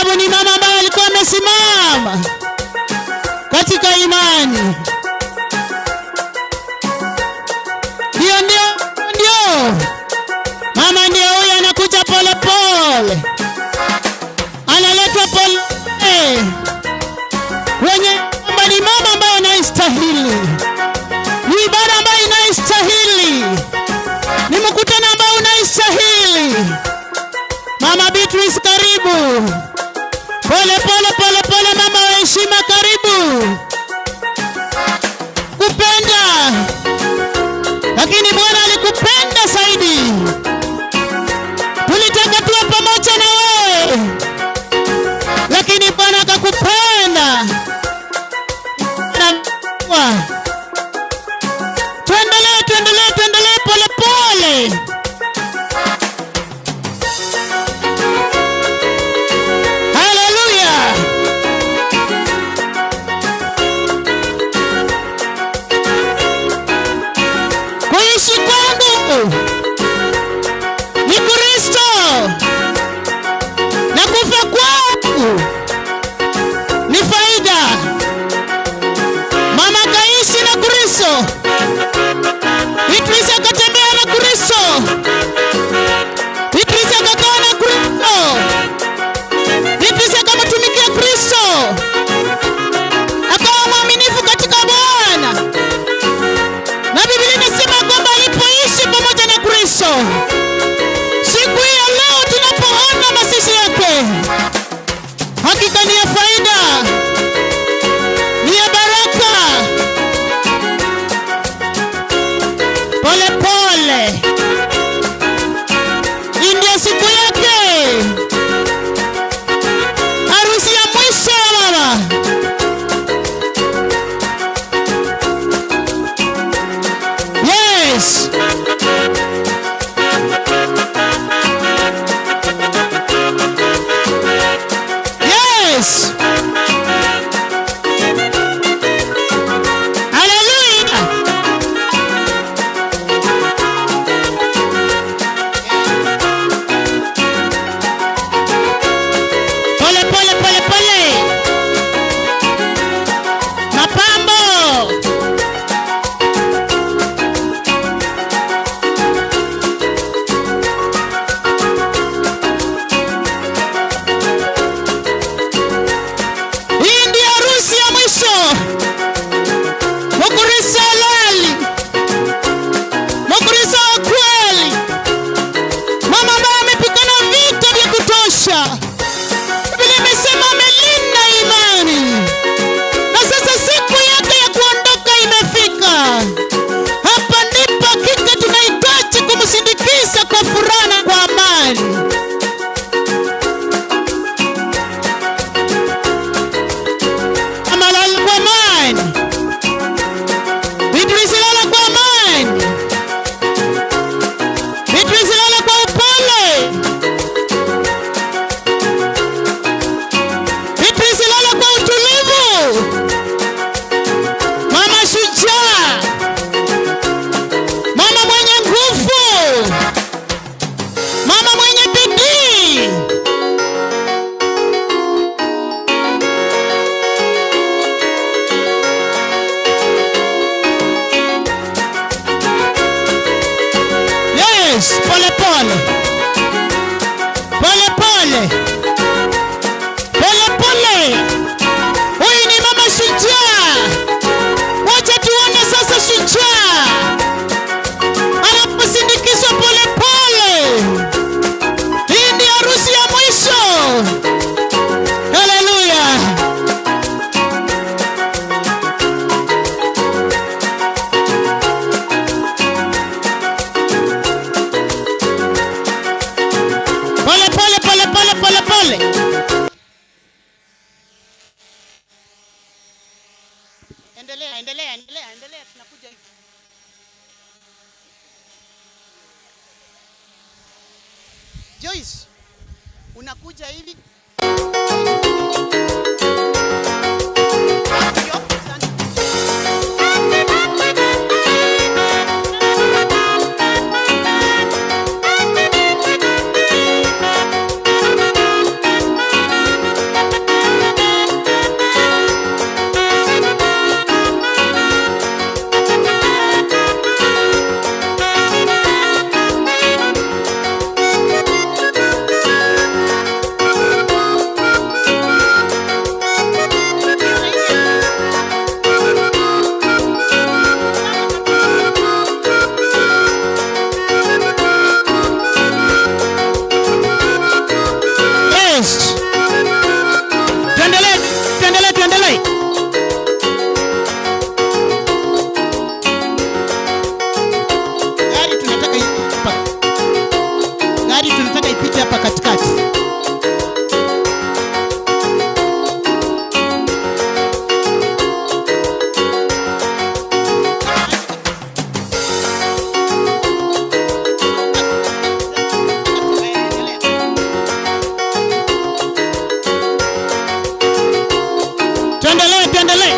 Sababu ni mama ambaye alikuwa amesimama katika imani. Ndio, ndio, ndio, mama ndio huyo anakuja pole pole, analetwa pole kwenye kwamba ni mama ambaye anaistahili, ni ibada ambayo inaistahili, ni mkutano ambao unaistahili. Mama Beatrice, karibu. Pole pole pole pole, mama wa heshima, karibu. Kupenda, lakini Bwana alikupenda zaidi. Tulitaka tuwe pamoja na wewe, lakini Bwana akakupenda. Na tuendelee, tuendelee, tuendelee pole pole. Haleluya! Kuishi kwangu ni Kristo na kufa kwangu ni faida. Mama kaishi na Kristo, Beatrice akatembea na Kristo, Beatrice akakaa na Kristo, Beatrice akamtumikia Kristo, akawa mwaminifu katika Bwana, na Biblia inasema kwamba alipoishi pamoja na Kristo, siku hii ya leo tunapoona mazishi yake, hakika ni ya faida, ni ya baraka. Pole pole, hii ndio siku yake, harusi ya mwisho ya mama. Yes. Yes. Hallelujah. Pole pole pole pole. Mapambo. Hii ndiyo harusi ya mwisho. Mukristo halali, Mukristo wa kweli, mama ambaye amepigana vita vya kutosha. Biblia imesema amelinda imani, na sasa siku yake ya kuondoka imefika. Hapa ndipo hakika tunahitaji kumsindikiza kwa furaha na kwa amani. Amalala kwa amani. Beatrice lala kwa amani. Beatrice lala kwa upole. Beatrice lala kwa utulivu. Mama shujaa, mama mwenye nguvu, mama mwenye bidii. Yes, pole pole. Pole pole. Pole pole. Huyu ni mama shujaa. Wacha tuone sasa shujaa anaposindikizwa pole pole. Hii ndiyo harusi ya mwisho. Haleluya. Pole pole pole pole pole pole. Endelea, endelea, endelea, endelea, tunakuja hivi. Joyce, unakuja hivi. Ndio, asante. nafasi hapa katikati. Tuendelee, tuendelee.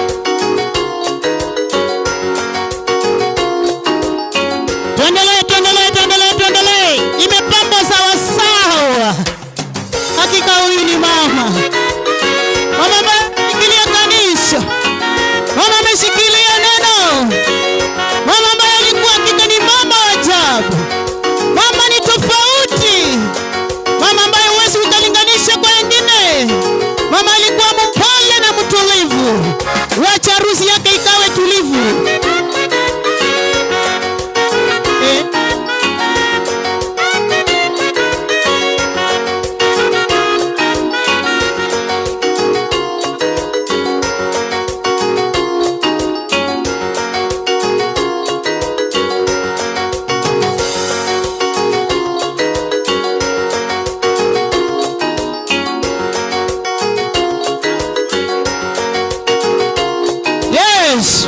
Tuendelee, tuendelee, tuendelee, tuendelee. Imepambwa sawa sawa. Hakika huyu ni mama. Mama ambaye ameshikilia kanisa. Mama ameshikilia neno. Mama ambaye alikuwa hakika ni mama wa ajabu. Mama ni tofauti. Mama ambaye huwezi ukalinganisha kwa wengine. Mama alikuwa mpole na mtulivu. Wacha harusi yake ikawe tulivu. Eh. Yes.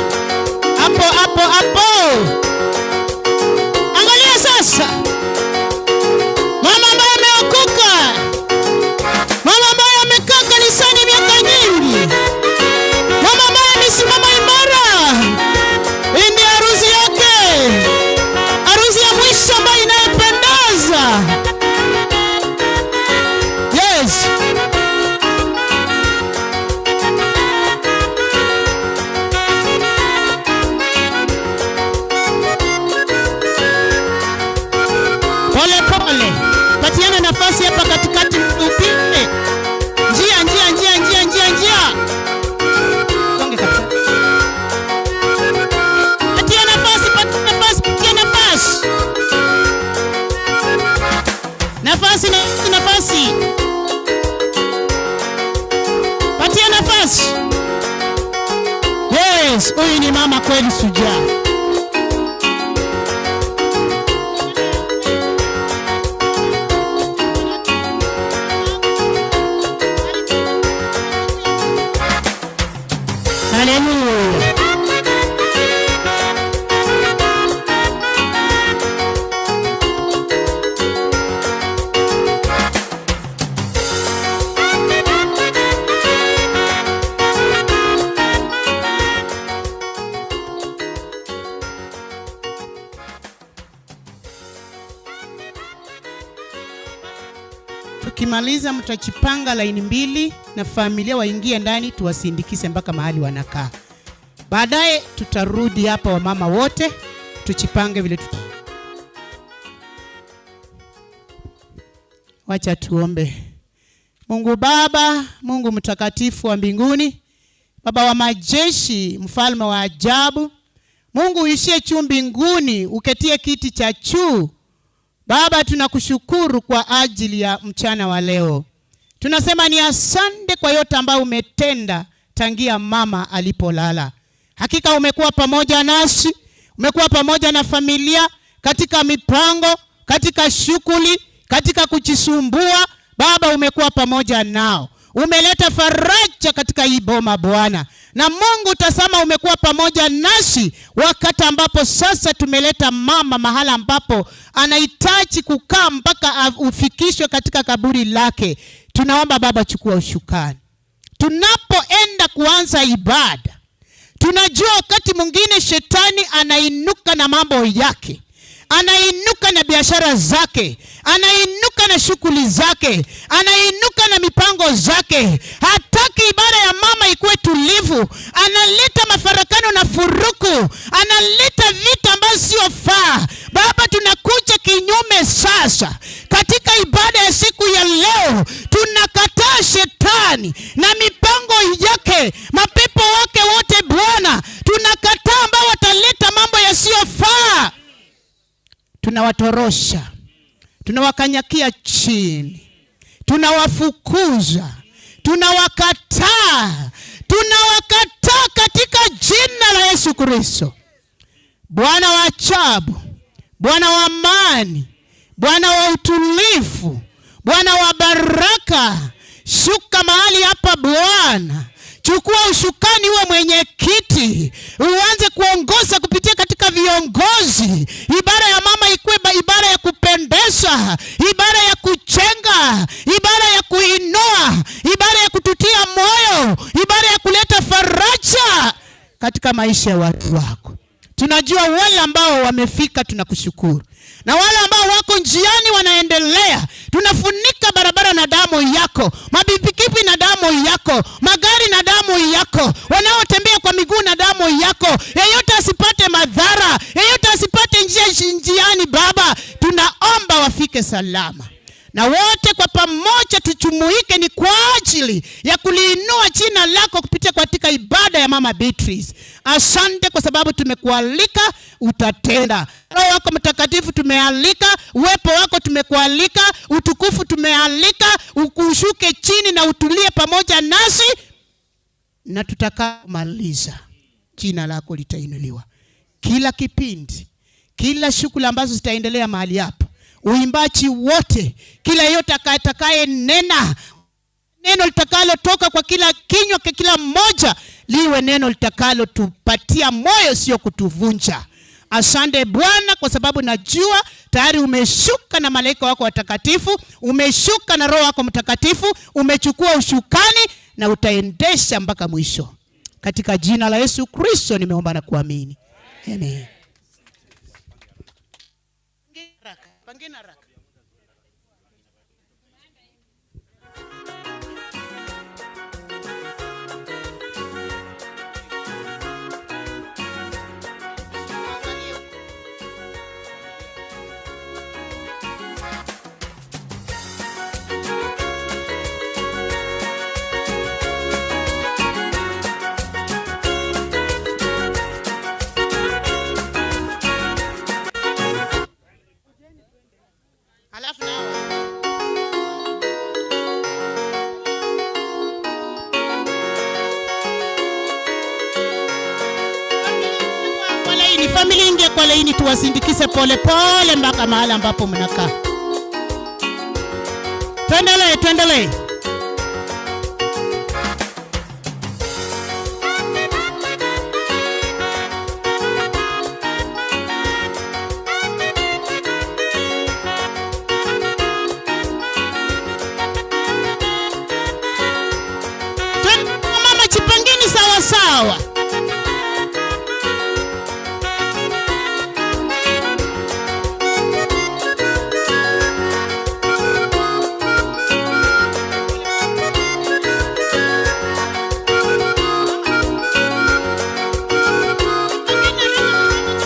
Hapo hapo hapo. Angalia sasa. Mama ambaye ameokoka. Mama ambaye amekaa kanisani miaka nyingi. Mama ambaye amesimama imara. Hii ndiyo harusi yake. Harusi ya mwisho ambayo inayopendeza. Yes. Pole pole. Patiana nafasi hapa katikati upite. Njia, njia, njia, njia, njia, njia. Songe kabisa. Patia nafasi, patia nafasi, patia nafasi. Nafasi, nafasi, nafasi. Patia nafasi. Yes, huyu ni mama kweli shujaa. Haleluya. Tukimaliza mtajipanga laini mbili na familia waingie ndani tuwasindikize mpaka mahali wanakaa. Baadaye tutarudi hapa wamama wote tujipange vile tuta. Wacha tuombe. Mungu Baba, Mungu mtakatifu wa mbinguni, Baba wa majeshi, mfalme wa ajabu, Mungu uishie juu mbinguni, uketie kiti cha juu. Baba, tunakushukuru kwa ajili ya mchana wa leo. Tunasema ni asante kwa yote ambayo umetenda tangia mama alipolala. Hakika umekuwa pamoja nasi, umekuwa pamoja na familia katika mipango, katika shughuli, katika kujisumbua. Baba, umekuwa pamoja nao. Umeleta faraja katika hii boma Bwana. Na Mungu tazama, umekuwa pamoja nasi wakati ambapo sasa tumeleta mama mahala ambapo anahitaji kukaa mpaka ufikishwe katika kaburi lake. Tunaomba Baba, chukua usukani. Tunapoenda kuanza ibada, tunajua wakati mwingine shetani anainuka na mambo yake, anainuka na biashara zake, anainuka na shughuli zake, anainuka na mipango zake. Hataki ibada ya mama ikuwe tulivu, analeta mafarakano na furuku, analeta vita ambazo sio faa. Baba, tunakuja kinyume sasa katika ibada ya siku ya leo. Tunakataa shetani na mipango yake, mapepo wake wote Bwana, tunakataa ambao wataleta mambo yasiyofaa. Tunawatorosha, tunawakanyakia chini, tunawafukuza, tunawakataa, tunawakataa katika jina la Yesu Kristo. Bwana wa ajabu, Bwana wa amani, Bwana wa utulivu, Bwana wa baraka, shuka mahali hapa Bwana. Chukua usukani, uwe mwenyekiti, uanze kuongoza kupitia katika viongozi. Ibada ya mama ikuwe ibada ya kupendeza, ibada ya kujenga, ibada ya kuinua, ibada ya kututia moyo, ibada ya kuleta faraja katika maisha ya watu wako. Tunajua wale ambao wamefika, tunakushukuru, na wale ambao wako njiani wanaendelea, tunafunika barabara na damu yako, mapikipikipi na damu yako, magari na damu yako, wanaotembea kwa miguu na damu yako. Yeyote asipate madhara, yeyote asipate njia njiani, Baba, tunaomba wafike salama na wote kwa pamoja tujumuike, ni kwa ajili ya kuliinua jina lako kupitia katika ibada ya Mama Beatrice. Asante kwa sababu tumekualika, utatenda. Roho wako Mtakatifu tumealika, uwepo wako tumekualika, utukufu tumealika, ukushuke chini na utulie pamoja nasi, na tutakaomaliza jina lako litainuliwa. Kila kipindi, kila shughuli ambazo zitaendelea mahali hapa, uimbaji wote, kila yeyote atakaye nena neno litakalotoka kwa kila kinywa kwa kila mmoja liwe neno litakalotupatia moyo, sio kutuvunja. Asante Bwana, kwa sababu najua tayari umeshuka na malaika wako watakatifu, umeshuka na Roho wako Mtakatifu, umechukua ushukani na utaendesha mpaka mwisho. Katika jina la Yesu Kristo nimeomba na kuamini, amen. Alafu nao kwa laini, familia ingie kwa laini, tuwasindikize pole pole mpaka mahali ambapo mnakaa. Tuendelee, tuendelee. Twende, mama, jipangeni sawa sawa.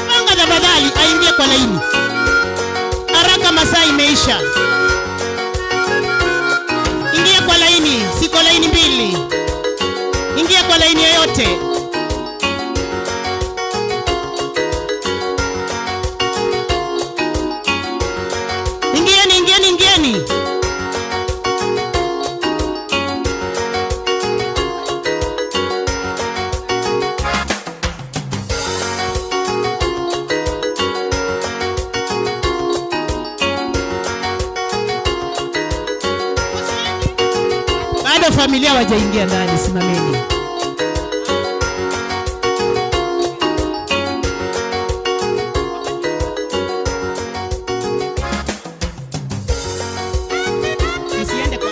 Panga tafadhali, aingie kwa laini haraka, masaa imeisha. Ingia kwa laini, siko laini mbili. Ingia kwa laini yoyote. Ingieni, ingieni, ingieni. Bado familia wajaingia ndani, simameni. Nisiende kwa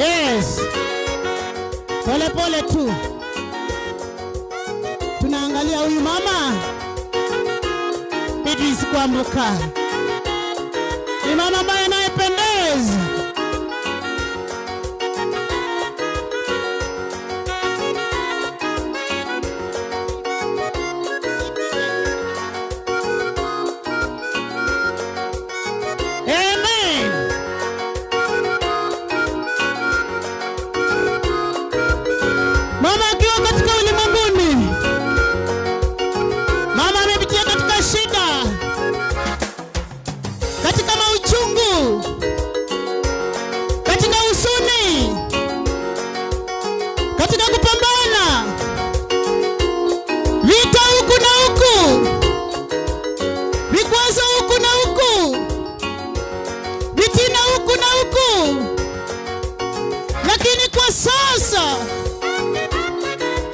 Yes. Pole pole tu. Tunaangalia huyu mama Beatrice Kwamboka. Ni mama ambaye anayependeza. Amen. Mama akiwa katika ulimwenguni, mama amepitia katika shida, katika mauchungu, katika huzuni, katika kupambana vita huku na huku, vikwazo huku na huku, vitina huku na huku, lakini kwa sasa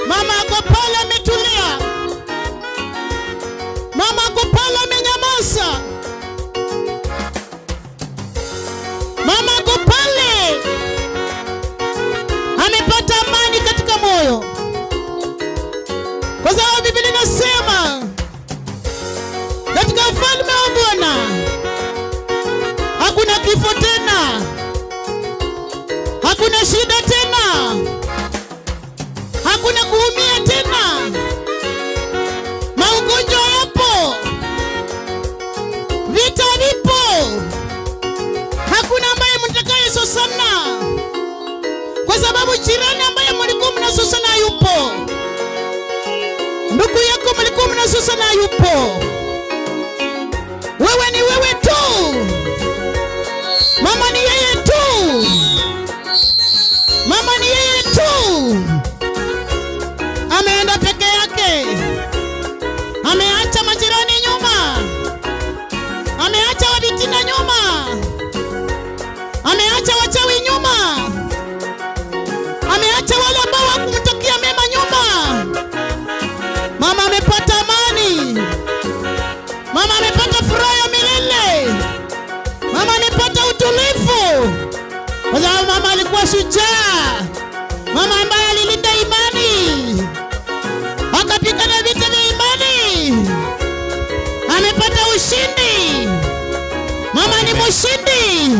mama ako pale ametulia, mama ako pale amenyamaza, mama ako pale amepata amani katika moyo, kwa sababu Biblia inasema katika ufalme wa Bwana hakuna kifo tena, hakuna shida tena, hakuna kuumia tena, maugonjwa yapo, vita vipo, hakuna ambaye mtakayesosana, kwa sababu jirani ambaye mlikuwa mnasosana hayupo, ndugu yako mlikuwa mnasosana hayupo, wewe ni wewe tu, mama ni yeye tu, mama ni yeye tu. Ameenda peke yake, ameacha majirani nyuma, ameacha wabitina nyuma, ameacha wachawi nyuma, ameacha wale ambao hawakumtakia mema nyuma. Mama amepata amani, mama amepata furaha ya milele, mama amepata utulivu, kwa sababu mama alikuwa shujaa, mama ambaye alilinda imani, akapigana vita vya imani, amepata ushindi. Mama ni mshindi,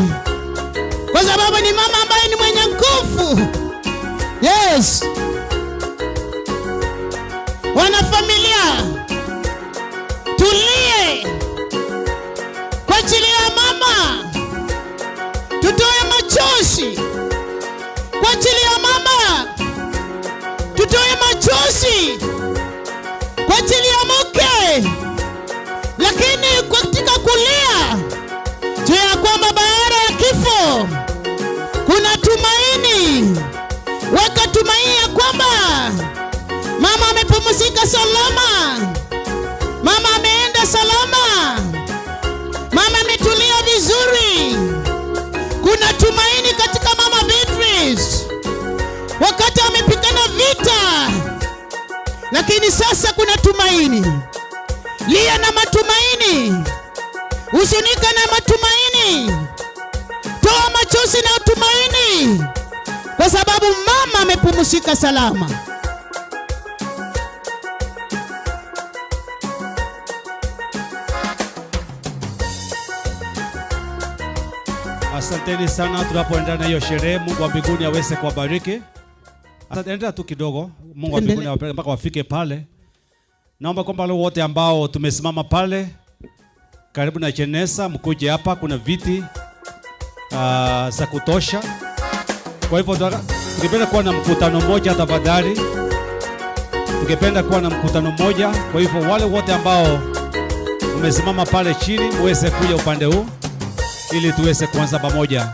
kwa sababu ni mama ambaye ni mwenye nguvu. Yes, wanafamilia, tulie kwa ajili ya mama, tutoe machozi kwa ajili ya mama, tutoe machozi kwa ajili ya mke, lakini katika kulia juu ya kwamba baada ya kifo kuna tumaini. Weka tumaini ya kwamba mama amepumzika salama, mama ameenda salama, mama ametulia vizuri. Kuna tumaini katika mama Beatrice wakati amepigana vita, lakini sasa kuna tumaini. Lia na matumaini, huzunika na matumaini, toa machozi na tumaini, kwa sababu mama amepumzika salama. Asanteni sana tunapoendelea na hiyo sherehe. Mungu wa mbinguni aweze kuwabariki. Asante, endelea tu kidogo. Mungu wa mbinguni awabariki mpaka wafike pale. Naomba kwamba wale wote ambao tumesimama pale karibu na jeneza mkuje hapa, kuna viti za kutosha. Kwa hivyo tungependa kuwa na mkutano mmoja tafadhali. Tungependa kuwa na mkutano mmoja. Kwa hivyo wale wote ambao mmesimama pale chini muweze kuja upande huu ili tuweze kuanza pamoja.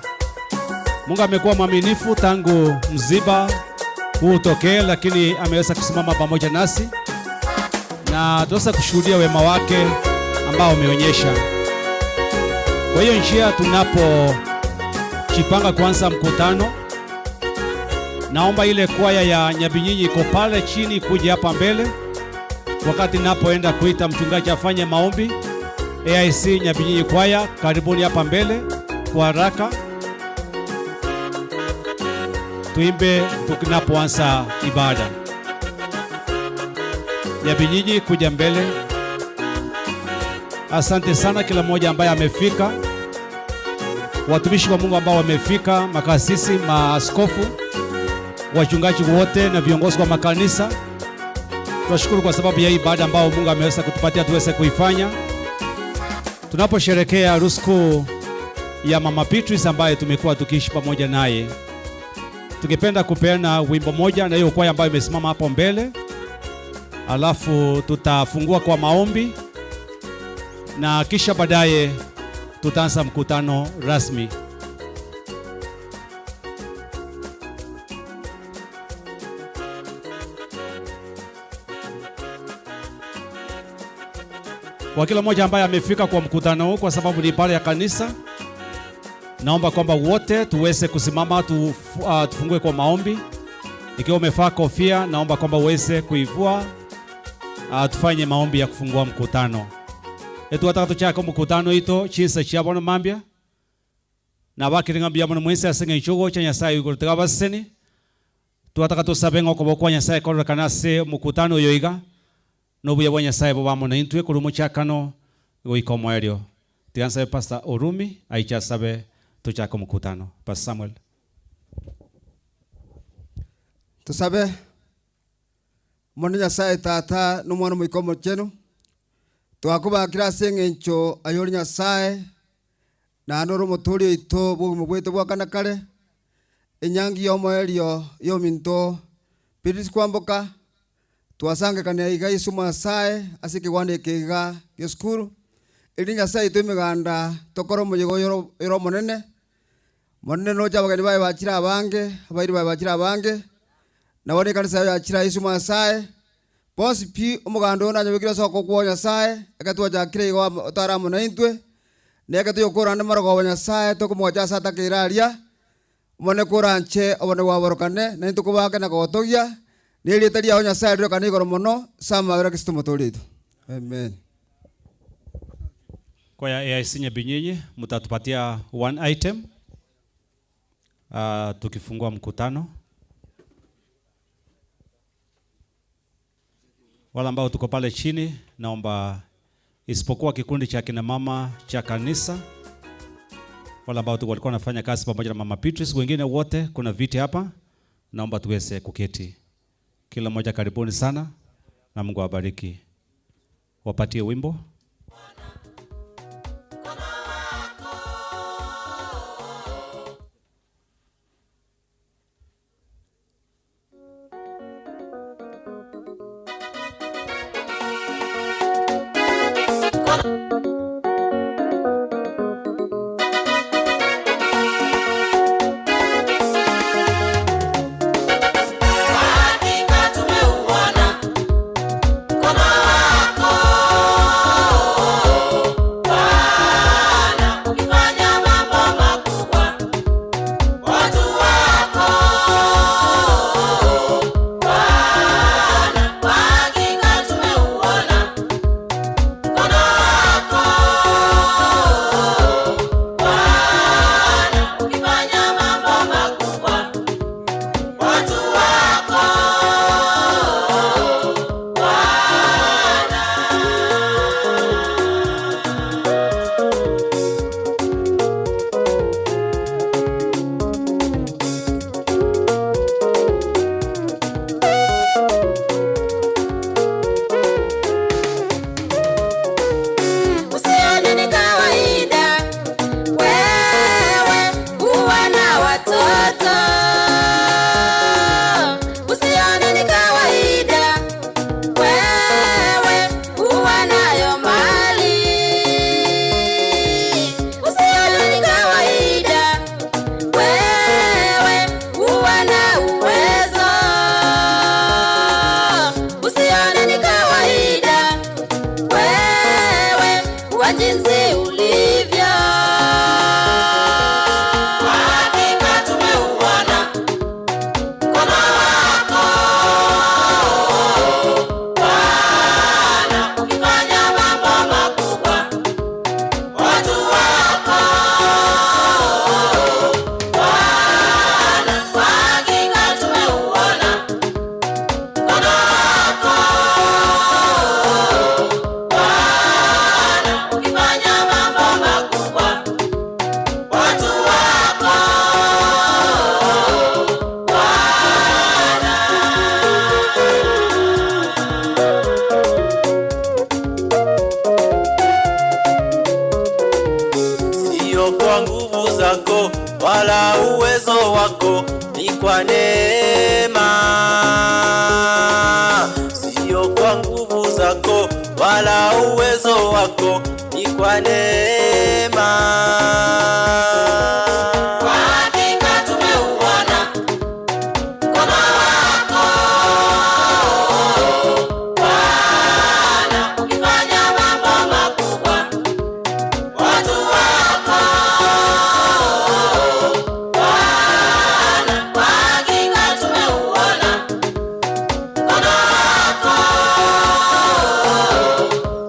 Mungu amekuwa mwaminifu tangu msiba huu utokee, lakini ameweza kusimama pamoja nasi na tuweza kushuhudia wema wake ambao umeonyesha. Kwa hiyo njia tunapojipanga kuanza mkutano, naomba ile kwaya ya Nyabinyinyi iko pale chini kuja hapa mbele, wakati napoenda kuita mchungaji afanye maombi. AIC Nyabinyinyi kwaya, karibuni hapa mbele kwa haraka. Tuimbe tunapoanza ibada. Nyabinyinyi kuja mbele. Asante sana kila mmoja ambaye amefika, watumishi wa Mungu ambao wamefika, makasisi, maaskofu, wachungaji wote na viongozi wa makanisa. Tunashukuru kwa sababu ya ibada ambao Mungu ameweza kutupatia tuweze kuifanya tunaposherekea harusi kuu ya Mama Beatrice ambaye tumekuwa tukiishi pamoja naye. Tungependa kupeana wimbo moja na hiyo kwaya ambayo imesimama hapo mbele, alafu tutafungua kwa maombi na kisha baadaye tutaanza mkutano rasmi. Kwa kila mmoja ambaye amefika kwa mkutano huu, kwa sababu ni ibada ya kanisa, naomba kwamba wote tuweze kusimama tufungue kwa maombi. Ikiwa umevaa kofia, naomba kwamba uweze kuivua, tufanye maombi ya kufungua mkutano. Etu tuchaka mkutano ito chinsa chiabono mambia na bakiringa mbia mono mwense asenge nchogo cha Nyasaye igoro tikabaseni twataka tusabe ng'oko bokwa Nyasaye kororekana ase mkutano oyo iga nobuya bwa Nyasaye bobamo na intwe korwa omochakano goika omoerio. Tiga nsabe Pastor Orumi aiche asabe tuchake omokutano. Pastor Samuel. Tusabe mono Nyasaye tata n'omwana omoika omochenu twakobakera ase eng'encho ayore Nyasaye naende ore omotori oito bwa obogima bwaito bwa kane kare enyangi ya omoerio ya ominto Beatrice Kwamboka twasangekania iga Yesu Nyasaye ase ekegwanda eke iga gia esukuru eri Nyasaye oito emeganda tokore omoyega oyo ore omonene monene noche abageni baye bachire abange abairi baye bachire abange nabo na ekanisa yaye yachire Yesu Nyasaye bonsi pi omoganda oyo nanyobekire ase okokwa Nyasaye eke twachakire igo otare amo na intwe na eke toyokorande marogoba Nyasaye tokomogocha ase atakeire aria omone koranche obone bwaborokane na intwe kobake na kogotogia na erieta riao Nyasaye rirokane igoro mono ase amabera Kristo omotoori oito. Amen. Kwa ya AIC Nyabinyinyi mtatupatia one item tukifungua mkutano. Wale ambao tuko pale chini, naomba isipokuwa kikundi cha kina mama cha kanisa, wale ambao tu walikuwa wanafanya kazi pamoja na Mama Beatrice, wengine wote kuna viti hapa, naomba tuweze kuketi. Kila mmoja karibuni sana na Mungu awabariki. Wapatie wimbo. Hakika tumeuona mkono wako. wala uwezo wako, ni kwa neema, sio kwa nguvu zako wala uwezo wako, ni kwa neema. Kwa hakika tumeuona mkono wako Bwana, ukifanya mambo makubwa watu wako Bwana. Kwa hakika tumeuona mkono wako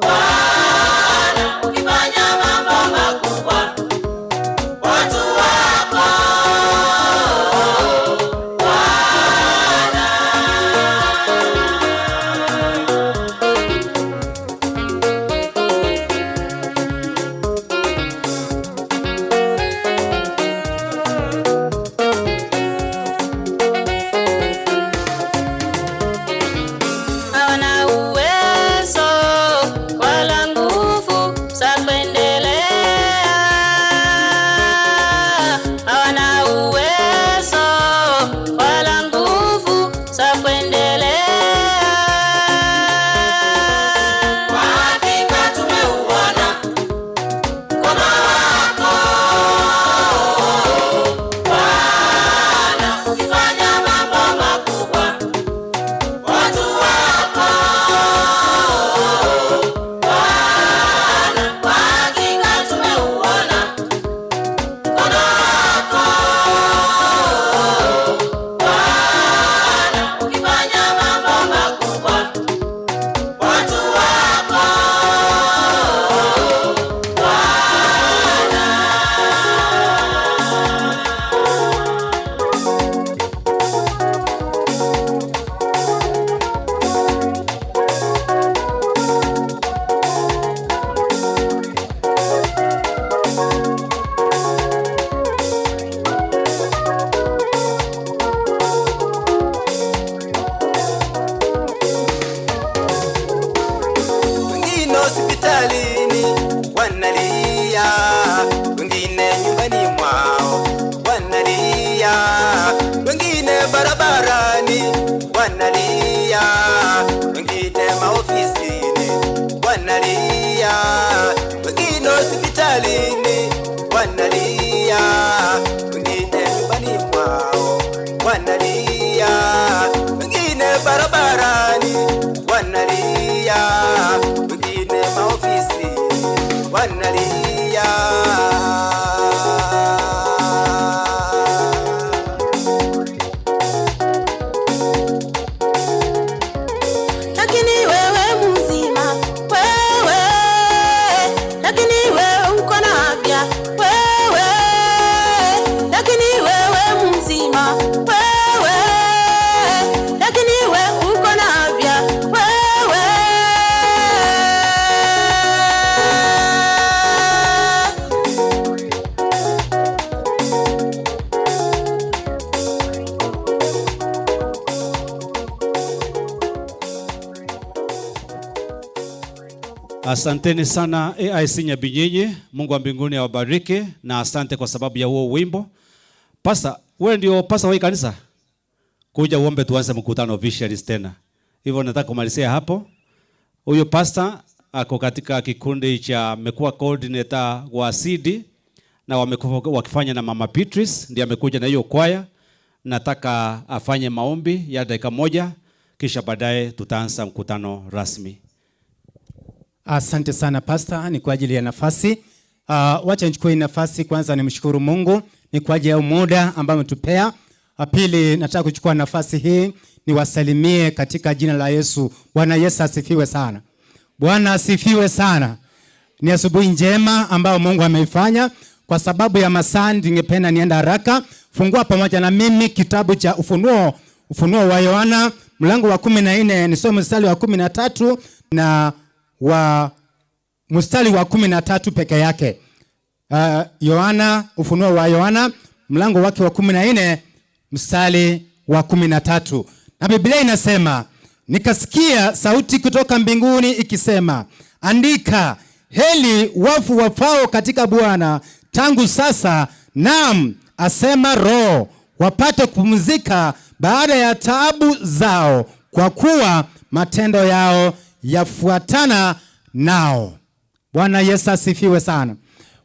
Bwana, ukifanya mambo makubwa watu wako Hawana uwezo wala nguvu za kuendelea, hawana uwezo wala nguvu za kuendelea. Kwa hakika tumeuona mkono wako Bwana, ukifanya mambo makubwa watu wako Bwana, kwa hakika tumeuona mkono wako Bwana, ukifanya mambo makubwa watu wako Wengine hospitalini wanalia, wengine nyumbani mwao wanalia, wengine barabarani wanalia, wengine maofisini wanalia, wengine hospitalini wanalia, wengine nyumbani mwao wanalia, wengine barabarani wanalia, wengine maofisi wanalia. Lakini wewe mzima, wewe, lakini wewe uko na afya, wewe, lakini wewe mzima, wewe, lakini wewe uko na afya, wewe. Asanteni sana AIC Nyabinyenye, Mungu wa mbinguni awabariki na asante kwa sababu ya huo wimbo. Pasta, wewe ndio pasta wa hii kanisa? Kuja uombe tuanze mkutano officially tena. Hivyo nataka kumalizia hapo. Huyo pasta ako katika kikundi cha amekuwa coordinator wa CD na wamekuwa wakifanya na Mama Beatrice, ndiye amekuja na hiyo kwaya. Nataka afanye maombi ya dakika moja kisha baadaye tutaanza mkutano rasmi. Asante sana pasta, ni kwa ajili ya nafasi. Wacha nichukue hii nafasi kwanza nimshukuru Mungu ni kwa ajili ya muda ambao ametupea. Pili, nataka kuchukua nafasi hii niwasalimie katika jina la Yesu. Bwana Yesu asifiwe sana. Bwana asifiwe sana. Ni asubuhi njema ambayo Mungu ameifanya. Kwa sababu ya masaa ningependa nienda haraka. Fungua pamoja na mimi kitabu cha Ufunuo, Ufunuo wa Yohana mlango wa 14, nisome mstari wa 13 na wa mstari wa 13 peke yake. Yohana, Ufunuo wa Yohana mlango wake wa 14 mstari wa 13. Na Biblia inasema, nikasikia sauti kutoka mbinguni ikisema, andika, heri wafu wafao katika Bwana tangu sasa, naam, asema Roho, wapate kupumzika baada ya taabu zao, kwa kuwa matendo yao yafuatana nao. Bwana Yesu asifiwe sana.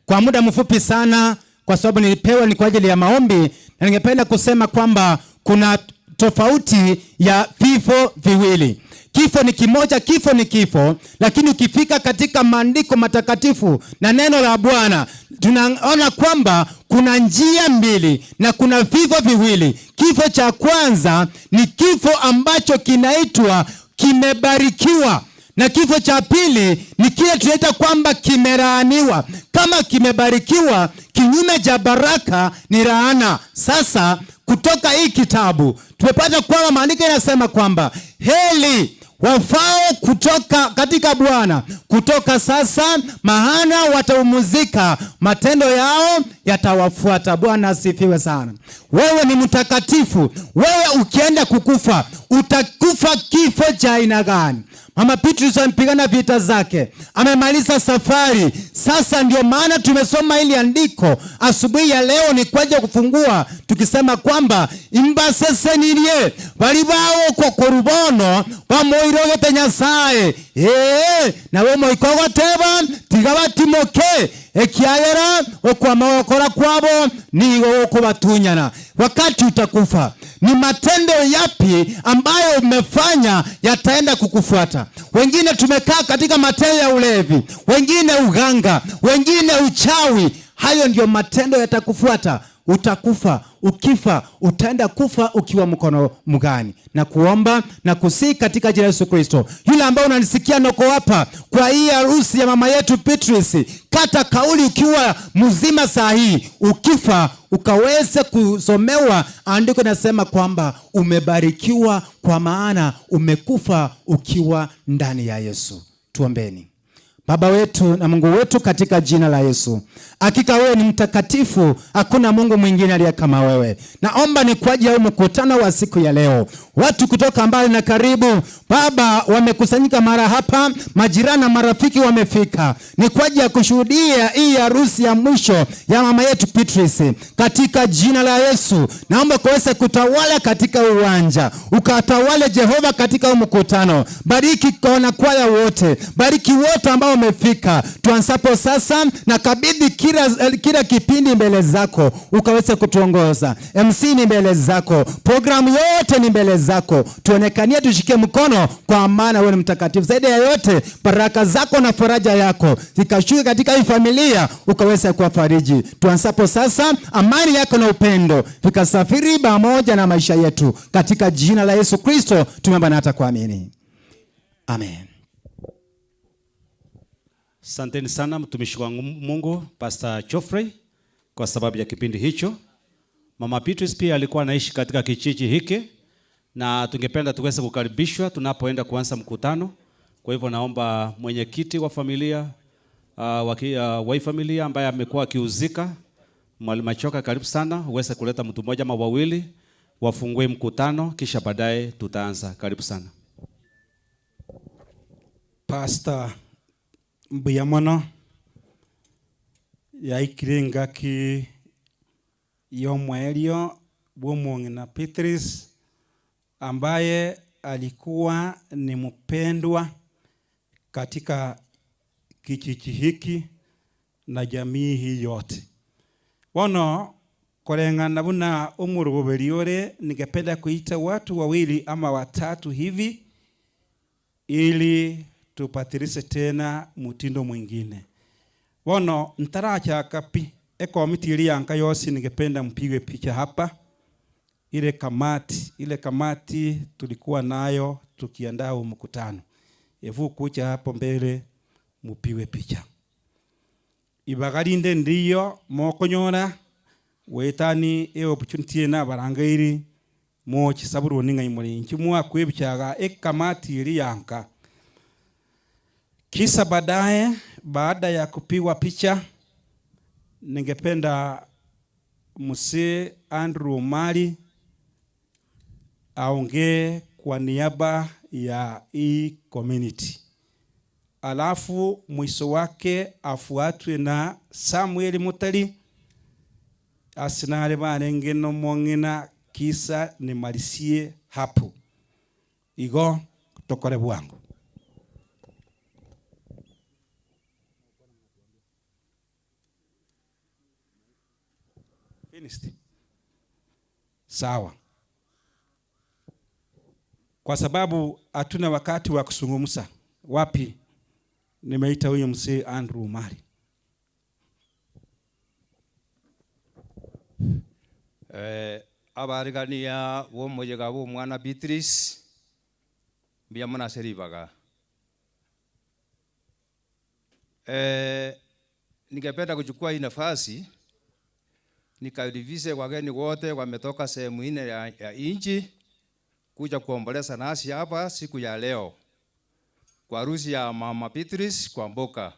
Kwa muda mfupi sana, kwa sababu nilipewa ni kwa ajili ya maombi, na ningependa kusema kwamba kuna tofauti ya vifo viwili. Kifo ni kimoja, kifo ni kifo, lakini ukifika katika maandiko matakatifu na neno la Bwana tunaona kwamba kuna njia mbili na kuna vifo viwili. Kifo cha kwanza ni kifo ambacho kinaitwa kimebarikiwa, na kifo cha pili ni kile tunaita kwamba kimelaaniwa. Kama kimebarikiwa, kinyume cha baraka ni laana. Sasa kutoka hii kitabu tumepata kwamba maandiko yanasema kwamba heri wafao kutoka katika Bwana kutoka sasa, maana wataumuzika, matendo yao yatawafuata. Bwana asifiwe sana. Wewe ni mtakatifu. Wewe ukienda kukufa, utakufa kifo cha aina gani? Mama Beatrice amepigana vita zake, amemaliza safari. Sasa ndio maana tumesoma hili andiko asubuhi ya leo, ni kwa ajili ya kufungua tukisema kwamba imbasesenirie bali bao kwa korubono bamoirogete Nyasaye ee nawe moikogoteba tiga batimoke ekiagera okwama gokora kwabo nigo gokobatunyana. Wakati utakufa, ni matendo yapi ambayo umefanya yataenda kukufuata? Wengine tumekaa katika matendo ya ulevi, wengine uganga, wengine uchawi. Hayo ndio matendo yatakufuata. Utakufa. Ukifa utaenda kufa ukiwa mkono mgani? Na kuomba na kusihi katika jina la Yesu Kristo, yule ambaye unanisikia noko hapa kwa hii harusi ya mama yetu Beatrice, kata kauli ukiwa mzima saa hii, ukifa ukaweze kusomewa andiko linasema kwamba umebarikiwa kwa maana umekufa ukiwa ndani ya Yesu. Tuombeni. Baba wetu na Mungu wetu, katika jina la Yesu, hakika wewe ni mtakatifu, hakuna Mungu mwingine aliye kama wewe. Naomba ni kwa ajili ya mkutano wa siku ya leo, watu kutoka mbali na karibu, Baba, wamekusanyika mara hapa, majirani na marafiki wamefika, ni kwa ajili ya kushuhudia hii harusi ya mwisho ya mama yetu Beatrice. Katika jina la Yesu, naomba kuweza kutawala katika uwanja, ukatawale Jehova katika mkutano. Bariki wanakwaya wote, bariki wote ambao wamefika. Tuanzapo sasa na kabidhi kila kipindi mbele zako, ukaweze kutuongoza. MC ni mbele zako, programu yote ni mbele zako, tuonekanie, tushike mkono, kwa maana wewe ni mtakatifu. Zaidi ya yote, baraka zako na faraja yako zikashuke katika hii familia, ukaweze kuwafariji. Tuanzapo sasa, amani yako na upendo vikasafiri pamoja na maisha yetu, katika jina la Yesu Kristo tumeomba na hata kuamini, amen. Asanteni sana mtumishi wa Mungu Pastor Geoffrey kwa sababu ya kipindi hicho. Mama Beatrice pia alikuwa anaishi katika kijiji hiki na tungependa tuweze kukaribishwa tunapoenda kuanza mkutano. Kwa hivyo naomba mwenyekiti wa familia wa familia ambaye amekuwa akiuzika, Mwalimu Machoka, karibu sana, uweze kuleta mtu mmoja ama wawili wafungue mkutano, kisha baadaye tutaanza. Karibu sana. Pastor Mbuyamono yaikire ngaki yomwelio bwomwong'ina Beatrice ambaye alikuwa ni mpendwa katika kijiji hiki na jamii hii yote. Bono kulengana buna umuruguberi ore, ningependa kuita watu wawili ama watatu hivi ili tupatirise tena mutindo mwingine. Bono ntarachaka pi ekomiti ili yanka yosi, ningependa mpigwe picha hapa. Ile kamati tulikuwa nayo tukiandaa huu mkutano. Evu kucha hapo mbele mupigwe picha. Ibagarinde ndiyo mokonyora wetani e opportunity na barangairi mo chisaburo ninga imuri nchimwa kwebichaga ekamati ili yanka. Kisa baadaye, baada ya kupigwa picha, ningependa Mzee Andrew Mali aongee kwa niaba ya hii community. Alafu mwisho wake afuatwe na Samuel Mutali Ase nare barenge nomong'ina kisa nimalisie hapo. Igo tokore bwango. Finished. Sawa. Kwa sababu hatuna wakati wa kusungumza. Wapi nimeita huyu mzee Andrew Umari. Eh, abarigania b'omoyega bw'omwana Beatrice, mbuya mono ase ribaga. Eh, ningependa kuchukua hii nafasi nikaribishe wageni wote wametoka sehemu nne ya, ya nchi kuja kuomboleza nasi hapa siku ya leo kwa harusi ya Mama Beatrice Kwamboka.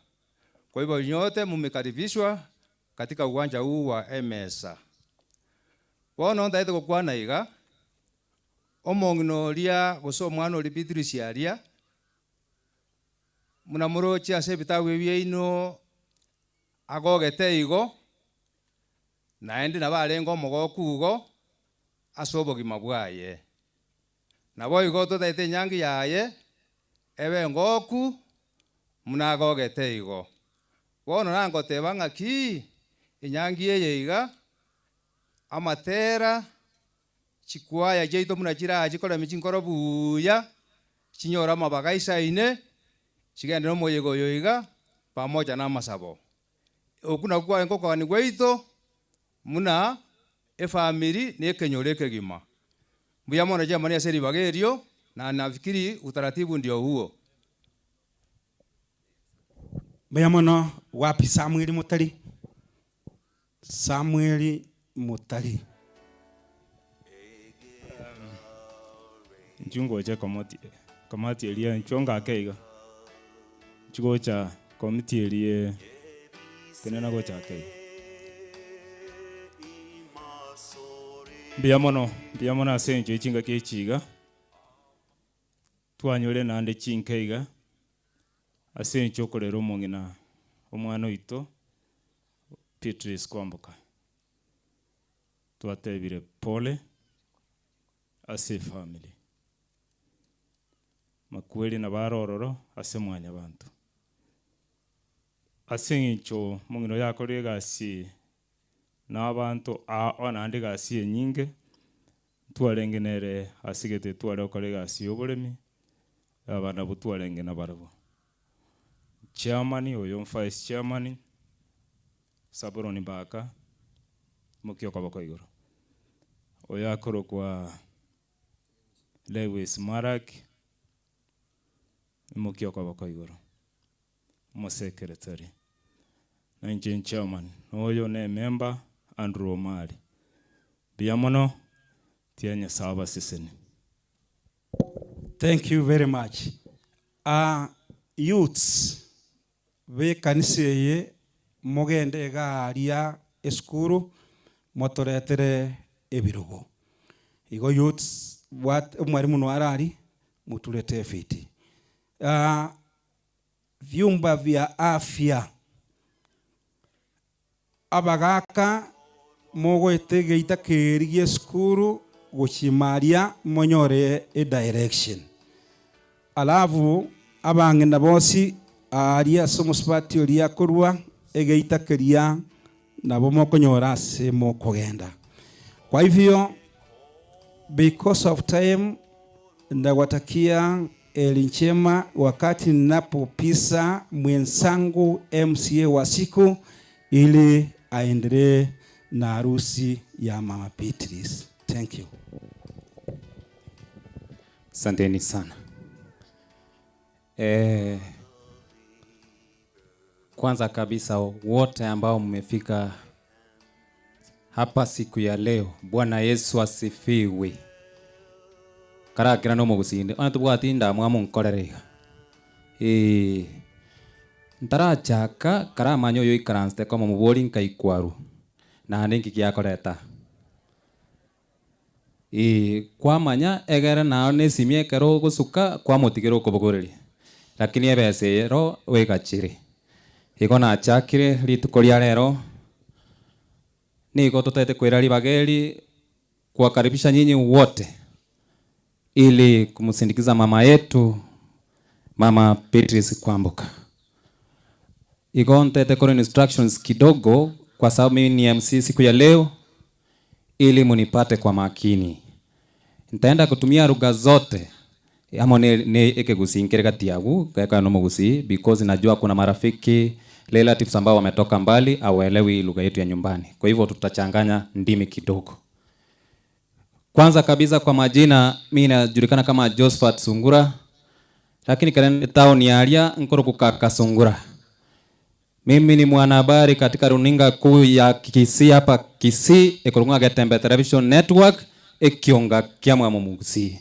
Kwa hivyo nyote mmekaribishwa katika uwanja huu wa Emesa. Bono ntaete gokwana iga omong'ina oria gose omwana oria Beatrice aria muna moroche ase ebitabu ebi biaino agogete igo naende nabo arenge omogoku igo ase obogima bwaye. Naboigo totaete enyangi yaye ebe engoku muna agogete igo. Bono nangoteba ng'aki enyangi eye iga amatera chikwaya chiaito buna chirache chikoremia chinkoro buya chinyore amabaga aisaine chigende na omoyega oyo iga pamoja na amasabo. Okwo nakwo kwarenge okogania gwaito muna efamiri na ekenyoro ekegima. Mbuya mono chiamani ase ribaga erio na nafikiri utaratibu ndio huo. Mbuya mono wapi Samueli Motari? Samueli Motari. Inchuo ngocha ekomoti ekamati eria inchuo ngake iga, inchuo gocha komiti eria tenena gocha ake iga. Mbuya mono, mbuya mono ase eng'encho ye chingaki echi iga, twanyore naende chinka iga, ase eng'encho okorera omong'ina omwana oito Beatrice Kwamboka. Twatebire pole ase efamiri. Makweri nabo are ororo ase mwanyabanto. Ase eng'encho omong'ina oyo akorire egasi na abanto aa naende egasi enyinge, ntwarenge nere ase gete tware gokora egasi ya oboremi, aba nabwo twarenge nabarabwo. Chairman oyo vice chairman, Zabulon Mbaka, imokia okoboko igoro. Oyo akorokwa Lewis Maraki, imokia okoboko igoro. Omosekeretari. Na inche nchairman, na oyo ne emember Andrew Omari. Mbuya mono, tiga Nyasae abasesenie. Thank you very much. Aah youths b'ekanisa eye mogende iga aria esukuru motoretere ebirogo. Igo youths bwat omwalimu noare aria moturete efiti. Aah vyumba vya afya Abagaaka mogoeta egeita keria gi'esukuru gochia ime aria monyore edirection. Alafu abang'ina bonsi aaria ase omosubati oria akorua egeita keria nabo mokonyora ase mokogenda. Kwa hivyo because of time ndawatakia heri njema wakati ninapopisa mwenzangu MCA wa siku ili aendelee na harusi ya mama Beatrice. Thank you. Asanteni sana. Eh, kwanza kabisa wote ambao mmefika hapa siku ya leo, Bwana Yesu asifiwe. Karakera nomogusinde onye tobwati endamwamu nkorere iga. Eeh ntarachaka karamanye oyo oikaransete koma omobori nkaikwarwa naende nki giakoreta. Eeh kwamanya egere nao na esimi ekero ogosuka kwamotigera okobogoreria lakini ebesa ero oegachere. Igo nachakire rituko ria rero. Nigo totaete koira ribaga eri kuwakaribisha nyinyi wote ili kumsindikiza mama yetu Mama Beatrice Kwamboka. Igo ntaete kora instructions kidogo kwa sababu mimi ni MC siku ya leo ili munipate kwa makini. Nitaenda kutumia lugha zote amo ne, ne ekegusii nkere kati yagu keka no mogusii because najua kuna marafiki relatives ambao wametoka mbali hawaelewi lugha yetu ya nyumbani. Kwa hivyo tutachanganya ndimi kidogo. Kwanza kabisa kwa majina mi najulikana kama Josephat Sungura, lakini karen town ya aria nkoro kaka Sungura. Mimi ni mwanahabari katika runinga kuu ya Kisii hapa Kisii, ekorunga Getembe Television Network ekionga kia mwamo Mugusii.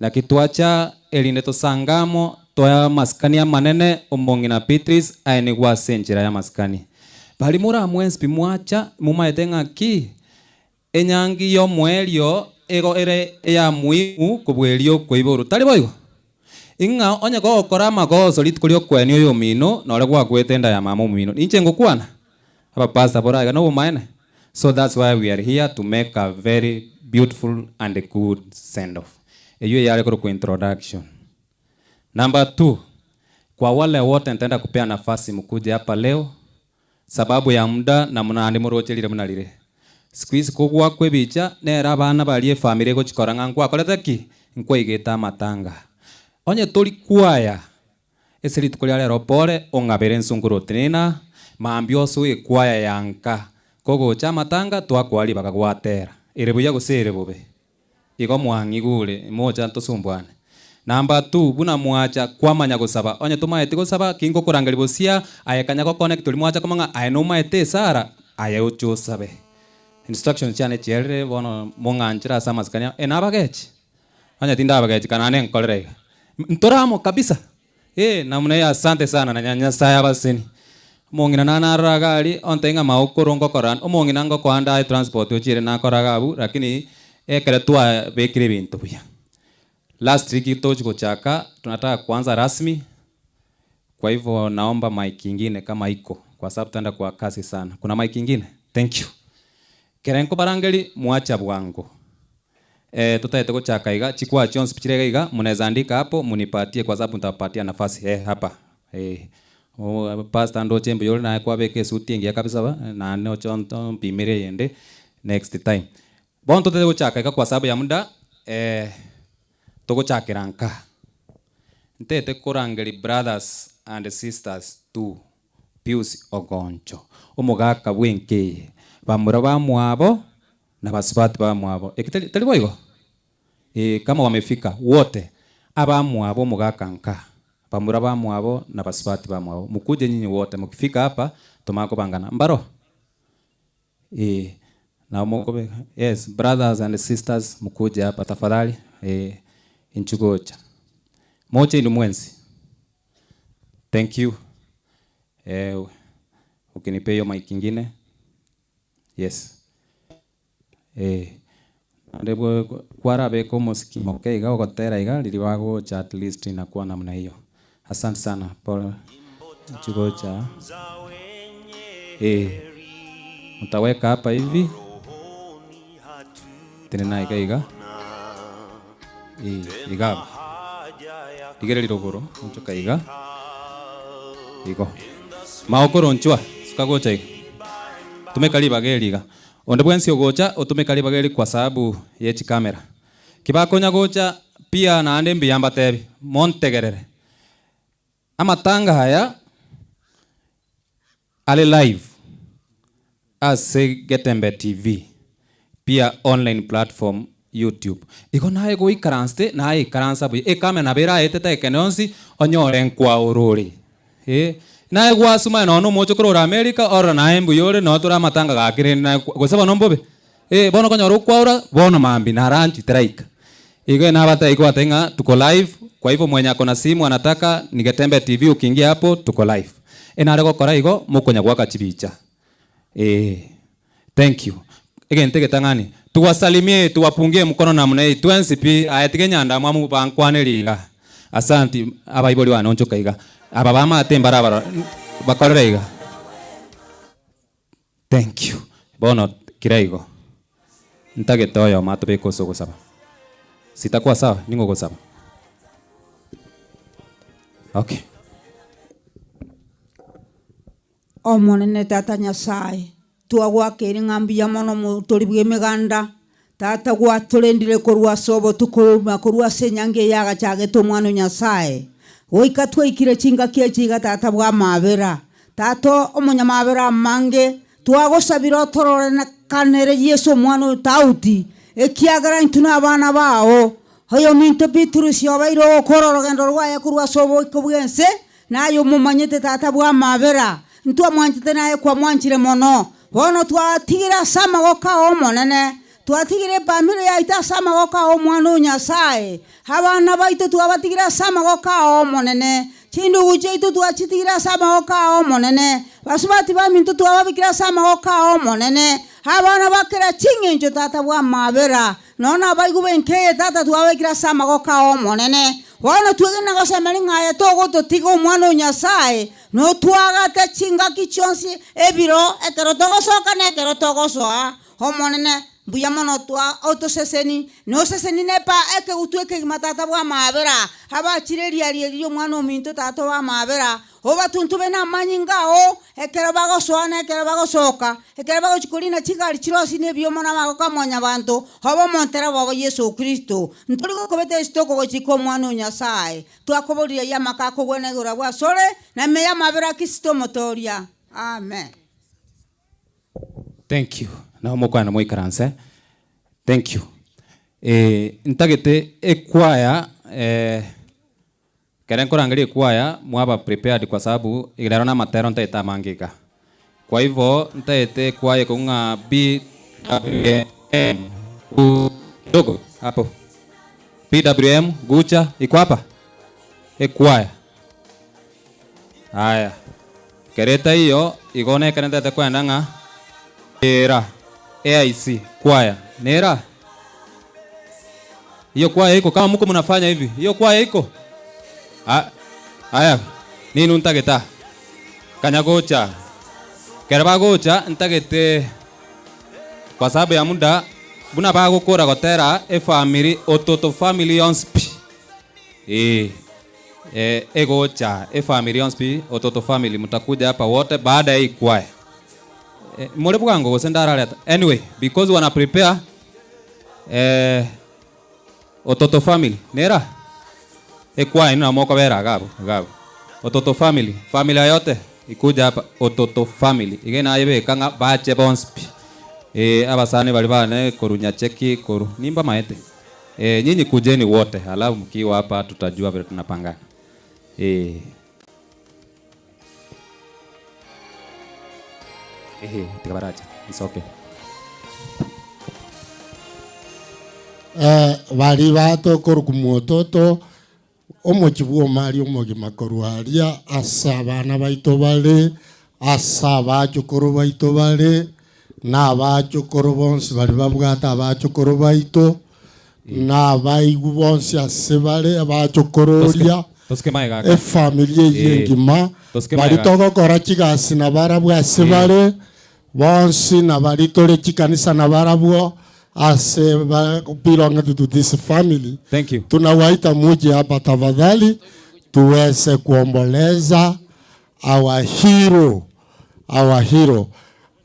Na kitwacha erinde tosangamo toya maskani amanene omong'ina Beatrice aye nigo ase enchera ya maskani. Bari moramwensi mwacha mumaete ng'aki enyangi y'omoerio igo ere eya muhimu kobua eria okoiborwa. Tari boigo? Ing'a onye gogokora amagoso rituko ri'okoenia oyomino, nore gwakwete enda ya mama omino. Ninche ngokwana? Abapastor bore aiga nobomaene? So that's why we are here to make a very beautiful and good send off. Eyio eyare korokwa introduction. Number two, kwa wale wote nitaenda kupea nafasi mkuje hapa leo sababu ya muda na naende moroche rire buna rire. Siku hizi kogwakwa ebicha nere abana baria efamiri egochikora ng'a nkwakorete ki? Nkwaigete amatanga. Onye tori kwaya ase rituko ria rero pore ong'abere ensunguru otenena mambia osoe ekwaya ya nka kogocha amatanga twakoa ribaga gwatera. Ere buya gose ere bobe? Igo mwang'igure mocha ntosumbuane. Number two, buna mwacha kwamanya gosaba. Onye tomaeti gosaba, ki ngokorangeria bosia, aye kanya go connect oria mwacha komanya ng'a aye nomaete esara, aye oche osabe. Instructions chiane chierire bono mong'anchere ase amasikani aya, eh nabagechi? Onye tindabagechi kana naende nkorere iga. Ntore amo kabisa. Eh, namuna eye asante sana na Nyasaye abaseni. Omong'ina nane arora iga aria, ontebia ng'a maokoro ngokora, omong'ina ngokoa nde aye transport ochiere nakora iga abwo, lakini ekero twabekire ebinto buya. Last week tochi gochaka, tunataka kuanza rasmi, kwa hivyo naomba mic ingine kama iko, kwa sababu tutaenda kwa kasi sana. Kuna mic ingine? Thank you. Kere nkobarangerie mwacha bwango. Eh, totagete gochaka iga, chikwaa chionsi pi chire iga iga, munaweza andika hapo munipatie kwa sababu nitawapatia nafasi eh, hapa eh. Oh, pastor ndoche mbuya ore naye kwabeka esuti engiya kabisa ba, naende oche ompimere eyende next time. Bono totagete gochaka iga kwa sababu ya muda, eh, togochakera nka. Ntete korangeria brothers and sisters to Pius Ogoncho, omogaka bw'enka eye, bamura bamwabo na basubati bamwabo. Eki tari tari boigo? Ee, kama wamefika wote, abamwabo omogaka nka, bamura bamwabo na basubati bamwabo, mukuje nyinyi wote, mukifika hapa tomanye kobangana. Mbaro? Ee, nabo mokobeka, yes, brothers and sisters mukuje hapa tafadhali, ee, inchu gocha. Moche inwe mwensi. Thank you. Eh, ukinipea hiyo mic ingine. Yes. Eh. Naende kwarabeka omosiki moke iga ogotera iga riria bagocha at least inakuwa namna hiyo. Asante sana Paul chigocha. Eh. Mtaweka hapa hivi. Tenena iga iga. Eh, iga aba. Rigereria rogoro, onchoka iga. Igo. Magokoro onchwa, suka gocha iga. Tumeka ribaga eri iga. Onde bwensi ogocha, otumeka ribaga eri kwa sababu ye chikamera. Kibakonya gocha, pia naende mbuya mbatebi, montegerere. Amatanga aya are live ase Getembe TV, pia online platform YouTube. Igo naye goikaransete, naye ikaransa buya. Ekamera nabo eraetete ekene onsi, onyore nkwaora ore. Eh, naye gwasuma nonya na omochokoro ore America, orore naye mbuya ore, nonya tore amatanga gaki rende naye gose bono mbobe? Eh, bono okonyora okwaora, bono mambia na lunch teraika. Igo nabatebia gwatebia ng'a tuko live, kwa hivyo mwenye ako na simu anataka ni Getembe TV ukiingia hapo tuko live. Enare gokora igo mokonya goaka chibicha. Eeh. Thank you. Egento egetang'ani, tuwasalimie tuwapungie mkono namna hii twensi pi, aye tiga enyandamwamu bankwanerie iga. Asanti abaibori bane onchoka iga. Aba bamate mbarabarora, bakorere iga. Thank you. Bono Kira igo, ntagete oyomo atobeke ase ogosaba. Sitakuwa sawa? Ning'o ogosaba? Okay. Omonene Tata Nyasae, twagoakeire ng'a mbuya mono motori bw'emeganda, Tata gwatorendire korwa ase obotuko obogima korwa ase enyangi eye agachagete Omwana o Nyasae, goika twaikire chingaki echi iga Tata bw'amaabera. Tata omonyamaabera amange, twagosabire otororekanere Yeso omwana o Daudi, ekiagera intwe nabana bao. Oyominto Petrusi obeire ogokora orogendo rwaye korwa ase oboiko bw'ense, Naye omomanyete Tata bw'amabera, ntwamwanchete naye kwamwanchire mono. Bono twatigire ase amagoko ao Omonene, twatigire efamiri yaito ase amagoko ao Omwana o Nyasae, abana baito twabatigire ase amagoko ao Omonene, chindugu chiaito twachitigire ase amagoko ao Omonene, basubati baminto twababekire ase amagoko ao Omonene, abana ba kera ching'encho Tata bw'amabera, Nonya nabaigwa b'enka eye Tata twabekire ase amagoko ao Omonene. Bono twegene na gosemeria ng'a aye togototiga Omwana o Nyasae, notwagate chingaki chionsi ebiro ekero togosoka na ekero togosoa. Omonene, mbuya mono twa otoseseni, noseseni nepa ekegutwa ekegima Tata bw'amaabera, abachire eriaria eri ri'Omwana ominto Tata bw'amaabera, Obatuntube namanyinga ao, ekero bagosoa na ekero bagosoka, ekero bagochia korina chigari chirosie nebioma na amagoko a Mwanyabanto, obe omontereba obo Yeso Kristo. Ntori gokobeta ase tokogochika Omwana o Nyasae. Twakoborire ayio amaka akogwena igoro abwo asore, na ime y'amabera a Kristo Omotoria. Amen. Thank you. Nabo mokwana moikaranse. Thank you. Eh, ntagete ekwaya eh, Ekero nkorangeria ekwaya, mwaba prepared kwa sababu rero namatero ntaete amange iga. Kwa hivyo ntaete ekwaya ekong'u ng'a BWM kidogo hapo. BWM gucha iko hapa? Ekwaya. Haya. Ekero etaiyo igo nekero ntaete koenda ng'a era AIC kwaya nera? Hiyo kwaya iko kama muko mnafanya hivi. Hiyo kwaya iko? Ah, aya, ninu ntagete aa. Kanya gocha. Kero bagocha ntagete kwa sababu ya muda buna bagokora gotera efamiri ototo family yonsi pi. Eh, eh, egocha efamiri yonsi pi ototo family mtakuja hapa wote baada ya hii kwaya. Eh, more bwango gose ndarareta. Anyway, because wana prepare Eh, Ototo family, nera? Ekwaya inwe nabo mokobera iga abwo, iga abwo. Ototo family, familia yote ikuja hapa, Ototo family. Iga nayebeka ng'a bache bonsi pi. Eh, abasani baria bane korwa Nyacheki, korwa, nimbamaete. Eh, nyinyi kujeni wote, alafu mkiwa hapa tutajua vile tunapangana. Eh. Ehe, tiga barache. It's okay. Eh, baria batokorokwa mototo omochie bw'omari omogima korwa aria ase abana baito bare, ase abachokoro baito bare, na abachokoro bonsi baria babwate abachokoro baito, na abaigwa bonsi ase bare abachokororia, Tosuke magega ake. efamiri eyio Eh, engima, tosuke baria magega ake. togokora chigasi nabarabwo ase Eh. bare, bonsi na baria tore chikanisa nabarabwo, ase ba belonged to this family. Thank you. Tunawaita muje hapa tafadhali tuweze kuomboleza our hero, our hero.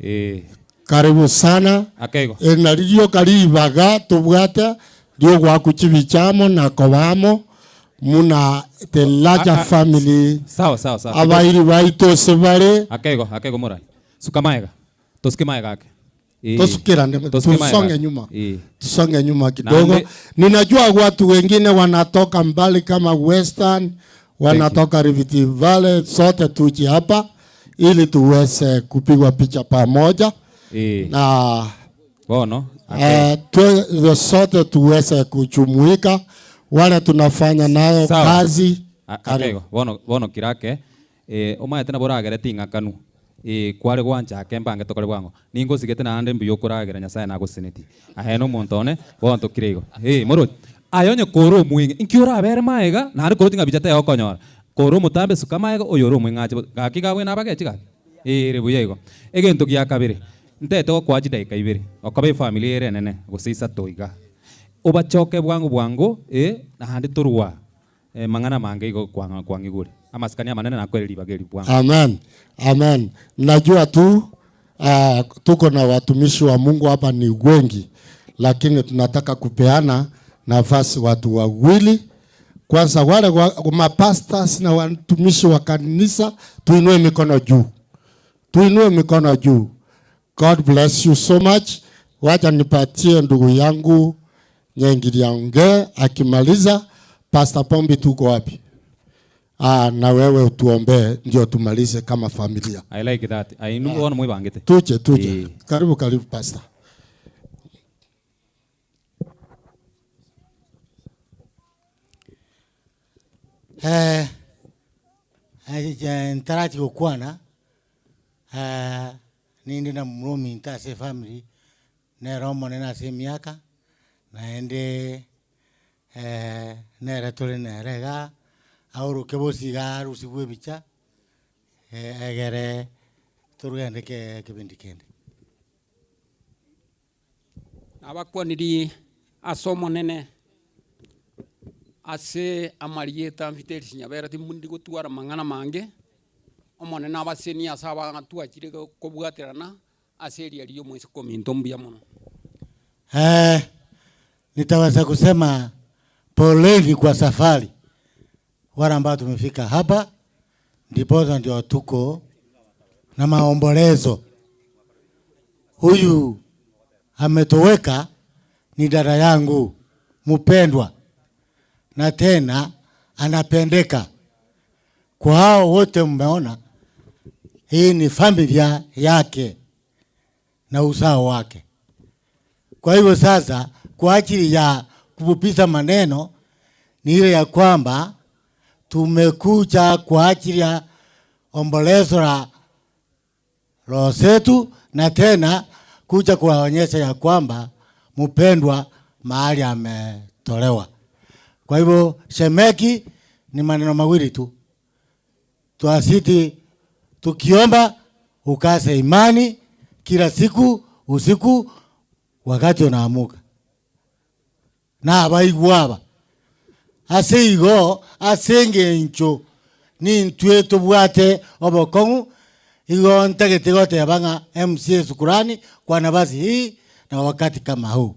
Eh. Karibu sana. Akeigo. Eri nario rioka ribaga tobwate riogoakwa chibicha amo na koba amo muna the larger Ah, ah, family Sawa sawa sawa. abairi baito ase bare. Akeigo, akeigo morai. Suka maega. Tosuke maega ake. Eh. Tosukirane, Tosuke maega tusonge ake. nyuma. Eh. Tusonge nyuma kidogo. Naende- Ninajua watu wengine wanatoka mbali kama Western, wanatoka Rift Valley, sote tuje hapa ili tuweze kupigwa picha pamoja Eh. na Bono. eh, tuwe, sote tuweze kujumuika wale tunafanya nayo Sawa. kazi. A- Karibu. Akeigo, bono bono kirake eh, omaete nabo oragere ting'akanu eh, kware gwancha ake mbange tokore bwango ningosigete naende mbuya okoragera Nyasaye nagosenetie aye na omonto one bono tokire igo eh, moroche aye onye kore omweng'e inki orabere maega naende koroche ng'a bicha taiyo okonyora kore omotambe suka maega oyo ore omweng'e ache gaki iga abwene abagechi gaki eh, ere buya igo. Egento gia kabere. Ntete gokoa chidaeka ibere, okoba efamiri ere enene, gose isato iga. Obachoke bwango bwango, ee, naende torwa mang'ana amange igo kwang'igure. Amasikani amanene nakoere ribaga eri bwango. Amen. Amen. Najua tu uh, tuko na watumishi wa Mungu hapa ni wengi, lakini tunataka kupeana nafasi watu wawili. Kwanza wale wa, mapastors na watumishi wa kanisa tuinue mikono juu, tuinue mikono juu. God bless you so much. Wacha nipatie ndugu yangu Nyengiriaonge akimaliza. Pastor Pombi, tuko wapi? Ah, na wewe utuombee ndio tumalize kama familia. I like that. I know ono mwibangete. Tuje, tuje. Karibu, karibu pastor. Eh, eh, ntarachi gokwana eh, ninde na murominto ase efamily nere omonene ase emiaka naende eh, nere tore nere igaa aoroke bonsi iga arusigwe ebicha eh, egere torogende ke kebindi kende. Nabakwanirie ase Omonene ase amarieta Fidelis Nyabera timondi gotwara amang'ana amange, Omonene abasenie ase abatwachire kobwaterana ase eria ria omoiseke ominto mbuya mono. Eh, nitaweza kusema poleni kwa safari wale ambao tumefika hapa, ndiposa ndio tuko na maombolezo. Huyu ametoweka ni dada yangu mpendwa, na tena anapendeka kwa hao wote. Mmeona hii ni familia yake na uzao wake. Kwa hivyo sasa, kwa ajili ya kufupisha maneno ni ile ya kwamba tumekuja kwa ajili ya ombolezo la roho zetu, na tena kuja kuwaonyesha ya kwamba mpendwa mahali ametolewa. Kwa hivyo shemeki ni maneno mawili tu, twasiti tukiomba ukase imani kila siku usiku wakati unaamuka na abaigwa aba ase igo ase eng'encho nintwe tobwate obokong'u igo ntagete goteba ng'a MCA shukrani kwa nafasi hii na wakati kama huu.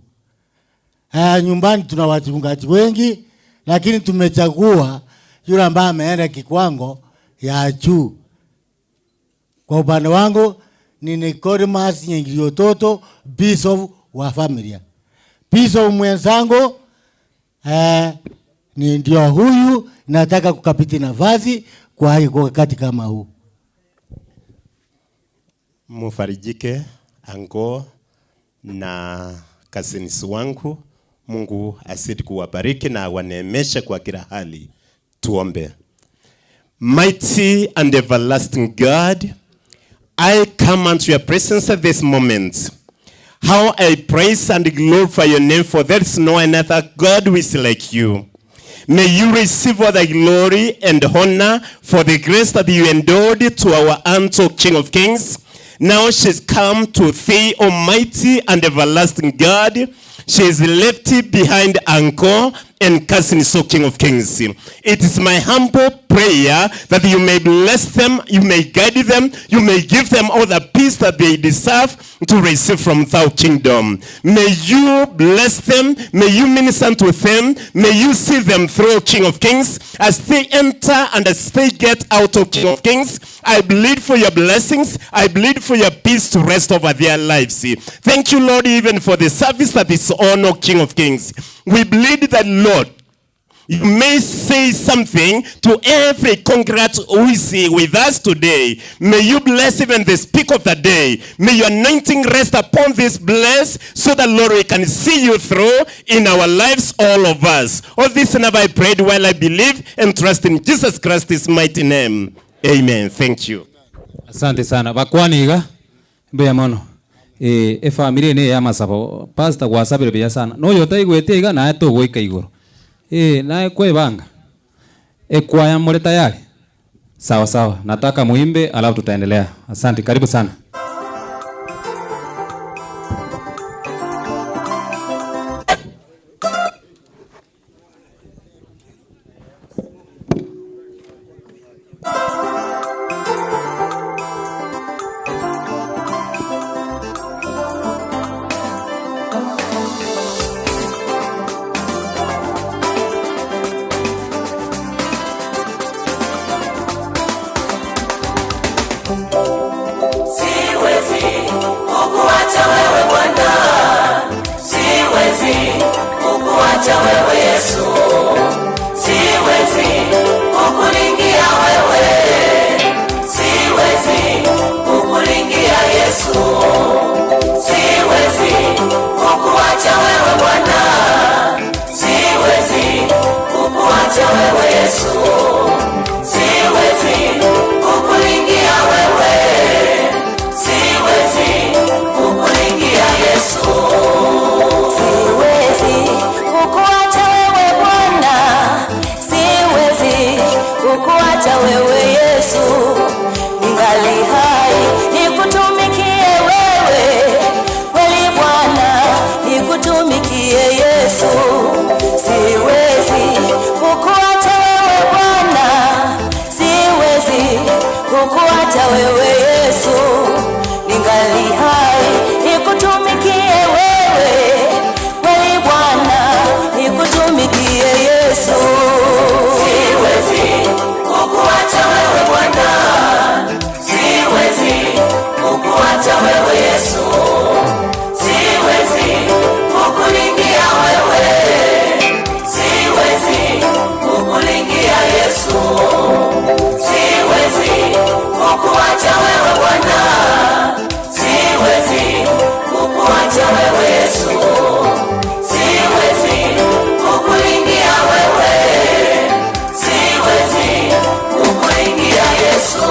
Eh, nyumbani tuna wachungaji wengi, lakini tumechagua yule ambaye ameenda kikwango ya juu. Kwa upande wangu ni Nicodemus Nyingiriototo, bishop wa familia. Bishop mwenzangu eh, ni ndio huyu, nataka kukabidhi nafasi kwa kwa wakati kama huu. Mufarijike ango na kasinisi wangu. Mungu azidi kuwabariki na awaneemeshe kwa kila hali. Tuombe. Mighty and everlasting God, I come unto your presence at this moment. How I praise and glorify your name, for there is no another God who is like you. May you receive all the glory and honor for the grace that you endowed to our aunt, O King of Kings. Now she's come to thee, Almighty and everlasting God. She is left behind uncle and cousin, so King of Kings. It is my humble prayer that you may bless them, you may guide them, you may give them all the peace that they deserve to receive from thou kingdom. May you bless them, may you minister to them, may you see them through, King of Kings, as they enter and as they get out of King of Kings. I plead for your blessings, I plead for your peace to rest over their lives. Thank you, Lord, even for the service that is on, O King of Kings. We plead that, Lord, you may say something to every congregant who is with us today. May you bless even the speaker of the day. May your anointing rest upon this bless so that, Lord, we can see you through in our lives, all of us. All this and have I prayed while I believe and trust in Jesus Christ's mighty name. Amen. Thank you. Asante sana. Bakwani iga mbuya mono. Eh, efamiri ene ya masabo pastor gwasabire buya sana. Noyo otaigwete iga naye togoika igoro. Eh, naye kwebanga. Ekwaya more tayari? Sawa sawa. Nataka muimbe alafu tutaendelea. Asante, karibu sana. Kukuacha wewe Yesu, ningali hai nikutumikie wewe, kweli Bwana nikutumikie Yesu. Siwezi kukuacha wewe Bwana, siwezi kukuacha wewe Yesu, siwezi kukulingia wewe, siwezi kukulingia Yesu, siwezi kukuacha wewe Bwana, siwezi kukuacha wewe Yesu, siwezi kukulingia wewe, siwezi kukuingia Yesu.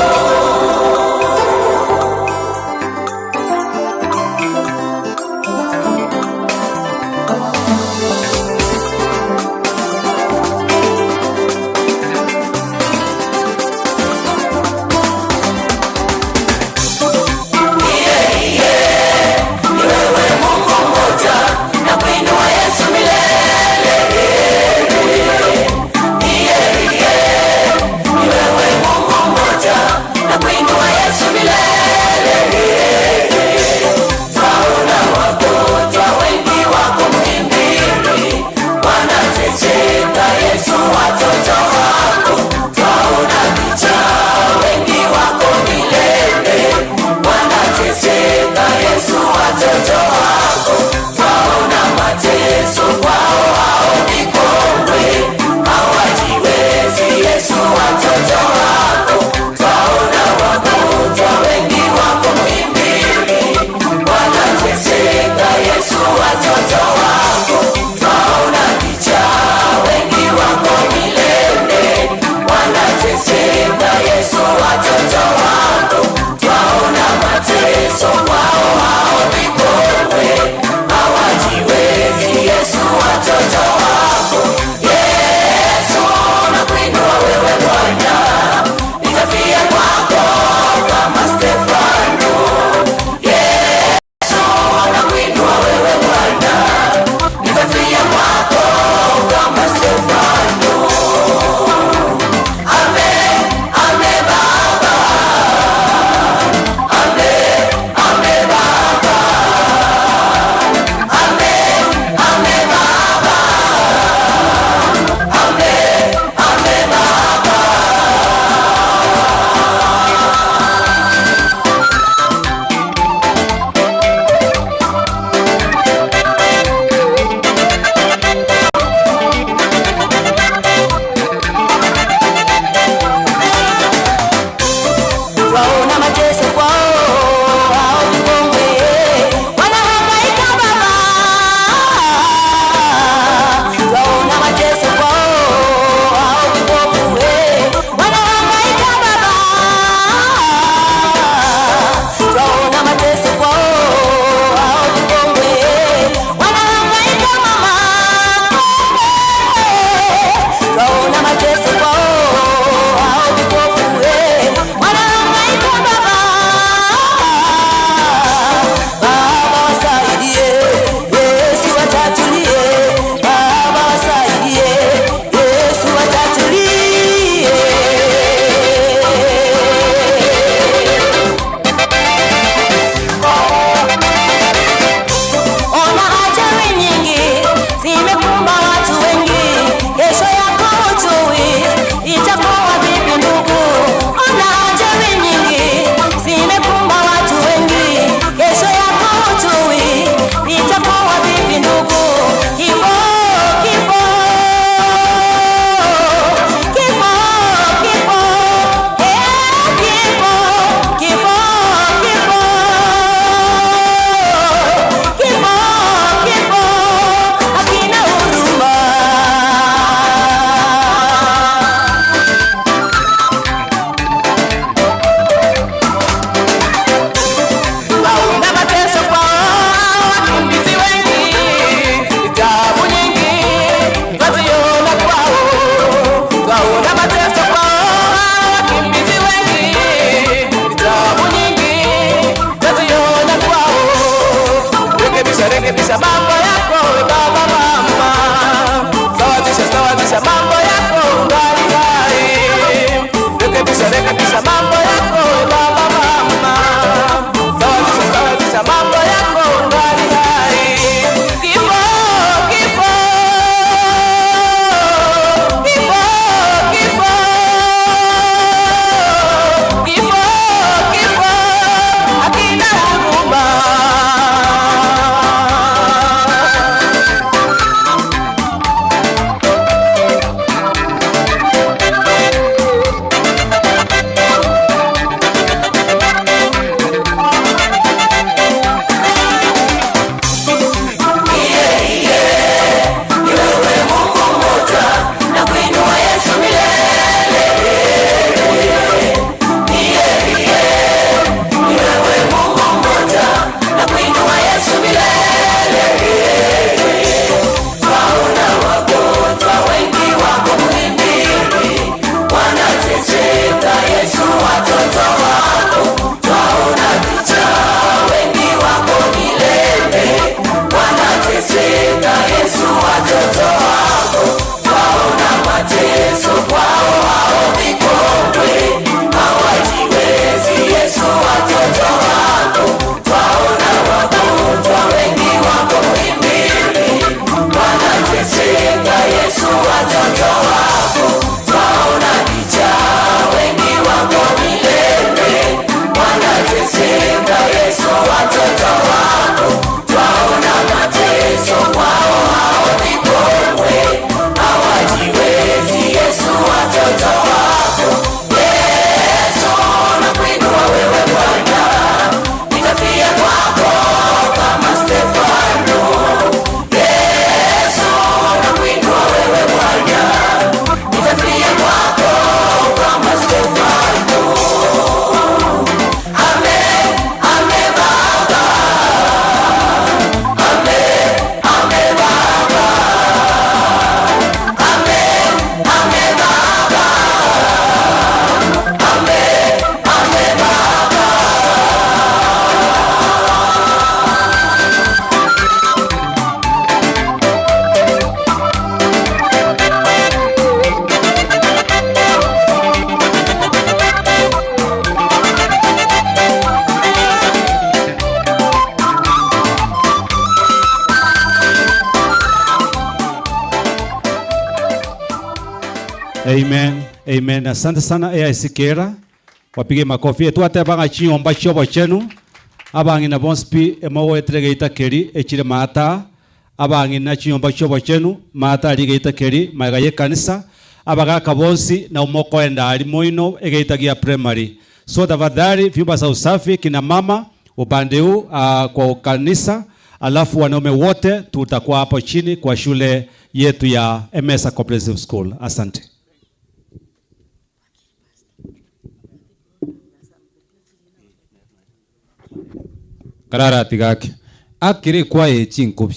Yesu, watoto wako twaona vichaa, wengi wako milele wanateseka. Yesu, watoto wako twaona mateso, kwao hao vikongwe hawajiwezi. Yesu, watoto wako Yesu, nakuinua wewe Bwana, nitafia kwako kama Stefano. Yesu, nakuinua wewe Bwana, nitafia kwako kama Stefano. Ame, ame Baba, ame, ame Baba, ame, ame Baba, ame, ame Baba. Amen. Amen. Asante sana AIC Kera. Wapige makofi. Etwatebanga chinyomba chiobo chenu. Abang'ina bonsi pi emogwetere geita keri echire maata. Abang'ina chinyomba chiobo chenu maata ari geita keri maega ye kanisa. Abagaka bonsi na omokoenda ari moino egeita gia primary. So tafadhali vyumba za usafi kina mama upande huu kwa kanisa, alafu wanaume wote tutakuwa hapo chini kwa shule yetu ya Emesa Comprehensive School. Asante. Kararati gake akiri kwa chinkubi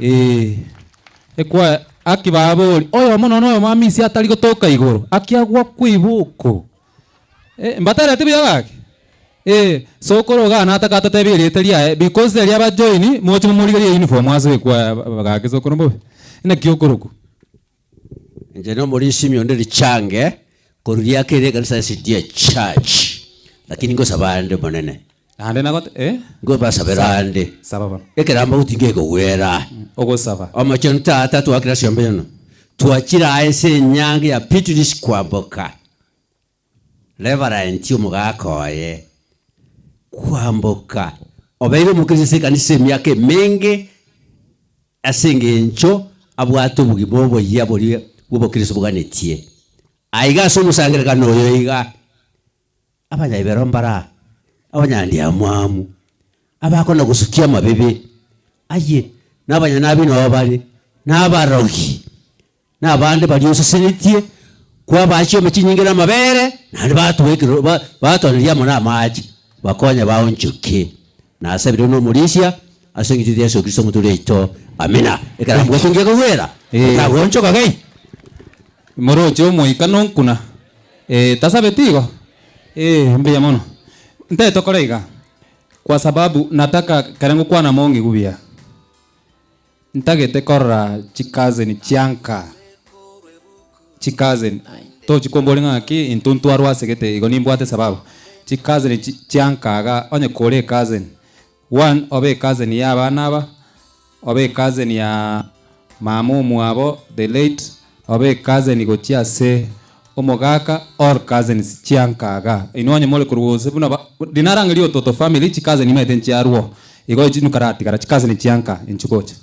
eh ekwa akibabori oyo mono noyo mamisi atari gotoka igoro akiagwa kwibuko eh mbatara tibi gake eh sokoro ga na ataka tebi rite riae because ria ba join mochi mumurigerie uniform aso kwa gake sokoro mbobe ina kyokuruku. Nje no muri Simeon richange koruria kire kanisa CDA church, lakini ngo sabande monene. Ande nagot eh ngo basabera ande. Sababa. Ekeramba utinge kogwera. Ogosaba. Amacho tata twakira siombe yono twachira ese nyange ya Beatrice Kwamboka Reverend omugakoye Kwamboka obeire omukristo ekanisa emiaka emenge ase eng'encho abwate obogima oboyia boria bwa obokristo boganetie aiga ase omosangerekano oyo iga abanyaibero mbara abanyandiamwamu abakona gusukia amabibi aye n'abanyanabi nabo bari n'abarogi n'abandi bari osesenetie kwabachio chinyingi na amabere nandi batwekire batonirie amo na amache bakonya baonchoke nasabire nomorisia ase eng'encho ya Yesu Kristo omoture oito amina ekero mgotungie kogwera otagonchoka gei. Moroche omoika nonkuna eh tasabetigo eh mbuya mono nte tokore iga kwa sababu nataka karengo kwana mongi gubia ntagete korora chikazeni chianka chikazeni to chikombori ng'aki intu ntwarwasegete igo nimbwate sababu chikazeni chiankaga onye kore cousin one obe cousin ya abana aba obe cousin ya mama omwabo the late obe cousin gochia ase omogaka all cousins chiankaga inwe onye more korwa gose buna dinarangeria ototo family chikazeni imanyete nchiarwo igo nukaratigara chikazeni chianka inchugocha.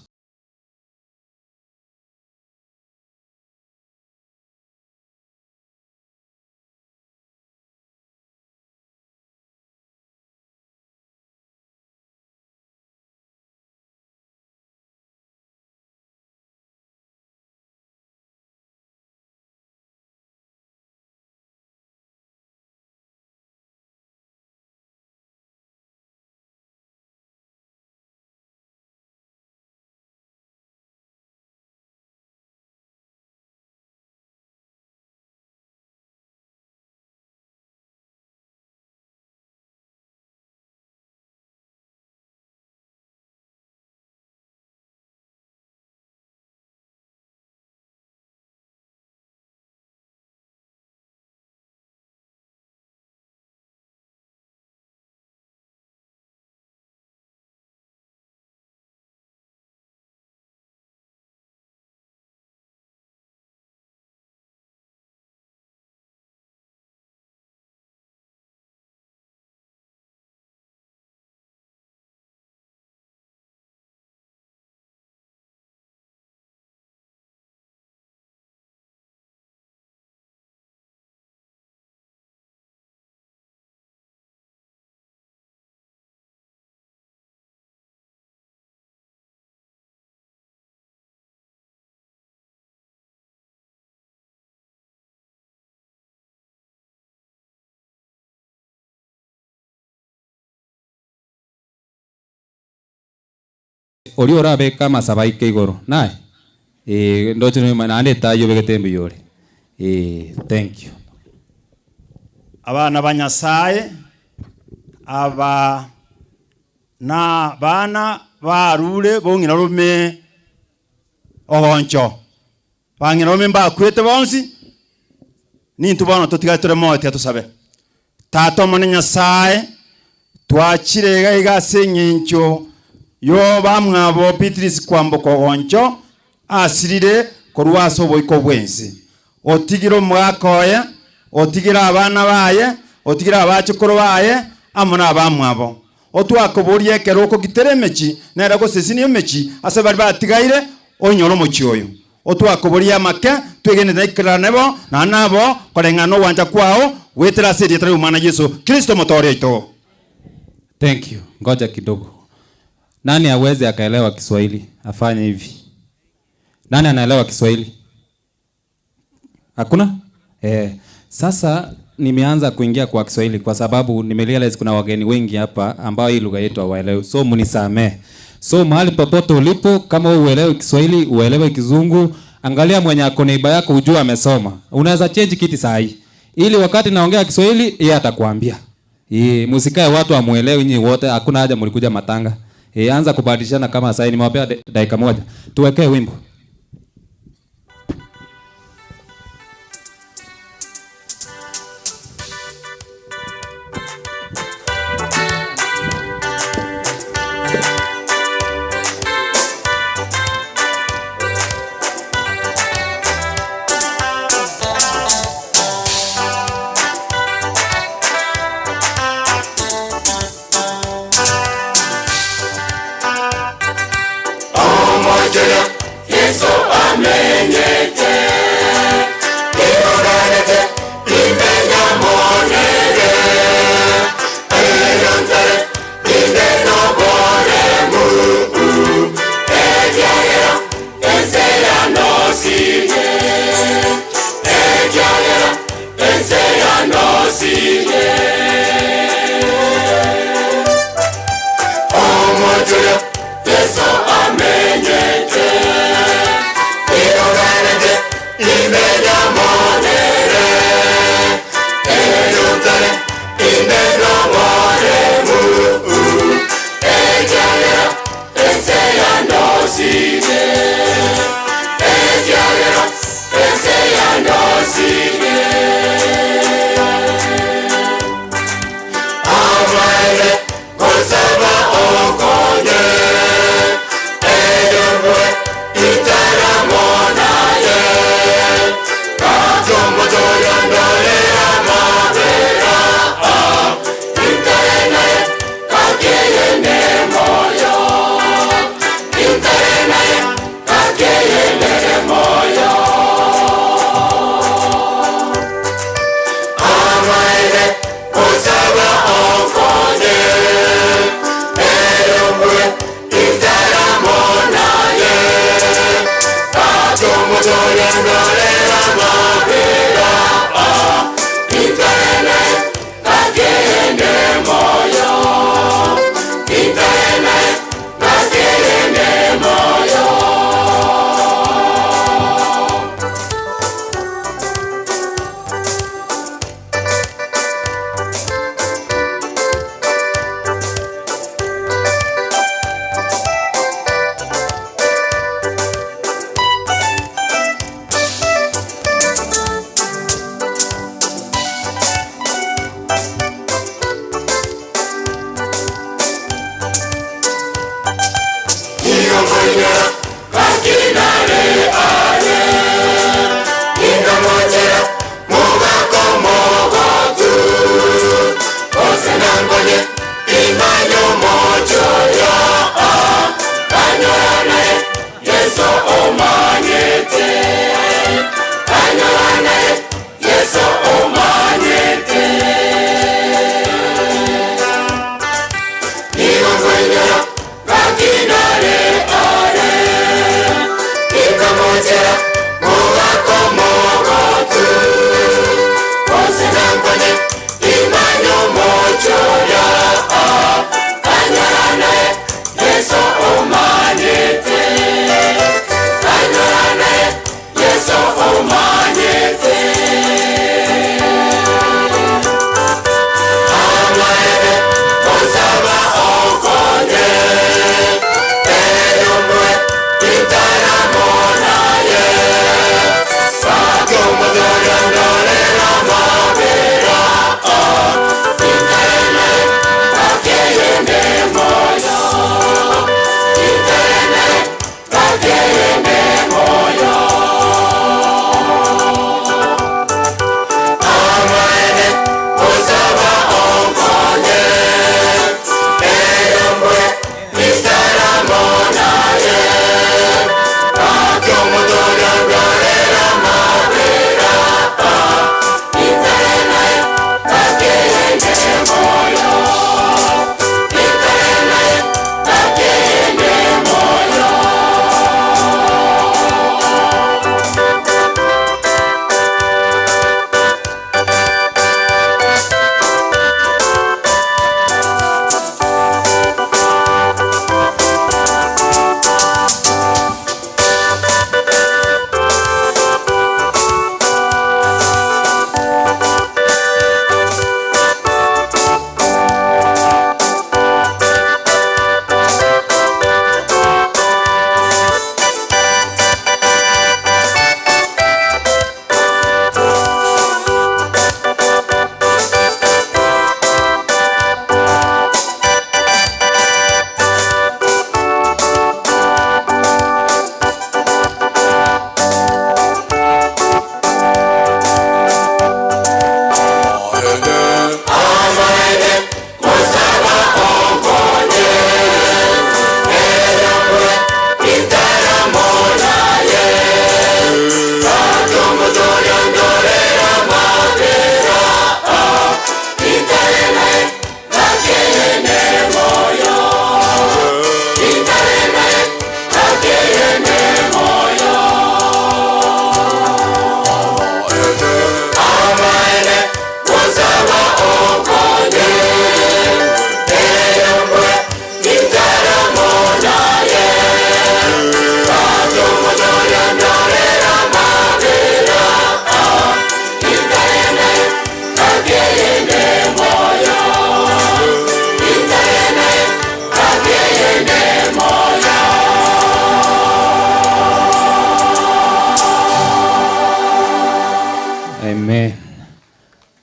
Oria orabeke amasabo aike igoro naye? Eeh ndoche noima naende etai obegete mbuya ore. Eeh thank you. Abana ba Nyasae aba nabana barure bong'ina rome ogoncho. Bang'ina rome mbakwete bonsi, nintwe bono totigare tore moyo tiga tosabe. Tata Omonene Nyasae, twachire iga iga ase eng'encho y'obamwabo Beatrice kwamboka ogoncho asirire korwa ase oboiko bw'ense. Otigire omogaka oye, otigire abana baye, otigire abachokoro baye, amo nabamwabo. Otwakoboria ekero okogitera emechi, nere gosesinia emechi ase baria batigaire, onyore omochie oyo. Otwakoboria amake, twegenete naikerane bo, naende nabo, koreng'ana nogwancha kwao, goetera ase erieta ri'Omwana Yeso Kristo Omotooria oito. Thank you. Ngoja kidogo. Nani hawezi akaelewa Kiswahili? Afanye hivi. Nani anaelewa Kiswahili? Hakuna? Eh, sasa nimeanza kuingia kwa Kiswahili kwa sababu nimerealize kuna wageni wengi hapa ambao hii lugha yetu hawaelewi. So mnisamee. So mahali popote ulipo, kama wewe uelewi Kiswahili, uelewe Kizungu, angalia mwenye ako neighbor yako ujue amesoma. Unaweza change kiti saa hii. Ili wakati naongea Kiswahili, yeye atakwambia. Eh, msikae watu hamuelewi nyinyi wote, hakuna haja mlikuja matanga. Eh, anza kubadilishana kama saa hii nimewapea dakika moja. Tuwekee wimbo. Omochenu Yeso amenyete, Iroranete imenya monere, Erontere inde noboremu, Ekiagera ense yanosire, Ekiagera ense yanosire. Omochenu Yeso amenyete, Iroranete imenya monere, Erontere inde noboremu, Ekiagera ense yanosire, Ekiagera ense yanosire. Amaere gosaba okonye, Eyobwe itaramonaye, Kachomotoyo ndore amabera, Itarenaye kakeyene moyo, Itarenaye kakeyene moyo. Amaere gosaba okonye, Eyobwe itaramonaye, Kachomotoyo ndore amabera, Itarenaye kakeyene moyo, Itarenaye kakeyene moyo.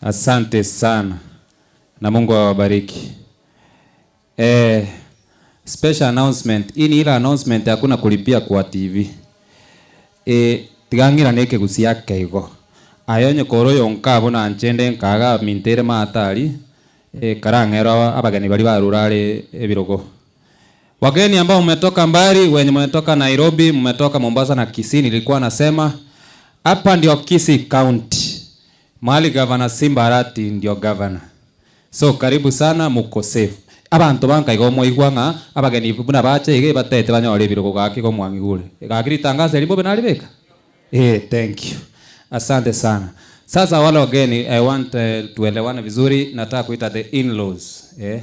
Asante sana na Mungu awabariki. Eh, special announcement. Hii ni ile announcement hakuna kulipia kwa TV. Eh, tiga ng'irane ekegusii ake igo. Aye onye kore oyonka abwo nanche nde nkaga minto ere maate aria, eh, karang'erwe abageni baria barure are ebirogo. Wageni ambao mmetoka mbali, wenye mmetoka Nairobi, mmetoka Mombasa na Kisii, nilikuwa nasema hapa ndio Kisii County. Mahali Governor Simba Arati ndio governor. So karibu sana muko safe. Abanto banka igo mwaigwa ng'a abageni buna bacha iga ebatete banyore ebirogo gaki igo mwang'igure. Gaki ritangazo eri mbobe naribeka? Eh, thank you. Asante sana. Sasa wale wageni I want uh, tuelewane vizuri, nataka kuita the in-laws. Eh?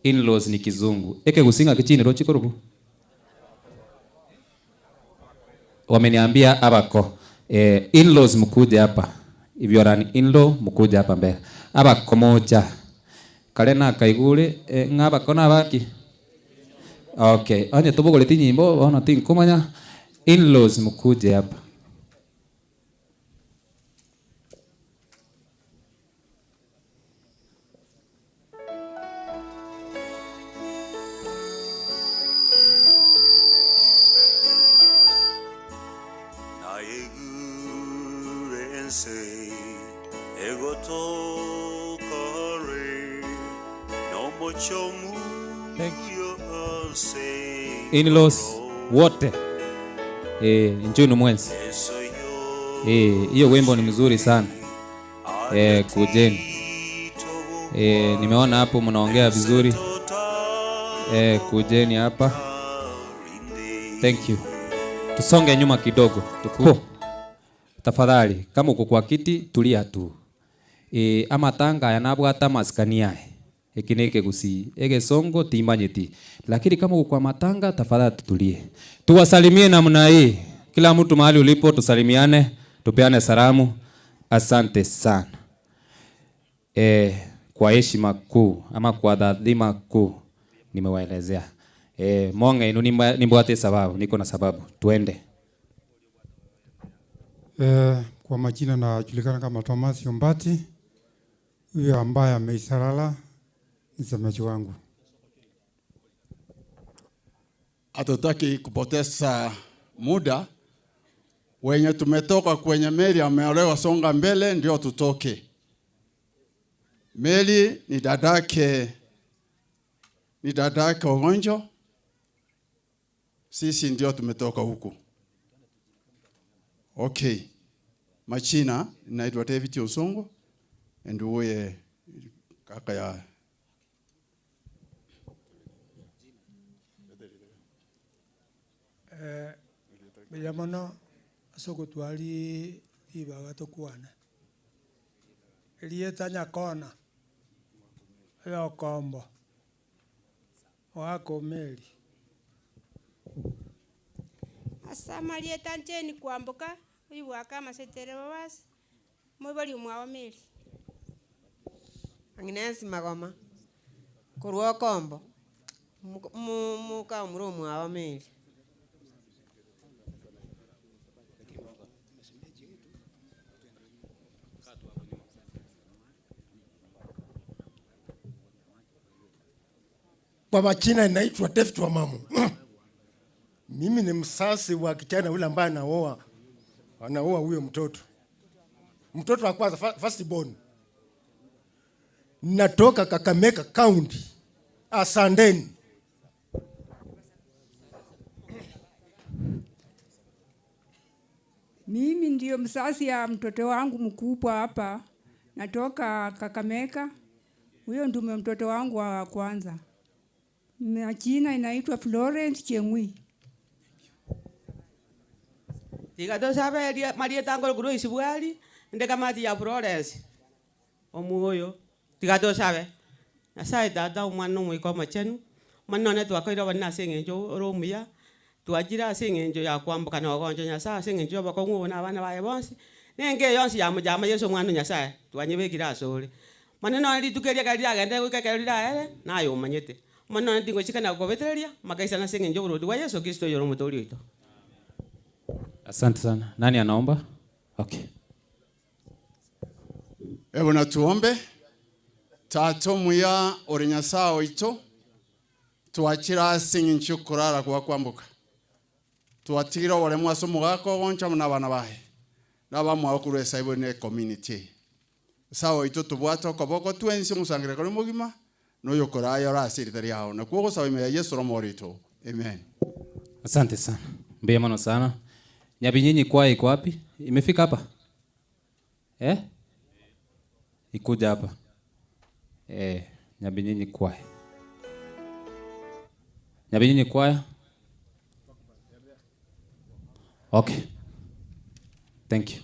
In-laws ni kizungu. Ekegusii ng'aki chinero chikorubu? Wameniambia abako. Eh, in-laws mkuje hapa. If you are an in-law mkuje hapa mbele. Abako mocha. Kare nakaigure eh, ng'a abako nabaki. Okay, onye tobogoreti nyimbo bono tinkomanya. In-laws mkuje hapa. Naigure ense egotokare nomochomu yonse In-laws wote eh, njoni mwenzi eh, hiyo wimbo ni mzuri sana eh, kujeni eh, nimeona hapo mnaongea vizuri eh, kujeni hapa. Thank you. Tusonge nyuma kidogo tuku. Tafadhali kama uko kwa kiti tulia tu e, amatanga aya nabwate amasikani aye eki ne ekegusii egesongo timanyeti lakini kama uko kwa matanga tafadhali tutulie tuwasalimie namna hii kila mtu mahali ulipo tusalimiane tupeane salamu asante sana e, kwa heshima kuu ama kwa dhadhima kuu nimewaelezea e, monge inu nimbwate sababu niko na sababu tuende Eh, kwa majina najulikana kama Thomas Yombati, huyo ambaye ameisalala ni msemaji wangu. Hatutaki kupoteza muda. Wenye tumetoka kwenye meli ameolewa, songa mbele ndio tutoke. Meli ni dadake, ni dadake Ogonjo, sisi ndio tumetoka huku. Okay, machina naitwa David Osongo, nduye kaka ya Eh, mbuya mono ase ogotwari ribaga tokwane. Erieta Nyakona, oyokombo, oaka omeri. Ase amarieta Jane Kwamboka, oyobwake amasetere babasi, moibori omwabo Mary. Agnes Magoma, korwa okombo, moko mo moka omoro omwabo Mary. Kwa majina inaitwa David Wamamu. Mimi ni msasi wa kijana yule ambaye anaoa anaoa huyo mtoto, mtoto wa kwanza first born. Natoka Kakamega County. Asanteni. Mimi ndio mzazi ya mtoto wangu mkubwa hapa, natoka Kakamega. Huyo ndio mtoto wangu wa kwanza. Majina inaitwa Florence Cheng'ui. Tiga tosabe marieta ngoro kuru isibwari inde kamati ya Florence omuoyo tiga tosabe Nyasaye tata omwana omoika omochenu omwana none twakoire obonene ase eng'encho ore omuya twachire ase eng'encho ya kwamboka na ogoncha Nyasaye ase eng'encho ya obokong'u obo na abana baye bonsi, na enka eye yonsi ya mojama Yeso omwana o Nyasaye twanyebekire ase ore. Mani nonye rituko eria ekero riragende goika ekero riraere, naye omanyete. Omwana nonye tingochika na kobetereria, makaisana ase eng'encho ya oboroti bwa Yeso Kristo oyore omotoori oito. Asante sana. Nani anaomba? Okay. Hebu na tuombe. Tata omuya ore Nyasaye oito, twachire ase eng'encho yokorara kwa kwamboka. Twatigire oboremu ase omogaka ogoncha amo na abana baye, na abamwabo korwa esaibo na ecommunity eye. Nyasaye oito tobwate okoboko twensi omosangererekano omogima, na oyokoraya ore ase erita riao. Nakwo ogosaba ime ya Yeso ore omoro oito. Amen. Asante sana. Mbuya mono sana. Nyabinyinyi kwaya iko wapi? Imefika hapa? Eh? Ikuja hapa. Eh, Nyabinyinyi kwaya. Nyabinyinyi kwaya. Okay. Thank you.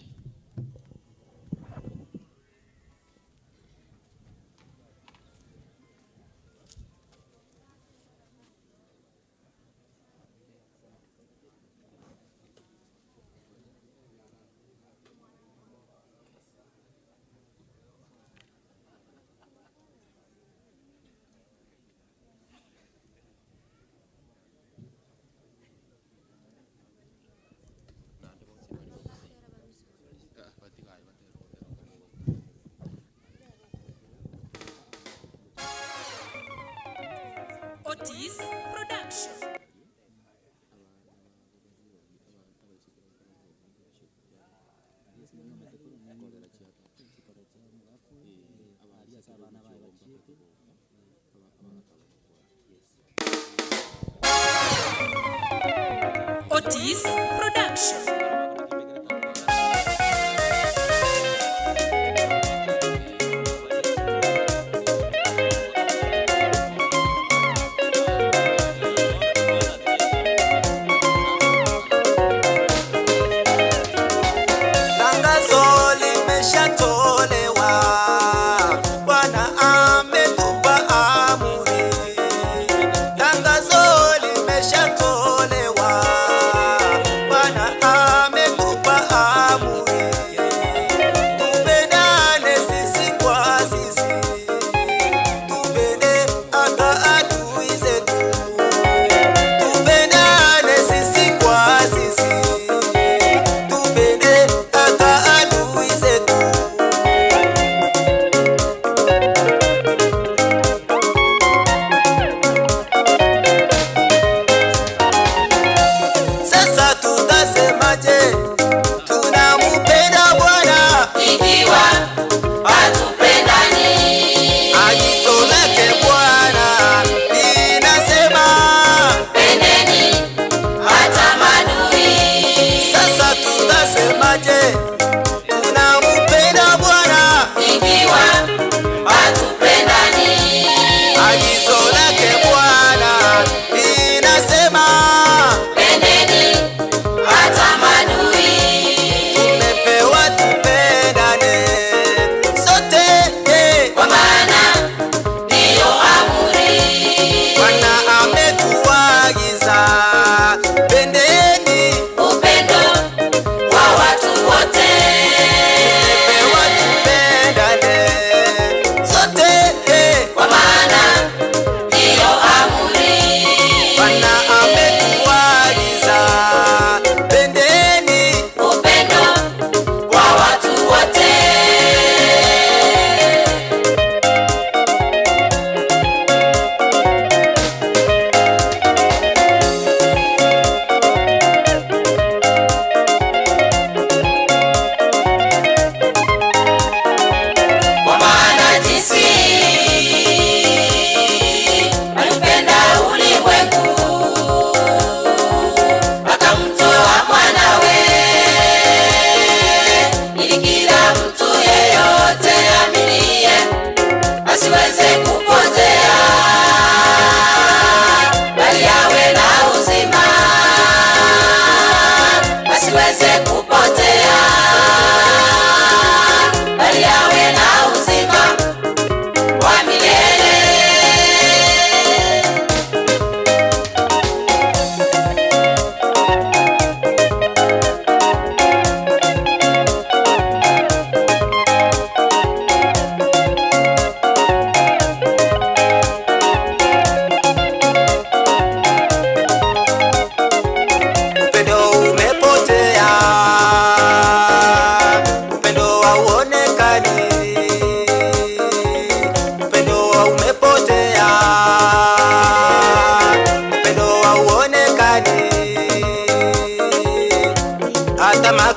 Otis Production. Otis Production. Tangazo limeshatolewa, Bwana ametupa amri. Tangazo limeshatolewa, Bwana ametupa amri. Tupendane sisi kwa sisi, tupende hata adui zetu. Tupendane sisi kwa sisi, tupende hata adui zetu. Sasa tutasemaje? Tunamupenda Bwana Ikiwa hatupendani. Agizo lake Bwana linasema Pendeni hata maadui. Sasa tutasemaje? Tunampenda Bwana Ikiwa hatupendani. Agizo lake Bwana linasema Pendeni hata maadui. Tumepewa tupendane sote eh. Kwa maana ndiyo amri. Bwana ametuagiza pendeni upendo wa watu wote.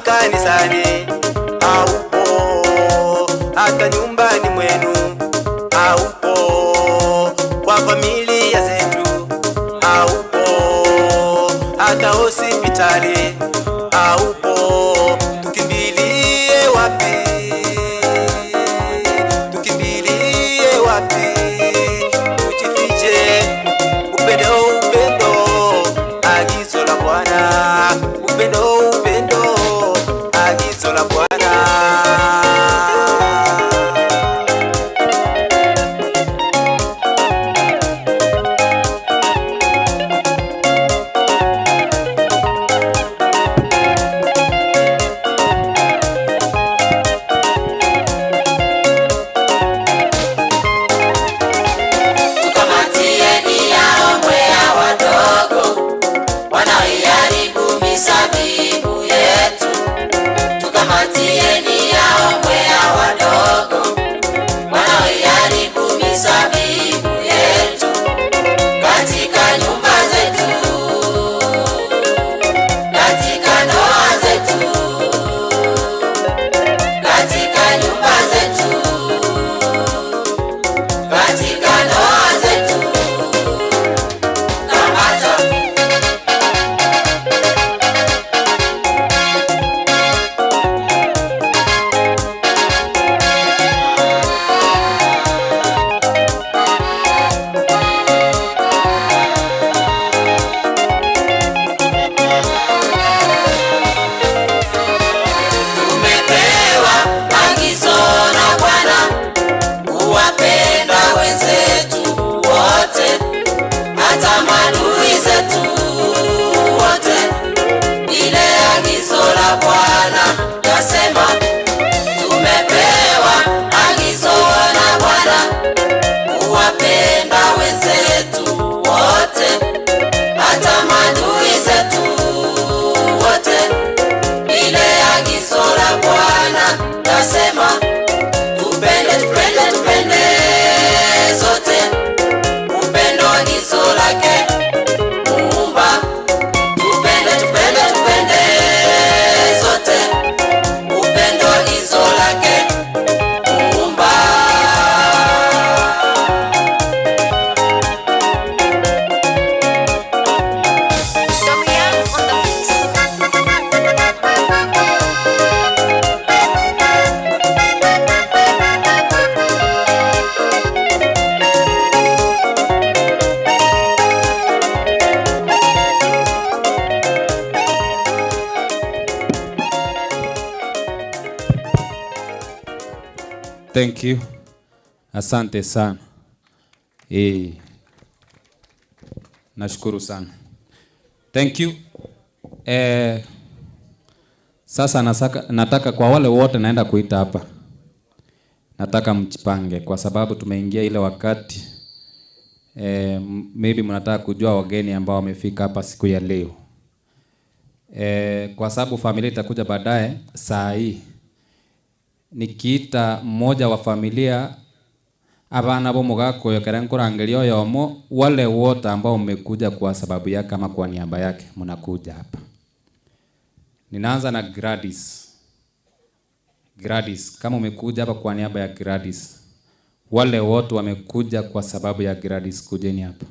makanisani haupo, hata nyumbani mwenu haupo, kwa familia zetu haupo, hata hospitali haupo. Tukimbilie wapi? Tukimbilie wapi? Tujifiche upendo, upendo, agizo la Bwana, upendo, upendo, agizo la Bwana. Tukamatieni hao mbweha wadogo wanaoiharibu mizabibu yetu. Tukamatieni hao mbweha wadogo wanaoiharibu mizabibu yetu katika nyumba zetu, katika ndoa zetu, katika nyumba zetu, katika ndoa zetu. Kamata. Tumepewa agizo na Bwana kuwapenda wenzetu wote, hata maadui zetu wote. Ile agizo la Bwana nasema, tumepewa agizo na Bwana kuwapenda wenzetu wote, hata maadui zetu wote. Ile agizo la Bwana nasema, tupende, tupende, tupende zote, upendo agizo lake Muumba. Tupende, tupende, tupende zote, upendo agizo lake Muumba. Thank you. Asante sana. Eh. Nashukuru sana. Thank you. Eh, sasa nasaka, nataka kwa wale wote naenda kuita hapa. Nataka mjipange kwa sababu tumeingia ile wakati eh, maybe mnataka kujua wageni ambao wamefika hapa siku ya leo. Eh, kwa sababu familia itakuja baadaye saa hii nikiita mmoja wa familia abana bo kera nkurangeria oyomo wale wote ambao mmekuja kwa sababu yake ama kwa niaba yake mnakuja hapa. Ninaanza na Gladys. Gladys, kama umekuja hapa kwa niaba ya Gladys, wale wote wamekuja kwa sababu ya Gladys, kujeni hapa.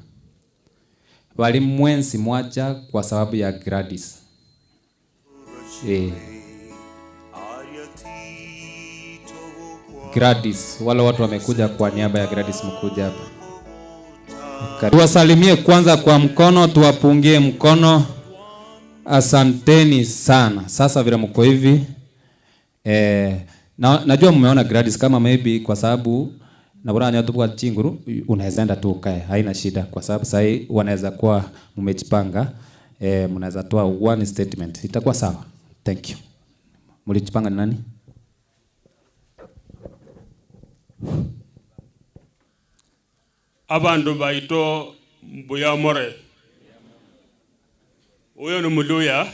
Wali mwensi mwacha kwa sababu ya Gladys. Eh. Gladys, wale watu wamekuja kwa niaba ya Gladys, mkuja hapa. Tuwasalimie kwanza kwa mkono, tuwapungie mkono. Asanteni sana. Sasa vile mko hivi eh, na, najua mmeona Gladys kama maybe kwa sababu na tubwa chinguru unaweza enda tu ukae, haina shida kwa sababu sasa wanaweza kuwa mmejipanga eh, mnaweza toa one statement itakuwa sawa. Thank you. Mlijipanga ni nani? Abandu baito Mbuyamore. Huyo ni Mluya,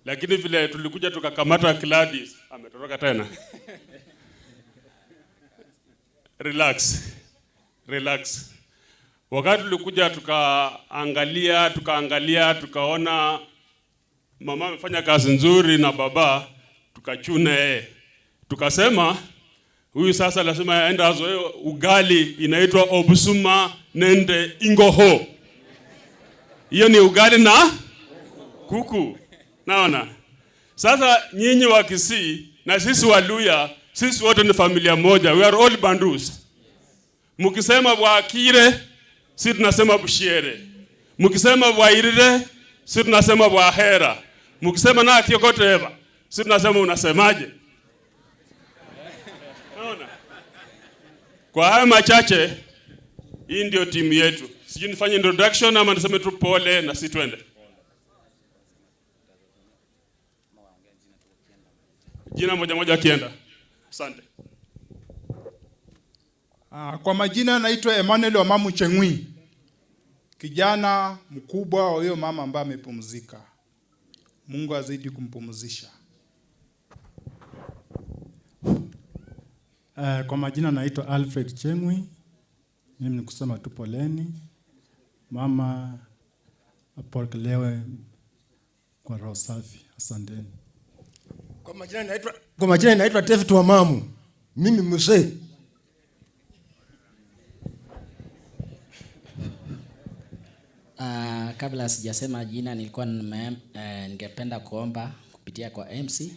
lakini vile tulikuja tukakamata Gladys ametoroka tena. Relax, relax. Wakati tulikuja tukaangalia, tukaangalia, tukaona Mama amefanya kazi nzuri na baba, tukachuna yeye, tukasema huyu sasa lazima aende azoee ugali inaitwa obusuma nende ingoho. Hiyo ni ugali na kuku. Naona sasa nyinyi wa Kisii na sisi Waluya, sisi wote ni familia moja, we are all Bandus. Mkisema Bwakire, si tunasema Bushiere. Mkisema Bwairire, si tunasema Bwahera. Mkisema na Kiokoteva, si tunasema unasemaje? Naona kwa haya machache, hii ndio timu yetu. Sijui nifanye introduction ama niseme tu pole na si twende. Jina moja moja akienda. Asante. Kwa majina naitwa Emmanuel Wamamu Cheng'wi, kijana mkubwa wa huyo mama ambaye amepumzika. Mungu azidi kumpumzisha. Kwa majina naitwa Alfred Cheng'wi. Mimi ni kusema tu poleni. Mama apokelewe kwa roho safi. Asanteni. Kwa majina naitwa, kwa majina naitwa David Wamamu. Mimi mzee. Kabla sijasema jina nilikuwa ningependa kuomba kupitia kwa MC.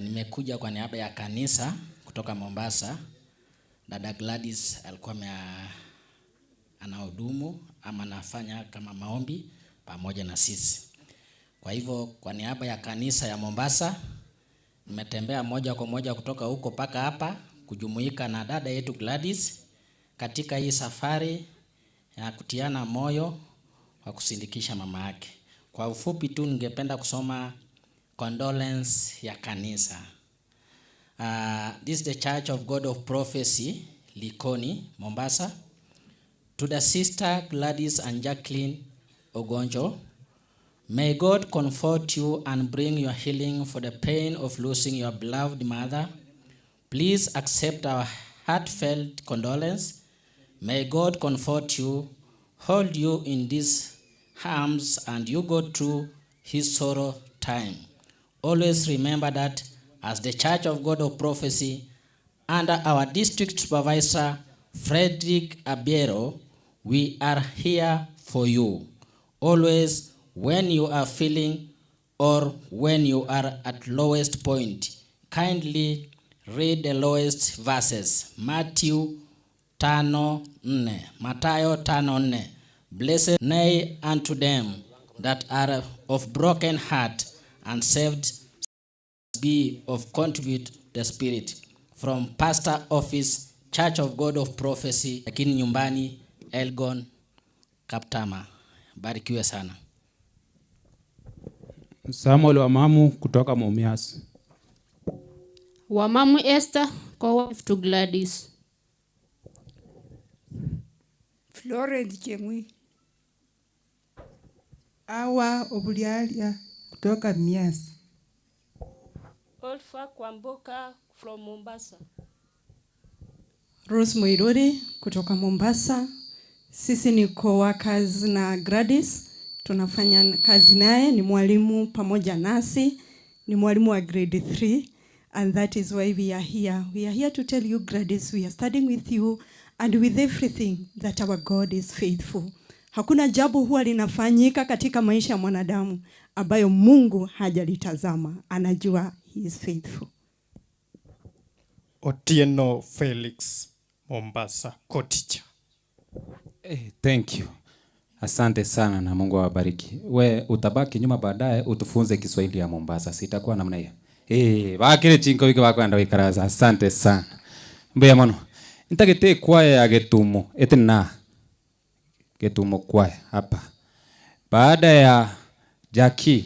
Nimekuja kwa niaba ya kanisa kutoka Mombasa. Dada Gladys alikuwa anahudumu ama anafanya kama maombi pamoja na sisi. Kwa hivyo kwa niaba ya kanisa ya Mombasa nimetembea moja kwa moja kutoka huko mpaka hapa kujumuika na dada yetu Gladys katika hii safari ya kutiana moyo wa kusindikisha mama yake. Kwa ufupi tu ningependa kusoma condolence ya kanisa. This is the Church of God of Prophecy, Likoni, Mombasa. To the sister Gladys and Jacqueline Ogonjo, may God comfort you and bring your healing for the pain of losing your beloved mother. Please accept our heartfelt condolence. May God comfort you, hold you in these arms, and you go through his sorrow time. Always remember that as the Church of God of Prophecy, under our district supervisor, Frederick Abiero, we are here for you. Always when you are feeling or when you are at lowest point, kindly read the lowest verses. Matthew 5:4. Mathayo 5:4. Blessed nay unto them that are of broken heart and saved be of contribute the spirit. From Pastor Office, Church of God of Prophecy, lakini nyumbani Elgon Kaptama. Barikiwe sana. Samuel Wamamu kutoka Mumias. Wamamu Esther, co-wife to Gladys. Florence Cheng'wi. Awa Obulialia kutoka Mias. Olfa Kwamboka from Mombasa. Rose Muiruri kutoka Mombasa. Sisi ni co-workers na Gladys, tunafanya kazi naye, ni mwalimu pamoja nasi, ni mwalimu wa grade 3 and that is why we are here. We are here to tell you Gladys, we are studying with you and with everything that our God is faithful. Hakuna jambo huwa linafanyika katika maisha ya mwanadamu ambayo Mungu hajalitazama. Anajua he is faithful. Otieno Felix, Mombasa, co-teacher. Thank you. Asante sana na Mungu awabariki. We utabaki nyuma baadaye utufunze Kiswahili ya Mombasa. Sitakuwa namna hiyo. Bakire chinko wiki bakwenda wikaraza. Asante sana. Mbuya mono. Ntagete kwaya ya Getumo. Ete na Getumo kwaya hapa. Baada ya Jackie,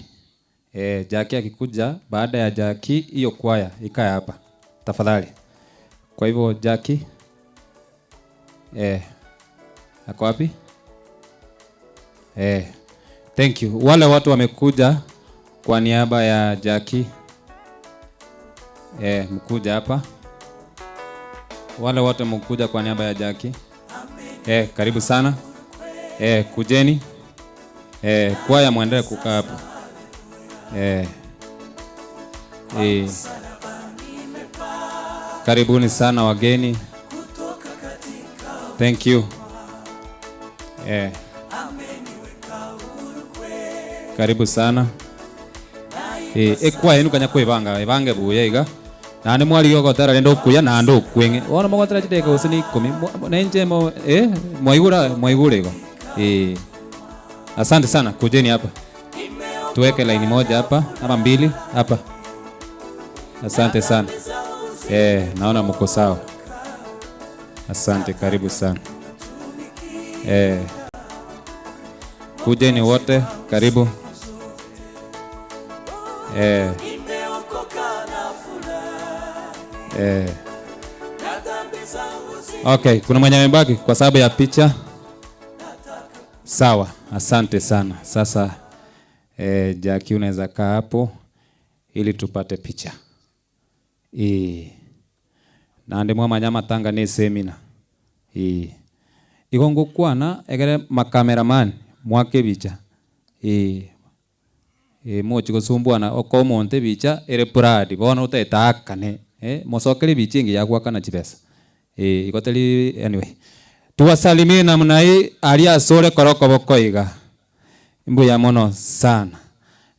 Jackie akikuja, baada ya Jackie hiyo kwaya ikae hapa. Tafadhali. Kwa hivyo Jackie, ako wapi? Thank you. Wale watu wamekuja kwa niaba ya Jackie, mkuja hapa. Wale watu wamekuja kwa niaba ya Jackie, karibu sana. Kujeni. Kwaya muendelee kukaa hapa. Eh. Eh. Karibuni sana wageni. Thank you. Eh. Karibu sana. Eh, ekwa yenu kanya kwebanga, ebange buya iga. Naende mwarigia ogotera rende okuya naende okweng'e. Bono mogotera chidakika gose na ikomi, nainche mo eh, mwaigure mwaigure igo. Eh. Asante sana, kujeni hapa. Tuweke laini moja hapa ama mbili hapa. Asante sana. Eh, naona mko sawa. Asante, karibu sana. Eh. Kujeni wote, karibu. Eh. Eh. Okay, kuna mwenye amebaki kwa sababu ya picha. Sawa, asante sana. Sasa eh, Jackie unaweza kaa hapo ili tupate picha. Eh. Naende mwamanya amatanga ne esemina. Eh. Igo ngokwana egere macameraman mwake ebicha. Eh. Eh, mochi gosumbuana oko omonto ebicha ere proud bono otagete aakane eh, mosokere ebicha engiya goakana chibesa. Eh, igo tari anyway. Tuwasalimie namna hii aria ase ore kora okoboko iga. Mbuya mono sana.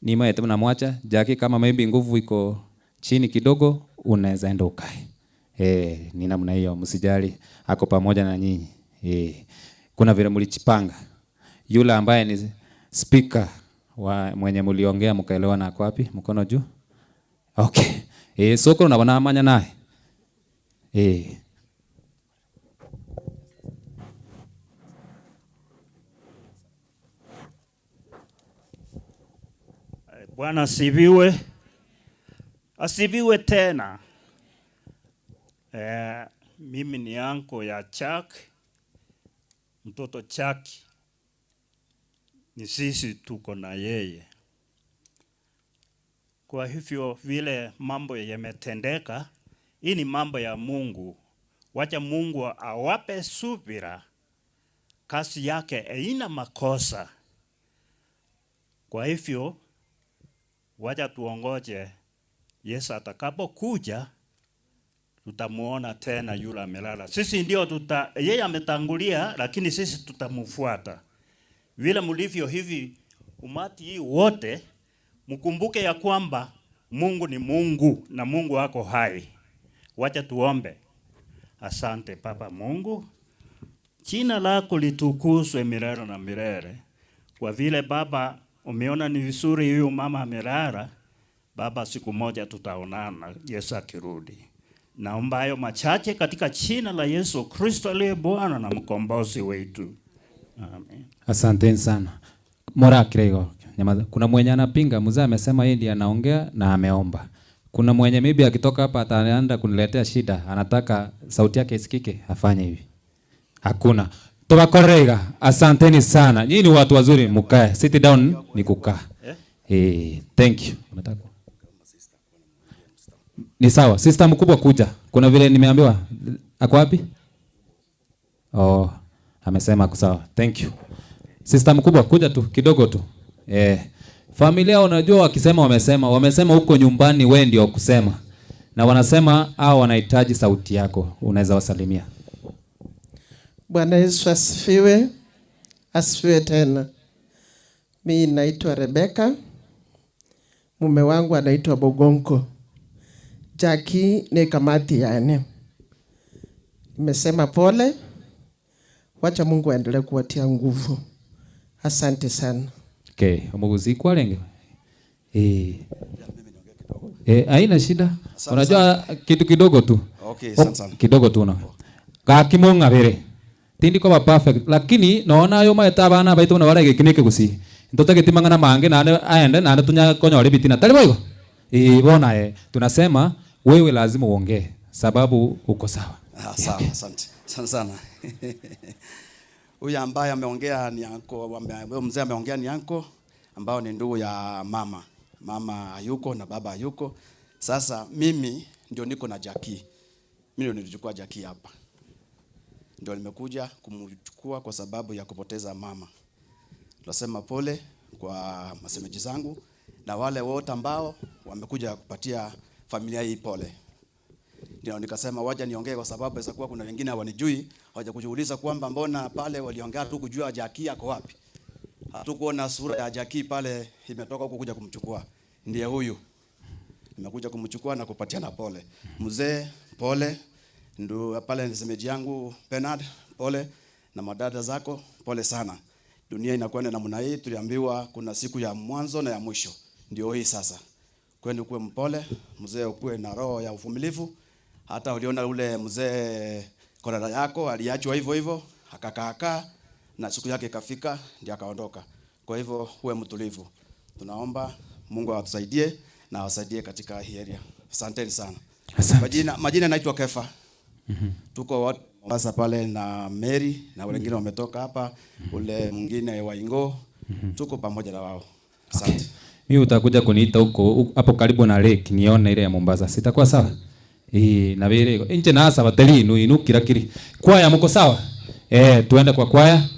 Nimaete buna mwacha Jackie, kama maybe nguvu iko chini kidogo unaweza enda ukae. Eh, ni namna hiyo, msijali, ako pamoja na nyinyi. Eh, kuna vile mlichipanga. Yule ambaye ni speaker wa mwenye mliongea mkaelewana ako wapi? Mkono juu. Okay. Eh, soko unabona amanya naye. Eh. Bwana asifiwe. Asifiwe tena. Eh, mimi ni anko ya Chuck, mtoto Chuck. Ni sisi tuko na yeye. Kwa hivyo vile mambo yametendeka, hii ni mambo ya Mungu. Wacha Mungu awape subira. Kazi yake haina makosa. Kwa hivyo wacha tuongoje Yesu atakapokuja, tutamuona tena yule amelala. Sisi ndio tuta, yeye ametangulia, lakini sisi tutamfuata. Vile mlivyo hivi umati hii wote, mkumbuke ya kwamba Mungu ni Mungu na Mungu ako hai. Wacha tuombe. Asante Baba Mungu, jina lako litukuzwe milele na milele. Kwa vile Baba umeona ni vizuri huyu mama amelala, Baba, siku moja tutaonana Yesu akirudi. Naomba hayo machache katika jina la Yesu Kristo aliye Bwana na mkombozi wetu. Amen. Asanteni sana. Morakire igo. Nyamaza. Kuna mwenye anapinga, mzee amesema yeye ndiye anaongea na ameomba. Kuna mwenye maybe akitoka hapa ataenda kuniletea shida, anataka sauti yake isikike, afanye hivi. Hakuna. Tubakorega. Asanteni sana. Nyinyi ni watu wazuri, mkae. Sit down ni kukaa. Eh, thank you. Unataka? Ni sawa. Sister mkubwa kuja. Kuna vile nimeambiwa. Ako wapi? Oh, amesema ako sawa. Thank you. Sister mkubwa kuja tu kidogo tu. Eh, familia unajua wakisema wamesema, wamesema huko nyumbani wewe ndio kusema. Na wanasema hao wanahitaji sauti yako. Unaweza wasalimia. Bwana Yesu asifiwe. Asifiwe tena. Mimi naitwa Rebeka. Mume wangu anaitwa Bogonko. Jackie ni kamati yani. Nimesema pole. Wacha Mungu aendelee kuwatia nguvu. Asante sana. Okay, omuguzi kwarenge. Eh. Eh, haina shida. Asante Unajua sana. kitu kidogo tu. Okay, asante sana. Kidogo tu na. Gakimong'a bere. Tindi kwa perfect, lakini naona ayo maeta abana baitu na barege kineke gusi. Ntote mang'ana mange na aende na tunya konyore bitina. Tari boigo. Eh, bona eh tunasema wewe lazima uongee sababu uko sawa. Ah, sawa, asante. Asante sana. Huyu ambaye ameongea ni anko, huyo mzee ameongea ni anko ambao ni ndugu ya mama. Mama hayuko na baba hayuko. Sasa mimi ndio niko na Jackie. Mimi ndio nilichukua Jackie hapa. Ndio nimekuja kumchukua kwa sababu ya kupoteza mama. Tunasema pole kwa masemeji zangu na wale wote ambao wamekuja kupatia familia hii pole. Ndio nikasema wacha niongee kwa sababu inaweza kuwa kuna wengine hawanijui, hawajakujiuliza kwamba mbona pale waliongea tu kujua Jackie ako wapi. Hatukuona sura ya Jackie pale imetoka huko kuja kumchukua. Ndiye huyu. Nimekuja kumchukua na kupatiana pole. Mzee pole, ndio pale ni semeji yangu Bernard pole, na madada zako pole sana. Dunia inakwenda namna hii, tuliambiwa kuna siku ya mwanzo na ya mwisho. Ndio hii sasa. Kwenu kuwe mpole, mzee ukuwe na roho ya uvumilivu. Hata uliona ule mzee korara yako aliachwa hivyo hivyo, akakaakaa na siku yake ikafika ndio akaondoka. Kwa hivyo uwe mtulivu. Tunaomba Mungu awatusaidie na awasaidie katika hii area. Asanteni sana. Asante. Majina naitwa Kefa. Tuko watu Mombasa pale na Mary na wengine wametoka hapa, ule mwingine wa Ingo. Tuko pamoja na wao. Asante. Mimi utakuja kuniita huko hapo karibu na lake nione ile ya Mombasa. Sitakuwa sawa? Eh, na vile nje na hasa bateli inu inu kila kili. Kwaya mko sawa? Eh, tuende kwa kwaya.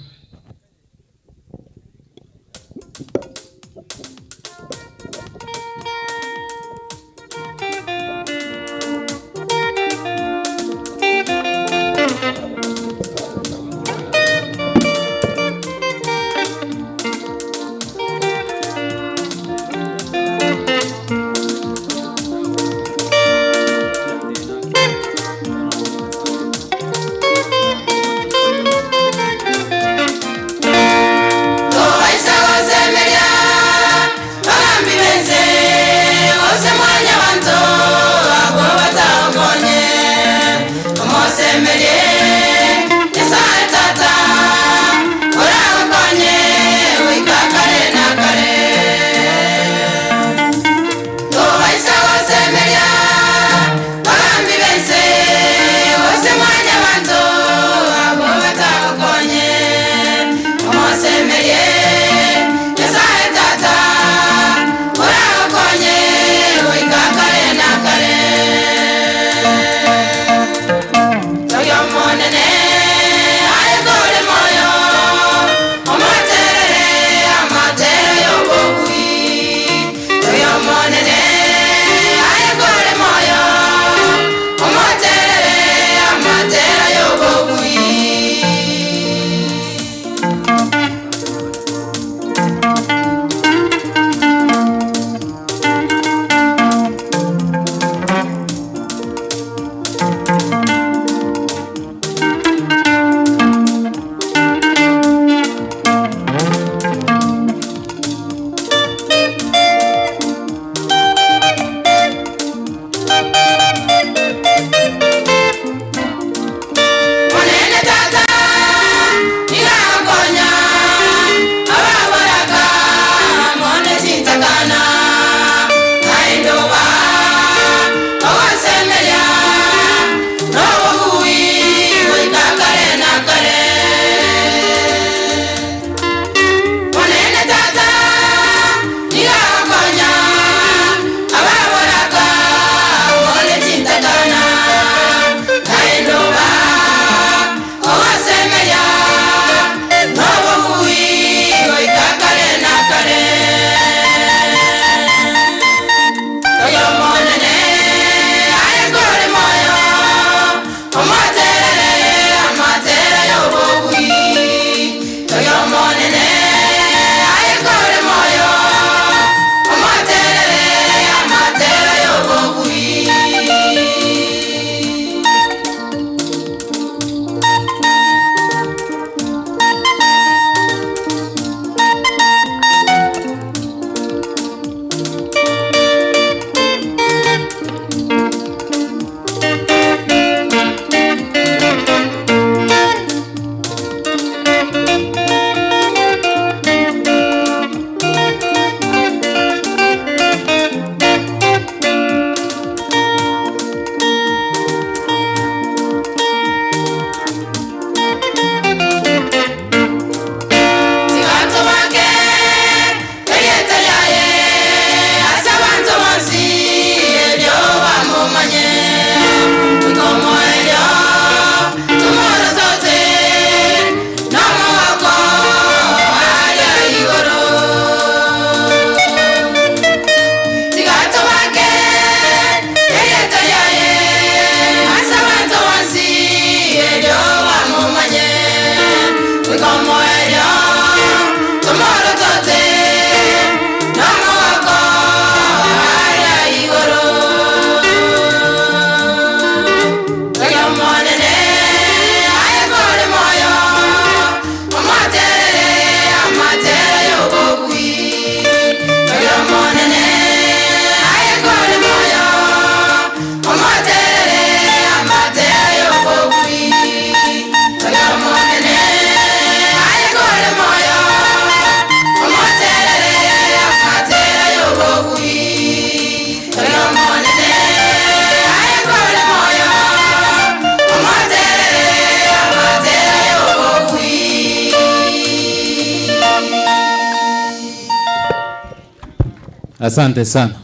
Asante sana.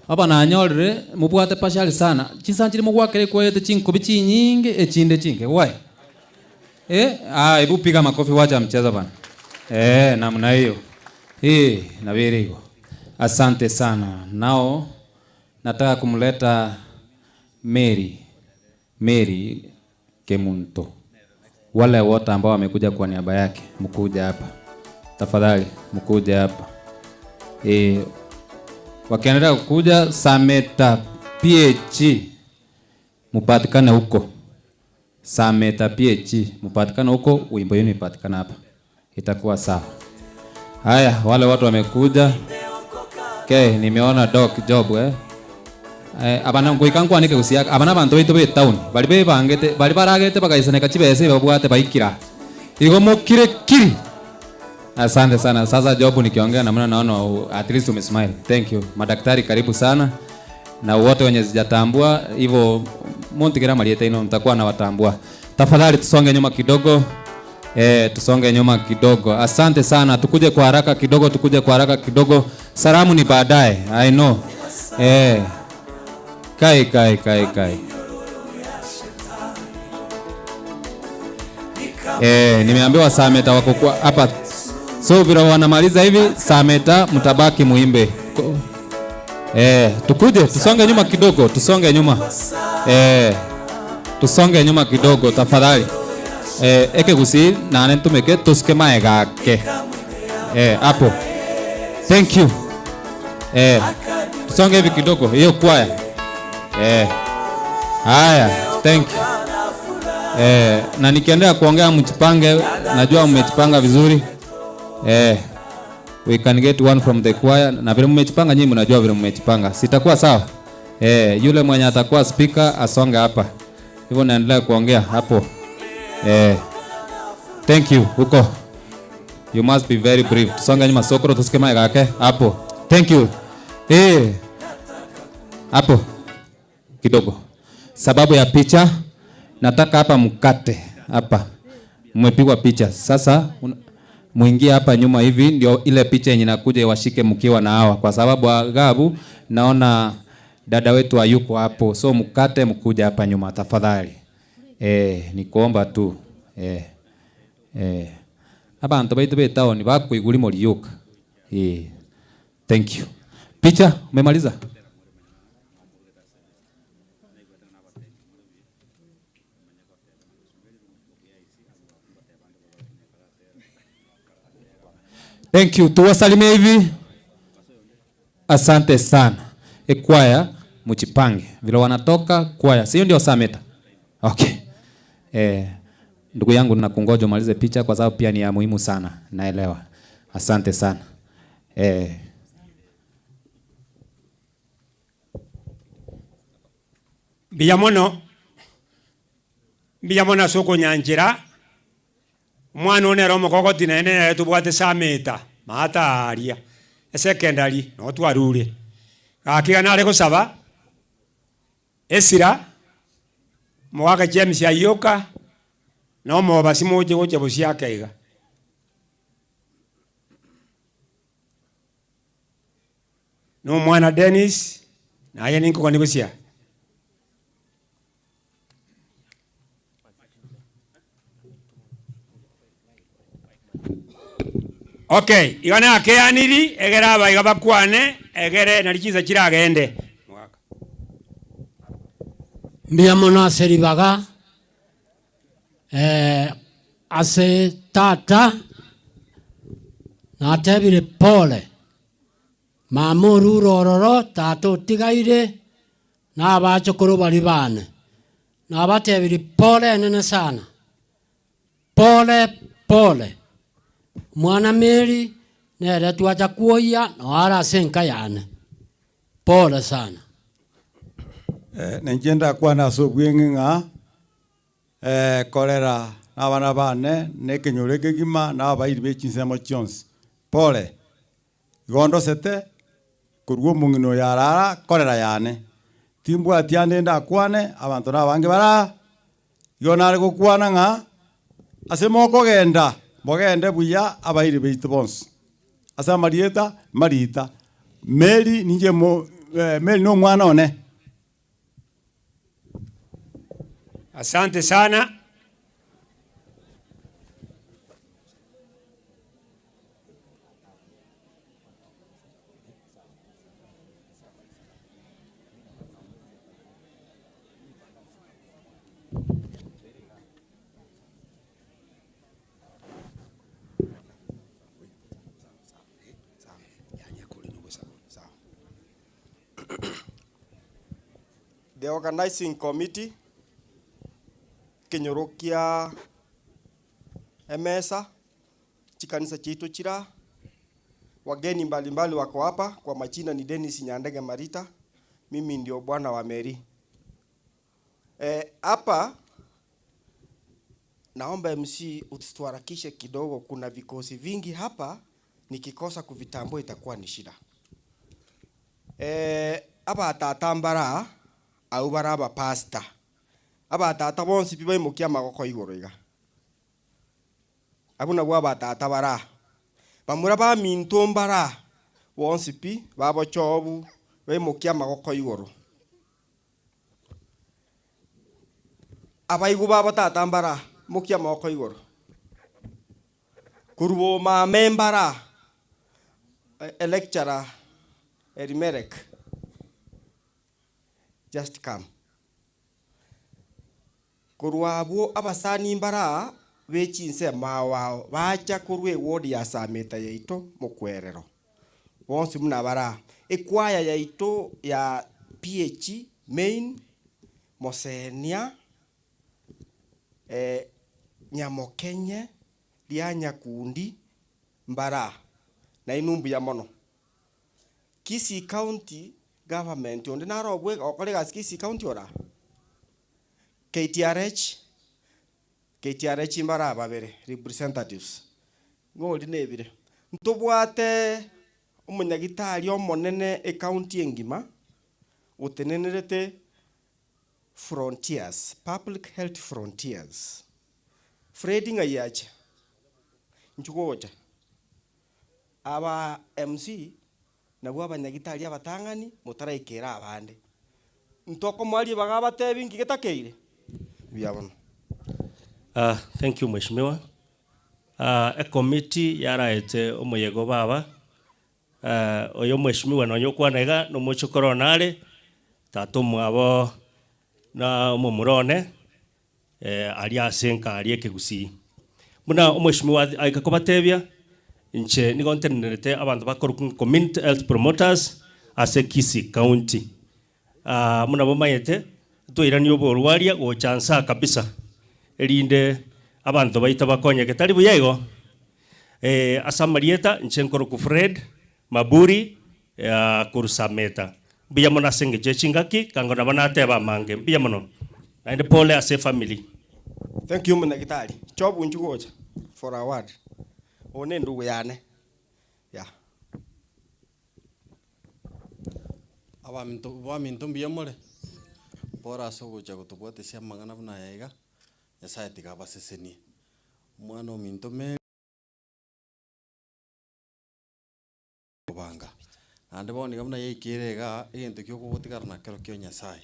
Aba nanyorire mobwate pashari sana. Chinsa nchire mogwakera ekwaete chinkobi chinyinge echinde chinke. Why? Eh, ah, hebu piga makofi wacha mchezo bana. Eh, namna hiyo. Eh, na igo. Asante sana. Nao nataka kumleta Mary. Mary Kemunto. Wale wote ambao wamekuja kwa niaba yake, mkuja hapa. Tafadhali mkuja hapa. Eh, wakiendelea kukuja Sameta PH mupatikane huko. Sameta PH mupatikane huko, wimbo yenu ipatikane hapa, itakuwa sawa. Haya, wale watu wamekuja. Okay, nimeona doc job eh. Eh, abana ngoika nkwanike gusiaka abana abanto baito be town bari bebangete bari baragete bagaisaneka chibesa babwate baikira igo mokire kiri. Asante sana. Sasa Job, nikiongea namna naona at least umesmile. Thank you. Madaktari karibu sana. Na wote wenye sijatambua hivyo muntigira marieta ino nitakuwa nawatambua. Tafadhali tusonge nyuma kidogo. Eh, tusonge nyuma kidogo. Asante sana. Tukuje kwa haraka kidogo, tukuje kwa haraka kidogo. Salamu ni baadaye. I know. Eh. Kai kai kai kai. Eh, nimeambiwa Sameta wako kwa hapa. So vile wanamaliza hivi Sameta mtabaki muimbe. Eh, tukuje tusonge nyuma kidogo, tusonge nyuma. Eh, tusonge nyuma kidogo tafadhali. Eh, eke gusi nane ntumike tusike mae gake. Eh, hapo. Thank you. Eh, tusonge hivi kidogo hiyo kwaya. Eh. Haya, thank you. Eh, na nikiendelea kuongea mjipange, najua mmejipanga vizuri. Eh, we can get one from the choir na vile mmejipanga nyinyi mnajua vile mmejipanga. Sitakuwa sawa? Eh, yule mwenye atakuwa speaker asonge hapa. Hivyo naendelea kuongea hapo. Eh, thank you huko. You must be very brief. Tusonge nyuma sokoro tusike mic yake hapo. Thank you. Eh. Hapo kidogo. Sababu ya picha nataka hapa mkate hapa. Mmepigwa picha. Sasa muingie hapa nyuma hivi ndio ile picha yenye inakuja iwashike mkiwa na hawa, kwa sababu agabu naona dada wetu hayuko hapo, so mkate mkuja hapa nyuma tafadhali. Eh, nikuomba tu. Eh. Eh. Abantu baitu be town bakuiguri moriuka. Eh. Thank you. Picha umemaliza? Thank you. Tuwasalimie hivi. Asante sana. E, kwaya mjipange. Vile wanatoka kwaya. Sio ndio Sameta? Okay. Eh, ndugu yangu nakungoja umalize picha kwa sababu pia ni ya muhimu sana. Naelewa. Asante sana. Eh, Mbuya mono mbuya mono ase okonyanchera omwana one ere omokogoti naende nere tobwate Sameta maata aria esecondary no twarure gaki iga nare gosaba esira omogaka James aioka na omobasi moche gocha bosiaka iga. Na omwana Dennis naye ninkogani bosia. Okay, iga nakeaniri egere abaiga bakwane egere nari chinsa chiragende. Mbuya mono ase ribaga eh, ase tata natebire pole mama orure ororo tata otigaire na abachokoro bari bane nabatebire pole enene sana pole pole mwana Mary nere twacha kuoya noara ase enka yane pole sana. Eh, ninche ndakwana ase obweng'e ng'a eh, korera na abana bane na ekenyoro ekegima na abairi ba echinsemo chionsi. Pole, igo ndosete korwa omong'ina oyo arara korera yane. Timbwati ande ndakwane abanto na abange bara igo nare gokwana ng'a ase mokogenda mogende buya abairi baito bonsi. Ase amarieta marita. Mary ninche mo Mary nomwana one. Asante sana. The organizing committee, ekenyoro kia emesa, chikanisa chiaito chira, wageni mbalimbali wako hapa, kwa majina ni Dennis Nyandege Marita, mimi ndio bwana wa Mary. Hapa naomba MC usituharakishe kidogo, kuna vikosi vingi hapa, nikikosa kuvitambua itakuwa ni shida. Abatata mbara abwo bare abapastor, abatata bonsi pi baimokia amagoko igoro iga, abwo nabwo abatata bare aa, bamura baminto mbare aa, bonsi pi babochobu baimokia amagoko igoro. Abaigwa babo tata mbare aa, mokia amagoko igoro. Korwa bomame mbare aa, e lecturer Elimelek, just come. Korwa abwo abasani mbare aa be chinsemo ao ao bacha korwa eward ya Sameta yaito mokwerero, bonsi buna bare aa. Ekwaya yaito ya PH main, Mosenia, Nyamokenye, ria Nyakundi mbare aa, nainwe mbuya mono. Kisii County Government onde naro obwe ogokora egasi Kisii County ora? KTRH, KTRH mbare aba babere representatives, ng'o oria nebire. Ntobwate omonyagitari omonene ecounty engima otenenerete frontiers, public health frontiers. Fred ng'ai ache? Inchuo gocha. Aba MC nabwo abanyagitari abatang'ani motaraikera abande. Ntokomoa ribaga abatebi nki getakeire? Mbuya bono. Ah, thank you mheshimiwa. Ah, ecommittee yaraete omoyega o baba, ah, oyo mheshimiwa nonye okwana iga nomochokoro one are, tata omwabo na omomura one, aria ase enka aria ekegusii. Buna omweshimiwa aika kobatebia, inche nigo ntenenerete abanto bakorokwa ng'a community health promoters ase Kisii County. Buna bomanyete, ntwairanie oborwaria gocha nsaa kabisa, erinde abanto baito bakonyeke, tari buya igo? Ase amarieta, inche nkorokwa Fred Maburi korwa Sameta. Mbuya mono ase engencho ye chingaki, kango nabo nateba amange. Mbuya mono. Naende pole ase efamily. Thank you omonyagitari. Job inchu gocha for a word. Oyo ne endugu yane. Yeah. Abaminto baminto mbuya more? Bora ase ogocha gotobwatesia amang'ana buna aya iga, Nyasaye tiga abasesenie. Omwana ominto Mary. Kobanga. Naende bono iga buna yaikeire igaa, egento kia okogotigara nakerokio Nyasaye.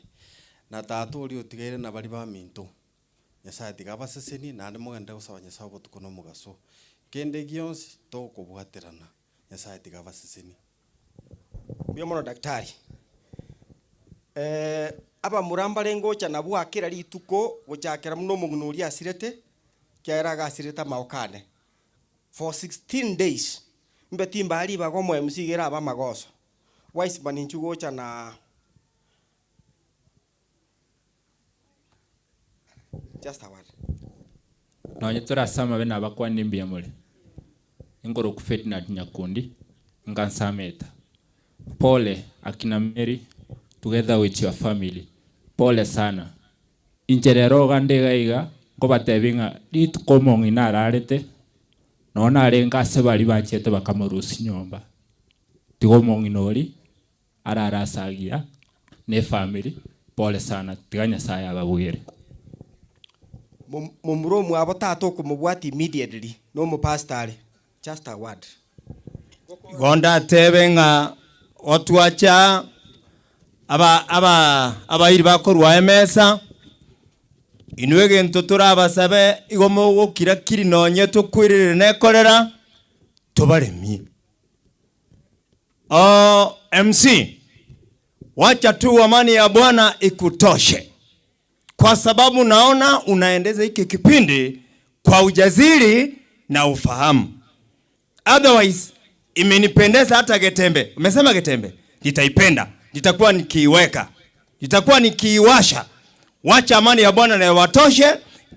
Na tata oria otigaire na baria baminto, Nyasaye tiga abasesenie naende mogenderere gosaba Nyasaye obotuko na omogaso. Kende gionsi tokobwaterana, Nyasaye tiga abasesenie. Mbuya mono daktari. Abamura mbare ngocha nabwo aa kera rituko gochakera buna omong'ina oria asirete, ekiagera agasirete amaoko ane for 16 days, mbe timbaa ribaga omo MC iga erabe amagoso. Wiseman inchuo gocha na just a word. Nonye tore ase amabe nabakwanire mbuya more. Inkorokwa Ferdinand Nyakundi, ngansameta. Pole akina Mary together with your family. Pole sana. Inche rero iga nde iga iga, nkobatebia ng'a rituko omong'ina ararete, nonye narenge ase baria bachete bakamorusia nyomba, tiga omong'ina oria arare ase agiya na efamiri, pole sana, tiga Nyasaye ababwere. Momura omwabo tata okomobwatia immediately nomopastor are, just a word. Igo ndatebe ng'a Gotwacha aba aba abairi bakorwa emesa, inwe egento torabasabe igo mogokira kiri nonye tokoirerera na ekorera, tobaremie. Oh, MC, wacha tu amani ya Bwana ikutoshe, kwa sababu naona unaendeza hiki kipindi kwa ujasiri na ufahamu. Otherwise imenipendeza hata Getembe. Umesema Getembe, nitaipenda, nitakuwa nikiiweka, nitakuwa nikiiwasha. Wacha amani ya Bwana na iwatoshe,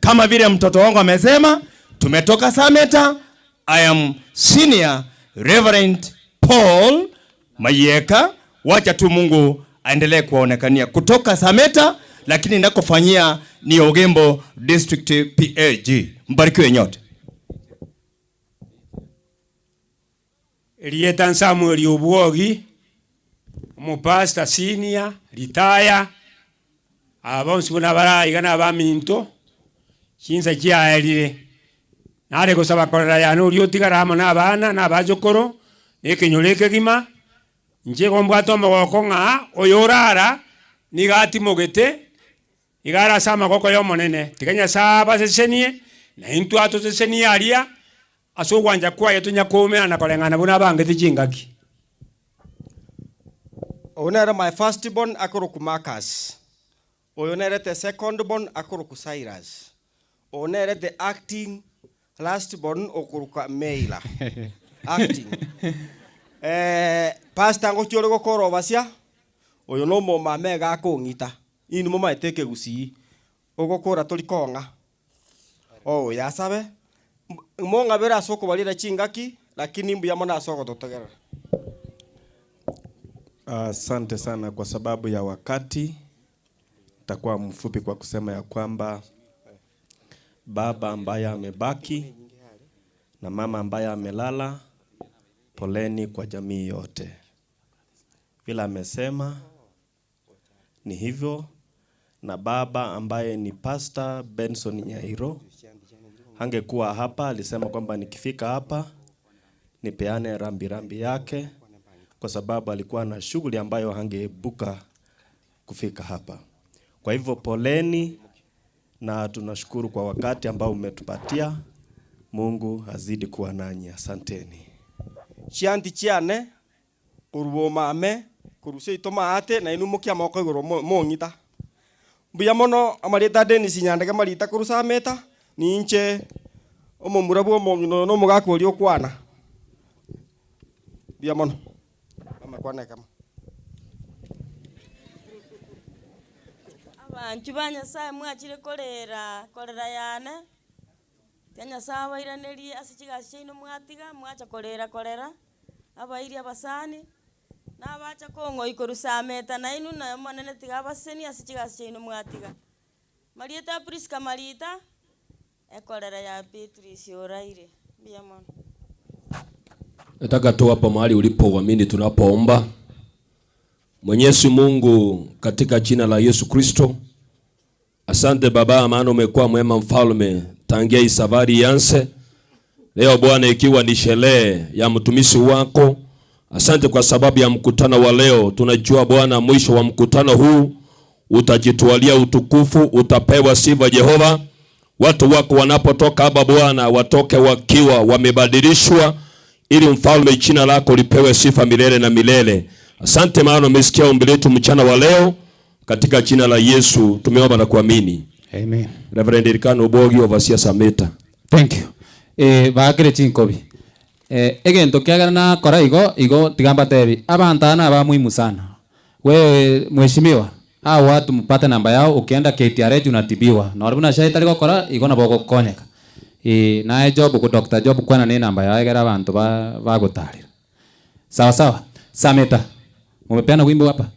kama vile mtoto wangu amesema, tumetoka Sameta. I am Senior Reverend Paul Mayeka. Wacha tu Mungu aendelee kuwaonekania kutoka Sameta, lakini nakofanyia ni Ogembo District PAG. Mbarikiwe nyote. Erieta Samuel Obwogi, omopastor senior, retire, aba bonsi buna baraiga na abaminto, chinsa chiaerire. Nare gosaba korera yane oria otigara amo na abana na abachokoro, na ekenyoro ekegima, inche igo mbwate omogoko ng'a oyo orara, niga atimogete, iga are ase amagoko ya omonene. Tiga Nyasaye abasesenie, na intwe atosesenie aria, ase ogwancha kwaye tonya koumerana koreng'ana buna abangete chingaki. Oyo nere my first born akorokwa Marcus. Oyo nere the second born akorokwa Cyrus. Oyo nere the acting last born okorokwa Meila. Acting. Eh, pastor ngochia ore gokora obasia, oyo na omomama iga akong'ita. Inwe momaete ekegusii, ogokora tori kong'a. Oyo asabe, mong'abere ase okobarira chingaki, lakini mbuya mono ase ogototegerera. Asante sana kwa sababu ya wakati, nitakuwa mfupi kwa kusema ya kwamba baba ambaye amebaki na mama ambaye amelala, poleni kwa jamii yote. Vile amesema ni hivyo, na baba ambaye ni Pastor Benson Nyairo hangekuwa hapa, alisema kwamba nikifika hapa nipeane rambi rambi yake, kwa sababu alikuwa na shughuli ambayo hangeepuka kufika hapa. Kwa hivyo poleni, na tunashukuru kwa wakati ambao umetupatia. Mungu azidi kuwa nanyi, asanteni. Chianti chiane korwa omame korwa seito maate nainwe mokia amagoko igoro mong'ita. Mbuya mono amarieta Dennis Nyandege marita korwa Sameta, ninche omomura bwa omong'ina oyo na omogaka oria okwana. Mbuya mono. Mama kwana ekemo. Abanchwa ba Nyasaye mwachire korera korera yane, tiga Nyasaye abairanerie ase chigasi chiaino mwatiga, mwacha korera korera, abairi abasani, na abacha kong'oi korwa Sameta nainwe naye Omonene tiga abasesenie ase chigasi chiaino mwatiga. Marieta Prisca Marita, ekorera ya Beatrice oraire, mbuya mono. Nataka tu hapo mahali ulipo uamini tunapoomba. Mwenyezi Mungu, katika jina la Yesu Kristo, asante Baba, maana umekuwa mwema mfalme tangia hii safari ianze. Leo Bwana, ikiwa ni sherehe ya mtumishi wako, asante kwa sababu ya mkutano wa leo. Tunajua Bwana, mwisho wa mkutano huu utajitwalia utukufu, utapewa sifa Jehova. Watu wako wanapotoka hapa Bwana, watoke wakiwa wamebadilishwa, ili mfalme, jina lako lipewe sifa milele na milele. Asante maana umesikia ombi letu mchana wa leo, katika jina la Yesu tumeomba na kuamini. Amen. Reverend Elkano Obogi overseer Sameta. Thank you. Bakire chinkobi. Egento kiagera na kora igo, igo tigamba tebi. Abantu aba ba muhimu sana. Wewe mheshimiwa, hao watu mpate namba yao, ukienda KTRH unatibiwa. Na walimu na shahidi aliko kora igo na boko konyeka. Naye Job ku Dr. Job kwana ni namba yao egera abantu ba gotarira. Sawa sawa. Sameta. Mumepeana wimbo hapa?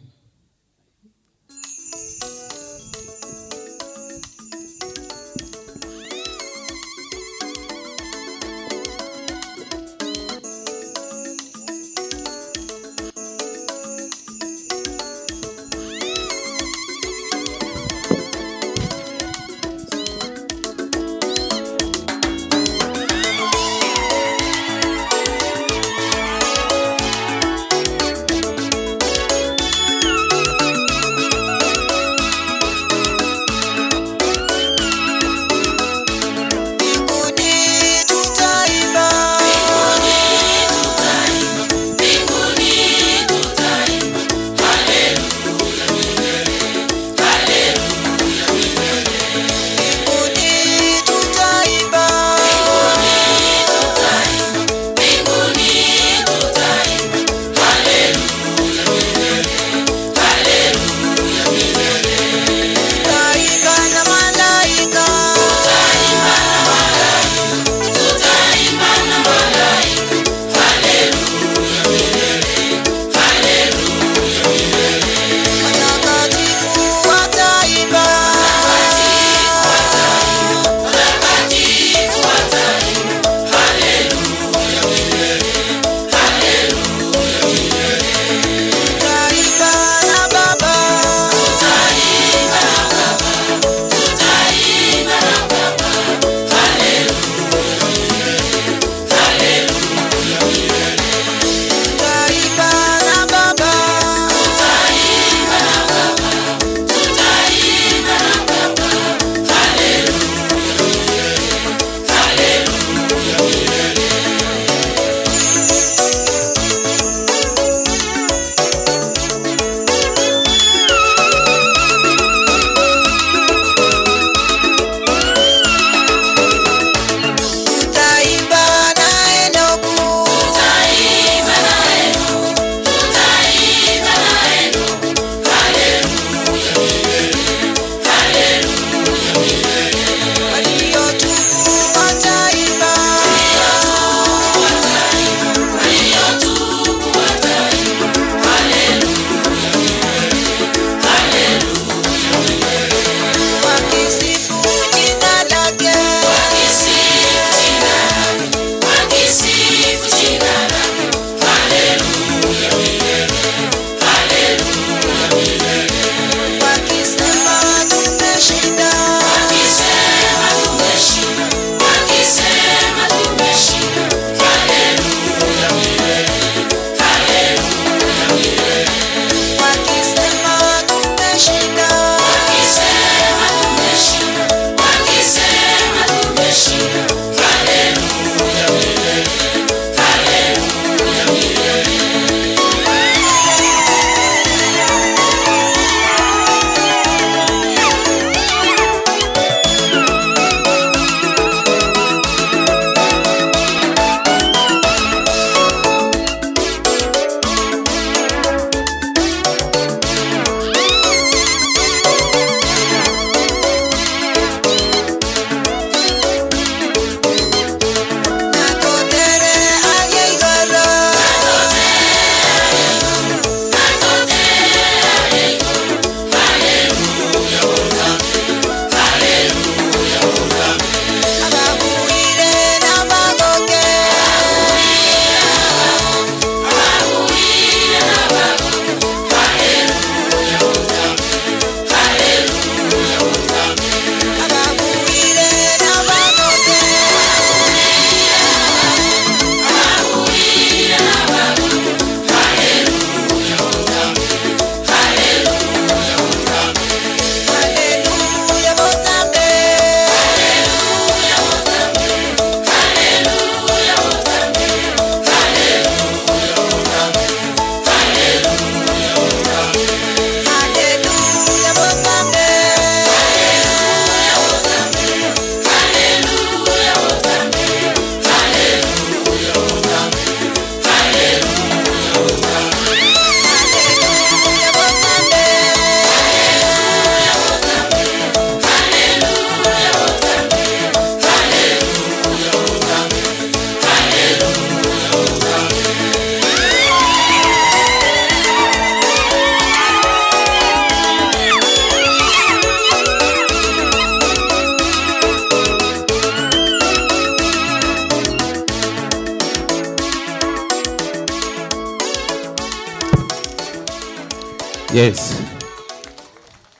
Yes.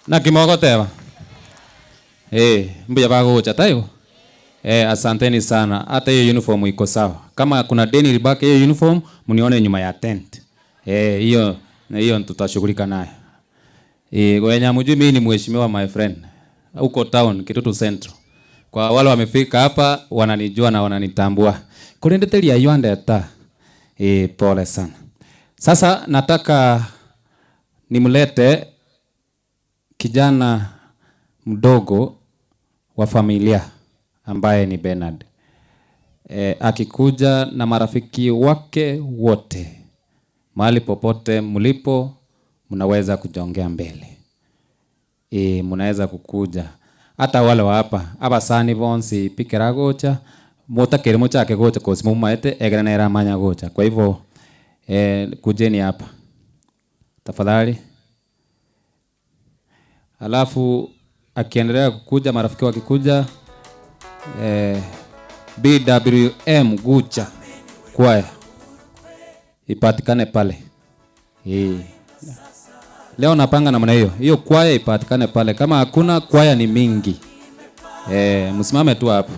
Naki mogoteba? Eh, mbuya bagocha taibo? Eh, asanteni sana. Hata hiyo uniform iko sawa. Kama kuna deni libaki hiyo uniform, mnione nyuma ya tent. Eh, hiyo na hiyo tutashughulika nayo. Eh, wenye hamjui mimi ni mheshimiwa my friend. Huko town Kitutu Central. Kwa wale wamefika hapa wananijua na wananitambua. Kulindetelia yondeta. Eh, pole sana. Sasa nataka nimlete kijana mdogo wa familia ambaye ni Bernard. E, akikuja na marafiki wake wote, mahali popote mlipo, mnaweza kujongea mbele. E, mnaweza kukuja hata wale wa hapa abasani bonsi pikera gocha mutakere muchake gocha kosi mumaete egere nera manya gocha. Kwa hivyo e, kujeni hapa tafadhali. Alafu akiendelea kukuja, marafiki wakikuja, eh, BWM Gucha kwaya ipatikane pale. Eh. Leo napanga namna hiyo, hiyo kwaya ipatikane pale. Kama hakuna kwaya ni mingi, eh, msimame tu hapo.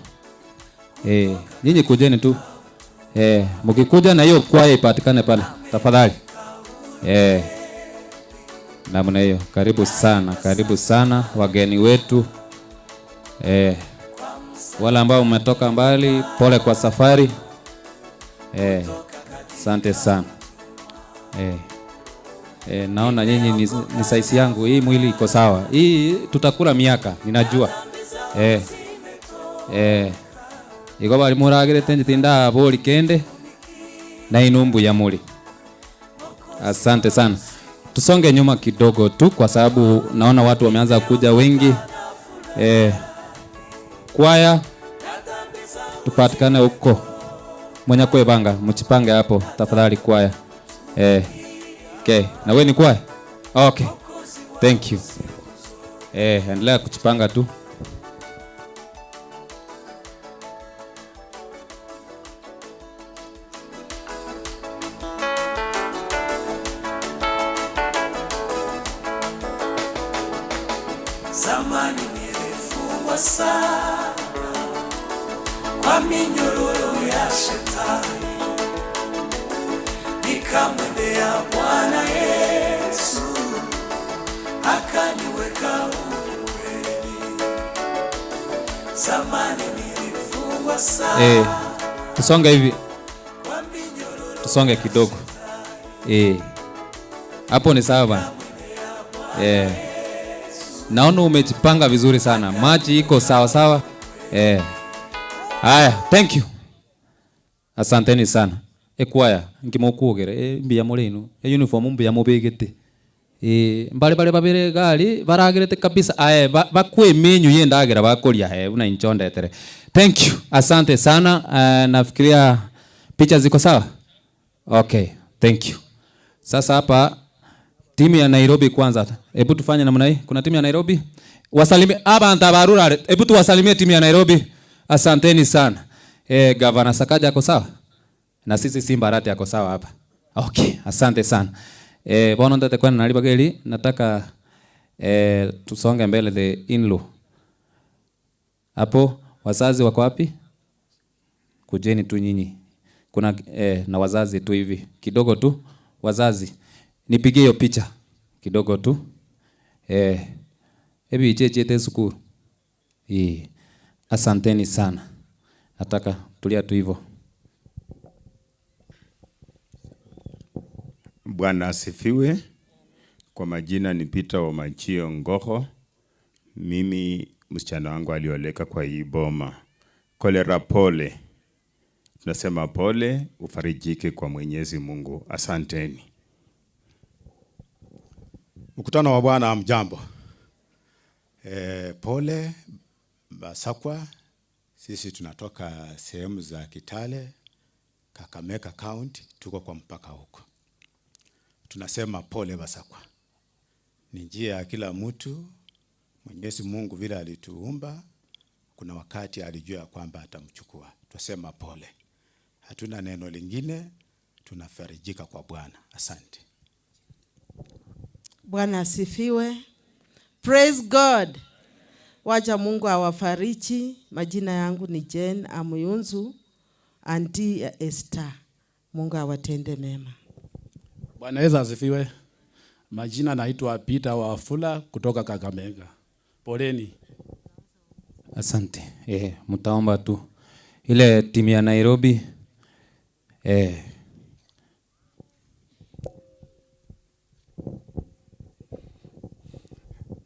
Eh, nyinyi kujeni tu. Eh, mkikuja na hiyo kwaya ipatikane pale tafadhali. Eh, namna hiyo. Karibu sana, karibu sana wageni wetu. Eh, wale ambao mmetoka mbali, pole kwa safari. Eh, asante sana. Eh, eh, naona nyinyi ni, ni size yangu hii, mwili iko sawa hii, tutakula miaka ninajua. Eh, eh, igo bari muragirete njitinda bori kende na inumbu ya muri. Asante sana. Tusonge nyuma kidogo tu kwa sababu naona watu wameanza kuja wengi. Eh, kwaya tupatikane huko. Mwenye kwebanga mchipange hapo tafadhali kwaya. Eh, okay. Na wewe ni kwaya? Okay. Thank you. Eh, endelea kuchipanga tu. Zamani nilifungwa sana kwa minyororo ya shetani, nikamwendea Bwana Yesu akaniweka huru kweli. Zamani nilifungwa sana Eh, tusonge hivi, tusonge kidogo. Eh, hapo ni sawa bana. Eh, naona umejipanga vizuri sana, maji iko sawa sawa. Eh, haya, thank you, asanteni sana. Ekwaya nkimokugere e, mbuya muri ino e uniform mbuya mubigite e, mbare bare babere gari baragirete kabisa aye ba, bakwe menyu yendagira bakoria he una inchondetere. Thank you, asante sana. Uh, nafikiria picha ziko sawa. Okay, thank you. Sasa hapa timu ya Nairobi kwanza, hebu tufanye namna hii. Kuna timu ya Nairobi, wasalimie abantu abarurare, hebu tuwasalimie timu ya Nairobi. Asanteni sana. Eh, Gavana Sakaja ako sawa na sisi Simba Arati ako sawa hapa. Okay, asante sana. Eh, bono ndate kwena nalibageli nataka eh, tusonge mbele the in-law. Hapo wazazi wako wapi? Kujeni tu nyinyi. Kuna eh, na wazazi tu hivi kidogo tu wazazi. Nipigie hiyo picha kidogo tu. Eh, hebu ichechete sukuru. Eh, asanteni sana. Nataka tulia tu hivyo. Bwana asifiwe. Kwa majina ni Peter Omachio Ngoho. Mimi msichana wangu alioleka kwa hii boma. Kolera pole. Tunasema pole, ufarijike kwa Mwenyezi Mungu. Asanteni. Mkutano wa Bwana, mjambo. E, pole Basakwa, sisi tunatoka sehemu za Kitale, Kakamega County, tuko kwa mpaka huko. Tunasema pole Basakwa, ni njia ya kila mtu. Mwenyezi Mungu vile alituumba, kuna wakati alijua kwamba atamchukua. Twasema pole, hatuna neno lingine, tunafarijika kwa Bwana. Asante. Bwana asifiwe. Praise God. Wacha Mungu awafariji. Majina yangu ni Jane Amuyunzu, anti ya Esther. Mungu awatende mema. Bwana Yesu asifiwe. Majina naitwa Peter Wafula kutoka Kakamega. Poleni. Asante. Eh, mtaomba tu ile timu ya Nairobi eh,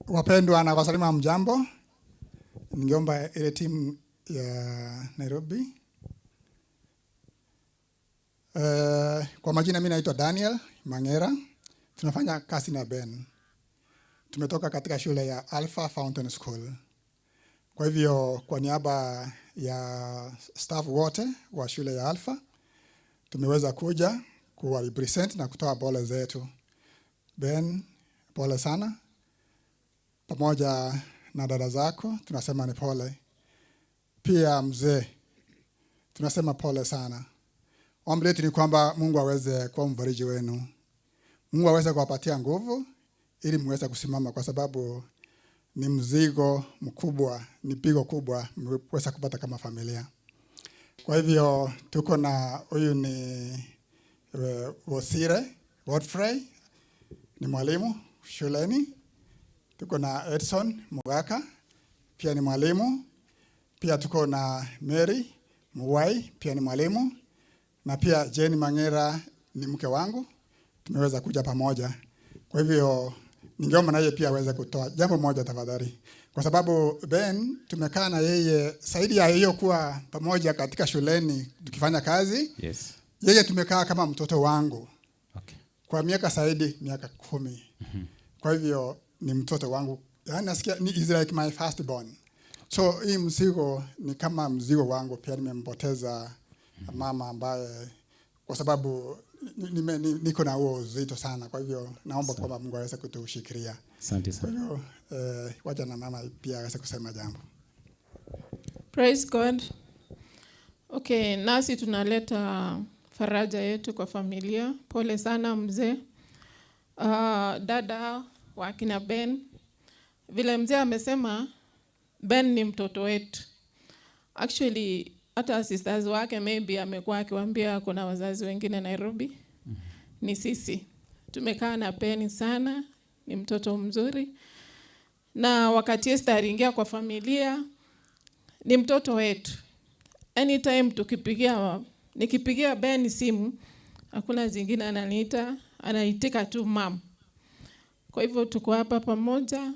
Wapendwa na wasalimu, mjambo. Ningeomba ile timu ya Nairobi. Eh, kwa majina mimi naitwa Daniel Mangera. Tunafanya kazi na Ben. Tumetoka katika shule ya Alpha Fountain School. Kwa hivyo kwa niaba ya staff wote wa shule ya Alpha tumeweza kuja kuwa represent na kutoa pole zetu. Ben, pole sana pamoja na dada zako tunasema ni pole. Pia mzee tunasema pole sana. Ombi letu ni kwamba Mungu aweze kuwa mfariji wenu, Mungu aweze kuwapatia nguvu ili muweze kusimama, kwa sababu ni mzigo mkubwa, ni pigo kubwa mmeweza kupata kama familia. Kwa hivyo tuko na huyu ni eh, Wosire Godfrey ni mwalimu shuleni tuko na Edson Mugaka pia ni mwalimu. Pia tuko na Mary Muwai pia ni mwalimu, na pia Jane Mangera ni mke wangu. Tumeweza kuja pamoja. Kwa hivyo ningeomba na yeye pia aweze kutoa jambo moja tafadhali, kwa sababu Ben tumekaa na yeye zaidi ya hiyo kuwa pamoja katika shuleni tukifanya kazi yes. yeye tumekaa kama mtoto wangu okay. kwa miaka zaidi miaka kumi. Mhm. Kwa hivyo ni mtoto wangu, yaani nasikia ni is like my first born. So hii mzigo ni kama mzigo wangu pia, nimempoteza mama ambaye kwa sababu ni- nime- ni- niko na huo uzito sana. Kwa hivyo naomba kwamba Mungu aweze kutushikilia. Asante Kwa sana. hivyo eh, wacha na mama pia aweze kusema jambo. Praise God. Okay, nasi tunaleta faraja yetu kwa familia. Pole sana mzee. Uh, dada wa kina Ben, vile mzee amesema, Ben ni mtoto wetu. Actually hata sisters wake maybe amekuwa akiwaambia kuna wazazi wengine Nairobi. Ni sisi tumekaa na Ben sana, ni mtoto mzuri, na wakati Esther aliingia kwa familia ni mtoto wetu. Anytime tukipigia, nikipigia Ben simu, hakuna zingine ananiita, anaitika tu mam. Kwa hivyo tuko hapa pamoja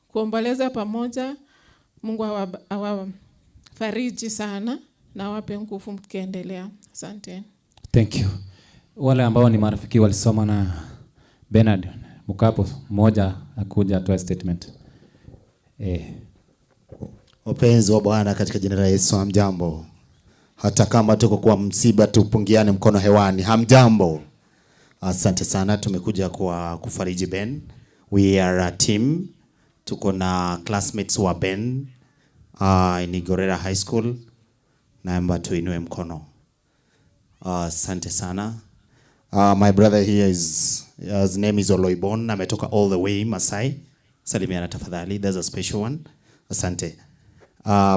kuomboleza pamoja. Mungu awa- awafariji sana na awape nguvu mkiendelea. Asante. Thank you. Wale ambao ni marafiki walisoma na Bernard Mukapo, mmoja akuja atoe statement. Eh, Wapenzi wa Bwana katika jina la Yesu, hamjambo. Hata kama tuko kwa msiba, tupungiane mkono hewani. Hamjambo. Asante sana, tumekuja kwa kufariji Ben. We are a team. Tuko na classmates wa Ben uh, in Gorera High School. Naomba tuinue mkono. Asante sana. My brother here is his name is Oloibon. Ametoka all the way Masai. Salimiana tafadhali. There's a special one. Asante.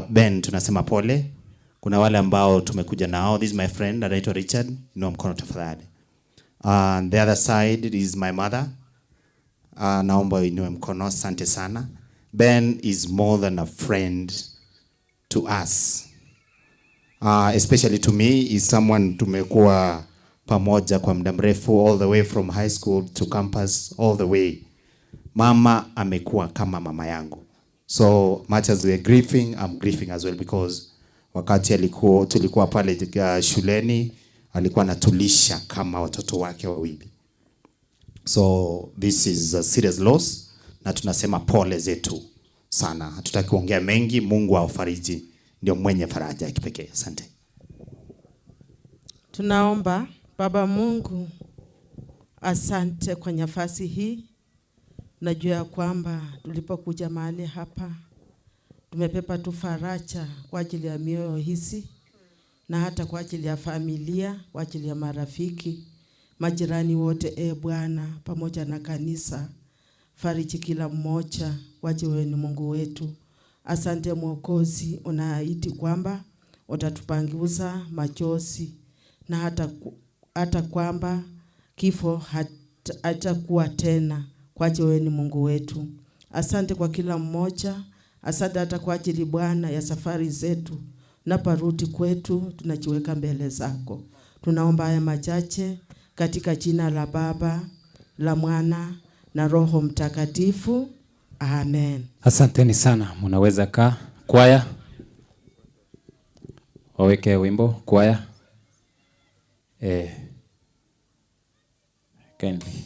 Ben tunasema pole. Kuna wale ambao tumekuja nao. This is my friend anaitwa Richard. Inua mkono tafadhali. The other side is my mother. Naomba uinue mkono. Asante sana. Ben is more than a friend to us. Especially to me is someone tumekuwa pamoja kwa muda mrefu all the way from high school to campus all the way. Mama amekuwa kama mama yangu. So much as we are grieving, I'm grieving as well because wakati alikuwa tulikuwa pale shuleni alikuwa anatulisha kama watoto wake wawili. So this is a serious loss na tunasema pole zetu sana. Hatutaki kuongea mengi. Mungu awafariji, ndio mwenye faraja ya kipekee. Asante. Tunaomba Baba Mungu, asante kwa nafasi hii. Najua ya kwamba tulipokuja mahali hapa tumepepa tu faraja kwa ajili ya mioyo hizi na hata kwa ajili ya familia, kwa ajili ya marafiki, majirani wote, e Bwana, pamoja na kanisa. Fariji kila mmoja, wache wewe ni Mungu wetu. Asante Mwokozi, unaahidi kwamba utatupanguza machozi na hata, hata kwamba kifo hatakuwa tena, kwaje wewe ni Mungu wetu. Asante kwa kila mmoja, asante hata kwa ajili Bwana ya safari zetu naparudi kwetu, tunajiweka mbele zako. Tunaomba haya machache katika jina la Baba, la Mwana na Roho Mtakatifu. Amen. Asanteni sana, mnaweza kaa. Kwaya waweke wimbo kwaya. Kindly.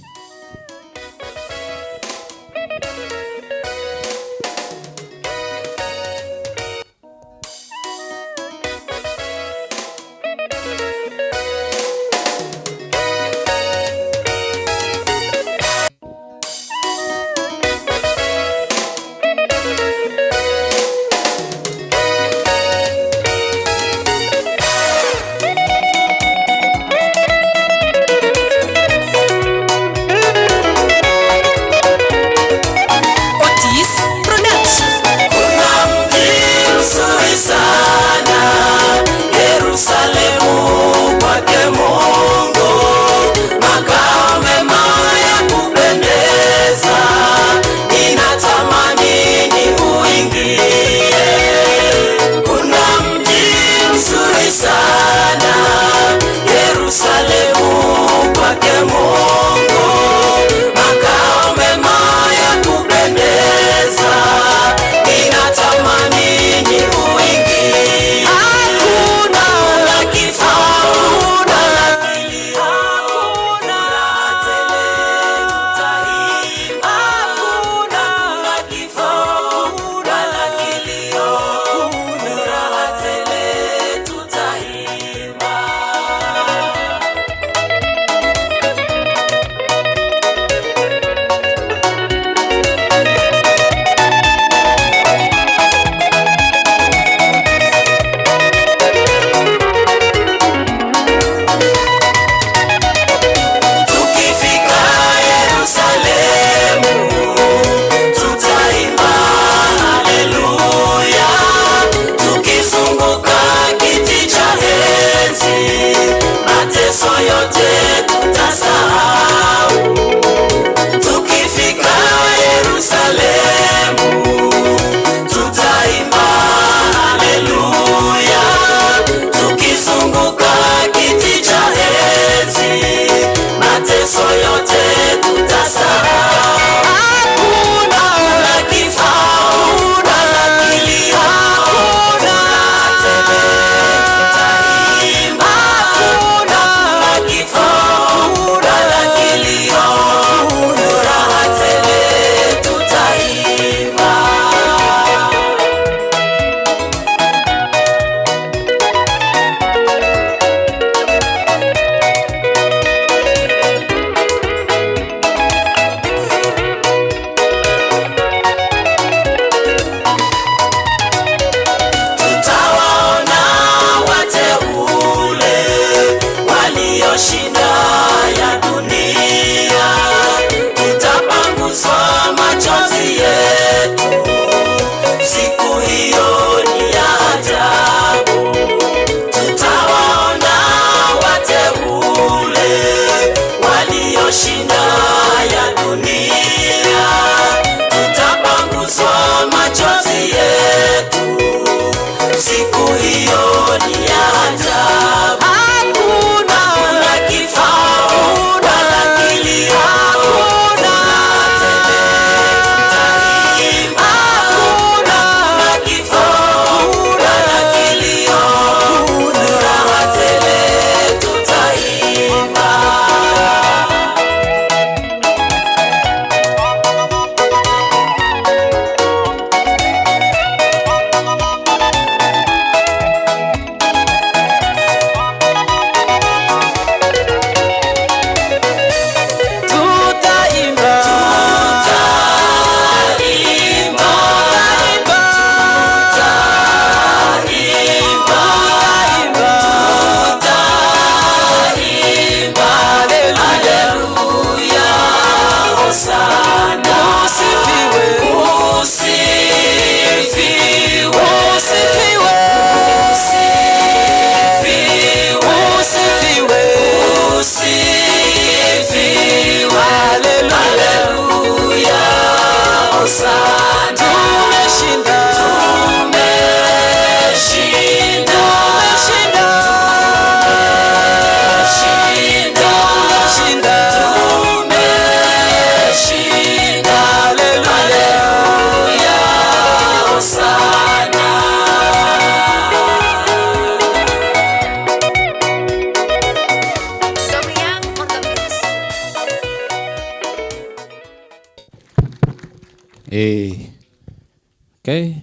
Okay.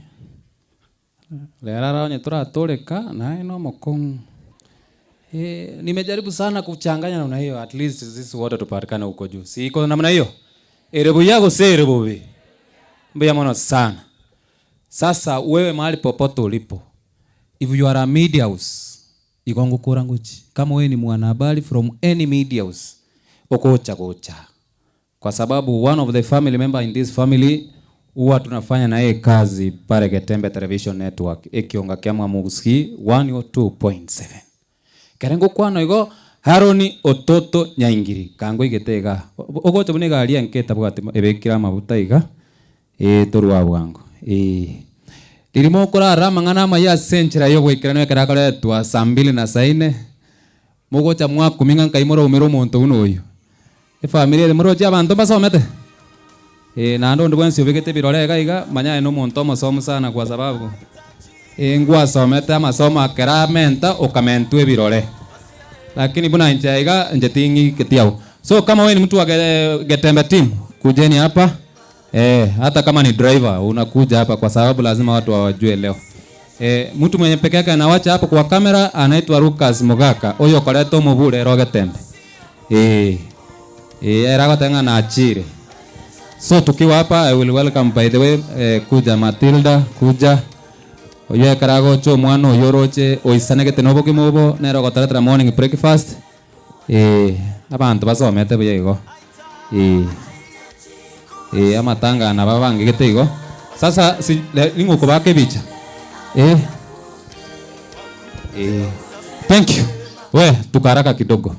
Lero ara onye toratoreka naye na omokong'u. Eh, nimejaribu sana kuchanganya namna hiyo at least sisi wote tupatikane huko juu. Si iko namna hiyo? Ere buya gose ere bobe? Mbuya mono sana. Sasa wewe mahali popote ulipo, if you are a media house, igo ngokora ngochi. Kama wewe ni mwanahabari from any media house, okocha gocha. Kwa sababu one of the family member in this family huwa tunafanya na yeye kazi pale Getembe Television Network ekionga kia Mwamugusi 102.7. Kere ngokwana igo Haroni Ototo Nyaingiri kango igete iga. Ogocha buna egari enke etabwati ebekire amabuta iga torwa bwango. Riria mokorara amang'ana amaya ase enchera ya ogoikeranu ekero akoretwa saa mbili na saa ine, mogocha mwakumia ng'a nkai moraumere omonto buna oyo. Efamiri ere moroche abanto mbasomete? Naende onde bwensi obegete ebirore iga iga, manya aye na omonto omosomu sana kwa sababu ngwasomete amasomo akera amenta okamentwa ebirore. Lakini buna inche iga inche ting'iketi abwo. So kama wewe ni mtu wa Getembe team, kujeni hapa. Hata kama ni driver unakuja hapa kwa sababu lazima watu wawajue leo. Mtu mwenye peke yake anawacha hapo kwa kamera anaitwa Lucas Mugaka. Oyo okoreta omobure ero Getembe. Era gotenga na achire. So tukiwa hapa I will welcome by the way kuja Matilda kuja oyo ekara gocha omwana oyo oroche oisanegete na obogima obo nere ogotoretera morning breakfast. Abanto basomete buya igo. Amatanga nabo abangegete igo. Sasa si, le, ning'o okobaka ebicha? Thank you. We, tukaraka kidogo.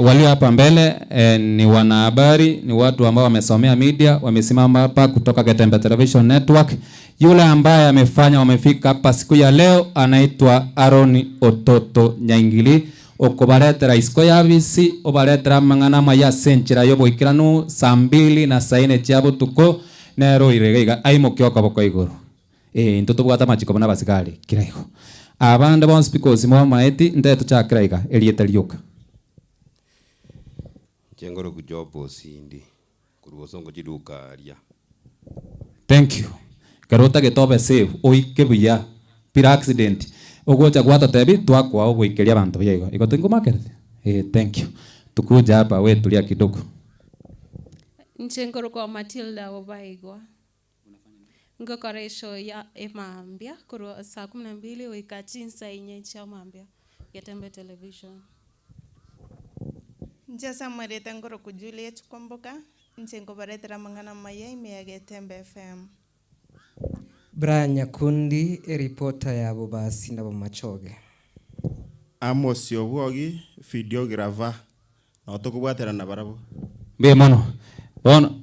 Walio hapa mbele ni wanahabari, ni watu ambao wamesomea media, wamesimama hapa kutoka Getembe Television Network. Yule ambaye amefanya wamefika hapa siku ya leo anaitwa Aaron Ototo Nyaingili. Okobaretera isiko ya bisi, obaretera amang'ana amaya ase enchera ya oboikeranu saa mbili na saa ine chia botuko, nero irega iga aimokia okoboko igoro. Intwe tobwate amachiko buna abasigari, kira igo. Abande bonsi because mwamaeti, nte tochakera iga, erieta rioka. Chengoro kujob osindi, korwa osongo chiduka aria. Thank you. Kero otagete obe safe, oike buya, bila accident. Ogocha gwatotebi, twakwa ogoikeria abanto buya igo. Igo tingomakerete? Thank you. Tukuja hapa, we tulia kidogo. Nchengoro kwa Matilda Obaigwa. Ngokora eshow ya Emambia korwa saa kumi na mbili goika chinsa inye chia Mambia Getembe Television. Nche Samuel ngoro ku Juliet Kwamboka, nche ngobaretera mang'ana maya ime ya Getembe FM. Brian Nyakundi, eripota ya Bobasi na Bomachoge. Amos Obwogi, videographer. No tokobwatera na barabo. Mbuya mono. Bono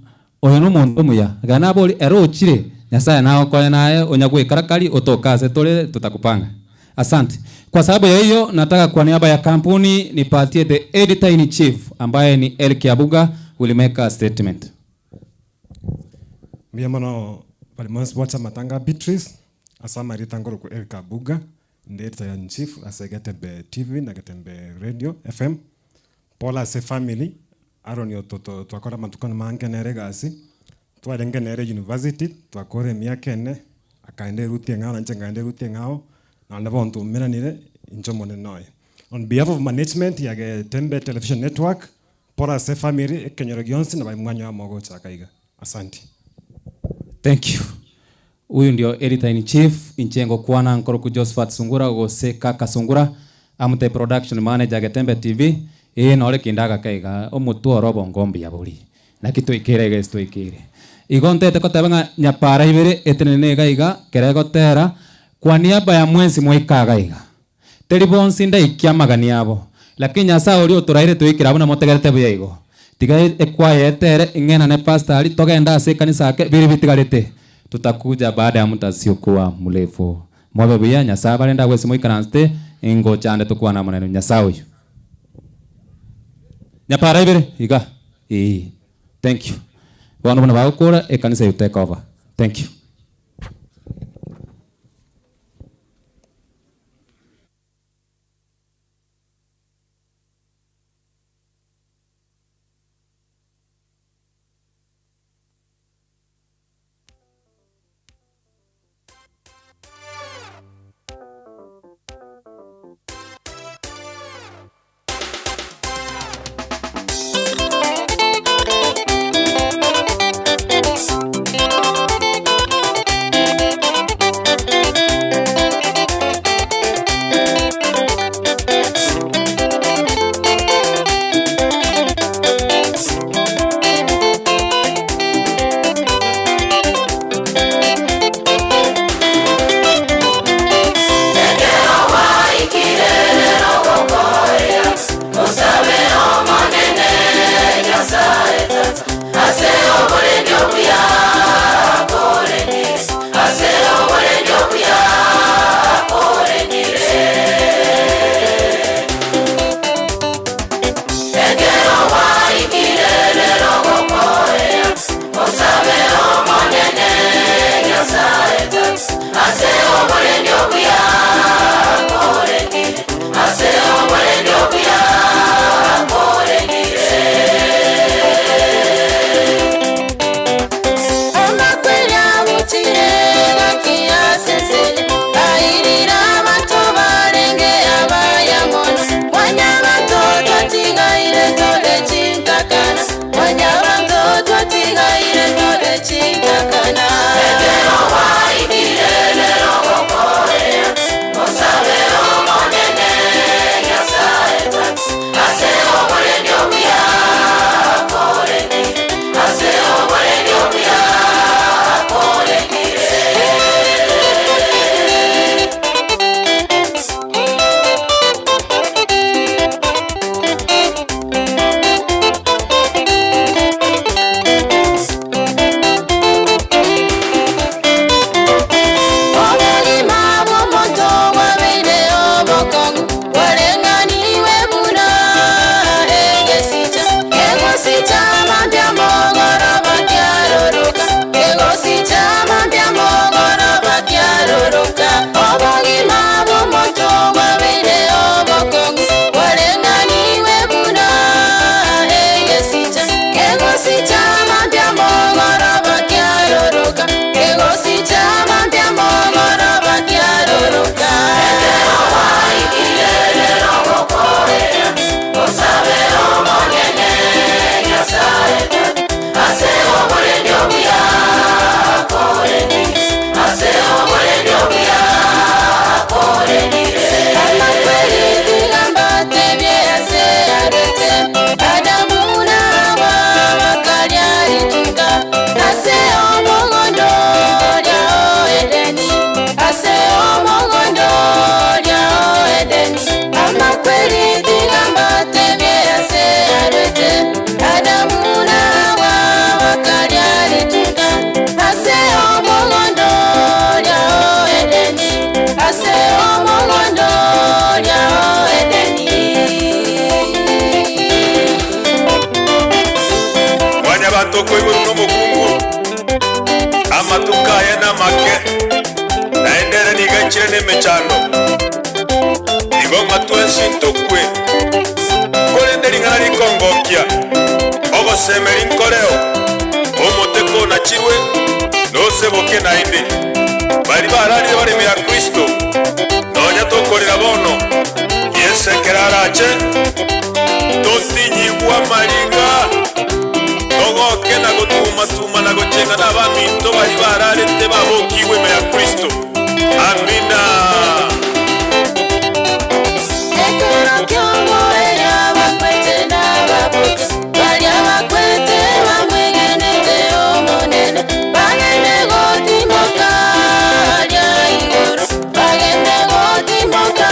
oyo no omonto omuya. Gana abori ero ochire Nyasaye nagokonya naye onya gwikara kari otoka ase tore tutakupanga. Asante. Kwa sababu ya hiyo nataka kwa niaba ya kampuni nipatie the editor in chief ambaye ni Elki Abuga will make a statement. Mbuya mono bari monsi bwacha matanga Beatrice ase amarita ngoro ku Eric Abuga ndi editor in chief ase Getembe TV na Getembe Radio FM. Paul ase family Aaron ototo twakora matukano mange nere gasi twarenge nere university twakora emiaka ene akaenda eruti eng'ao nainche nkaenda eruti eng'ao naende bono twaumeranire inche omonene oye. On behalf of management ya Getembe Television Network, Paul ase family ekenyoro gionsi na bai mwanya wa mogochaka iga. Asante. Thank you. Huyu ndio editor in chief inchengo kwana nkoro ku Josephat Sungura gose kaka Sungura amute production manager Getembe TV. Nore kindaga kaiga omutu orobo ngombi ya buri. Na kitu ikire iga twikire. Igo ntete koteba ng'a nyapara ibere etenene iga iga kere gotera kwa niaba ya mwensi mwikaga iga. Teri bonsi ndaikia magani abo. Lakini Nyasaye ori oturaire twikira buna motegerete buya igo. Tiga ekwaye etere ing'ena ne pastor ari togenda ase kanisa ake biri bitigarete. Tutakuja baada ya muda usiokuwa mrefu. Mwabe buya Nyasaye barenda gwesi moikaranste ingo chande tukwana munene Nyasaye uyu. Nyapara ibere iga. Thank you. Bono buna bagokora ekanisa you take over. Thank you. Ase oborendi obuya korendire, ase oborendi obuya korendire. Amakweri abuchire gaki ase ense, airire abanto barenge abaya mono. Mwanyabanto twatigaire tore chintakana, mwanyabanto twatigaire tore chintakana. Ekero gwaikire rero gokorea, mosabe Omonene Nyasae Tata, ase oborendi obuya korendire, ase oborendi obuya korendire. Obogima bw'omonto bwabeire obokong'u, bwareng'anigwe buna egesicha. Egosicha mambia mogoroba kiaroroka, egosicha mambia mogoroba kiaroroka. Obogima bw'omonto bwabeire obokong'u, bwareng'anigwe buna egesicha. Egosicha mambia mogoroba kiaroroka, egosicha mambia mogoroba kiaroroka. Ekero gwaikire rero gokorea, osabe Omonene Nyasae Tata, ase oborendi obuya korendire, ase oborendi obuya korendire. Amakweri tiga mbatebie ase arete, Adamu na Hawa bakaria ritunda, ase omogondo oria o Edeni, ase omogondo oria o Edeni. Amakweri tiga mbatebie ase arete, Adamu na Hawa bakaria ritunda, ase omogondo oria o Edeni, ase omogondo oria o Edeni. Mwanyabanto okoiborwa nomokungu, amatuko aye namake, naende ere nigo aichire nemechando. Igo ng'a twensi ntokwe, korende ring'ana rikongokia, ogosemeria nkoreo, omote konachirwe, noseboke naende. Baria bararire bare ime ya Kristo, nonya tokorera bono, Yeso ekero arache, totinyigwe amariga, togoke na gotuma-tuma na gochenga nabaminto baria bararete babokigwe ime ya Kristo. Amina. Ekero ki'omoerio abakwete nababoke, baria bakwete bamwegenete Omonene, bagende gotimoka aria igoro, bagende gotimoka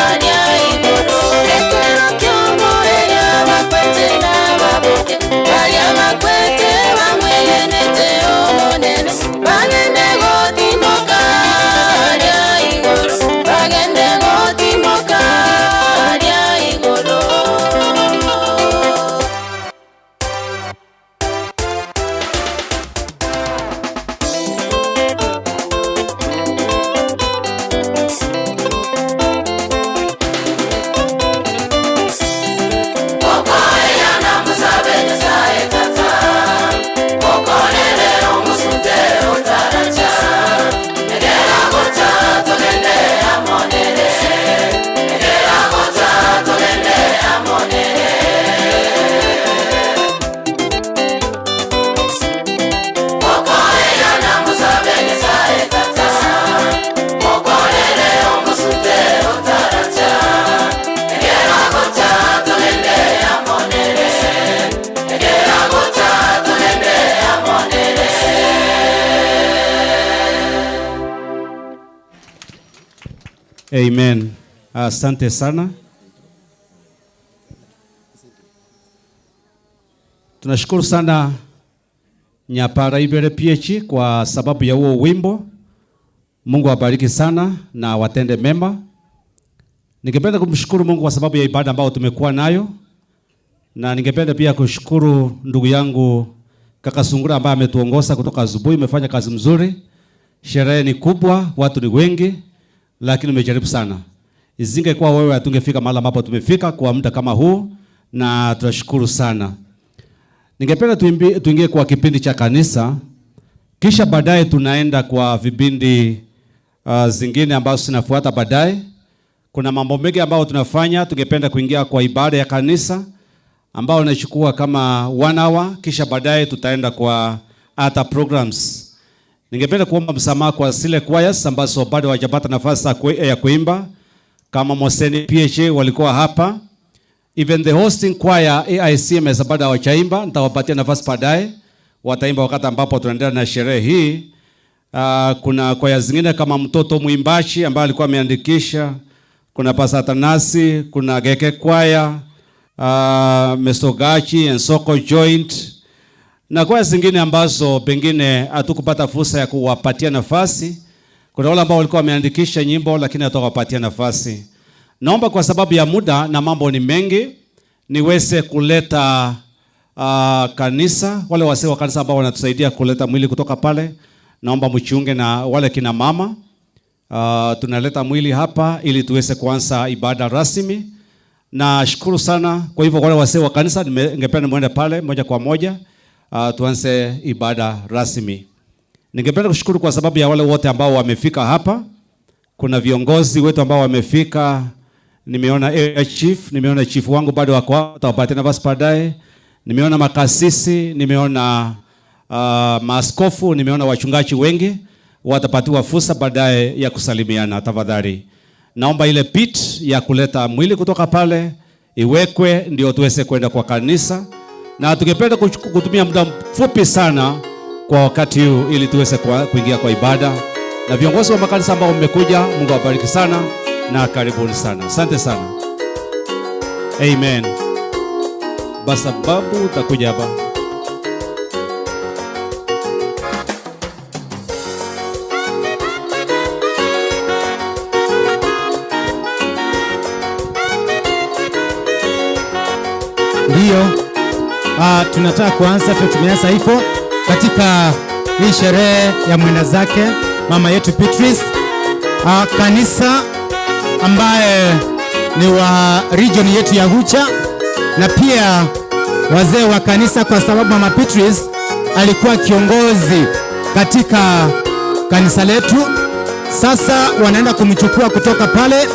aria igoro. Ekero ki'omoerio abakwete nababoke, baria bakwete bamwegenete Omonene, bagende gotimoka aria igoro, bagende gotimoka aria igoro. Okoeyana musabe Nyasaye Tata, okorere omusute otaracha, egera gocha togende amonere, egera gocha togende amonere. Okoeyana musabe Nyasaye Tata, okorere omusute otaracha, egera gocha togende amonere, egera gocha togende amonere. Amen. Asante sana. Tunashukuru sana Nyapara Ibere PH kwa sababu ya huo wimbo. Mungu awabariki sana na watende mema. Ningependa kumshukuru Mungu kwa sababu ya ibada ambayo tumekuwa nayo, na ningependa pia kushukuru ndugu yangu Kaka Sungura ambaye ametuongoza kutoka asubuhi, umefanya kazi mzuri. Sherehe ni kubwa, watu ni wengi, lakini umejaribu sana. Isingekuwa wewe hatungefika mahali ambapo tumefika kwa muda kama huu, na tunashukuru sana. Ningependa tuingie kwa kipindi cha kanisa, kisha baadaye tunaenda kwa vipindi zingine ambazo zinafuata baadaye. Kuna mambo mengi ambayo tunafanya. Tungependa kuingia kwa ibada ya kanisa ambao inachukua kama 1 hour, kisha baadaye tutaenda kwa other programs. Ningependa kuomba msamaha kwa zile choirs ambazo bado hawajapata nafasi ya kuimba, kama Moseni PHA walikuwa hapa. Even the hosting choir AICMS bado hawajaimba, nitawapatia nafasi baadaye, wataimba wakati ambapo tunaendelea na sherehe hii. Kuna kwaya zingine kama mtoto mwimbaji ambaye alikuwa ameandikisha, kuna Pastor Tanasi, kuna Geke Choir, Mesogachi, Ensoko Joint na kwaya zingine ambazo pengine hatukupata fursa ya kuwapatia nafasi. Kuna wale ambao walikuwa wameandikisha nyimbo lakini hatukuwapatia nafasi. Naomba kwa sababu ya muda na mambo ni mengi niweze kuleta kanisa, wale wasee wa kanisa ambao wanatusaidia kuleta mwili kutoka pale. Naomba mchiunge na wale kina mama. Tunaleta mwili hapa ili tuweze kuanza ibada rasmi. Nashukuru sana. Kwa hivyo wale wasee wa kanisa ningependa muende pale moja kwa moja, tuanze ibada rasmi. Ningependa kushukuru kwa sababu ya wale wote ambao wamefika hapa. Kuna viongozi wetu ambao wamefika. Nimeona area chief, nimeona chief wangu bado wako hapa, tutawapatia nafasi baadaye. Nimeona makasisi, nimeona maaskofu, nimeona wachungaji wengi watapatiwa fursa baadaye ya kusalimiana. Tafadhali naomba ile pit ya kuleta mwili kutoka pale iwekwe ndio tuweze kwenda kwa kanisa, na tungependa kutumia muda mfupi sana kwa wakati huu ili tuweze kuingia kwa ibada. Na viongozi wa makanisa ambao mmekuja, Mungu awabariki sana na karibuni sana. Asante sana. Amen. Basa babu utakuja hapa. Ndiyo, tunataka kuanza, tumeanza hivyo katika hii sherehe ya mwenda zake mama yetu Beatrice. Kanisa ambaye ni wa region yetu ya Gucha na pia wazee wa kanisa, kwa sababu mama Beatrice alikuwa kiongozi katika kanisa letu. Sasa wanaenda kumchukua kutoka pale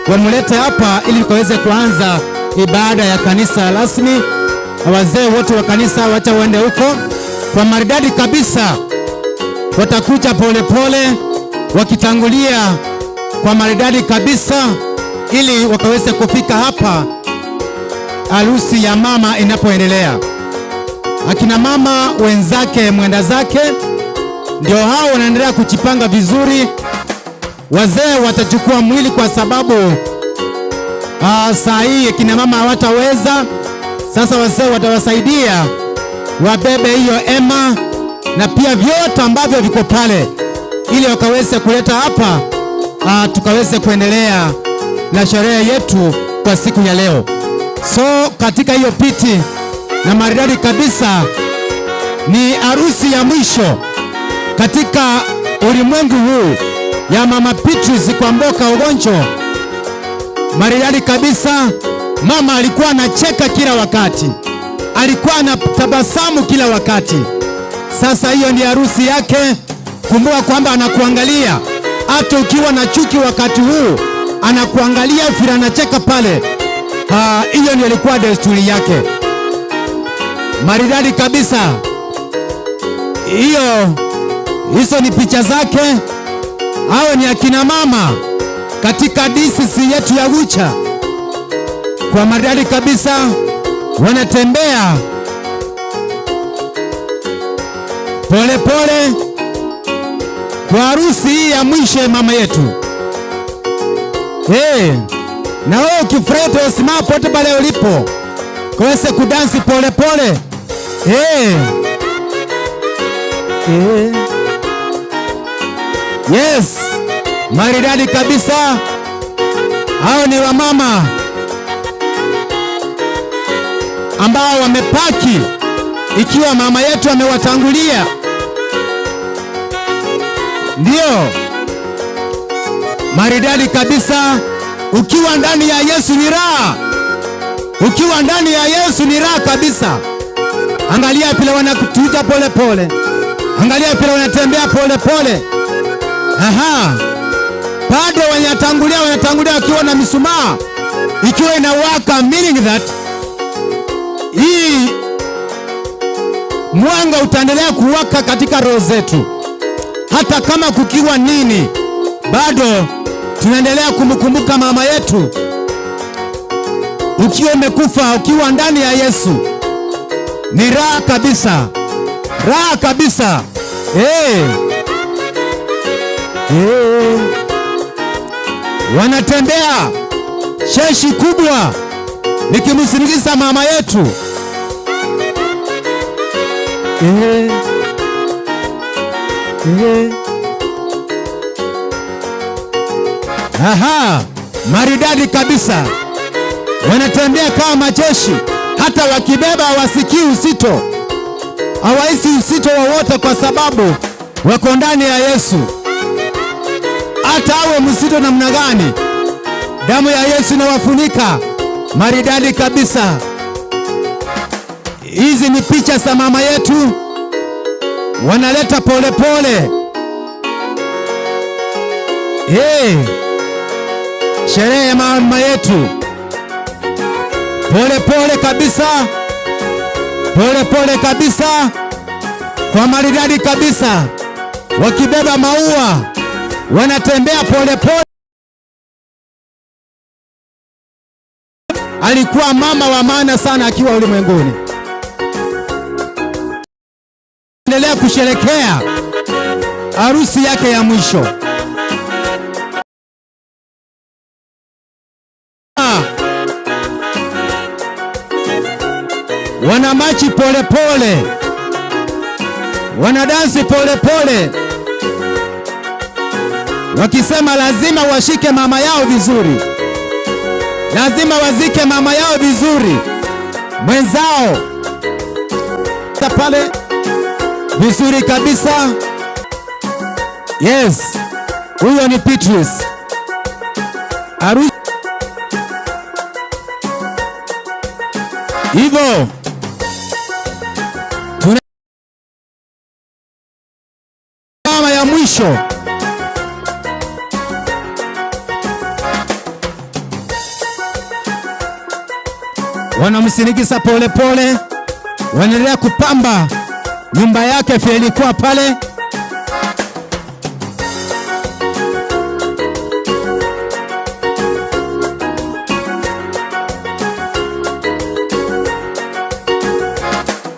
wamlete hapa ili tukaweze kuanza ibada ya kanisa rasmi. Wazee wote wa kanisa wacha waende huko kwa maridadi kabisa, watakuja polepole wakitangulia kwa maridadi kabisa ili wakaweze kufika hapa harusi ya mama inapoendelea. Akina mama wenzake mwenda zake ndio hao wanaendelea kujipanga vizuri. Wazee watachukua mwili kwa sababu saa hii akina mama hawataweza. Sasa wazee watawasaidia wabebe hiyo hema na pia vyote ambavyo viko pale ili wakaweze kuleta hapa, tukaweze kuendelea na sherehe yetu kwa siku ya leo. So katika hiyo piti na maridadi kabisa ni harusi ya mwisho katika ulimwengu huu ya mama Beatrice Kwamboka Ogonjo. Maridadi kabisa, mama alikuwa anacheka kila wakati, alikuwa anatabasamu kila wakati. Sasa hiyo ni harusi yake. Kumbuka kwamba anakuangalia hata ukiwa na chuki wakati huu, anakuangalia vile anacheka pale. Hiyo ndio ilikuwa desturi yake. Maridadi kabisa. Hizo ni picha zake. Hao ni akina mama katika DCC yetu ya Gucha. Kwa maridadi kabisa wanatembea pole pole kwa harusi hii ya mwisho ya mama yetu. Hey, na wewe ukifurahi utasimama popote pale ulipo kaweze kudansi pole pole. Hey. Hey. Yes, maridadi kabisa. Hao ni wamama ambao wamepaki ikiwa mama yetu amewatangulia. Ndio maridadi kabisa. Ukiwa ndani ya Yesu ni raha, ukiwa ndani ya Yesu ni raha kabisa. Angalia vile wanakutuja pole pole, angalia vile wanatembea pole pole. Aha, bado wanatangulia, wanatangulia wakiwa na mishumaa ikiwa inawaka, meaning that hii mwanga utaendelea kuwaka katika roho zetu, hata kama kukiwa nini, bado tunaendelea kumkumbuka mama yetu. Ukiwa umekufa, ukiwa ndani ya Yesu ni raha kabisa, raha kabisa. Hey. Hey. Wanatembea jeshi kubwa likimsindikiza mama yetu. Hey. Hey. Aha, maridadi kabisa, wanatembea kama majeshi, hata wakibeba hawasikii uzito, hawahisi uzito wowote, kwa sababu wako ndani ya Yesu. Hata awe mzito namna gani, damu ya Yesu inawafunika maridadi kabisa. Hizi ni picha za mama yetu, wanaleta polepole. Hey, sherehe ya mama yetu pole pole kabisa, pole pole kabisa, kwa maridadi kabisa, wakibeba maua, wanatembea pole pole. Alikuwa mama wa maana sana akiwa ulimwenguni. Endelea kusherekea harusi yake ya mwisho. Wanamachi pole pole, wanadansi pole pole, wakisema lazima washike mama yao vizuri, lazima wazike mama yao vizuri, mwenzao pale vizuri kabisa. Yes, huyo ni Beatrice Aru hivyo tuna mama ya mwisho. Wanamsindikiza pole pole, wanaendelea kupamba nyumba yake vile ilikuwa pale.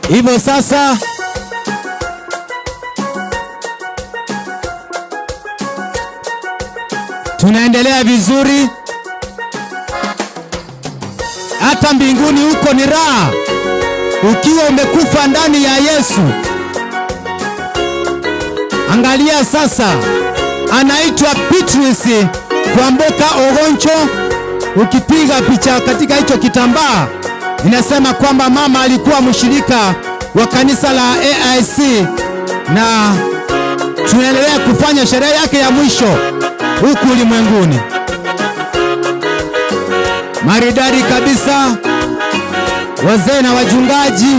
Hivyo sasa tunaendelea vizuri, hata mbinguni huko ni raha ukiwa umekufa ndani ya Yesu. Angalia sasa, anaitwa Beatrice Kwamboka Ogoncho. Ukipiga picha katika hicho kitambaa inasema kwamba mama alikuwa mshirika wa kanisa la AIC na tunaendelea kufanya sherehe yake ya mwisho huku ulimwenguni. Maridadi kabisa, wazee na wachungaji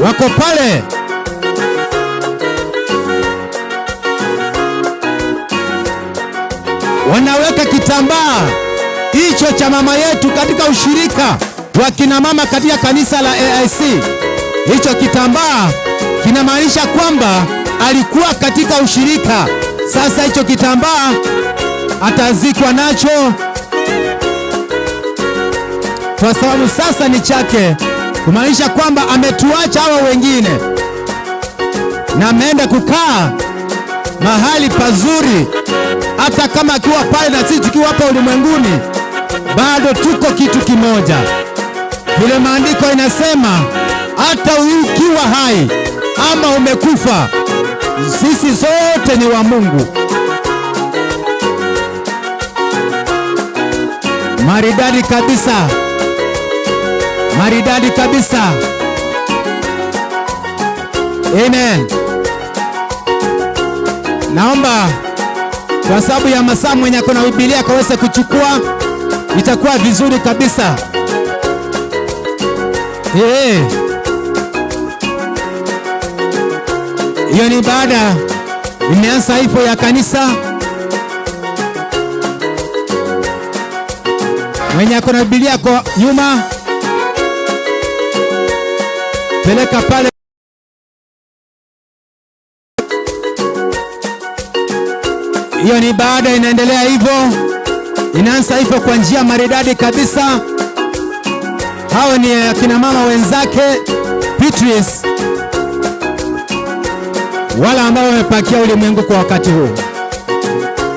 wako pale. Wanaweka kitambaa hicho cha mama yetu katika ushirika wa kina mama katika kanisa la AIC. Hicho kitambaa kinamaanisha kwamba alikuwa katika ushirika. Sasa hicho kitambaa atazikwa nacho, kwa sababu sasa ni chake, kumaanisha kwamba ametuacha hawa wengine na ameenda kukaa mahali pazuri. Hata kama akiwa pale na sisi tukiwa hapa ulimwenguni, bado tuko kitu kimoja. Vile maandiko inasema, hata ukiwa hai ama umekufa, sisi sote ni wa Mungu. Maridadi kabisa, maridadi kabisa. Amen. Naomba kwa sababu ya masaa, mwenye ako na Biblia akaweze kuchukua, itakuwa vizuri kabisa. Eh. Hiyo ni baada imeanza hivyo ya kanisa. Mwenye ako na Biblia kwa nyuma, peleka pale. Hiyo ni baada, inaendelea hivyo, inaanza hivyo kwa njia maridadi kabisa. Hao ni akina mama wenzake Beatrice, wala ambao wamepakia ulimwengu kwa wakati huu,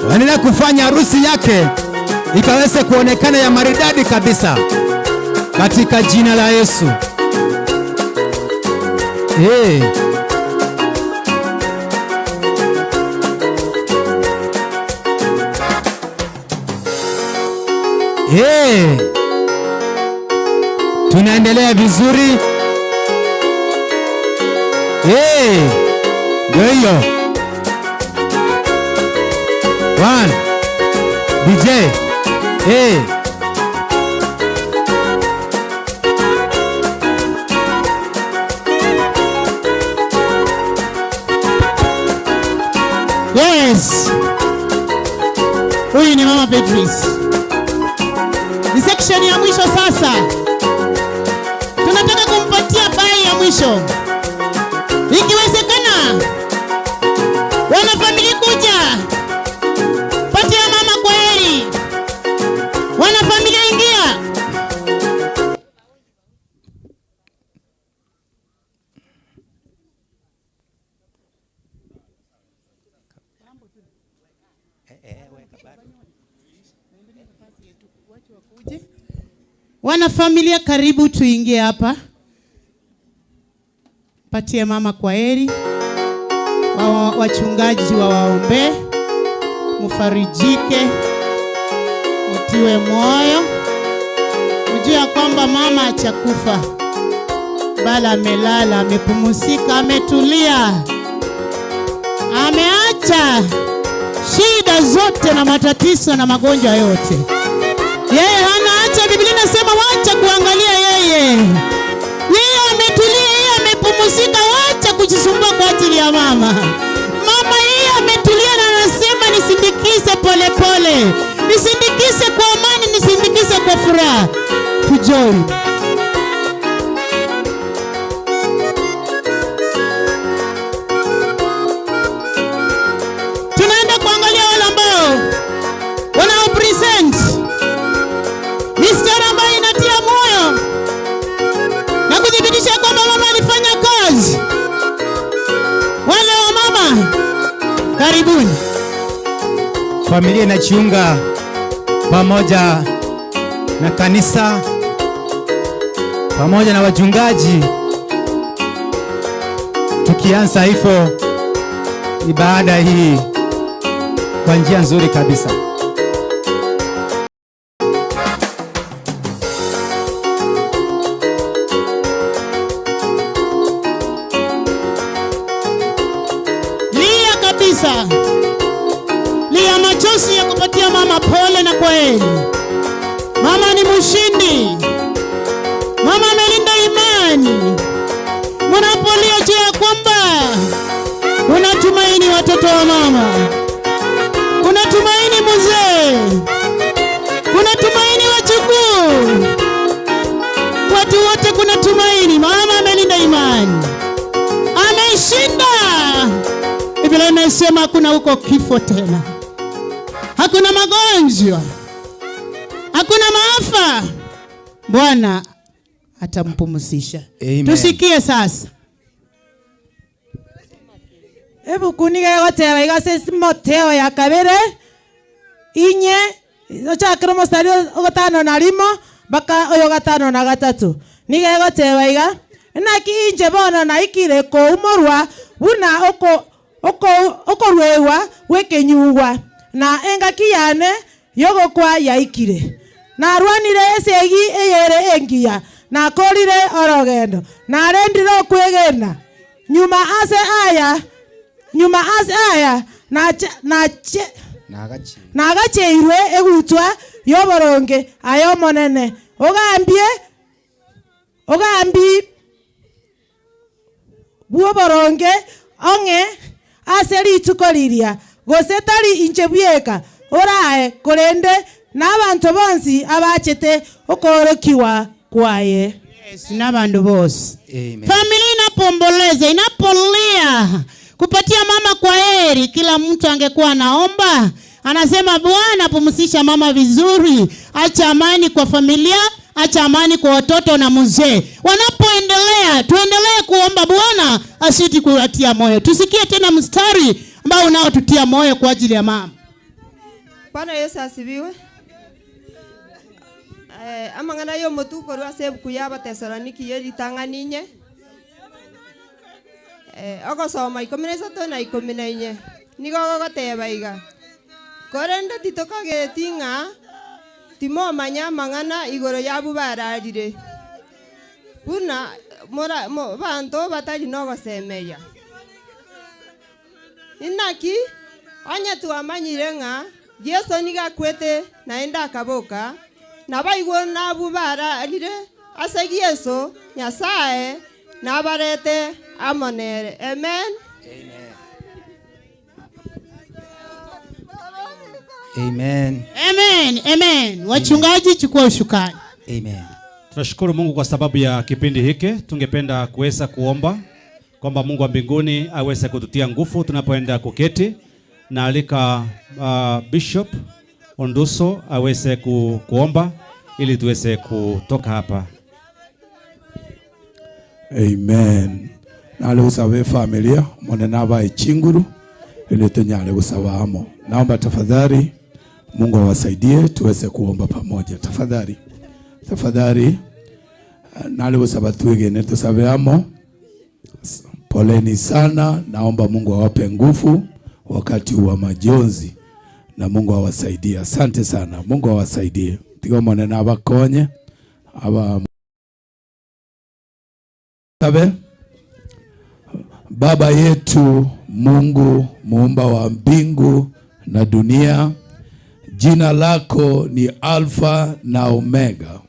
waendelea kufanya harusi yake ikaweze kuonekana ya maridadi kabisa katika jina la Yesu. Hey. Hey. Tunaendelea vizuri. Hey. Ndio hiyo. One. DJ. Hey. Yes. Huyu ni Mama Beatrice. Ni section ya mwisho sasa. Tunataka kumpatia bai ya mwisho. Ikiwezekana wanafamilia kuja. Patia mama kwa heri. Wanafamilia ingia. Wanafamilia karibu tuingie hapa. Patie mama kwa heri. Wa, wachungaji wawaombee, mfarijike, mtiwe moyo, mjue ya kwamba mama hajakufa, bali amelala, amepumzika, ametulia, ameacha shida zote na matatizo na magonjwa yote. Yeye hana acha. Biblia inasema wacha kuangalia yeye, yeye ametulia, yeye amepumzika. Wacha kujisumbua kwa ajili ya mama. Mama yeye ametulia na anasema nisindikize polepole, nisindikize kwa amani, nisindikize kwa furaha. Tujoin. Tunaenda kuangalia wale ambao wanao present mistari ambayo inatia moyo na kuthibitisha kwamba mama alifanya kazi. Wale wa mama, karibuni. Familia inajiunga pamoja na kanisa pamoja na wachungaji, tukianza hivyo ibada hii kwa njia nzuri kabisa. Lia kabisa, lia machozi ya kupatia mama pole na kwaheri. Mama ni mshindi, mama amelinda imani. Mnapolia juu ya kwamba unatumaini watoto wa mama, unatumaini mzee, unatumaini wajukuu, watu wote kuna tumaini. Mama amelinda imani, ameshinda. Biblia inasema hakuna huko kifo tena, hakuna magonjwa, hakuna maafa. Bwana atampumzisha. Amen. Tusikie sasa. Ebuku nigo egoteba iga ase Timotheo ya kabere inye ochakere omosari ogotano na rimo mpaka oyo gatano na gatato nigo egoteba iga naki inche bono naikire koumorwa buna oko oko okorwewa gwekenyugwa na engaki yane yogokwa yaikire narwanire esegi eyere engiya nakorire orogendo narendire okwegena nyuma ase aya nyuma ase aya Nache nagacheirwe egutwa y'oboronge, aye Omonene, ogambie ogambi bw'oboronge ong'e ase rituko riria, gose tari inche bweka orae, korende nabanto bonsi abachete okoorokigwa kwaye. Yes, n'abandu bose. Familia inapoomboleza, inapolia kupatia mama kwa heri, kila mtu angekuwa anaomba, anasema Bwana, pumzisha mama vizuri, acha amani kwa familia, acha amani kwa watoto na mzee. Wanapoendelea, tuendelee kuomba Bwana asiti kuwatia moyo. Tusikie tena mstari ambao unaotutia moyo kwa ajili ya mama. Bwana Yesu asifiwe. Eh, amang'ana y'omotu korwa ase ebuku ya Abatesaloniki y'eritang'ani inye eh, ogosoma 13 na 14 nigo gogoteba iga, Korende titokageti ng'a timomanya amang'ana igoro y'abwo bararire, buna mora mo banto batari nogosemeria. Inaki onye twamanyire ng'a Yeso nigo akwete naende akaboka, nabaigwe nabwo bararire ase Yeso, Nyasae nabarete amo nere. Amen. Amen. Amen, amen. Wachungaji, chukua usukani. Amen. Tunashukuru Mungu kwa sababu ya kipindi hiki. Tungependa kuweza kuomba kwamba Mungu wa mbinguni aweze kututia nguvu tunapoenda kuketi. Naalika Bishop Onduso aweze kuomba ili tuweze kutoka hapa. Amen. Nale gusaba efamilia mone nabae chinguru ili tunyale gusaba amo. Naomba tafadhali Mungu awasaidie tuweze kuomba pamoja. Tafadhali. Tafadhali nale gusaba twigene tusabe amo. Poleni sana, naomba Mungu awape nguvu wakati wa majonzi na Mungu awasaidie. Asante sana. Mungu awasaidie. Tigo mone nabakonye aba Sabe? Baba yetu Mungu muumba wa mbingu na dunia, jina lako ni Alfa na Omega,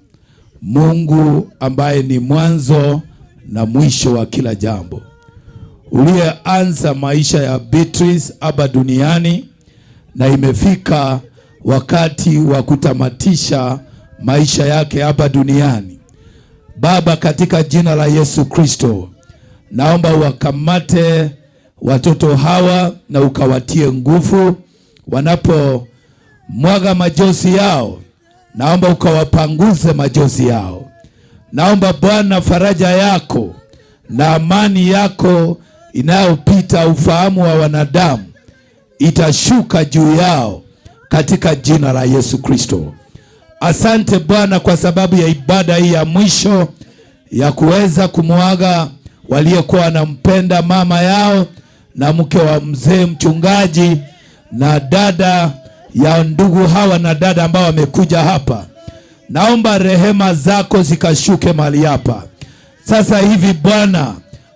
Mungu ambaye ni mwanzo na mwisho wa kila jambo, uliyeanza maisha ya Beatrice hapa duniani na imefika wakati wa kutamatisha maisha yake hapa duniani. Baba, katika jina la Yesu Kristo, naomba uwakamate watoto hawa na ukawatie nguvu wanapomwaga majozi yao. Naomba ukawapanguze majozi yao. Naomba Bwana, faraja yako na amani yako inayopita ufahamu wa wanadamu itashuka juu yao katika jina la Yesu Kristo. Asante Bwana kwa sababu ya ibada hii ya mwisho ya kuweza kumwaga waliokuwa wanampenda mama yao na mke wa mzee mchungaji na dada ya ndugu hawa na dada ambao wamekuja hapa. Naomba rehema zako zikashuke mahali hapa sasa hivi Bwana.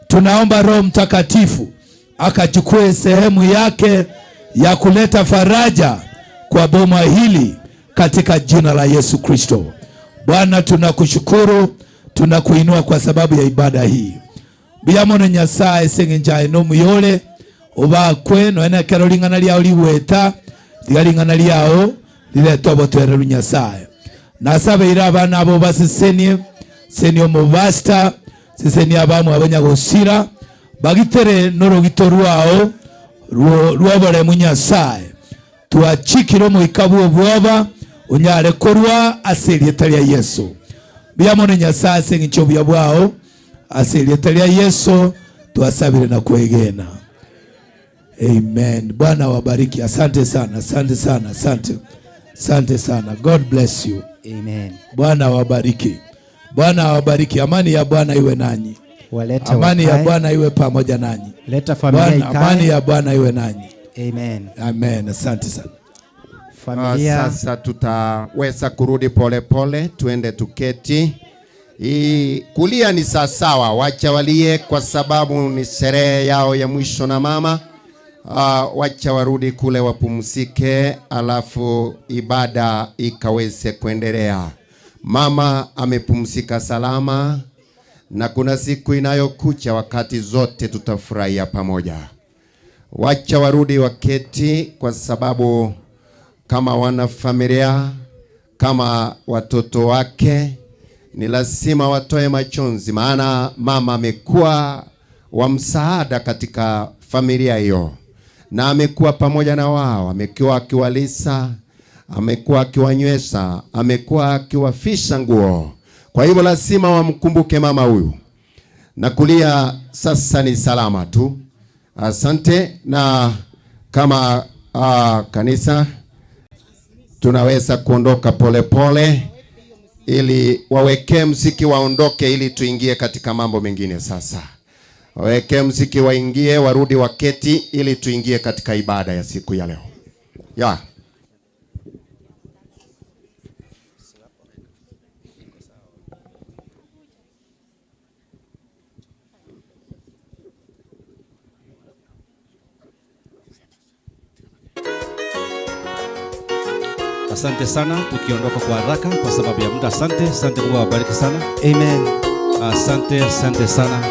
Tunaomba Roho Mtakatifu akachukue sehemu yake ya kuleta faraja kwa boma hili katika jina la Yesu Kristo. Bwana, tunakushukuru, tunakuinua kwa sababu ya ibada hii. Biamono Nyasaye seng'enjaye nomuyole obakwe noene ekero ring'ana riao rigweta tiga ring'ana riao rirete obotoereru Nyasaye. Nasabeire abana abo basesenie senie omobasta sesenie abamwe abanyagosira bagitere norogito rwao rwoboremu Nyasaye. Twachikire omoika bwa obwoba onyare korwa ase erieta ria Yesu. Biamono Nyasaye ase eng'encho obuya bwao ase erieta ria Yesu twasabire na kuegena. Amen. Bwana wabariki. Asante sana, asante sana, asante. Asante sana. God bless you. Amen. Bwana wabariki. Bwana awabariki. Amani ya Bwana iwe nanyi. Walete Amani ya wakae. Bwana iwe pamoja nanyi. Leta familia Bwana, ikae. amani ya Bwana iwe nanyi. Amen. Amen. Asante sana. Familia. Sasa tutaweza kurudi polepole, tuende tuketi. Hii kulia ni sawasawa, wacha walie kwa sababu ni sherehe yao ya mwisho na mama. Wacha warudi kule wapumzike, alafu ibada ikaweze kuendelea. Mama amepumzika salama, na kuna siku inayokucha wakati zote tutafurahia pamoja. Wacha warudi waketi, kwa sababu kama wanafamilia, kama watoto wake, ni lazima watoe machozi, maana mama amekuwa wa msaada katika familia hiyo, na amekuwa pamoja na wao, amekuwa akiwalisa, amekuwa akiwanywesha, amekuwa akiwafisha nguo. Kwa hivyo lazima wamkumbuke mama huyu, na kulia sasa ni salama tu. Asante. Na kama kanisa tunaweza kuondoka polepole ili wawekee mziki waondoke, ili tuingie katika mambo mengine sasa. Wawekee mziki waingie, warudi waketi, ili tuingie katika ibada ya siku ya leo ya. Asante sana, tukiondoka kwa haraka kwa sababu ya muda. Asante, asante, Mungu awabariki sana. Amen. Asante, asante sana.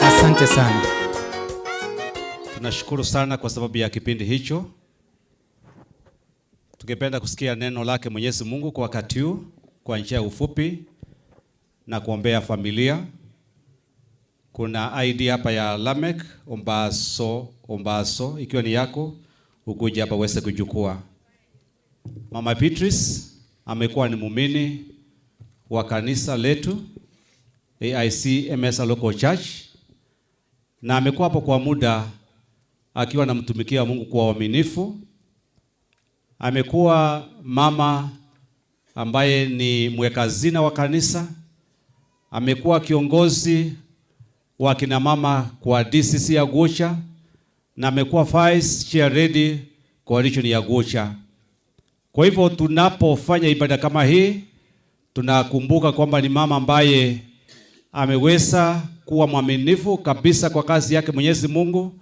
Asante sana. Tunashukuru sana kwa sababu ya kipindi hicho. Tungependa kusikia neno lake Mwenyezi Mungu kwa wakati huu kwa njia ya ufupi na kuombea familia. Kuna ID hapa ya Lamek Ombaso, Ombaso, ikiwa ni yako ukuje hapa uweze kuchukua. Mama Beatrice amekuwa ni muumini wa kanisa letu AIC MS Local Church, na amekuwa hapo kwa muda akiwa anamtumikia Mungu kwa uaminifu. Amekuwa mama ambaye ni mweka hazina wa kanisa. Amekuwa kiongozi wa kina mama kwa DCC ya Gucha, na amekuwa vice chair lady coalition ya Gucha. Kwa hivyo tunapofanya ibada kama hii, tunakumbuka kwamba ni mama ambaye ameweza kuwa mwaminifu kabisa kwa kazi yake Mwenyezi Mungu,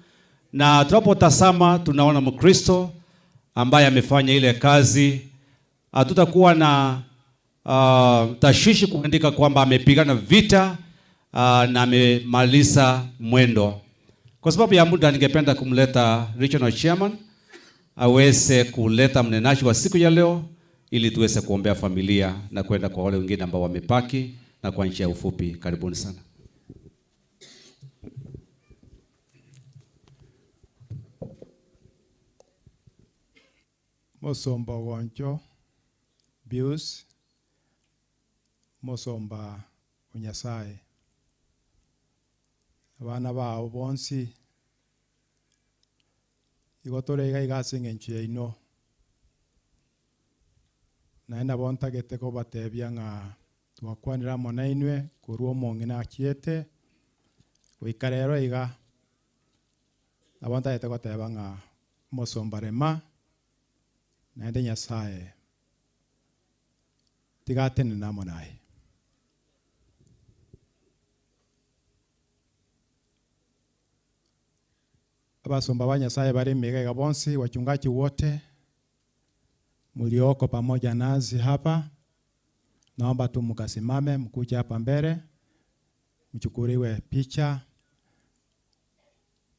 na tunapotazama tunaona Mkristo ambaye amefanya ile kazi. Hatutakuwa na tashwishi kuandika kwamba amepigana vita na amemaliza mwendo. Kwa sababu ya muda, ningependa kumleta regional chairman aweze kuleta mnenaji wa siku ya leo ili tuweze kuombea familia na kwenda kwa wale wengine ambao wamepaki na kwa njia ya ufupi. Karibuni sana. Mosomba Wonjo Bius Mosomba Unyasaye abana bao bonsi igo tore iga igase eng'encho yaino naye nabo ntagete kobatebia ng'a twakwanera amo na inwe korwa omong'ina achiete goika rero iga nabo ntagete goteba ng'a mosomba rema naende Nyasaye tigatene amo naye. Abasomba ba Nyasaye bari migega bonsi, wachungaji wote mlioko pamoja nasi hapa, naomba tu mkasimame mkuje hapa mbele mchukuliwe picha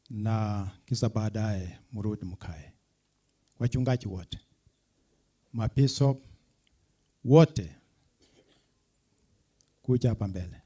na kisha baadaye mrudi mkae. Wachungaji wote, mabishop wote kuja hapa mbele.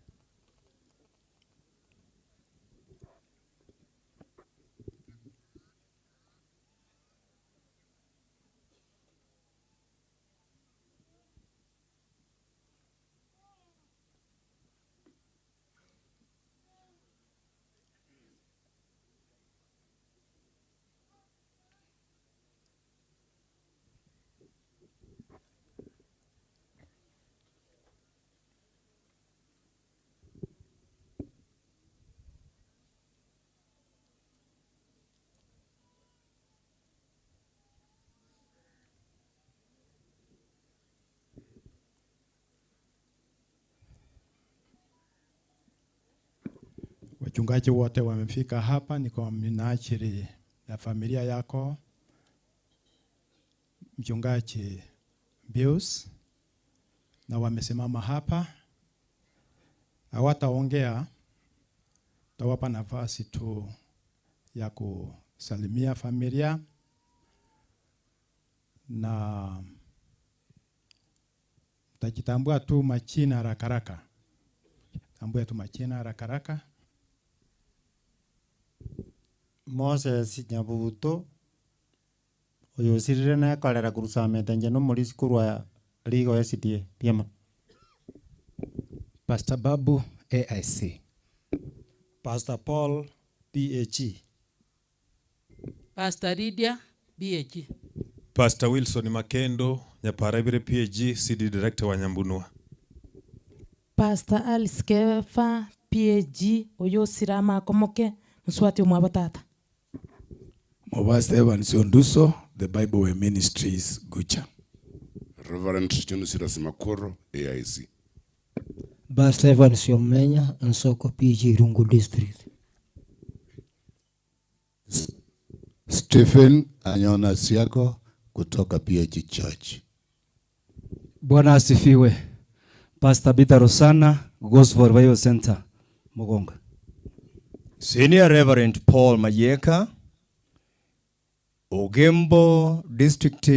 Wachungaji wote wamefika hapa ni kwa minajili ya familia yako Mchungaji Bius, na wamesimama hapa, hawataongea, tawapa nafasi tu ya kusalimia familia na tajitambua tu majina haraka haraka, tambua tu majina haraka haraka. Moses Nyabuto oyo osirire nekorera kurusamete nche na omorisi korwa Rigo SDA Piema. Pastor Babu AIC. Pastor Paul PAG. Pastor Lydia BAG. Pastor Wilson Makendo, Nyaparabire PAG, CD Director wa Nyambunua. Pastor Alice Kefa PAG oyo osire amakomoke moswati omwabo tata. Mobasa Evans Onduso, The Bible Way Ministries, Gucha. Reverend John Silas Makoro, AIC. Pastor Evans Omenya, Nsoko PG, Rungu District. Stephen Anyona Siako kutoka PH Church. Bwana asifiwe. Pastor Peter Rosana, Gospel Revival Center, Mugonga. Senior Reverend Paul Mayeka, Ogembo District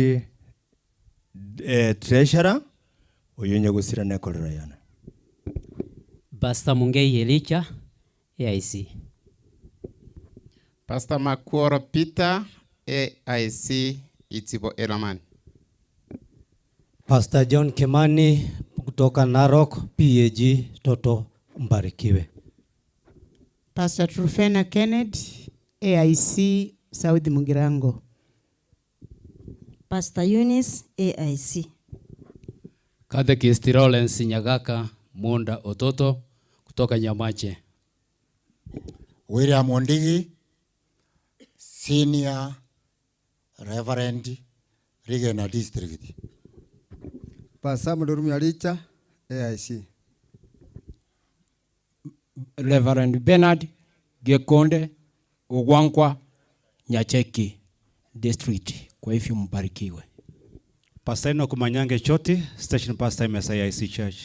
Treasurer, oyonye gusira nekorera yana. Pastor Mungei Elicha, AIC. Pastor Makuoro Peter, AIC Itibo Elaman. Pastor John Kimani kutoka Narok, PAG, Toto mbarikiwe. Pastor Trufena Kennedy, AIC South Mugirango. Pastor Eunice, AIC. Catechist Lawrence Nyagaka Munda Ototo kutoka Nyamache. William Ondigi, Senior Reverend, Rigena District. Pastor Mudurumi Alicha, AIC. Reverend Bernard Gekonde Ugwankwa Nyacheki District. Kwa hivyo mbarikiwe. Pastor Enoch Manyange Choti, Station Pastor MSIC Church.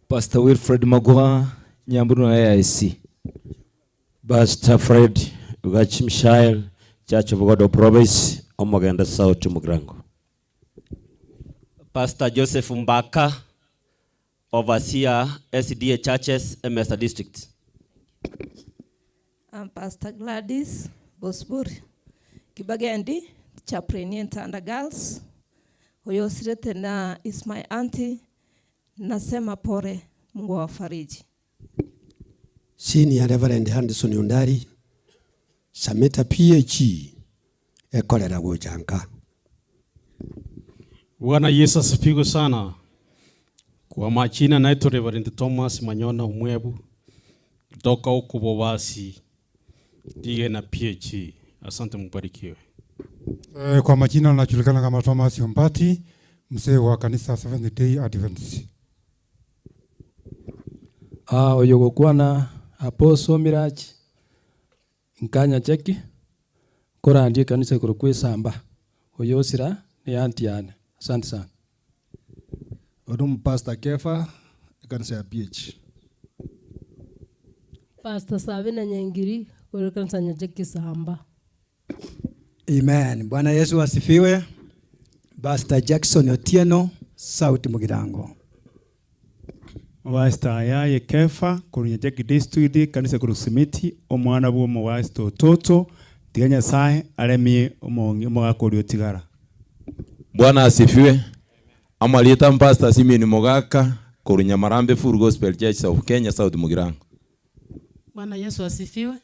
Pastor Wilfred Magwa, Nyamburu AIC. Pastor Fred Ugachi Mishael, Church of God of Province, Omogenda South Mugirango. Pastor Joseph Mbaka, Overseer SDA Churches, Emesa District. I'm Pastor Gladys Bosburi Kibagendi, chaplain Tanda Girls. Huyo sirete na is my auntie. Nasema pole, Mungu awafariji. Senior Reverend Anderson Undari, Sameta PHE, ekolera gochanka. Bwana Yesu asifiwe sana. Kwa majina naitwa Reverend Thomas Manyona Umwebu kutoka huko Bobasi Dige na PHE. Asante, mbarikiwe. Kwa majina najulikana kama Thomas Ombati, mzee wa kanisa Seventh Day Adventist. Oyo gokwana Apostle Mirachi nkanya cheki korandie kanisa igoro kwesamba oyo osira ni auntie yane. Asante sana. Odum Pastor Kefa kanisa ya PH. Pastor Sabina Nyangiri kore kanisa Nyacheki Samba. Amen. Bwana Yesu asifiwe. Pastor Jackson Otieno, South Mugirango. Pastor Ayaye Kefa korwa Nyacheki District kanisa korwa Simiti omwana bwo omowasita Ototo tiga Nyasaye aremie omogaka oria otigara. Bwana asifiwe. Amalieta Pastor Simeon Mogaka korwa Nyamarambe Full Gospel Church of Kenya South Mugirango. Bwana Yesu asifiwe.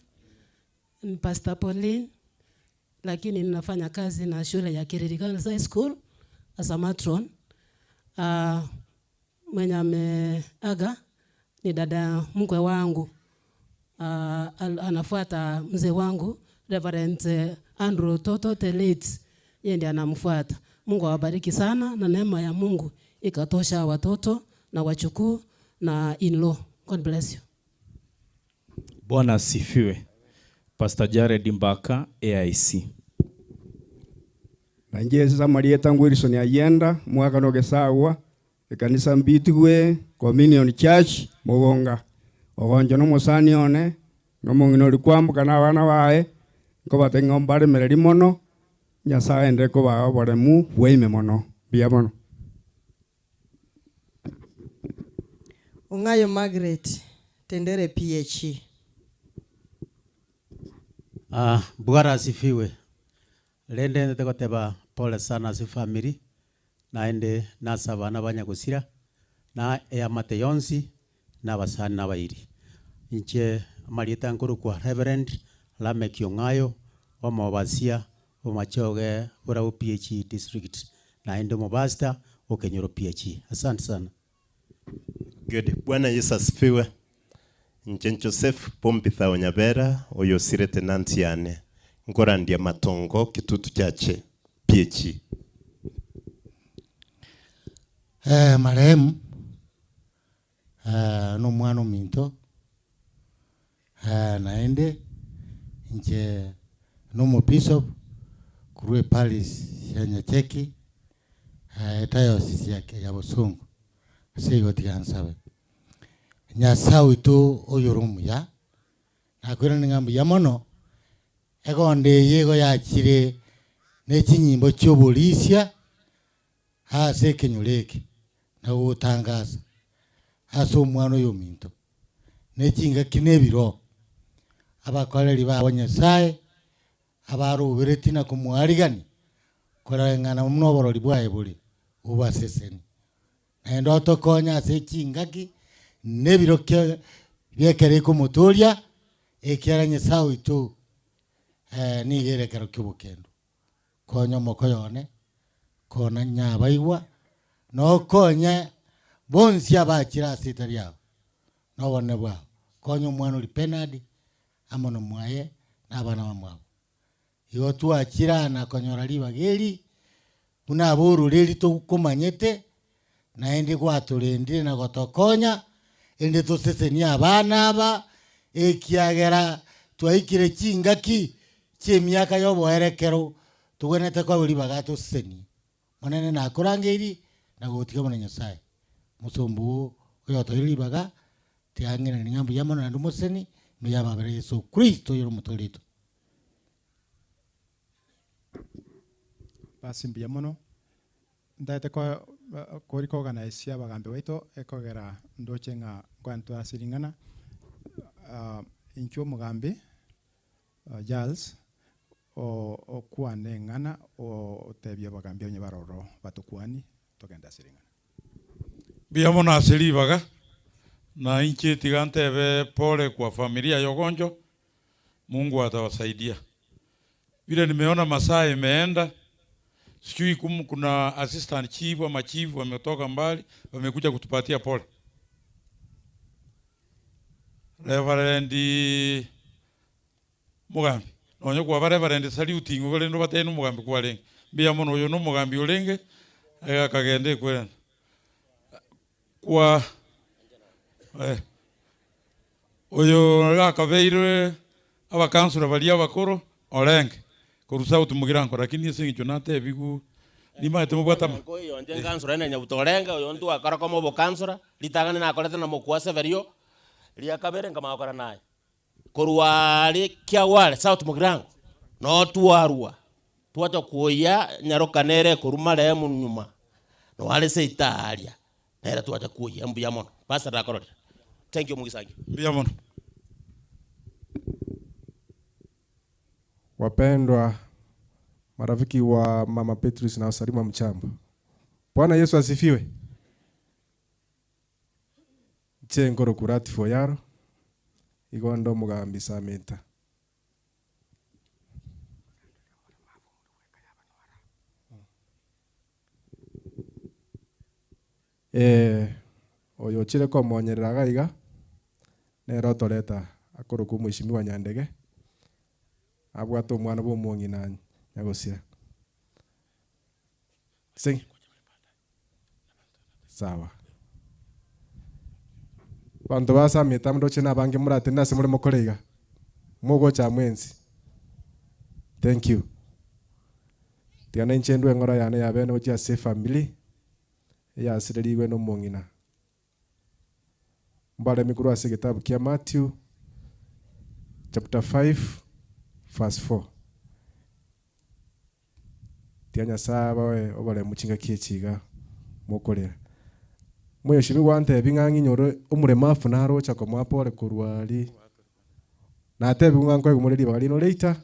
Ni Pastor Pauline, lakini ninafanya kazi na shule ya Kiriri Girls High School as a matron. Mwenye ameaga ni dada mkwe wangu. Anafuata mzee wangu Reverend Andrew Toto the late. Yeye ndiye anamfuata. Mungu awabariki sana na neema ya Mungu ikatosha watoto na wachukuu na in-law. God bless you. Bwana asifiwe. Pastor Jared Mbaka, AIC. Nainche ase amarieta Wilson Ayienda, omwakano o Gesagwa, ekanisa mbitigwe Communion Church, Mogonga. Ogoncho nomosani one, na omong'ina oria kwamboka na abana baye, nkobatebia ng'a mbaremererie mono, Nyasae aenderere kobaa oboremu bwaime mono. Mbuya mono. Ong'ayo Margaret, Tendere PHE. Ah, Bwana asifiwe. Rende ntete goteba pole sana ase family, naende nase abana ba nyagosira, na eamate yonsi, na abasani na abairi. Inche amarieta nkorokwa Reverend Lameck Ong'ayo, omobasia omachoge Borabu PHE District, naende omopastor o Kenyoro PHE. Asante sana. Good. Bwana Yesu asifiwe. Inche Joseph Bombitha o Nyabera, oyo osirete nansi yane, nkorandia matongo Kitutu Chache PHE. Eh, marehemu eh, nomwana ominto eh, naende inche nomobishop korwa eparish ya Nyacheki eh, ediocese ya ya Bosongo. Ase igo tiga nsabe. Nyasae oito oyore omuya, nakoiraneria ng'a mbuya mono, egonda eye igo yachire ne chinyimbo chi'oborisia ase ekenyoro eke, na gotangasa ase omwana oyominto, ne chingaki na ebiro, abakoreri babo Nyasae abaroberetie na komoarigania koreng'ana buna oborori bwaye bore obaseseni. Naende otokonye ase chingaki na ebiro bi'ekero ekomotoria, ekiagera Nyasae oito nigo ere ekero ki'obokendu. Konya omokoyo one, kona nyabaigwa, na okonye bonsi abachire ase ita riao, na obonene bwao. Konya omwana oria Bernard amo nomwaye na abana bamwabo. Igo twachire aa na konyora ribaga eri, buna abororeri tokomanyete, naende gwatorendire na gotokonya, erinde tosesenie abana aba, ekiagera twaikire chingaki chi'emiaka y'oboerekero, togwenerete koegwa ribaga tosesenie. Monene nakorangeirie na gogotiga buna Nyasae. Omosomba oo oyotoire ribaga, tiga ng'irane ng'a mbuya mono naende omoseseni, mbuya amabera Yeso Kristo oyore omotoori oito. Basi mbuya mono. Ntagete ko organise abagambi baito ekogera ndoche ng'a nkogenda tore ase ring'ana. Inchuo omogambi Charles okwane eng'ana otebie abagambi onye bare ororo batokwani togende ase ring'ana. Mbuya mono ase ribaga, na inche tiga ntebe pole kwa familia ya Ogonjo, Mungu atawasaidia. Vile nimeona masaa imeenda, sijui kuna assistant chief ama chief wametoka mbali, wamekuja kutupatia pole. Reverend Mugambi, nonye kwaba Reverend saluting orende obatebie nomogambi kwarenge. Mbuya mono oyo nomogambi orenge, akagenda ekwerende. Kwa eh, oyo gakabeirwe abakansura baria abakoro orenge korwa South Mugirango, lakini ase eng'encho natebiwu nimaete mobwate ama Oyo inche nkansura ene Nyabuto orenge, oyo ntwakora koma obokansura, ritang'ani nakorete na mokwa Severio, ria kabere nkamanya gokora naye. Korwa aria Kiagware, South Mugirango, noo twarwa, twacha koyia nyaroka nere ekorwa marehemu nyuma, noo are seito aaria, nere twacha koyia mbuya mono. Pastor nakororire. Thank you omogisangio. Mbuya mono. Wapendwa marafiki wa Mama Beatrice na wasalimu hamjambo. Bwana Yesu asifiwe. Inche nkorokwa Latifu Oyaro, igo nde omogambi Sameta. Ee, oyo ochire komonyerera iga iga, nere otoreta akorokwa Omweshimiwa Nyandege, abwate omwana bwa omong'ina nyagosira. Sing. Sawa. Abanto ba Sameta ndoche nabange moratenene ase more mokore iga. Mogocha mwensi. Thank you. Tiga nainche ndwe eng'ora yane ya bene gochia ase efamiri eyasirerigwe nomong'ina. Mbaremi korwa ase egetabu kia Matthew chapter 5 verse 4. Tiga Nyasae abae oboremu chingaki echi iga mokoria. Moyoshimi gwantebia ng'a ng'inyore omoremafu narocha komoa pore korwa aria. Natebiwe ng'a nkoegwa more ribaga riino reita.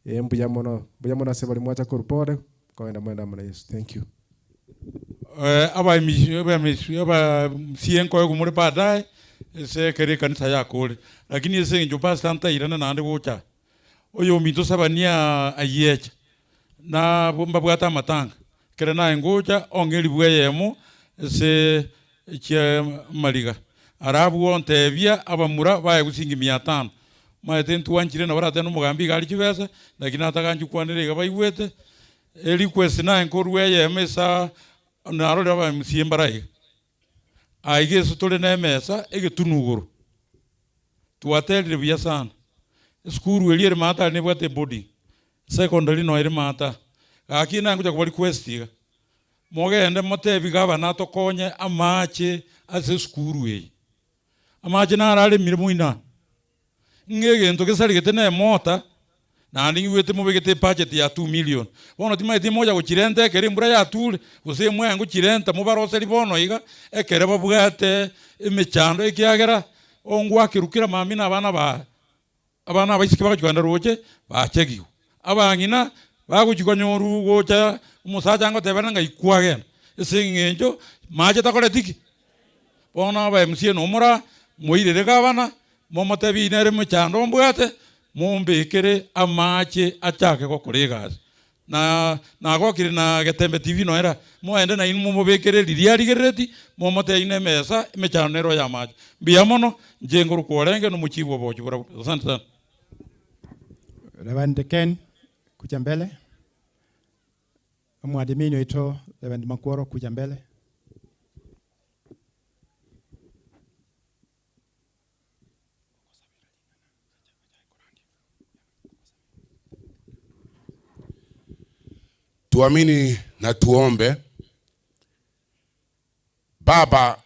Ee mbuya mono, mbuya mono ase baria mwacha korwa pore, kogenda mwende amo na Yeso. Thank you. AbaMCA nkoegwa more baadaye ase ekero ekanisa yakore. Lakini ase eng'encho pastor ntairana naende gocha. Oyominto Sabania ayiecha, na abwo mbabwate amatanga. Ekero naye ngocha ong'e elifu eyemo ase chiamariga. Arabwo ontebia abamura baye gosiingi mia tano. Omanyete ntwanchire nabo oratebe nomogambi iga arie chibesa, lakini ataganchi kwanera iga baigwete. Erequest naye nkorua eyemo esa narorire aba MCA mbare aiga. Aiga ase tore nemesa egetunu igoro. Twaterire buya sana. Esukuru eria ere maate aria nebwate eboarding. Secondary noyo ere maate aa. Gaki naye ngocha koba request iga, mogende motebi gavana atokonye amache ase esukuru eye. Amache naro aremire moino aa. Ng'a egento gesarigete na emota, naende ng'igwete mobegete ebudget ya 2 million. Bono timanyeti mocha gochirenta ekero embura yature, gose mwaye ngochirenta mobaroseri bono iga, ekere babwate emechando ekiagera ongwakerwa kera mambia na abana baye, abana abaiseke bagochia kogenda roche, bachegigwe. Abang'ina bagochia konyorwa gocha omosacha angotebera ng'a ikwagenda, ase eng'encho mache takoreti ki? Bono aba MCA nomora, moirere gavana, momotebie nere mochando mbwate, mombekere amache achake gokora egasi. Na nagokire na Getembe TV nonya era, moende nainwe momobekere riria arigerereti, momotebie nemesa, emechando nero y'amache. Mbuya mono, inche nkorokwa orenge nomochibu obochio borabwo. Asante sana. Reverend Ken kuja mbele. Omwadimini oito Reverend Makworo kuja mbele. Tuamini na tuombe. Baba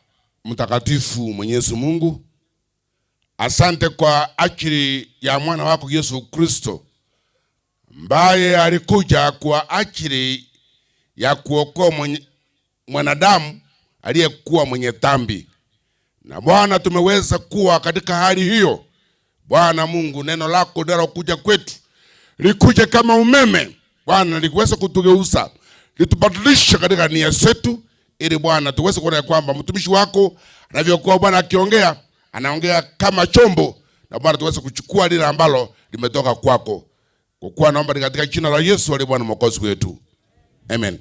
Mtakatifu, Mwenyezi Mungu, asante kwa ajili ya mwana wako Yesu Kristo ambaye alikuja kwa ajili ya kuokoa mwanadamu aliyekuwa mwenye dhambi. Na Bwana, tumeweza kuwa katika hali hiyo. Bwana Mungu, neno lako linalokuja kwetu likuje kama umeme Bwana, liweze kutugeuza, litubadilishe katika nia zetu, ili Bwana tuweze kuona kwamba mtumishi wako anavyokuwa Bwana akiongea, anaongea kama chombo, na Bwana tuweze kuchukua lile ambalo limetoka kwako. Kwa kuwa naomba ni katika jina la Yesu aliye Bwana Mwokozi wetu. Amen.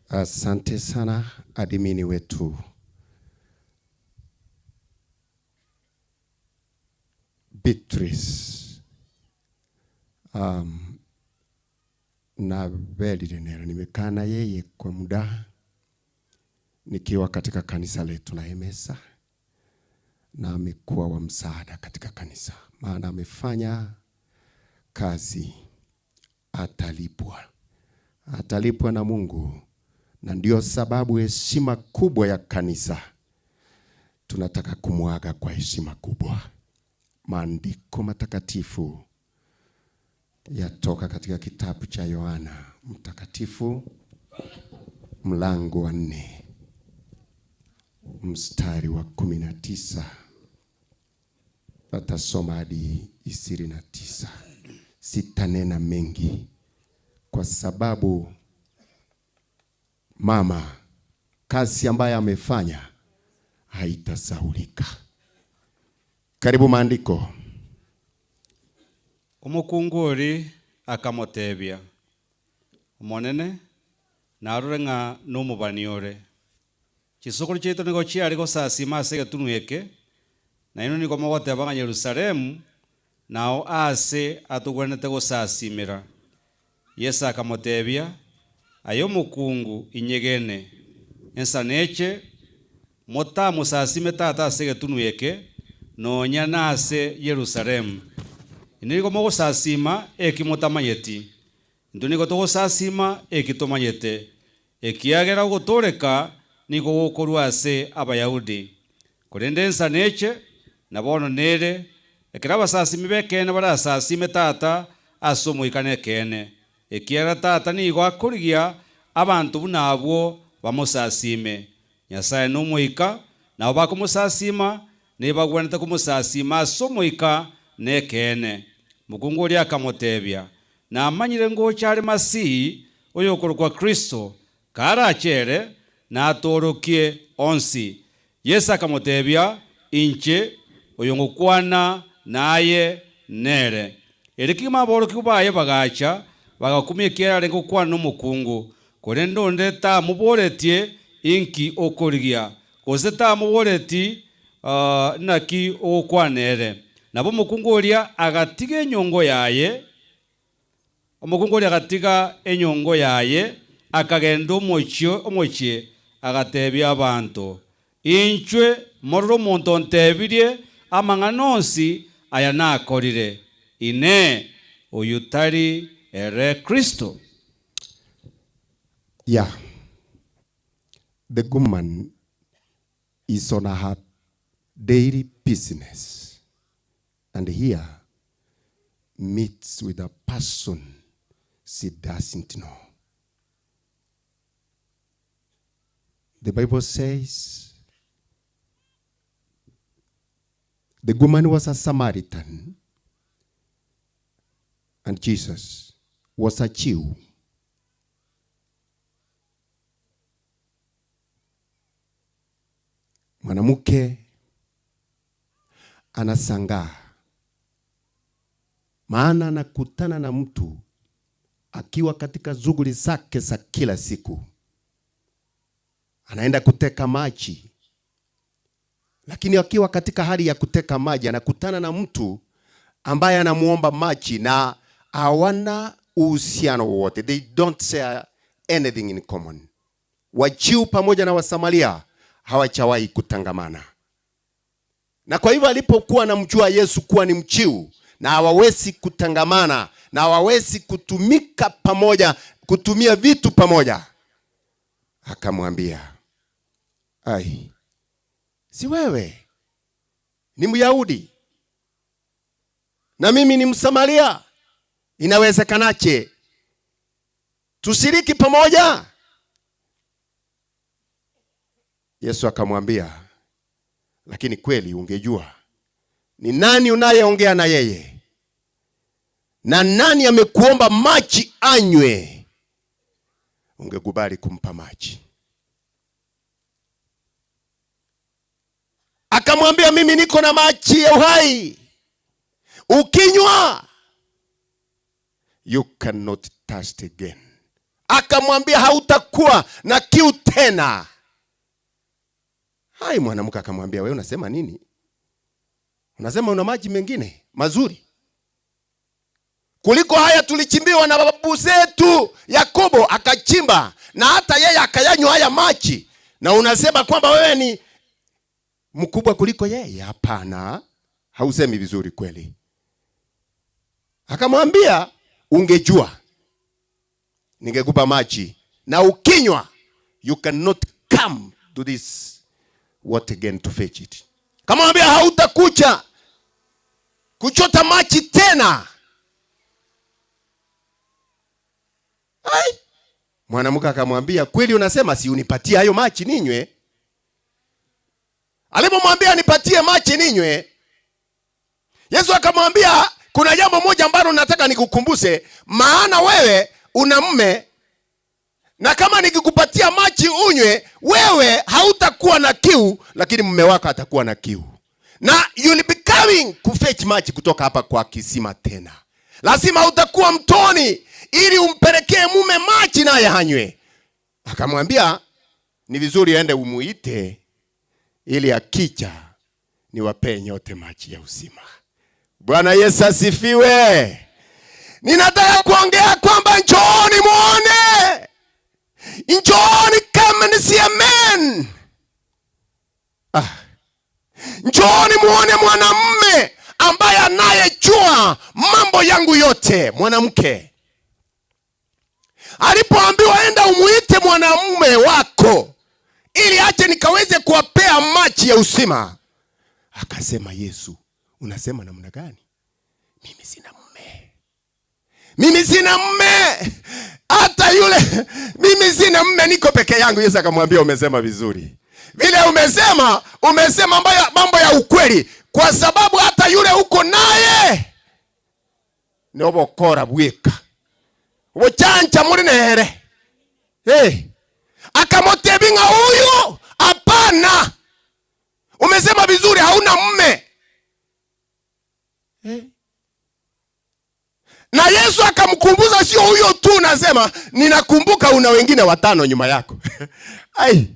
Asante sana adimini wetu Beatrice. Na Beli Nero nimekaa na yeye kwa muda nikiwa katika kanisa letu la Emesa, na amekuwa wa msaada katika kanisa, maana amefanya kazi, atalipwa, atalipwa na Mungu. Na ndio sababu heshima kubwa ya kanisa tunataka kumwaga kwa heshima kubwa. Maandiko matakatifu yatoka katika kitabu cha Yohana Mtakatifu mlango wa 4 mstari wa 19, atasoma hadi 29. Sitanena mengi kwa sababu mama kazi ambayo amefanya haitasahaulika. Karibu maandiko. Omokunguri akamotebia, Omonene, narore ng'a nomobani ore. Chisokoro chiaito nigo chiare gosasima ase egetunu eke, na inwe nigo mogoteba ng'a Yerusalemu nao aase atogwenerete gosasimera. Yeso akamotebia, Aye omokungu, inyegene, ensa neche, Motamosasime Tata ase egetunwa eke, nonya nase Yerusalemu. Inwe nigo mogosasima eki motamanyeti, intwe nigo togosasima eki tomanyete, ekiagera ogotooreka nigo gokorwa ase Abayahudi. Korende ensa neche, na bono nere, ekero abasasimi b'ekeene barasasime Tata ase omoika na ekeene, ekiagera Tata nigo akorigia abanto buna abwo bamosasime. Nyasae n'Omoika, nabo bakomosasiima, nebagwenerete komosasiima ase Omoika na ekeene. Mokungu oria akamotebia, Namanyire ngocha are Masihi, oyokorokwa Kristo, karache ere, natoorokie onsi. Yeso akamotebia, Inche, oyo ngokwana naye nere. Erio kegima aborokigwa baye bagacha, bagakumia ekiagera arenge gokwana nomokungu. Korende onde tamoboretie, Inki okorigia? Gose tamoboreti, Naki ogokwana ere? Nabo omokungu oria agatiga enyongo yaye, omokungu oria agatiga enyongo yaye, akagenda omochie omochie, agatebia abanto, Inchwe morore omonto ontebirie amang'ana onsi aya nakorire. Inee! Oyio tari ere Kristo? Yeah the woman is on her daily business and here meets with a person she doesn't know. The Bible says the woman was a Samaritan and Jesus was a Jew. Mwanamke anasangaa maana anakutana na mtu akiwa katika shughuli zake za kila siku, anaenda kuteka maji, lakini akiwa katika hali ya kuteka maji anakutana na mtu ambaye anamuomba maji na hawana uhusiano wowote, they don't share anything in common. Wajiu pamoja na Wasamaria hawajawahi kutangamana, na kwa hivyo alipokuwa anamjua Yesu kuwa ni Mjiu na hawawezi kutangamana na hawawezi kutumika pamoja, kutumia vitu pamoja, akamwambia, ai, si wewe ni Myahudi na mimi ni Msamaria, inawezekanaje tushiriki pamoja? Yesu akamwambia, lakini kweli ungejua ni nani unayeongea na yeye na nani amekuomba maji anywe, ungekubali kumpa maji. Akamwambia, mimi niko na maji ya uhai, ukinywa you cannot thirst again. Akamwambia hautakuwa na kiu tena. Hai, mwanamke akamwambia, wewe unasema nini? Unasema una maji mengine mazuri kuliko haya tulichimbiwa na babu zetu. Yakobo akachimba na hata yeye akayanywa haya maji, na unasema kwamba wewe ni mkubwa kuliko yeye? Hapana, hausemi vizuri kweli. Akamwambia, ungejua ningekupa maji na ukinywa, you cannot come to this water again to fetch it. Kamwambia hautakuja kuchota maji tena. Ai, mwanamke akamwambia, kweli unasema? Si unipatie hayo maji ninywe. Alipomwambia nipatie maji ninywe, Yesu akamwambia kuna jambo moja ambalo nataka nikukumbushe, maana wewe una mume, na kama nikikupatia maji unywe, wewe hautakuwa na kiu, lakini mume wako atakuwa na kiu, na you'll be coming kufetch maji kutoka hapa kwa kisima tena. Lazima utakuwa mtoni ili umpelekee mume maji naye hanywe. Akamwambia ni vizuri ende umuite ili akija niwapee nyote maji ya uzima. Bwana Yesu asifiwe. Ninataka kuongea kwamba njooni muone, njooni, come and see a man. Njooni muone mwanamume ambaye anayejua mambo yangu yote. Mwanamke alipoambiwa enda umuite mwanamume wako ili ache nikaweze kuwapea maji ya uzima, akasema Yesu, unasema namna gani? Mimi sina mume, mimi sina mume hata yule, mimi sina mume, niko peke yangu. Yesu akamwambia umesema vizuri, vile umesema, umesema mambo ya ukweli, kwa sababu hata yule uko naye ni obokora bweka obuchancha muri nere. Hey. Akamotebinga huyu hapana, umesema vizuri, hauna mume. Hey. Na Yesu akamkumbuza, sio huyo tu, nasema ninakumbuka una wengine watano nyuma yako. Ai,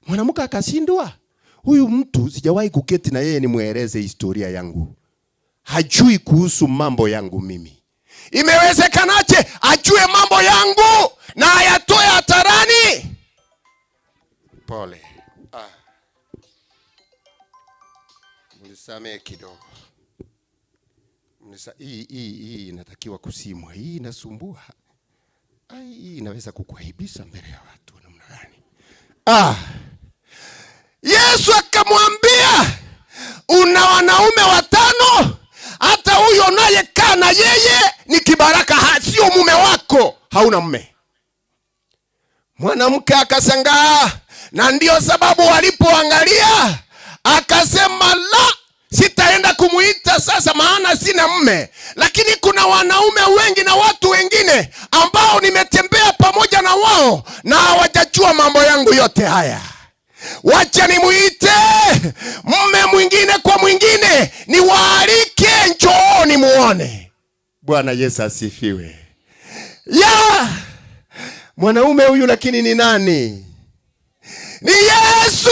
mwanamke akashindwa, huyu mtu sijawahi kuketi na yeye nimweleze historia yangu, hajui kuhusu mambo yangu mimi. Imewezekanaje ajue mambo yangu na ayatoe hadharani? Pole. Ah. Mnisamehe kidogo. Hii inatakiwa kusimwa. Hii inasumbua. Ai, hii inaweza kukuaibisha mbele ya watu namna gani? Ah. Yesu akamwambia, una wanaume watano, hata huyo unayekaa na yeye ni kibaraka, sio mume wako, hauna mume. Mwanamke akashangaa, na ndio sababu walipoangalia akasema, la, sitaenda kumuita sasa maana sina mume, lakini kuna wanaume wengi na watu wengine ambao nimetembea pamoja na wao na hawajajua mambo yangu yote haya. Wacha nimuite mume mwingine kwa mwingine, niwaalike, njooni muone. Bwana Yesu asifiwe. Ya mwanaume huyu lakini ni nani? Ni Yesu.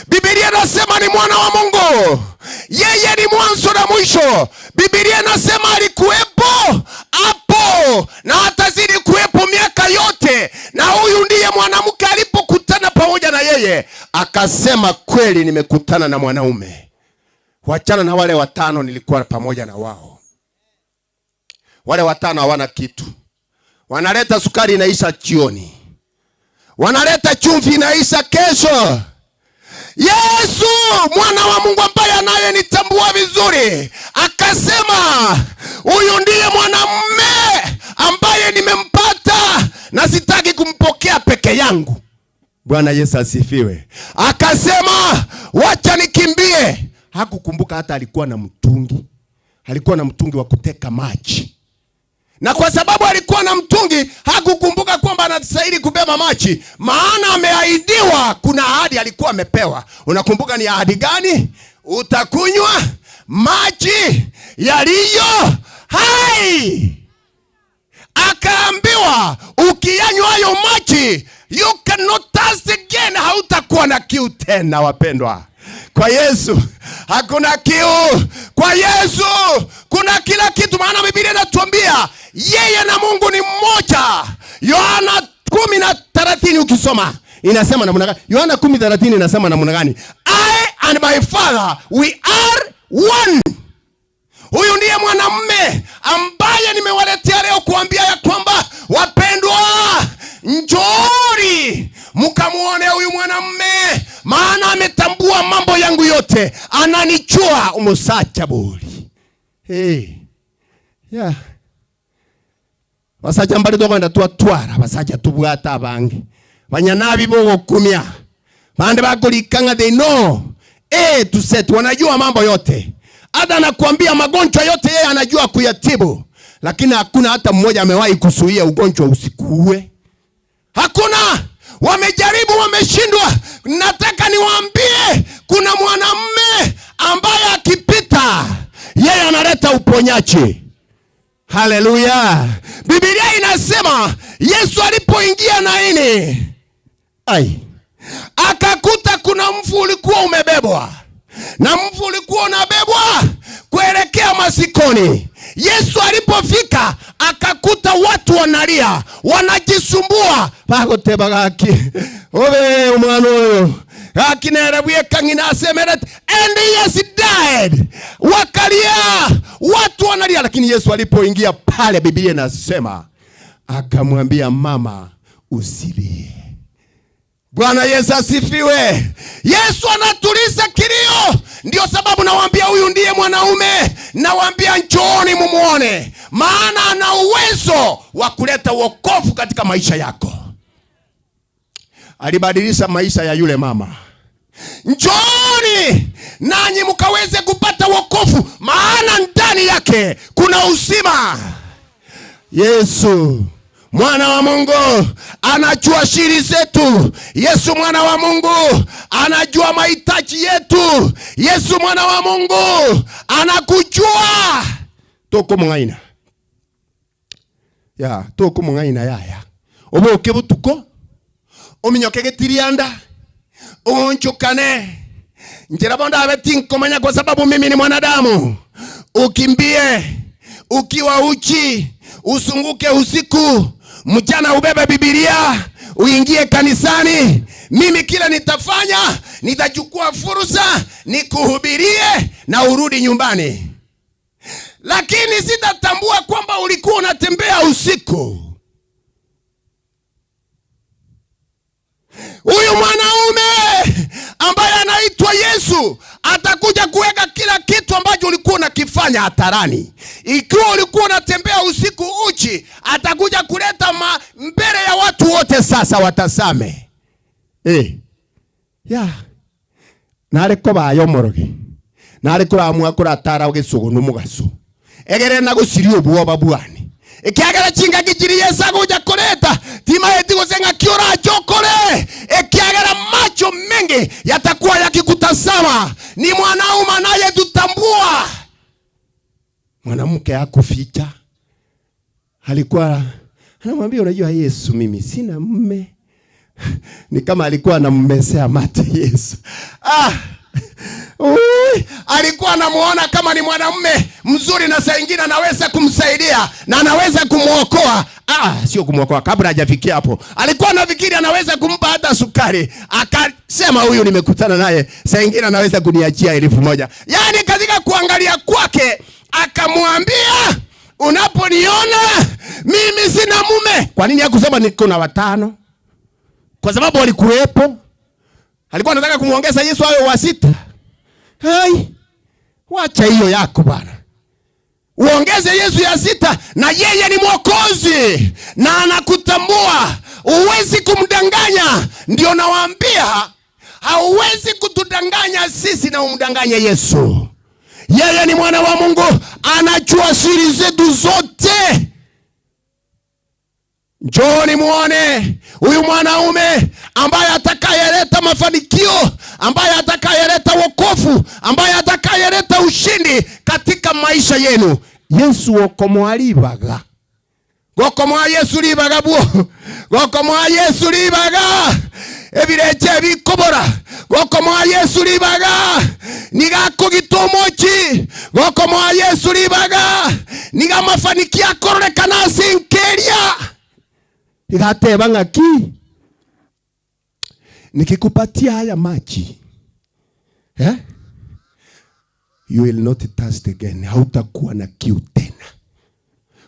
Biblia inasema ni mwana wa Mungu. Yeye ni mwanzo na mwisho. Biblia inasema alikuwepo hapo na atazidi kuwepo miaka yote. Na huyu ndiye mwanamke alipokutana pamoja na yeye akasema, kweli nimekutana na mwanaume. Wachana na wale watano nilikuwa pamoja na wao. Wale watano hawana kitu. Wanaleta sukari inaisha jioni. Wanaleta chumvi inaisha kesho. Yesu mwana wa Mungu ambaye anayenitambua vizuri akasema, huyu ndiye mwanamume ambaye nimempata na sitaki kumpokea peke yangu. Bwana Yesu asifiwe. Akasema wacha nikimbie. Hakukumbuka hata alikuwa na mtungi. Alikuwa na mtungi wa kuteka maji. Na kwa sababu alikuwa na mtungi, hakukumbuka kwamba anastahili kubeba maji, maana ameahidiwa. Kuna ahadi alikuwa amepewa. Unakumbuka ni ahadi gani? Utakunywa maji yaliyo hai. Akaambiwa ukiyanywa hayo maji, you cannot thirst again, hautakuwa na kiu tena. Wapendwa, kwa Yesu hakuna kiu. Kwa Yesu kuna kila kitu, maana Biblia inatuambia yeye na Mungu ni mmoja. Yohana 10:30 ukisoma inasema namna gani? Yohana 10:30 inasema namna gani? I and my father we are one. Huyu ndiye mwanamume ambaye nimewaletea leo kuambia ya kwamba wapendwa, njooni mkamuone huyu mwanamume, maana ametambua mambo yangu yote, ananichua umusacha buli. Hey. Yeah. Basacha mbali tokwenda twatwara basacha tubwata abange banyanabi bogokumia bande bakulikanga, they know A to Z, wanajua mambo yote. Hata anakuambia magonjwa yote yeye anajua kuyatibu, lakini hakuna hata mmoja amewahi kuzuia ugonjwa usikuue. Hakuna. Wamejaribu, wameshindwa. Nataka niwaambie kuna mwanamume ambaye akipita yeye analeta uponyaji. Haleluya. Biblia inasema Yesu alipoingia Naini, ai, akakuta kuna mfu ulikuwa umebebwa, na mfu ulikuwa unabebwa kuelekea masikoni. Yesu alipofika akakuta watu wanalia, wanajisumbua. Bagoteba gaki, obe omwana oyo. Gaki nere bweka ng'ina asemerete and he has died. Wakalia, watu wanalia, lakini Yesu alipoingia pale, Biblia inasema akamwambia mama, usilie. Bwana Yesu asifiwe. Yesu anatuliza kilio. Ndio sababu nawaambia huyu ndiye mwanaume, nawaambia njooni mumuone, maana ana uwezo wa kuleta wokovu katika maisha yako. Alibadilisha maisha ya yule mama. Njooni nanyi mkaweze kupata wokovu, maana ndani yake kuna uzima. Yesu mwana wa Mungu anajua shiri zetu. Yesu mwana wa Mungu anajua mahitaji yetu. Yesu mwana wa Mungu anakujua. Tokomong'aina ya tokomong'aina yaya oboke botuko ominyoke getirianda uonchokane njira bondo abe tinkomanya kwa sababu mimi ni mwanadamu. Ukimbie ukiwa uchi, usunguke usiku, mchana ubebe Biblia uingie kanisani. Mimi kila nitafanya, nitachukua fursa nikuhubirie na urudi nyumbani, lakini sitatambua kwamba ulikuwa unatembea usiku. Huyu mwanaume ambaye anaitwa Yesu atakuja kuweka kila kitu ambacho ulikuwa unakifanya hadharani. Ikiwa ulikuwa unatembea usiku uchi, atakuja kuleta mbele ya watu wote, sasa watazame. Ya. Nare kobayo morogi. Nare kuramua kuratara gisugu mugaso. Egere na gusiria obwoba bwane. Ekiagera chingaki chiri Yesu agocha koreta timaeti gose ng'aki orachokore. Ekiagera macho mengi yatakuwa yakikutazama. Ni mwanaume anayetutambua. Mwanamke hakuficha, alikuwa anamwambia unajua Yesu, mimi sina mume. Ni kama alikuwa anammesea mate Yesu. Ui, alikuwa anamuona kama ni mwanamume mzuri na saa nyingine anaweza kumsaidia na anaweza kumuokoa. Sio kumuokoa, kabla hajafikia hapo. Alikuwa anafikiri anaweza kumpa hata sukari. Akasema huyu nimekutana naye, saa nyingine anaweza kuniachia 1000. Yaani katika kuangalia kwake akamwambia, unaponiona mimi sina mume. Kwa nini hakusema niko na 5? Kwa sababu walikuwepo. Alikuwa anataka kumuongeza Yesu awe wa 6. Hai, wacha hiyo yako bwana. Uongeze Yesu ya 6, na yeye ni Mwokozi na anakutambua. Huwezi kumdanganya. Ndio nawaambia, hauwezi kutudanganya sisi na umdanganye Yesu. Yeye ni mwana wa Mungu, anajua siri zetu zote. Njooni muone huyu mwanaume ambaye atakayeleta mafanikio, ambaye atakayeleta wokovu, ambaye atakayeleta ushindi katika maisha yenu. Yesu okomoa libaga. Gokomoa Yesu libaga bwo. Gokomoa Yesu libaga. Ebireche bikobora. Gokomoa Yesu libaga. Nigakugitomochi. Gokomoa Yesu libaga. Niga mafanikio akororekana sinkeria. Igateba ng'aki? Nikikupatia haya maji, You will not thirst again. Hautakuwa na kiu tena.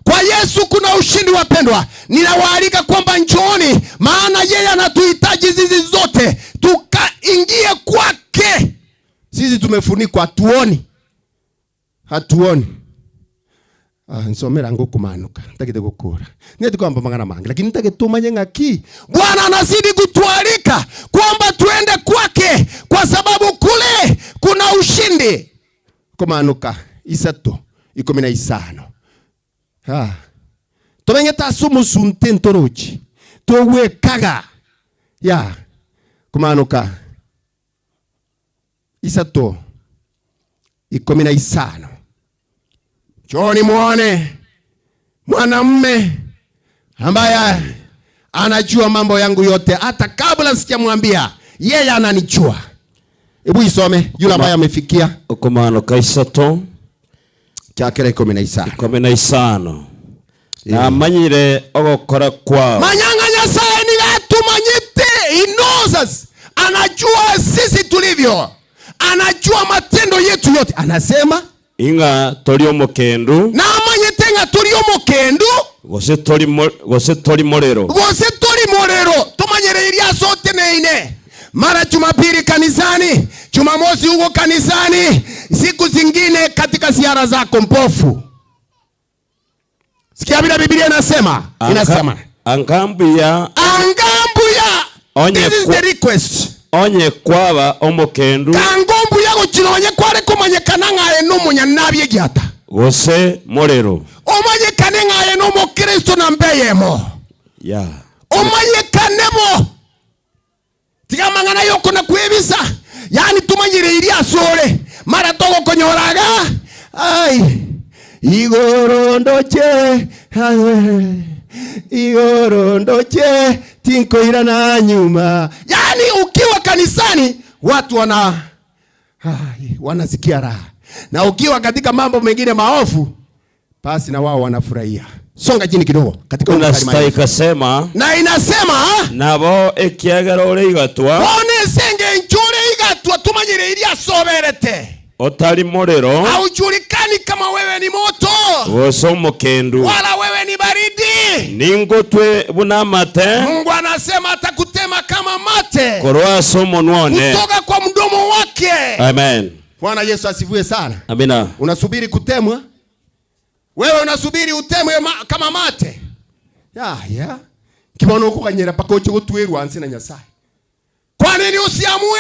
Kwa Yesu kuna ushindi wapendwa. Ninawaalika kwamba njooni, maana yeye anatuhitaji sisi zote tukaingie kwake. Sisi tumefunikwa, hatuoni. Hatuoni. Nsomera ngukumanuka ntagite gukura neti kwamba mangana mangi, lakini ntagetumanye ng'aki. Bwana anazidi kutualika kwamba tuende kwake, kwa sababu kule kuna ushindi. Kumanuka isato ikumi na isano. Tumenye ta sumu sunte ntorochi towekaga ya kumanuka isato ikumi na isano. Njooni muone mwanamume ambaye anajua mambo yangu yote hata kabla sijamwambia, yeye ananijua. Hebu isome yule ambaye amefikia. Okumanuka isato chakere ikumi na isano. Ikumi na isano. Namanyire ogokora kwao. Manyanga Nyasaye ni gatumanyite. He knows us. Anajua sisi tulivyo, anajua matendo yetu yote. Anasema Ing'a tori omokendu. Namanyete ng'a tori omokendu. Gose tori mo, gose tori morero. Gose tori morero. Tomanyereirie ase oteneine. Mara Jumapili kanisani, Jumamosi huko kanisani, siku zingine katika ziara zako mbovu. Sikia vile Biblia inasema. Inasema. Angambuya. Angambuya. Onye This is kwa- the request. Onye kwaba omokendu. Kangombuya gochira onye kware komanyekana ng'a aye nomonyanabi egiata. Gose morero. Omanyekane ng'a aye nomokristo namba eyemo. Yeah. Omanyekane bo. Tiga amang'ana y'okona kwebisa, yaani tomanyereirie asore, mara togokonyora iga, ai, igoro ndoche, aye, igoro ndoche, tinkoirana nyuma. Yaani ukiwa kanisani watu wana, ai, wanasikia raha, na ukiwa katika mambo mengine maovu basi na wao wanafurahia. Songa chini kidogo katika Kuna mstari stai maelezo. ikasema, Na inasema, nabo ekiagera ore igatwa one senge nchore igatwa tumanyire asoberete otari morero haujulikani kama wewe ni moto gose omokendu wala wewe ni baridi. ningotwe buna amate Mungu anasema atakutema kama mate korwa ase omonwa one. kutoka kwa mdomo wake. Amen. Bwana Yesu asifiwe sana. Amina. Unasubiri kutemwa? Wewe unasubiri utemwe kama mate? Ya, ya. Kibono ukuganyira paka uche gutwirwa ansi na Nyasaye. Kwa nini usiamue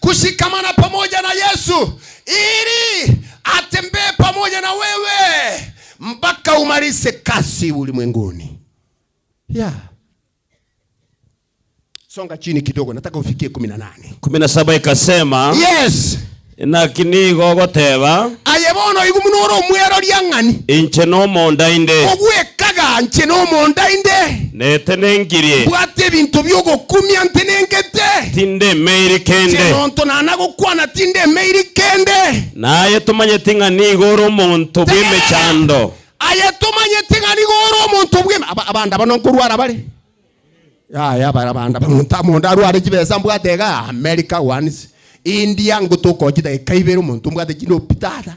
kushikamana pamoja na Yesu ili atembee pamoja na wewe mpaka umalize kazi ulimwenguni? Ya. Songa chini kidogo, nataka ufikie 18. 17 ikasema, Yes. Naki nigo ogoteba, Aye bono igu muno ore omwero riang'ani. Inche nomonda inde. Ogwekaga nche nomonda inde. Nete nengirie. Bwate ebinto biogokumia ntenengete. Tinde emeiri kende. Nche nonto nanagokwana tinde emeiri kende. Naye tomanyeti ng'a nigo ore omonto bw'emechando. Aye tomanyeti ng'a nigo ore omonto bw'eme-, abanda bano nkorwara bare. Yaya, abanda bano omonto arware chibesa mbwate iga, America once, India ngotoka chidakika ibere omonto mbwate chinopi tata.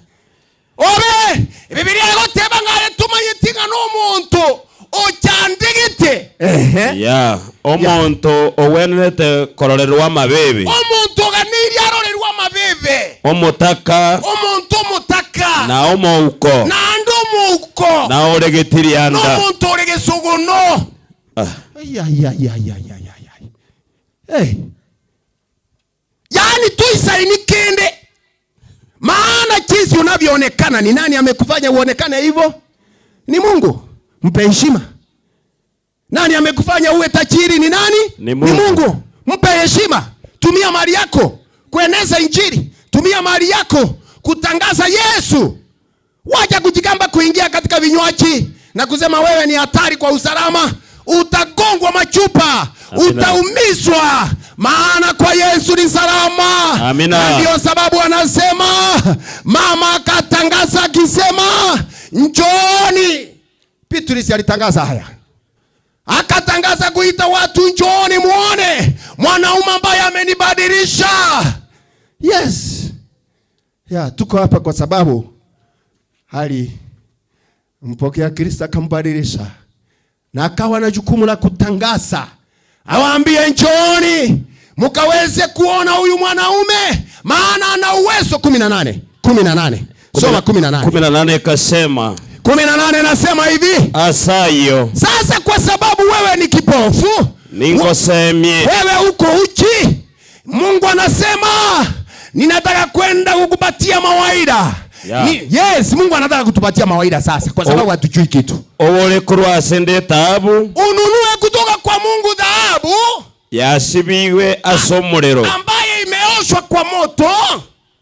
Obe, Bibilia egoteba ng'a aye tomanyeti ng'a nomonto ochandegete. Ehe. Ya, omonto ogwenerete kororerwa amabebe. Omonto oganeirie arorerwe amabebe. Omotaka. Omonto omotaka. Na omouko. Naende omouko. Na ore getirianda. Nomonto ore gesogono. Ah. Ai, ai, ai, ai, ai, ai, ai, ai. Hey. Yaani tuisaini kende. Maana jinsi unavyoonekana, ni nani amekufanya uonekane hivyo? Ni Mungu. Mpe heshima. Nani amekufanya uwe tajiri? Ni nani? Ni Mungu. Ni Mungu. Mpe heshima. Tumia mali yako kueneza injili. Tumia mali yako kutangaza Yesu. Wacha kujigamba kuingia katika vinywaji na kusema wewe ni hatari kwa usalama. Utagongwa machupa, Amina. utaumizwa, maana kwa Yesu ni salama. Amina. Na ndio sababu anasema, mama akatangaza akisema, njooni. Petrus alitangaza haya. Akatangaza kuita watu, njooni muone mwanaume ambaye amenibadilisha. Yes. Ya, tuko hapa kwa sababu hali mpokea Kristo akambadilisha. Na akawa na jukumu la kutangaza. Awaambie njooni mkaweze kuona huyu mwanaume maana ana uwezo. 18. 18. Soma 18. 18 ikasema. 18 nasema hivi. Asayo. Sasa kwa sababu wewe ni kipofu, Ningosemie. wewe uko uchi, Mungu anasema ninataka kwenda kukupatia mawaida. Yeah. Ni, yes, Mungu anataka kutupatia mawaida sasa kwa sababu hatujui kitu. Owole kurwa sende taabu. Ununue kutoka kwa Mungu dhahabu yasibiwe asomurero ambaye imeoshwa kwa moto,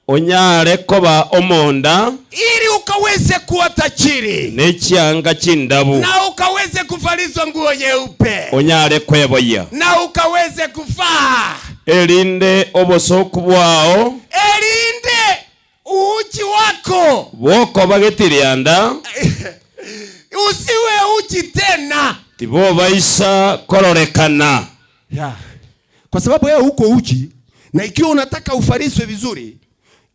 onyare koba omonda ili ukaweze kuwa tajiri, nechianga chindabu na ukaweze kuvalizwa nguo nyeupe, onyare kweboya na ukaweze kuvaa, elinde obosoku bwao, elinde uchi wako bwoko bagetirianda usiwe uchi tena, tibo baisa kororekana. Yeah. Kwa sababu wewe uko uchi, Na ikiwa unataka ufariswe vizuri,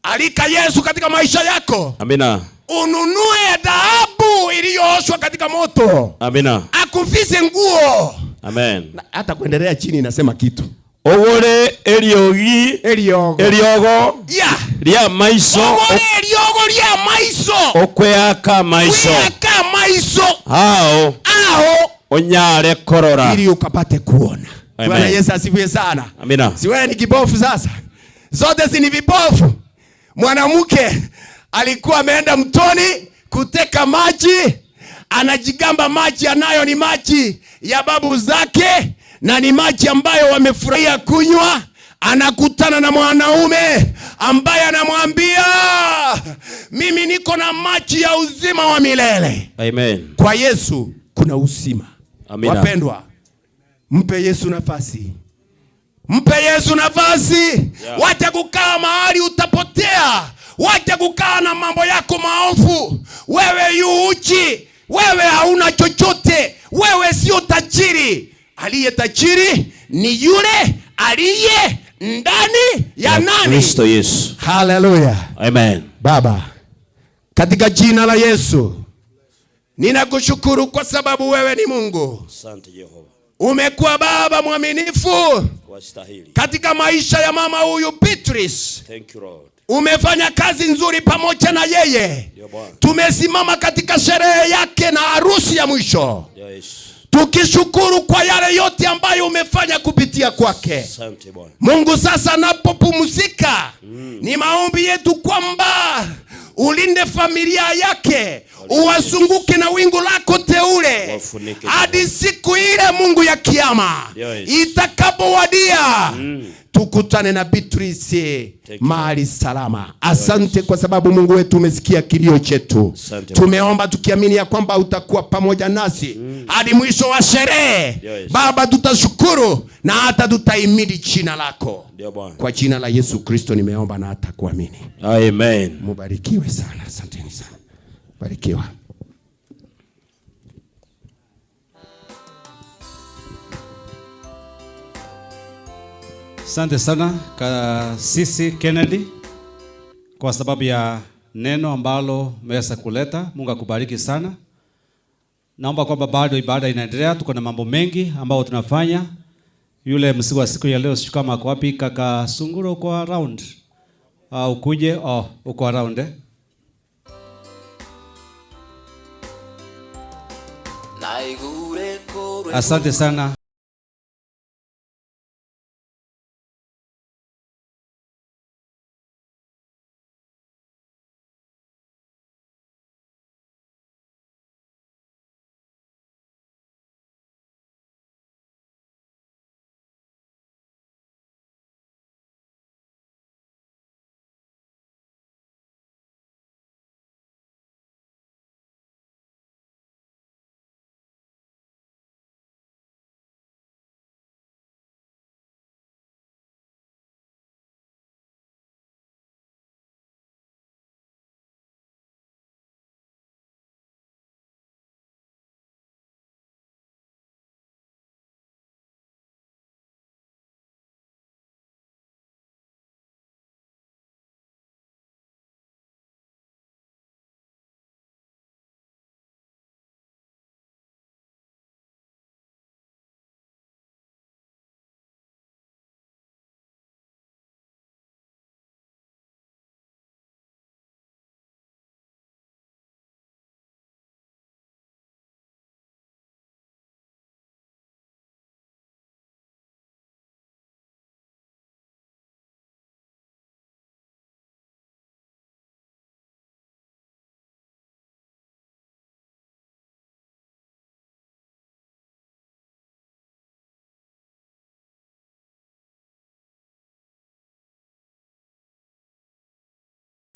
alika Yesu katika maisha yako, Amina. ununue dhahabu iliyooshwa katika moto, Amina. akuvise nguo. Amen. Hata kuendelea chini inasema kitu Ogore eriogi eriogo eriogo Yeah. ria maiso Ogore eriogo ria maiso okweaka maiso Kweaka maiso ao ao onyare korora ili ukapate kuona. Amen. Bwana Yesu asifiwe sana. Amina. Si wewe ni kibofu sasa? Zote si ni vipofu. Mwanamke alikuwa ameenda mtoni kuteka maji, anajigamba maji anayo ni maji ya babu zake na ni maji ambayo wamefurahia kunywa. Anakutana na mwanaume ambaye anamwambia mimi niko na maji ya uzima wa milele. Amen. Kwa Yesu kuna uzima. Amina. Wapendwa, mpe Yesu nafasi, mpe Yesu nafasi. Yeah. Wacha kukaa mahali utapotea, wacha kukaa na mambo yako maovu. Wewe yu uchi, wewe hauna chochote, wewe sio tajiri. Aliye tajiri ni yule aliye ndani ya nani? Kristo Yesu. Haleluya. Amen. Baba, katika jina la Yesu ninakushukuru kwa sababu wewe ni Mungu. Asante Jehova. Umekuwa baba mwaminifu Wastahili. katika maisha ya mama huyu Beatrice. Thank you Lord. Umefanya kazi nzuri pamoja na yeye. Ndio Bwana. Tumesimama katika sherehe yake na harusi ya mwisho, Ndio Yesu. tukishukuru kwa yale yote ambayo umefanya kupitia kwake. Asante Bwana. Mungu sasa anapopumzika, ni maombi yetu kwamba ulinde familia yake, uwazunguke na wingu lako teule Wafunike. hadi siku ile Mungu ya kiama Ndio Yesu. itakapowadia, tukutane na Beatrice mahali salama. Asante kwa sababu Mungu wetu umesikia kilio chetu. Asante. Tumeomba tukiamini ya kwamba utakuwa pamoja nasi hadi mwisho wa sherehe. Ndio Yesu. Baba, tutashukuru na hata tutaimidi jina lako. Ndio Bwana. Kwa jina la Yesu Kristo nimeomba na hata kuamini. Amen. Mubarikiwe sana, asanteni sana, barikiwa. Asante sana Kasisi Kennedy kwa sababu ya neno ambalo umeweza kuleta. Mungu akubariki sana. Naomba kwamba bado ibada inaendelea, tuko na mambo mengi ambayo tunafanya. Yule msiku wa siku ya leo sijui kama ako wapi, kaka Sunguro uko around? Ukuje? Oh, uko around eh? Asante sana.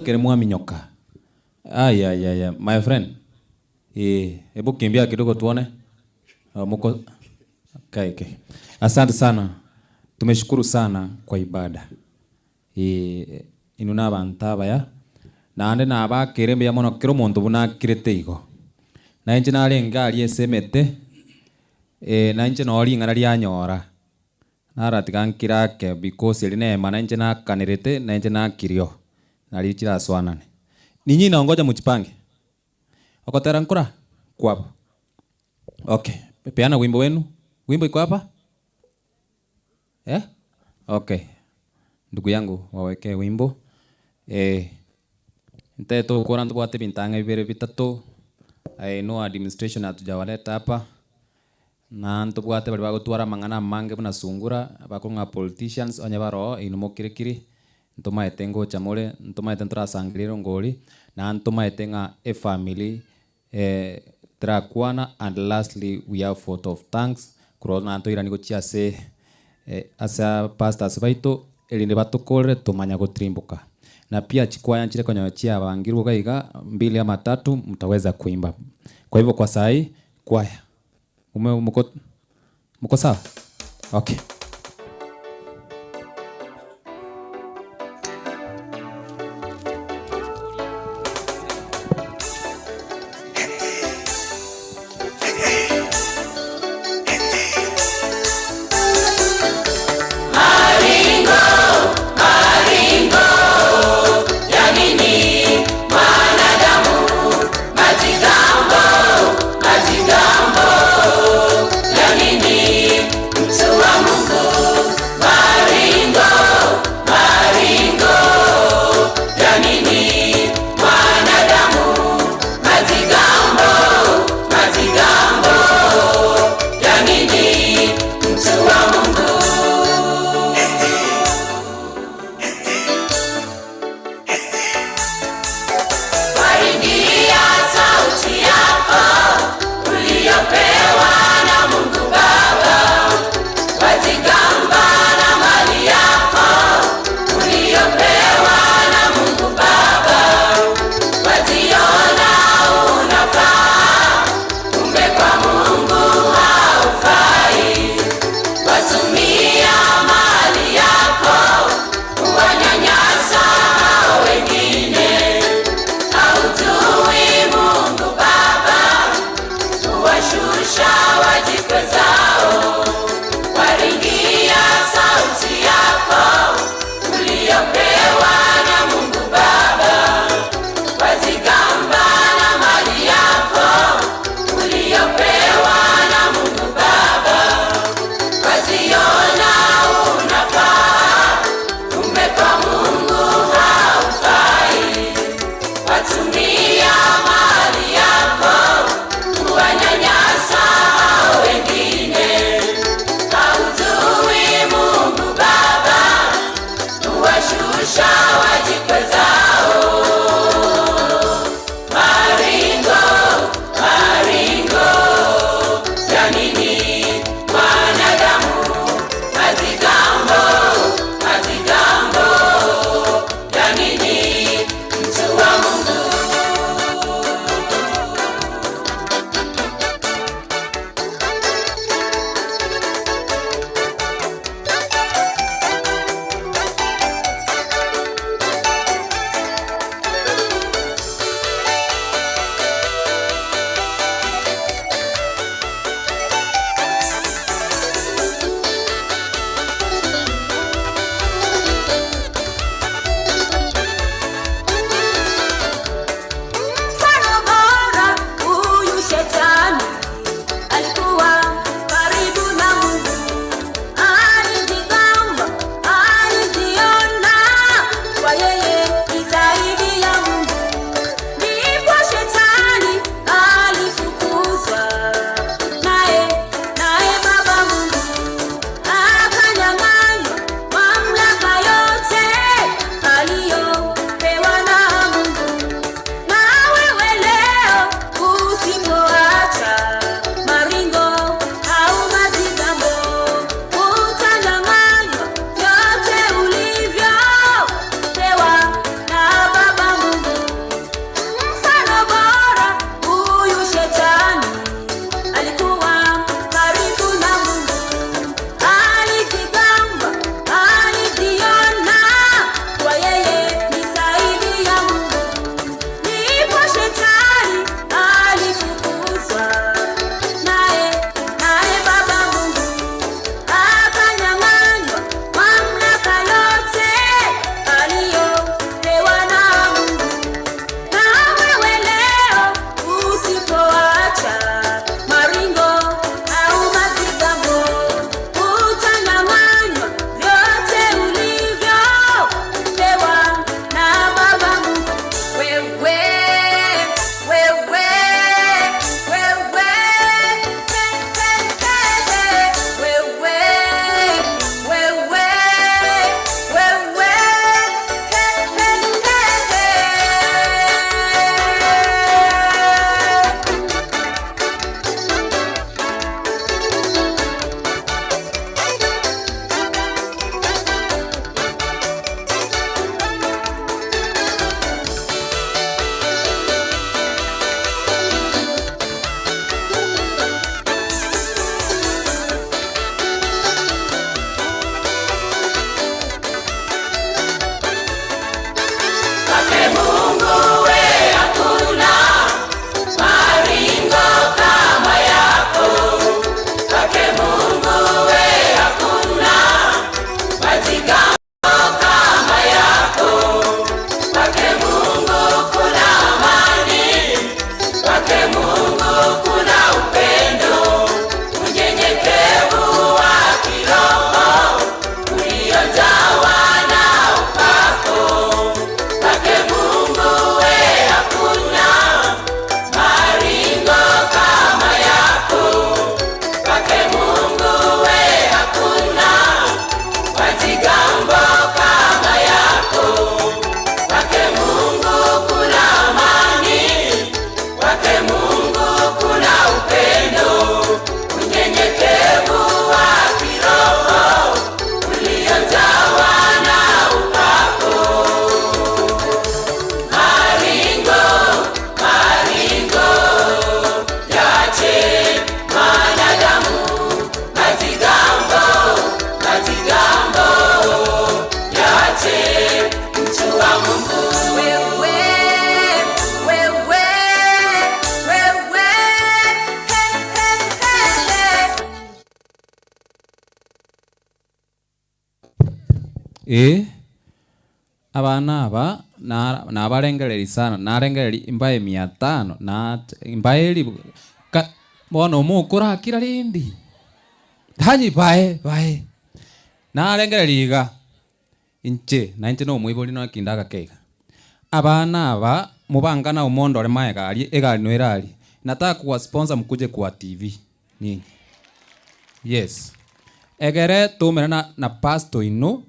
Kere mwaminyoka. Ay, ay, ay, ay. My friend. Eh, hebu kimbia kidogo tuone. Muko okay, okay. Asante sana. Tumeshukuru sana kwa ibada. Eh, inuna abantu abaya. Naende nabakere mbuya mono kero omonto buna akirete igo. Na inche narenge aria ase emete, eh, na inche noo ring'ana rianyora. Naratiga nkirake because eri neema nainche nakanerete nainche nakirio nari chirasoanane. Ninyi naongoja mujipange. Okotera nkora kwabo. Okay, peana wimbo wenu. Wimbo iko hapa? Eh? Okay. Ndugu yangu wawekee wimbo. Eh, nte togokora ntobwate ebintang'a bibere bitato. Eh, no administration hatujawaleta hapa. Na ntobwate bari bagotwara amang'ana amange buna sungura, bakong'a politicians onye baroo inwe mokirikiri, ntomaete ngocha more, ntomaete ntorasangereria ngori, na ntomaete ng'a efamily eh, terakwana and lastly we have vote of thanks korwa na ntoirani gochia ase eh, ase pastors baito erinde batokorere tomanya gotirimboka. Na pia chikwaya nchire konyonya chiabangirwe iga iga mbili ama tatu mtaweza kuimba. Kwa hivyo kwa sahi kwaya ume muko, muko sawa? Okay. Maringo, maringo, ya nini mwanadamu? Majigambo, majigambo, ya nini mtu wa Mungu? Ee, abana aba na nabarengereri sana, narengereri mbae mia tano, nacha mbae elifu, ka bono mokorakira rende, yaani bae bae. Narengereria iga, inche nainche na omoibori nonya kinde agake iga, abana aba mobangane abwo mondore maega aria, egari noyo ere aria, nataka kuwasponsor mkuje kwa TV ninyi. Yes. Egere toumerane na pastor oino,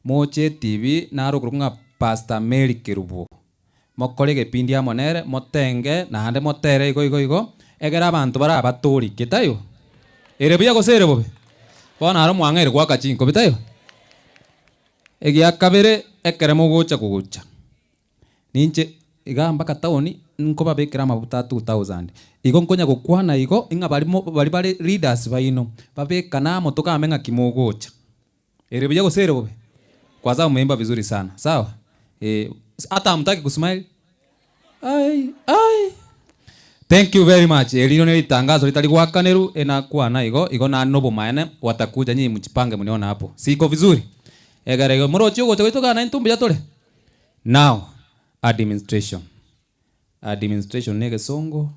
moche etibi naro okorokwa ng'a Pastor Mary Kerubo. Mokore egepindi amo nere, motenge naende motere igo igo igo, egere abanto barabatorike, taibo? Ere buya gose ere bobe? Bono aro mwang'eire goaka chinkobi, taibo? Egia kabere, ekere mogocha gocha. Ninche igaa mpaka town nkobabekera amabuta a 2000. Igo nkonya gokwana igo ng'a baria mo baria bare leaders baino babekane amo togambe ng'aki mogocha. Ere buya gose ere bobe? Kwa sababu umeimba vizuri sana. Sawa? Eh, hata hamtaki kusmile? Ai, ai. Thank you very much. Erino ne ritangazo ritari goakaneru enakwana igo igo naende nobomaene watakuja nyinyi mjipange mnione hapo. Si iko vizuri? Egere igo morochi ogocha goito igaa naintwe mbuya tore. Now, administration. Administration ne egesongo,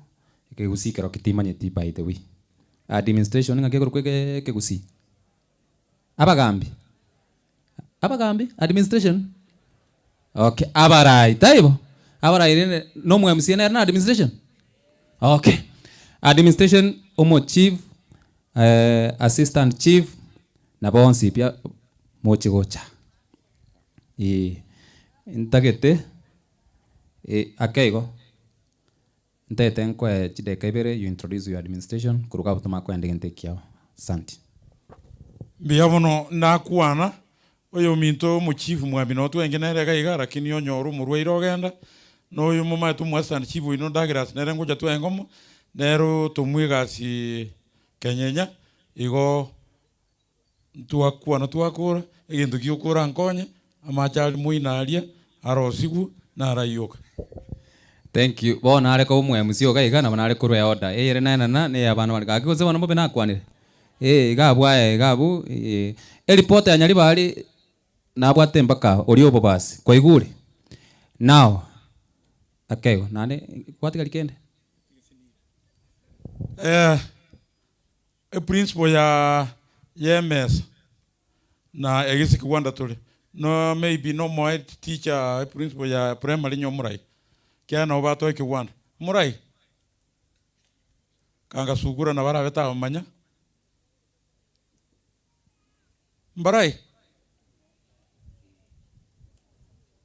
ekegusii kero kitimanyeti by the way. Administration ng'aki ekorokwa ege ekegusii? Abagambi? Abagambi? Administration? Okay, abarai, taibo? Abarai rende na omo MCA nere na administration? Okay. Administration, omo chief, assistant chief, na bonsi pi moche gocha. Eeh, ntagete ake igo, ntagete nkoe chidakika ibere you introduce your administration korwa abwo tomanye koenda egento ekiao. Asanti. Mbuya mono nakwana, oyominto omochief mwami notwenge nere iga iga lakini onyore omorwaire ogenda, na oyo momanyete omo assistant chief oino Douglas nere ngocha twenge omo, nere otomwa egasi kenyenya, igo Ntwakwana twakora, egento gi'okora nkonye, amache aria moino aria arosigwe naraioka. Thank you. Bono nare koba omo MC iga iga nabo nare korwa eorder eyere naenana na eya abana bare gaki gose bono mbobe nakwanire? Eh iga abwo aye iga abwo eh. Eripota ya Nyaribari nabwate mpaka oria obobasi kwaigure? Now akeigo naende gwatigari kende? Eh. Eprinciple ya y'emesa na egese kigwanda tore no maybe nomoe teacher eprinciple ya primary onye omorai ekiagera nabo batoa ekegwanda. Omorai? Kanga sukura nabo arabe tabamanya. Mbarai?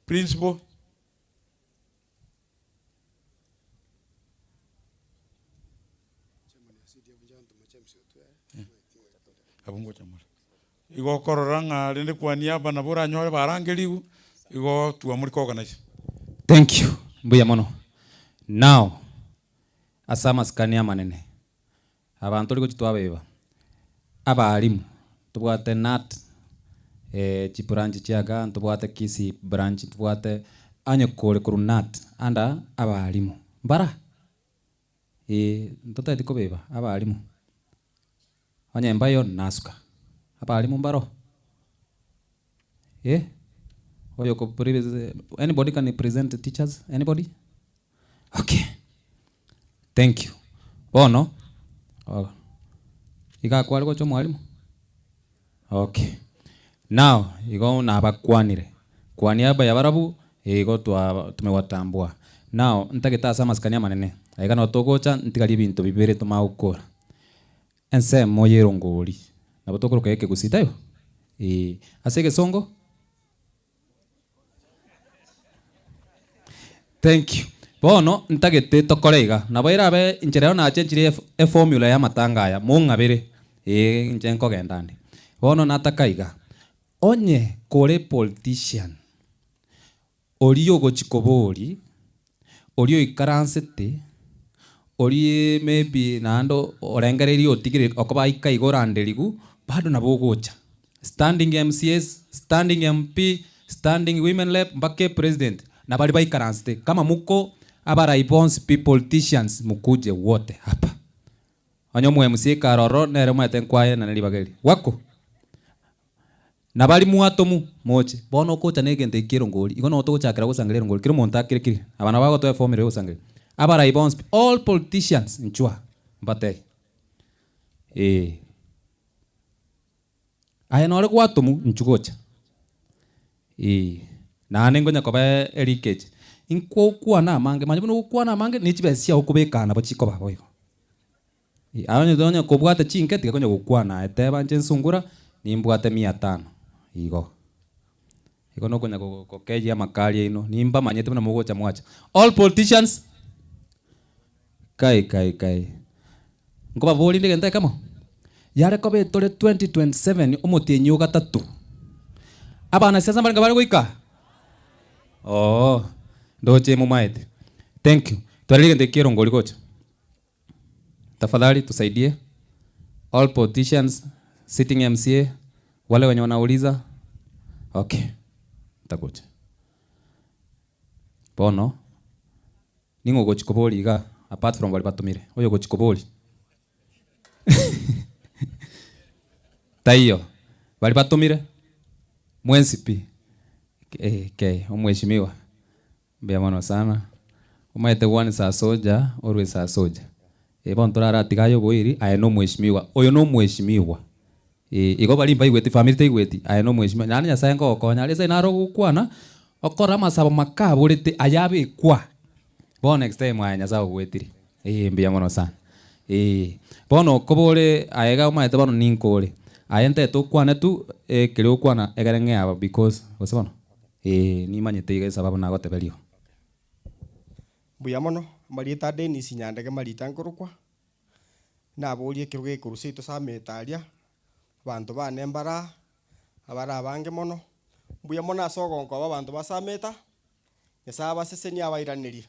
Principle. Abwo ngocha more. Igo okorora ng'a rende kwania aba nabo oranyore barangerigwe, igo twamori koorganize. Thank you, mbuya mono. Now, ase amasikani amanene, abanto rigochi twabeba, abalimu, tobwate KNUT, chibranch chia igaa, ntobwate Kisii branch, ntobwate onye kore korwa KNUT under abalimu, mbara? Eeh, ntotageti kobeba abalimu, onye mbayo nasuka, abalimu mbaro? Eh, oyo oko anybody can present teachers, anybody? Okay, thank you. Bono, oh, iga kware gocha omwalimu? Okay, now igo nabakwanire, kwa niaba ya barabwo igo twa tumewatambua. Now ntagete ase amasikani amanene, aiga nabo togocha ntigarie ebinto bibere tomanye gokora. Ensemo y'erongori, nabo tokoroka ekegusii taibo? Eeh, ase egesongo? Thank you. Bono ntagete tokore iga, nabo erabe inche rero nachenchirie eformula ya amatanga aya, mong'abere, ee inche nkogenda nde. Bono nataka iga, onye kore politician, oria ogochi koboria, oria oikaransete, oria maybe naende orengereirie otigire okoba aika iga oranderigwe, bado nabo ogocha. Standing MCAs, standing MP, standing women rep mpaka epresident na baria baikaransete kama mko abarai bonsi pi politicians mkuje wote hapa. Onye omo MCA kare ororo nere omanyete nkwaye nane ribaga eri. Wako? Nabari mwatomu, moche. Bono okocha na egento eki erongori, igo noo togochakera gosangereria erongori, kera omonto akire kiri. Aba nabo bagotoa eformula ya ogosangereria. Abarai bonsi pi, all politicians, inchuo aa, mbatebie. Eeh. Aye nore gwatomu, inchuo gocha. Eeh. Naende nkonya koba e leakage. Inkokwana amange, manya buna ogokwana amange, ne chibesa chiago okobeka nabo chikoba boigo. Aye onye onye kobwate chinke tiga konya gokwana aye teba inche nsungura nimbwate mia tano igo. Igo nokonya gokeyia amakari aino nimbamanyete buna mogocha mwacha. All politicians kai kai kai nkobaborie inde egento ekemo, yare koba etore 2027 omotienyi o gatato, abanasiasa mbarenge bare goika? Ooh ndoche momaete. Thank you. Twarire egento eke kerongori gocha. Tafadhali tusaidie all politicians, sitting MCA, wale wenye wanauliza okay, ntagocha. Bono ning'o ogochi koboria igaa apart from baria batomire, oyo ogochi koboria taiyo, baria batomire mwensi pi, okay, omweshimiwa. Mbuya mono sana. Omanyete one sa soja always a soja. Eh bono toraratiga aye oboiri aye no omweshimiwa. Oyo no omweshimiwa. Eh igo baria mbaigweti family taigweti aye no omweshimiwa. Naende Nyasaye ngogokonya are ase naro ogokwana okore amasabo makaborete aya abekwa. Bono next time aye Nyasaye ogwetire. Eh mbuya mono sana. Eh bono okobore aye iga omanyete bono ninkore. Aye ntagete okwane tu ekeri ogokwana egere ng'ee aba because gose bono. Ee, nimanyete iga esababu nagoteberia. Mbuya mono, amarieta a Dennis Nyandege Marita nkorokwa, naborie ekerogo ekeru seito samete aria, abanto bane mbara, abare abange mono, mbuya mono ase ogonkoba abanto ba Sameta, Nyasaye abasesenie abairanerie.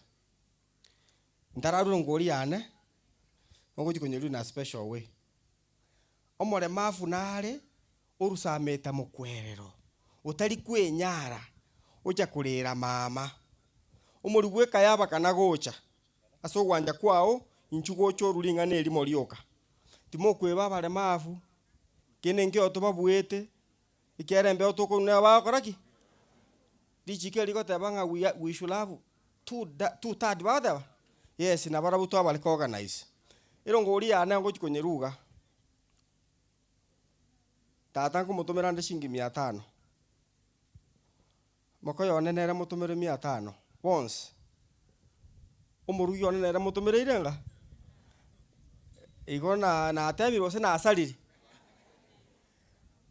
Ntararure ngori yane, mogochia konyerwa in a special way. Omoremafu nare orusamete mokwerero, otari kwenyara, ocha korera mama. Omorigwa ekayaba kana gocha, ase ogwancha kwao inchuo gocha orure ring'ana erimo rioka. Timokweba abaremafu, kende nkio tobabuete, ekiagera embeo tokorwa nabo bagokora ki? Richiko eri rigoteba ng'a we are we should have two da two third bagoteba? Yes, nabarabwo twabareka organize. Erongori yane ngochia konyeruga. Tata nkomotomera ande shilingi mia tano, mokoyo one nere motomere mia tano, bonsi. Omorugi one nere motomereire ng'a? Igo na natebire gose nasarire.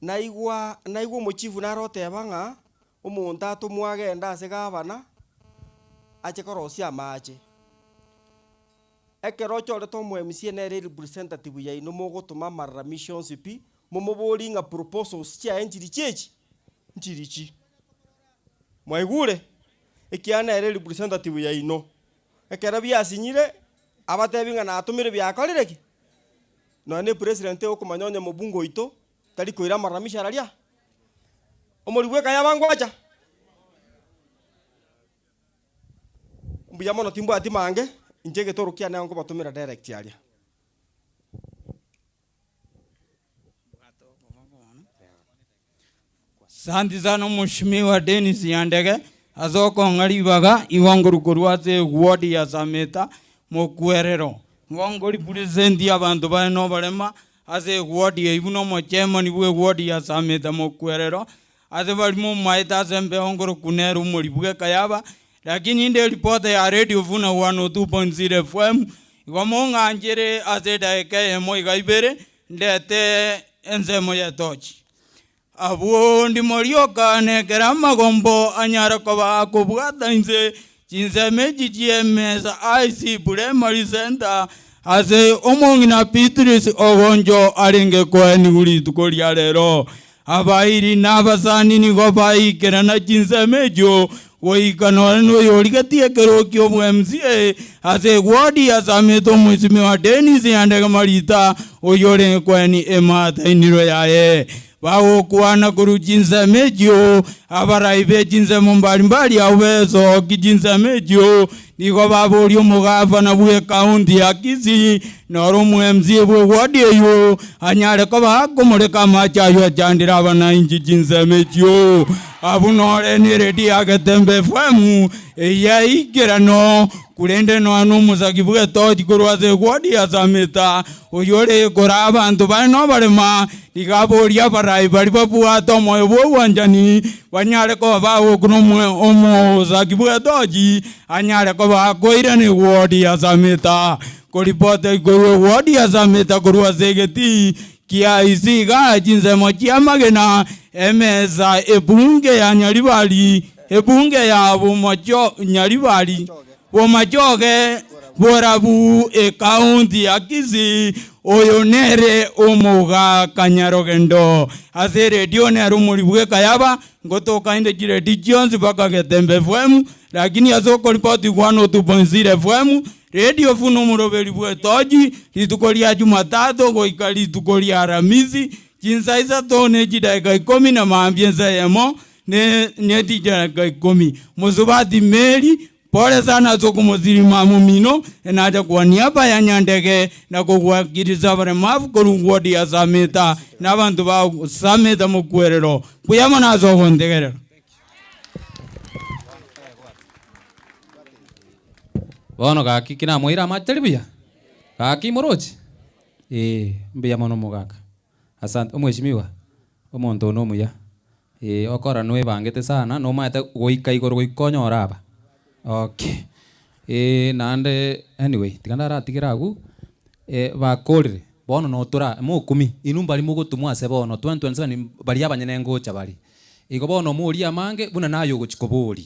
Naigwa naigwa omochifu nare oteba ng'a, omonto atomwe agende ase gavana, ache korosia amache. Ekero ochorete omo MCA nere representative yaino mogotoma amararamisho onsi pi, momoborie ng'a proposals chiaye nchiri chiechi? Nchiri chi. Mwaigure? Ekiagera nere representative yaino. Ekero biasinyire, abatebi ng'a natomire biakorire ki? Nonya na epresident okomanya onye mobunge oito, tari koira amararamisho araria. Omorwoti bweka yabangwacha. Mbuya mono timbwati mange, inche egetoro kiane nkobatomera direct aria. Asanti sana Mheshimiwa Dennis Nyandege ase okong'a ribaga igo nkorwa korwa ase eward ya Sameta mokwerero. Igo nkoripresent abanto bare noborema ase eward eyio buna omochairman bwe eward ya Sameta mokwerero Ase baria momaete ase embeo ngoroku nere omori bw'ekayaba, lakini inde eripota ya Radio Vuna 102.0 FM, igo mong'anchere ase edaika eyemo iga ibere, ndete ensemo y'etochi. Abwo ndimorioka nekero amagombo anyare koba akobwata inse chinsemo echi chi'emesa IC Primary Center, ase omong'ina Beatrice Ogoncho arenge koenigwa rituko ria rero. Abairi na abasani nigo baikerana chinsemo echio goika nore noyorigetie ekero ki'obwa-MCA ase ewodi ya Samete Omwesimigwa Dennis Nyandege Marita oyio orenge koenia emaata iniro yaye. Bagokwana korwa chinsemo echio, abarai be chinsemo mbari-mbari abwo besoki chinsemo echio, nigo baboria omogavana bw'ekaunti ya Kisii, na ore omo-MCA bw'ewodi eyio, anyare koba akomoreka amache ayio achandire abanainchi chinsemo echio. Abwo nore neredio ya Getembe FM eyaikerano, korende nonya nomosaki bw'etochi korwa ase ewodi ya Sameta, oyore koraa abanto bare noborema, Nigo aboria abarai baria babwate omoyo bw'obwanchani, banyare koba bagokuna omosaki bw'etochi, anyare koba akoirana ewodi ya Sameta. Koripota ikorwa ewodi ya Sameta korwa ase egetii kia Isiga chinsemo chi'amagena, emesa ebunge ya Nyaribari, ebunge ya Bomacho Nyaribari. Bomachoge borabu ekaunti ya Kisii, oyo nere omogaka Nyarogendo. Ase eredio nere omori bw'ekayaba, ngotoka inde chiredio chionsi mpaka Getembe FM, lakini ase okoripoti 102.0 FM, Radio buna omoroberi bw'etochi, rituko ria Jumatatu goika rituko ria Aramisi, chinsa isato ne chidaeka ikomi na mambia ensa eyemo, ne ne chidaeka ikomi. Mosubati Mary, pole sana ase okomosirima momino, enacha kwa niaba ya Nyandege na kogwakirisa abaremavu korwa ward ya Sameta na abanto ba Sameta mokwerero. Mbuya mono ase ogontegerera. Bono gaki ki namoira amache tari buya? Gaki moroche? Ee, mbuya mono omogaka. Asante, omweshimiwa, omonto one omuya, ee okora noebangete sana, nomaete goika igoro goika onyore aba, okay. Naende anyway, tiga ndaratigere abwo, bakorire, bono notora mokumia, inwe mbari mogotomwa ase bono 2027 baria abanyene ngocha bare. Igo bono morie amange buna naye ogochia koboria.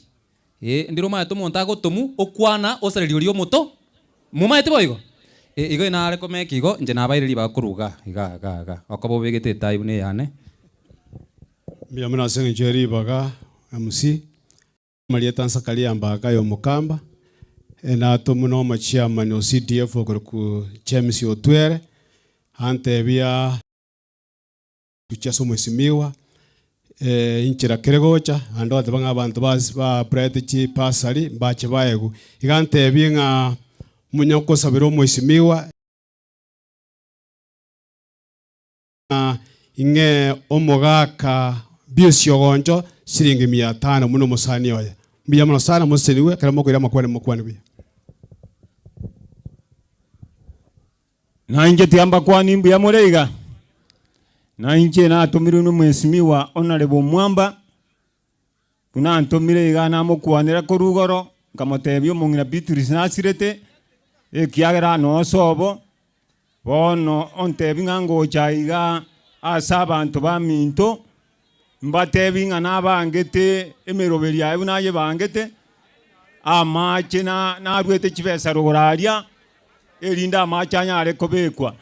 Ee, ndire omaete omonto agotomwa okwana osareria oria omoto, momaete boigo? Ee, igo inare komeka igo, inche nabaire ribaga korwa igaa, igaa, igaa, igaa, okoba obegete etai buna eyane. Mbuya mono ase eng'encho ye ribaga MC, amarieta Nsakaria Mbaka ya Omokamba, natomwa na omochairman o CDF okorokwa James Otwere, antebia. Gochia ase omosimiwa, inchera kere gocha, naende ogoteba ng'a abanto ba applyete chibasari mbache baegwe. Iga ntebie ng'a omonye okosabera omosimiwa ng'a ing'ee omogaka Biusi Ogoncho siringi mia tano buna omosani oye. Mbuya mono sana mosesenigwe ekero mokoira amakwane mokwane buya. Na inche tiambakwani mbuya more iga? Na inche natomirwe nomwesimiwa Honourable Mwamba, buna antomire iga namokwanera korwa igoro, nkamotebia omong'ina Beatrice nasirete, ekiagera nonsi obo, bono ontebi ng'a ngocha iga ase abanto baminto, mbatebi ng'a nabangete emeroberi yaye buna ayebangete, amache na naruete chibesa rogoro aria. erinde amache anyare kobekwa.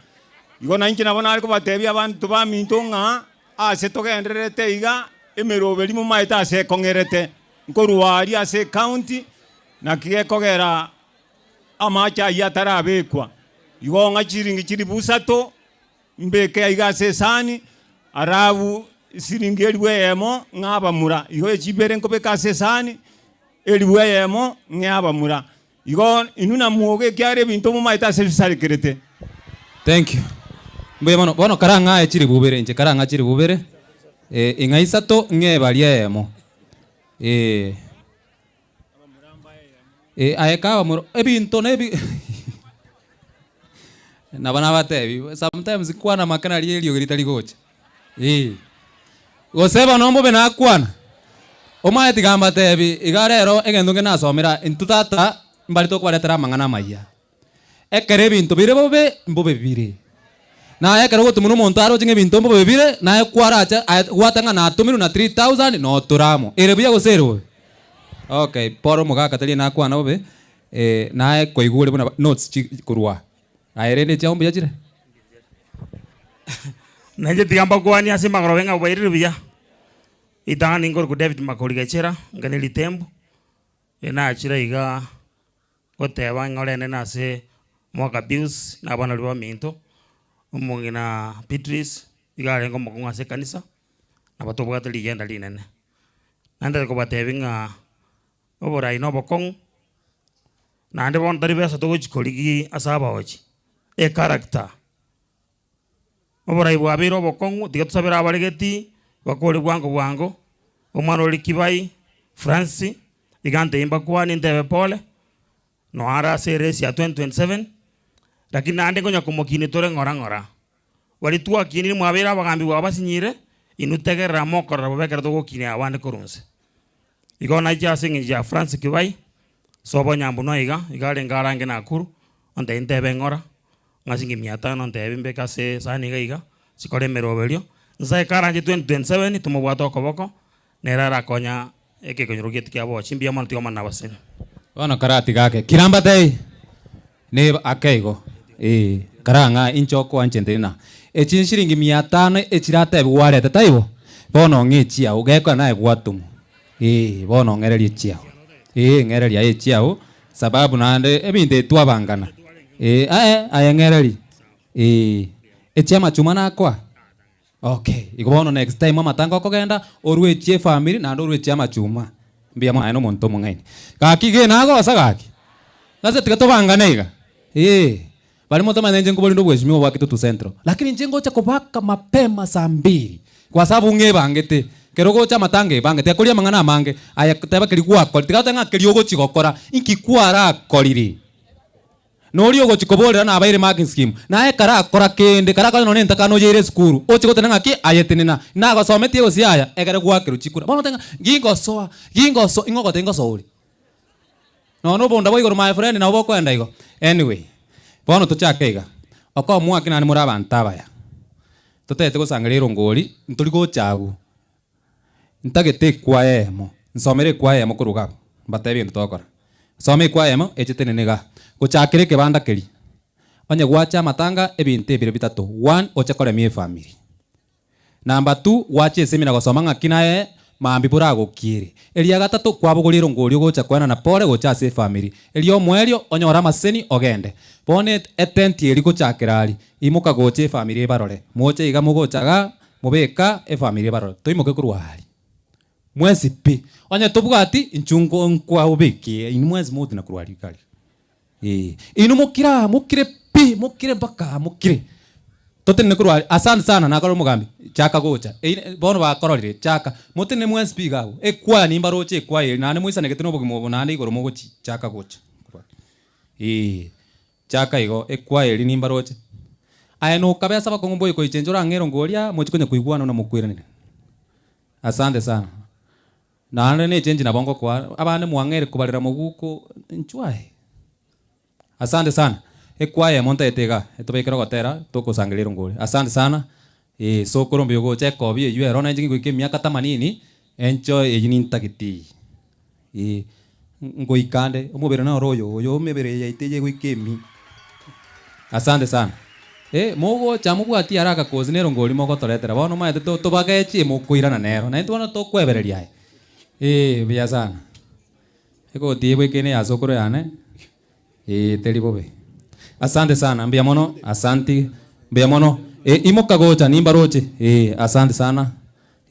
Igo nainche nabo nare kobatebia abanto baminto ng'a ase togendererete iga, emeroberi momaete ase ekong'erete, nkorwa aria ase ecounty, naki gekogera amache ayio atarabekwa. Igo ng'a chiringi chilifu isato, mbeke aiga ase esani, alafu siringi elifu eyemo ng'a abamura. Igo echibere nkobeka ase esani, elifu eyemo ng'e abamura. Igo inwe namwoge, ekiagera ebinto momaete ase bisarekerete. Thank you. Mbuya mono. Bono karang'ae chiribu ibere inche karang'a chiribu ibere, eh, ing'a isato ng'e baria eyemo. Eh. Eh, aye kaba moro ebinto na ebi nabo nabatebi, sometimes kwana make nario eriogi ritari gocha. Eh. Gose bono mbobe nakwana, omanye tiga mbatebi, iga rero egento nge nasomire aa, intwe tata mbare tokobaretera amang'ana amayia. Ekero ebinto bire bobe, mbobe bire. Naye ekero ogotomwa na omonto aroche ng'a ebinto mbobe bire, naye kwarache aye gwateba ng'a natomirwe na 3000 notore amo. Ere buya gose ere bobe? Okay, pore omogaka tari nakwana bobe, naye koigwa ore buna notes chi korwa aa. Aye rende echiao mbuya chire? Nainche tiga mbakwanie ase amagoroba ng'a bwairire buya, ritang'ani nkorokwa David Makori Gachera, ngane ritembu, nachire igaa goteba ng'a orende nase omwaka Pius na abana baria baminto, omong'ina Beatrice, iga arenge omokong'u ase ekanisa. Nabo tobwate rigenda rinene. Naende kobatebi ng'a oborai na obokong'u, naende bono tari besa togochi korigia ase abaochi, echaracter. Oborai bwabeire obokong'u, tiga tosabere abaregeti, bakore bwango bwango, omwana ore Kibai, Francis, iga ntebie mbakwanie ntebe pole, noare ase eresi ya 2027, lakini naende nkonya komokinia tore ng'ora ng'ora. Baria twakinire mwabeire abagambi bwabo basinyire, inwe tegerera mokorora bobe ekero togokinia abande korwa inse. Igo naiche ase eng'encho ya Francis Kibai, sobo nyambunwa iga, iga arenge arange Nakuru, ontebie ntebe ng'ora, ng'a chiringi mia tano ntebie mbeke ase esani iga iga, chikore emeroberio, nsa ekaranche 2027 tomobwate okoboko, nere arakonya ekekonyoro giaito kia bochie. Mbuya mono tiga omwana nabaseni. Bono karatiga ake kirambatei neba ake igo ee karang'a inche okoanchente ng'a echi chiringi mia tano echiratebwe gwarete taibo? Bono ong'e echiao gekora naye gwatomwa ee bono ong'ererie echiao ee ng'ereria aye echiao sababu naende ebinto ebi twabangana ee aye aye ng'ereria ee echia amachuma nakoa. Okay, igo bono next time amatanga okogenda, orwe echia efamiri naende orwe echia amachuma. Mbuya mono aye nomonto omong'aini. Gaki iga nagosa gaki? Sasa tiga tobangane iga, eeh. Baria motamanyete inche nkoborinde obweshimiwa bwa Kitutu Central, lakini inche ngocha kobaka mapema saa mbili, kwa sababu ng'ebangete, ekero ogocha amatanga ebange, tiga koria amang'ana amange, aye teba keria gwakora, tiga goteba ng'a keria ogochi gokora, inki kwarakorire? Noria ogochia koborera nabaire marking scheme, naye karakora kende, karakore nonya nentakana oyeire esukuru, oche goteba ng'aki aye tenena, nagosometie gose yaya, ekere gwakerwa chikura. Bono otebe ng'a gingosoa, gingosoa, ing'o ogoteba ingosoa ore? Nonya obonda bwa igoro my friend nabo bokoenda igo. Anyway, bono tochake iga, okomoa ki naende more abanto abaya, totagete gosangereria erongori, ntori gocha abwo, Ntagete ekwaya eyemo, nsomere ekwaya eyemo korwa iga abwo, mbatebie egento togokora. Nsome ekwaya eyemo eche tenene igaa, gochakera ekebanda keria, onye gwacha amatanga ebinto ebire bitato, one, oche koremia efamiri, number two, gwacha esemina gosoma ng'aki naye mambia boragokiere, eria gatato, kwabogoria erongo oria ogocha koenana pore gocha ase efamiri, eria omoerio, onyore amaseseni ogende. Bono etenti eria gochakera aria, imoka gocha efamiri ebarore, moche iga mogocha igaa. Mobeka efamiri ebarore, toimoke korwa aria mwensi pi. Onye tobwati inchu nko nkwaobekie inwe mwensi mogotina korwa aria iga aria. Eeh, inwe mokire aa mokire pi, mokire mpaka aa mokire. Totenene korwa aria, asante sana nakorire omogambi, chaka gocha, eyi bono bakororire, chaka, motenene mwensi pi iga abwo, ekwaya nimbaroche ekwaya eria naende moisanegete na obogima obo naende igoro mogochi chaka gocha korwa aria. Eeh. Chaka igo, ekwaya eria nimbaroche. Aye nokabesa abakong'u mboye koichencha orang'e erongo oria, mochie konya koigwana buna mokoiraneria. Asante sana. Naende ne echenji nabo ngokoa, abande mwang'eire kobarera moguko inchuo aye. Asante sana. Ekwaya emo ntaete igaa, etobekere ogotera, tokosangereria erongo oria. Asante sana, eh, sokoro mbuya ogocha ekobi eywo ero nainche ngoika emiaka tamanini, encho eywo nintagete eyio. Ee, ngoika nde, omobere noro oyo oyo emebere eye yaito eye egoika emi. Asante sana. Eh, mogocha mobwatie haraka kosi nero ngori mogotoretera bono omanyete to tobagechie mokoirana nero. Naintwe bono tokwebereria aye. Eh, buya sana. Egoti eye bwekaine ya sokoro yane, eh, teri bobe. Asante sana, mbuya mono, asanti, mbuya mono. Eh, imoka gocha nimbaroche, eh, asante sana.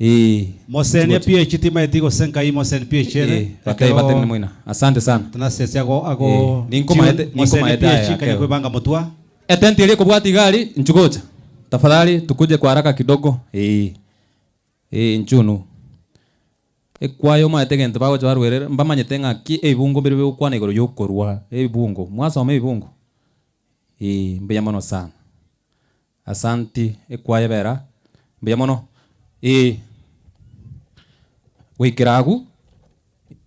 Eeh. Mosenie pi echi timaeti gose nkai moseni pi echi ere. Eh, batebie batenene moina. Asante sana. Tunasese ago ago Eh, ninkomaete tune, mosenie ninkomaete pi aya echi kanya akeo. kwebanga motwa. Etenti eria ekobwata iga aria, inchu gocha. Tafadhali tukuje kwa haraka kidogo. Eh. Eh, inchu nu. Ekwaya omaete egento bagocha barwerera, mbamanyete ng'aki ebibungo mbire bigokwana igoro yokorwa ebibungo. Mwasoma ebibungo? Eh, mbuya mono sana. Asanti ekwaya bera mbuya mono eeh goikera agwo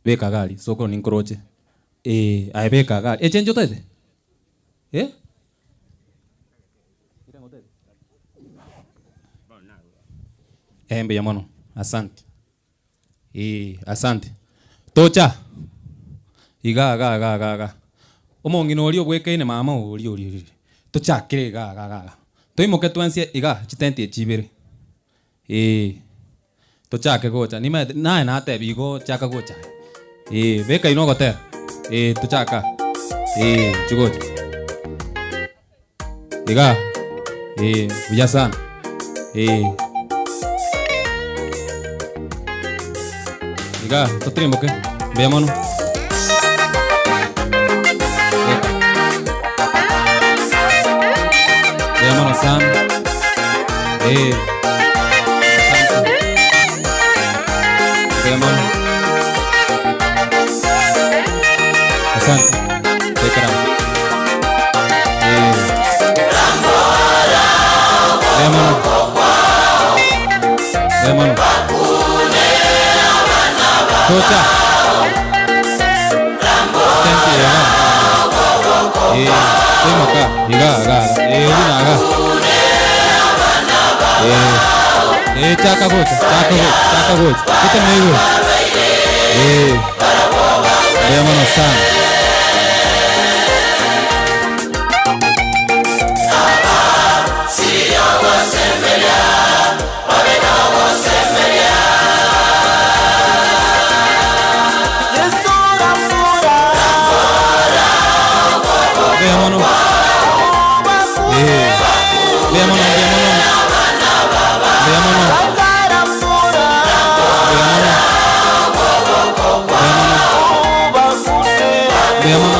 beka iga aria sokoro ninkoroche eeh aye beka iga aria echenji otagete eh? Eh mbuya mono asanti eeh asante tocha iga iga iga iga iga omong'ina oria obwekaine mama oria oria oria tochakere iga iga iga iga toimoke twensi iga chitenti echi ibere eeh tochake gocha nimaete naye natebia igo chaka gocha aye eeh beka inwe ogotera eeh tochake aa eeh inchu gocha igaa eeh buya sana eeh. Iga, totirimboke. Mbuya mono. Beka. Mbuya mono sana. Eh. Asante. Mbuya mono. Asante. Bekera. Eh. Mbuya mono. Mbuya mono. Tocha. Thank you. Eh, timoka. Iga, iga. Eh, buna iga. Eh. Eh, chaka gocha, chaka gocha, chaka gocha. Gete nigo. Eh. Mbuya mono sana. Mbuya mono. Eh. Mbuya mono, mbuya mono. Mbuya mono. Mbuya mono. Mbuya mono. Mbuya mono.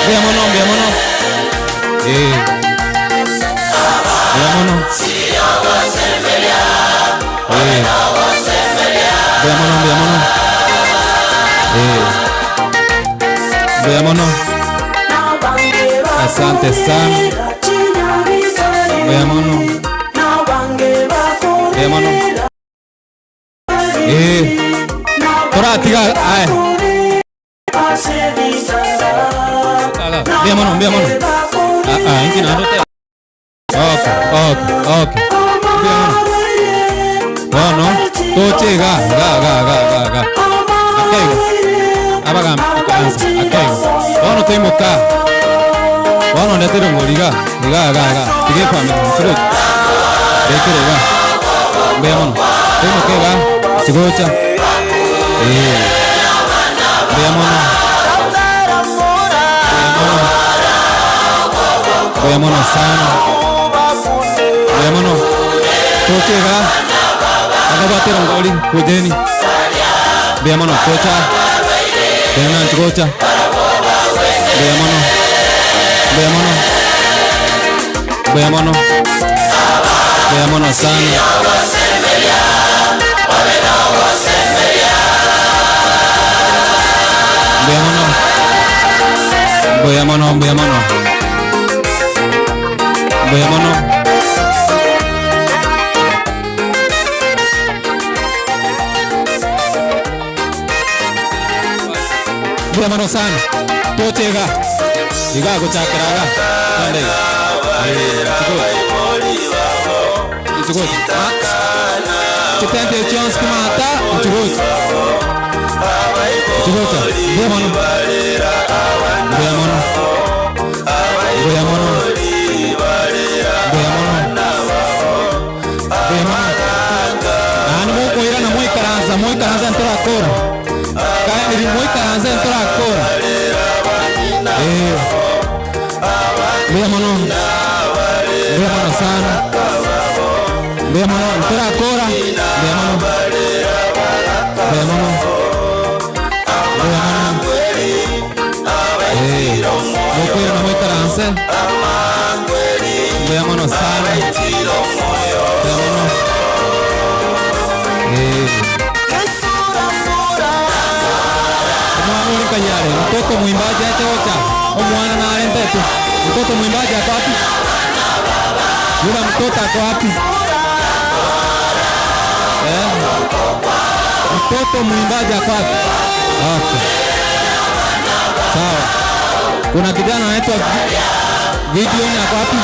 Mbuya mono, mbuya mono. Eh. Mbuya mono. Eh. Mbuya mono, mbuya mono. Eh. Mbuya mono. Asante sana. Mbuya mono. Mbuya mono. Eh. Toratiga aye. Mbuya mono, mbuya mono. Ah ah, inki nando te. Okay, okay, okay. Mbuya mono. Bono, toche ga, ga, ga, ga, ga, ga. Akego. Abagambi ikaransa, akego. Bono toimoka. Bono ndetire ngori iga, iga, iga, iga. Tiga efamiri, nchigocha. Bekere iga. Mbuya mono. Toimoke iga, chigocha. Eh. Mbuya mono. Mbuya mono. Mbuya mono sana. Mbuya mono. Toche iga. Akabwatera ngori, kujeni. Mbuya mono, tocha. Tena nchigocha. Mbuya mono. Mbuya mono. Mbuya mono. Mbuya mono sana. Mbuya mono. Mbuya mono, mbuya mono. Mbuya mono. Mbuya mono sana. Toche iga. Iga gochakera iga. Twende iga. Eh, chigocha. Chigocha. Chitente chionsi kumata, chigocha. Chigocha. Mbuya mono. Mbuya mono. Mbuya mono. Mbuya mono. Mbuya mono. Naende mokoirana moikaransa, moikaransa ntorakora. Kaenderi moikaranse ntorakora. Eh. Mbuya mono. Mbuya mono sana. Mbuya mono ntorakora. Mbuya mono. Mbuya mono. Mbuya mono. Eh. Mokoirana moikaranse. Mbuya mono sana. Mbuya mono. Eh. Omwana ore kanyare, mtoto mwimbaji ache ocha. Omwana narente tu. Mtoto mwimbaji ako wapi? Yule mtoto ako wapi? Eh? Mtoto mwimbaji ako wapi? Okay. Sawa. Kuna kijana anaitwa Gideon ako wapi?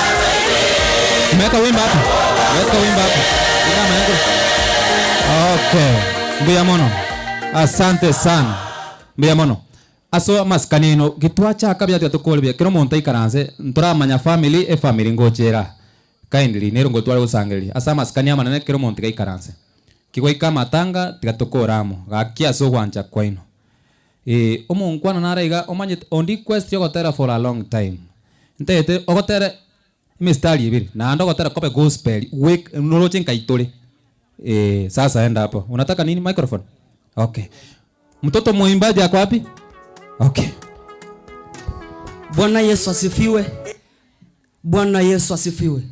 Umeweka wimbo hapo? Weka wimbo hapo. Ina maengo. Okay. Mbuya mono. Asante sana. Mbuya mono. Aso masikanino gitwachaka bia tukore kero omonto aikaranse ntoramanya family e family ngochera kindly nero ngotware gosangereria ase amasikani amanene kero omonto gaikaranse kigoika amatanga tiga tokore amo gaki ase ogwancha kwaino. Eh, omonkwana nare iga omanyete on request yogotera for a long time. Ntaete ogotere emistari ebere, naende ogotera kobe gospel, wake noroche nkai tore. Eh, sasa enda hapo. Unataka nini microphone? Okay. Mtoto muimbaji ako wapi? Okay. Bwana Yesu asifiwe. Bwana Yesu asifiwe.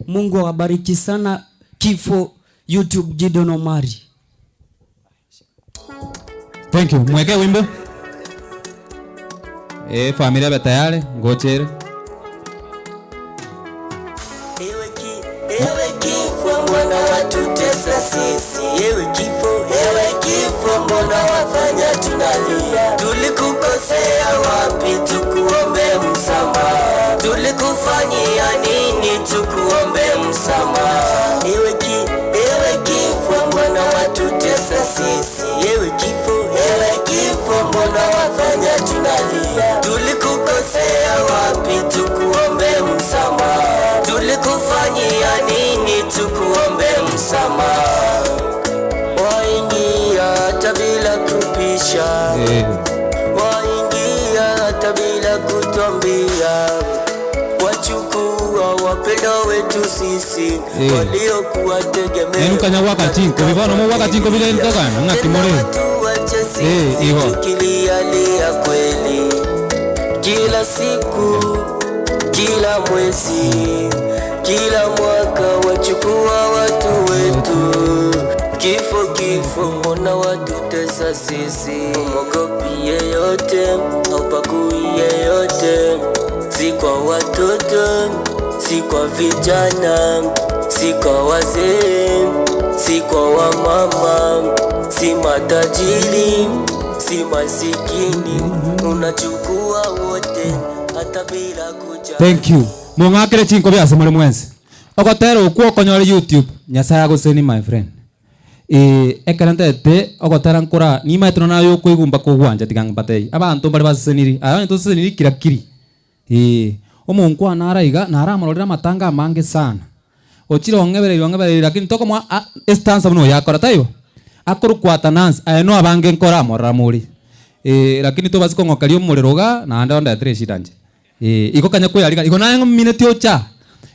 Mungu awabariki sana Kifo YouTube Gideon Omari. Thank you. Mweke wimbo. Eh, familia be tayari, ngochere. Ewe kifo mbona watutesa sisi? Ewe kifo, ewe kifo mbona wafanya tunalia? Tulikukosea wapi tukuombe msamaha? Tulikufanyia nini tukuombe msamaha? Ewe ki, ewe kifo mbona watutesa sisi? Ewe kifo, ewe kifo mbona wafanya tunalia? Tulikukosea wapi tukuombe msamaha? Tulikufanyia nini tukuombe msamaha? Waingia hata bila kupisha, waingia hata bila kutwambia, wachukua wapendwa wetu sisi Eh. waliokuwa tegemeo Nenu kanya waka chinko, bibano mo waka chinko bile ntaka ngati more. tuache Eh, sisi iho. tukilialia kweli kila siku kila mwezi kila mwaka wachukua watu wetu kifo kifo mbona watutesa sisi umogopi yeyote haupagui yeyote si kwa watoto si kwa vijana si kwa wazee si kwa wamama si matajiri si masikini unachukua wote hata bila kujali Thank you. Mung'akere chinko biase muri mwensi. Ogotera okwo okonyore YouTube, Nyasaye agoseni my friend. Eh, ekero ntaete ogotera nkora nimaete nonya naye okoigumba kogwancha tiga mbatebie. Abanto mbare baseseniri, aya onye toseseniri kira kiri. Eh, omonkwana ara iga, naramororere amatanga amange sana. Ochire ong'ebereire ong'ebereire lakini tokomoa a estanza buna oyo akora taibo? Akorukwata nansi, aye no abange nkoramorora more. Eh, lakini tobasi kong'okeria omorero iga, naende ondetere eshida inche. Eh, igo kanya koyarigania, igo naye ng'omineti ocha,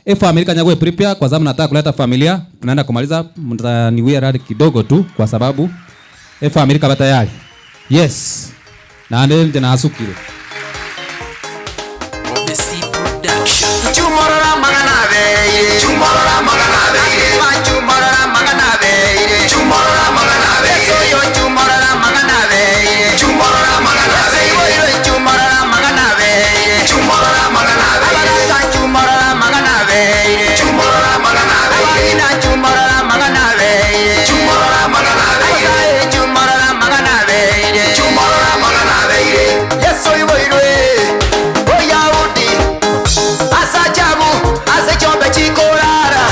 efamiri kanya goeprepare kwa sababu nataka kuleta familia, tunaenda kumaliza, mtaniwia radhi kidogo tu kwa sababu efamiri kaba tayari. Yes. Naende inche nasukire. Chumorora magana beire Chumorora magana beire Chumorora magana beire Chumorora magana beire Soyo chumorora magana beire Chumorora magana beire Chumorora magana beire Chumorora magana beire Abaraka chumorora magana beire Chumorora magana beire Abagina chumorora magana beire Chumorora magana beire Chumorora magana beire Chumorora magana beire Yesu iboirwe Oyahudi asachabu asechombe chikorara.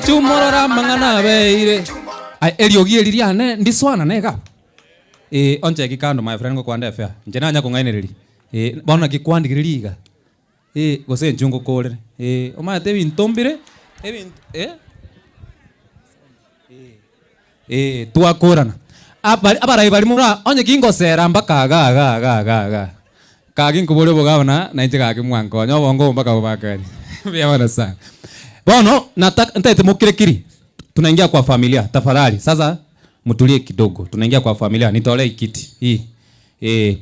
Nchumorora amang'ana abeire. Aye eriogi eri riane ndiswana iga? Ee, oncheki kando my friend ngokwande efea. Inche nanya kong'ainereria. Ee, bono naki kwandigire riga? Ee, gose inche ngokorere. Ee, omanyete ebinto mbire, ebinto eh? Ee, twakorana. Abari abarai baria mora onye kingosera mpaka iga iga iga iga iga. Gaki nkoboria obogabana nainche gaki mwankonya obongo obo mpaka bobakani. Mbuya mono sana. Bono nataka ntaete mokire kiri, tunaingia kwa familia tafadhali. Sasa mtulie kidogo, tunaingia kwa familia, nitolee hii kiti hii. Ee.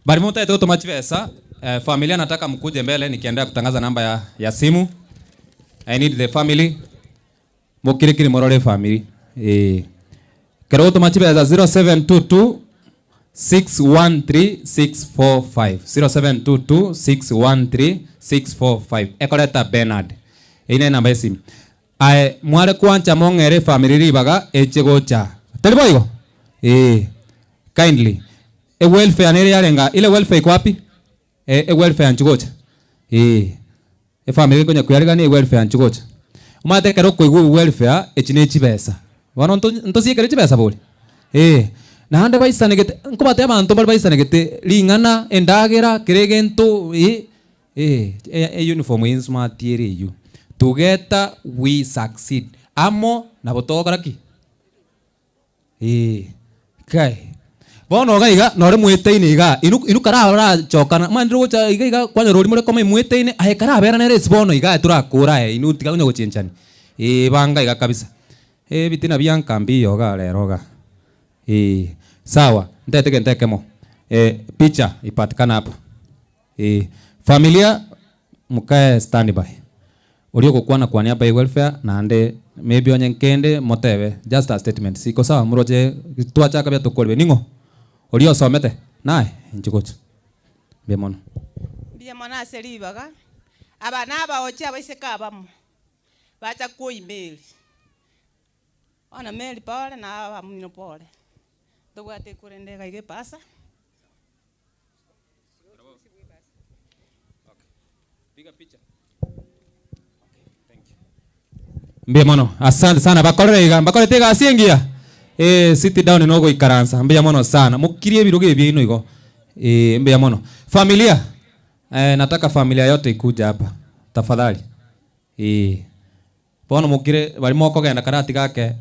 Bari motaete gotoma chibesa, eh, familia nataka mkuje mbele nikiendelea kutangaza namba ya, ya simu. I need the family. Mokire kiri morore efamiri eeh. Ekero ogotoma chibesa 0722 613 645 0722 613 645 ekoreta Bernard. Eyio nere enamba y'esimi. Aye mware kwancha mong'ere efamiri ribaga eche gocha. Tari boigo? Eeh. Kindly. Ewelfare nere yarenge aa. Ile welfare iko wapi? Eh, ewelfare nchigocha. Eeh. Efamiri ekonya koyarigania ewelfare nchigocha. Omanyete ekero okoigwa ewelfare, echi ne chibesa. Bono nto ntosiekere chibesa bori? Eeh. Naende baisanegete, nkobatebia abanto mbare baisanegete ring'ana, endagera, kera egento eh, eh, euniform eye nsmart ere eywo. Together we succeed. Amo nabo togokora ki? Ee, kai. Bono iga iga nore mwetaine igaa, inwe inwe kararachokana, omanyete rogocha iga iga kwanyora oria more koma imwetaine, aye karabera nere ase bono igaa torakore aye inwe tiga konya gochenchani. Ee banga iga kabisa. Ebitina bia nka mbiyo igaa rero igaa. Ee, sawa, ntete gento ekemo, picha ipatikane hapa. Ee, familia mokae standby. Oria ogokwana kwania abae welfare naende maybe onye nkende motebe just a statement siko sawa moroche twachaka buya tokorire ning'o oria osomete naye inche gocha mbuya mono. Mbuya mono ase ribaga, aba nabaochi abaiseke abamo, bacha kwoyia Mary. Bono Mary pore na abamino pore, ntobwate ekorende iga iga epasa. Mbuya mono, asante sana bakorere iga, mbakorete egasi engiya? Eh, sit down na ogoikaransa, mbuya mono sana, mokirie ebirogo ebi biaino igo, eh, mbuya mono. Familia, eh, nataka familia yote ikuje hapa tafadhali, eh. Bono mokire baria mokogenda karatiga ake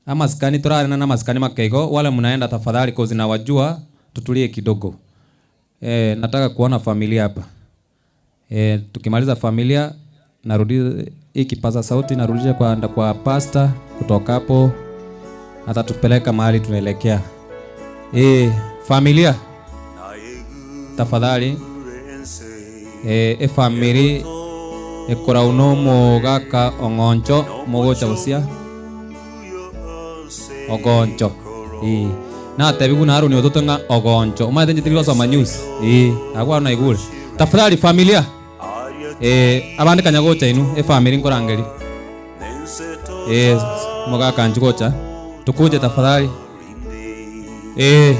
amasikani torarende namasikani make igo wale mnaenda tafadhali coz nawajua tutulie kidogo eh, nataka kuona familia hapa eh, tukimaliza familia narudi hii kipaza sauti narudisha kwa, kwa pastor kutoka hapo atatupeleka mahali tunaelekea eh, familia tafadhali eh, efamiri ekorauna omogaka ong'oncho mogocha gosia ogoncho eh. Natebiwu buna Aroni otote ng'a ogoncho omanyete inche tindi gosoma news eh, agwo aro naigure tafadhali familia eh, abande kanya gocha inwe efamiri nkorangeria eh, omogaka inchu gocha tukuje tafadhali eh.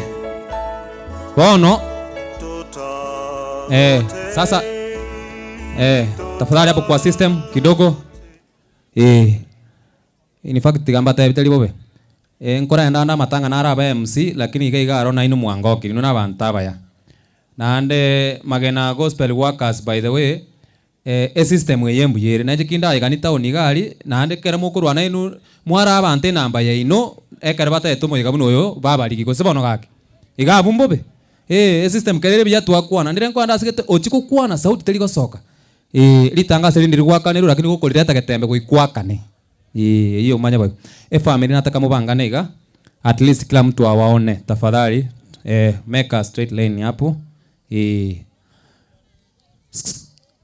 Bono eh, sasa eh, tafadhali hapo kwa system kidogo eh, in fact tiga mbatebi tari bobe eh, nkorenda ande amatanga naro abe MC lakini iga iga aro nainwe mwangokire inwe na abanto abaya naende Magena Gospel Workers by the way Esystem eye mbuya ere, nainche ki ndaigani town iga aria, naende ekero mokorwana inwe mware abanto enamba yaino, ekero batagete omoyega buna oyo babarigi gose bono gaki. Iga abwo mbobe? Ee, esystem kere ere buya twakwana, ndire nkoenda ase gete ochie gokwana sauti teri gosoka, ee, ritang'aso rinde rigwakanerwe lakini gokorireta getembe goika oakane, ee, eyio omanye boigo. Efamiri nataka mobangane iga, at least kila mtu awaone tafadhali, make a straight line hapo, ee.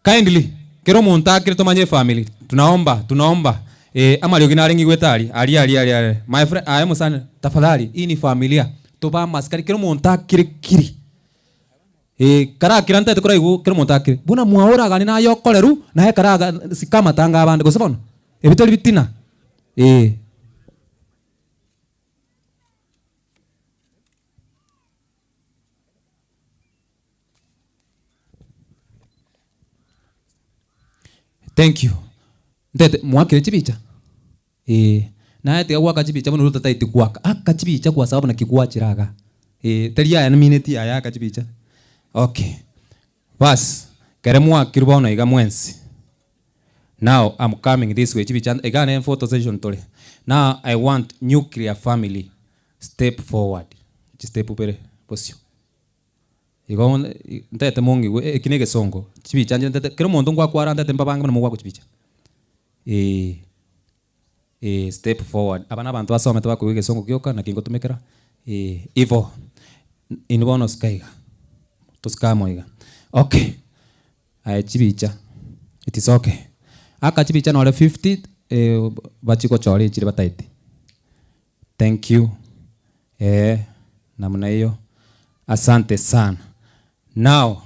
Kindly, kera omonto akire tomanye efamily, tunaomba, tunaomba, eh, amariogi nare ng'igwete aria, aria aria aria aria, my friend, aye mosani, tafadhali, hii ni familia, tobe amasikani, kera omonto akire kiri, eh, karakira ntaete koraigwa kera omonto akire, buna mwaoragani naye okorerwa, naye karaga sika amatanga abande, gose bono? Ebi tori bitina, eh. Thank you. Ntete mwakire chibicha? Eeh. Naye tiga goaka chibicha buna oria otataeti goaka, aka chibicha kwa sababu naki gwachire igaa. Eeh, tari aya nimineti aya aka chibicha. Okay. Baas, kere mwakirwe bono iga mwensi, now am coming this way chibicha iga ne photo session tore. Now I want nuclear family step forward, chistep bere bosio. Igo ntete mong'igwe eki ne egesongo, chibicha inche ntete kera omonto ngwakwara ntete mbabange buna mogwakwa chibicha, eeh. Eeh step forward, aba na abanto basomete bakoigwa egesongo gioka naki ngotumekera, eeh igo. Inwe bono sika iga, tosike amo iga, okay, aye chibicha, it is okay. Aka chibicha nore 50, bachie gochora echire bataete. Thank you, eeh namna hiyo, asante sana. Now,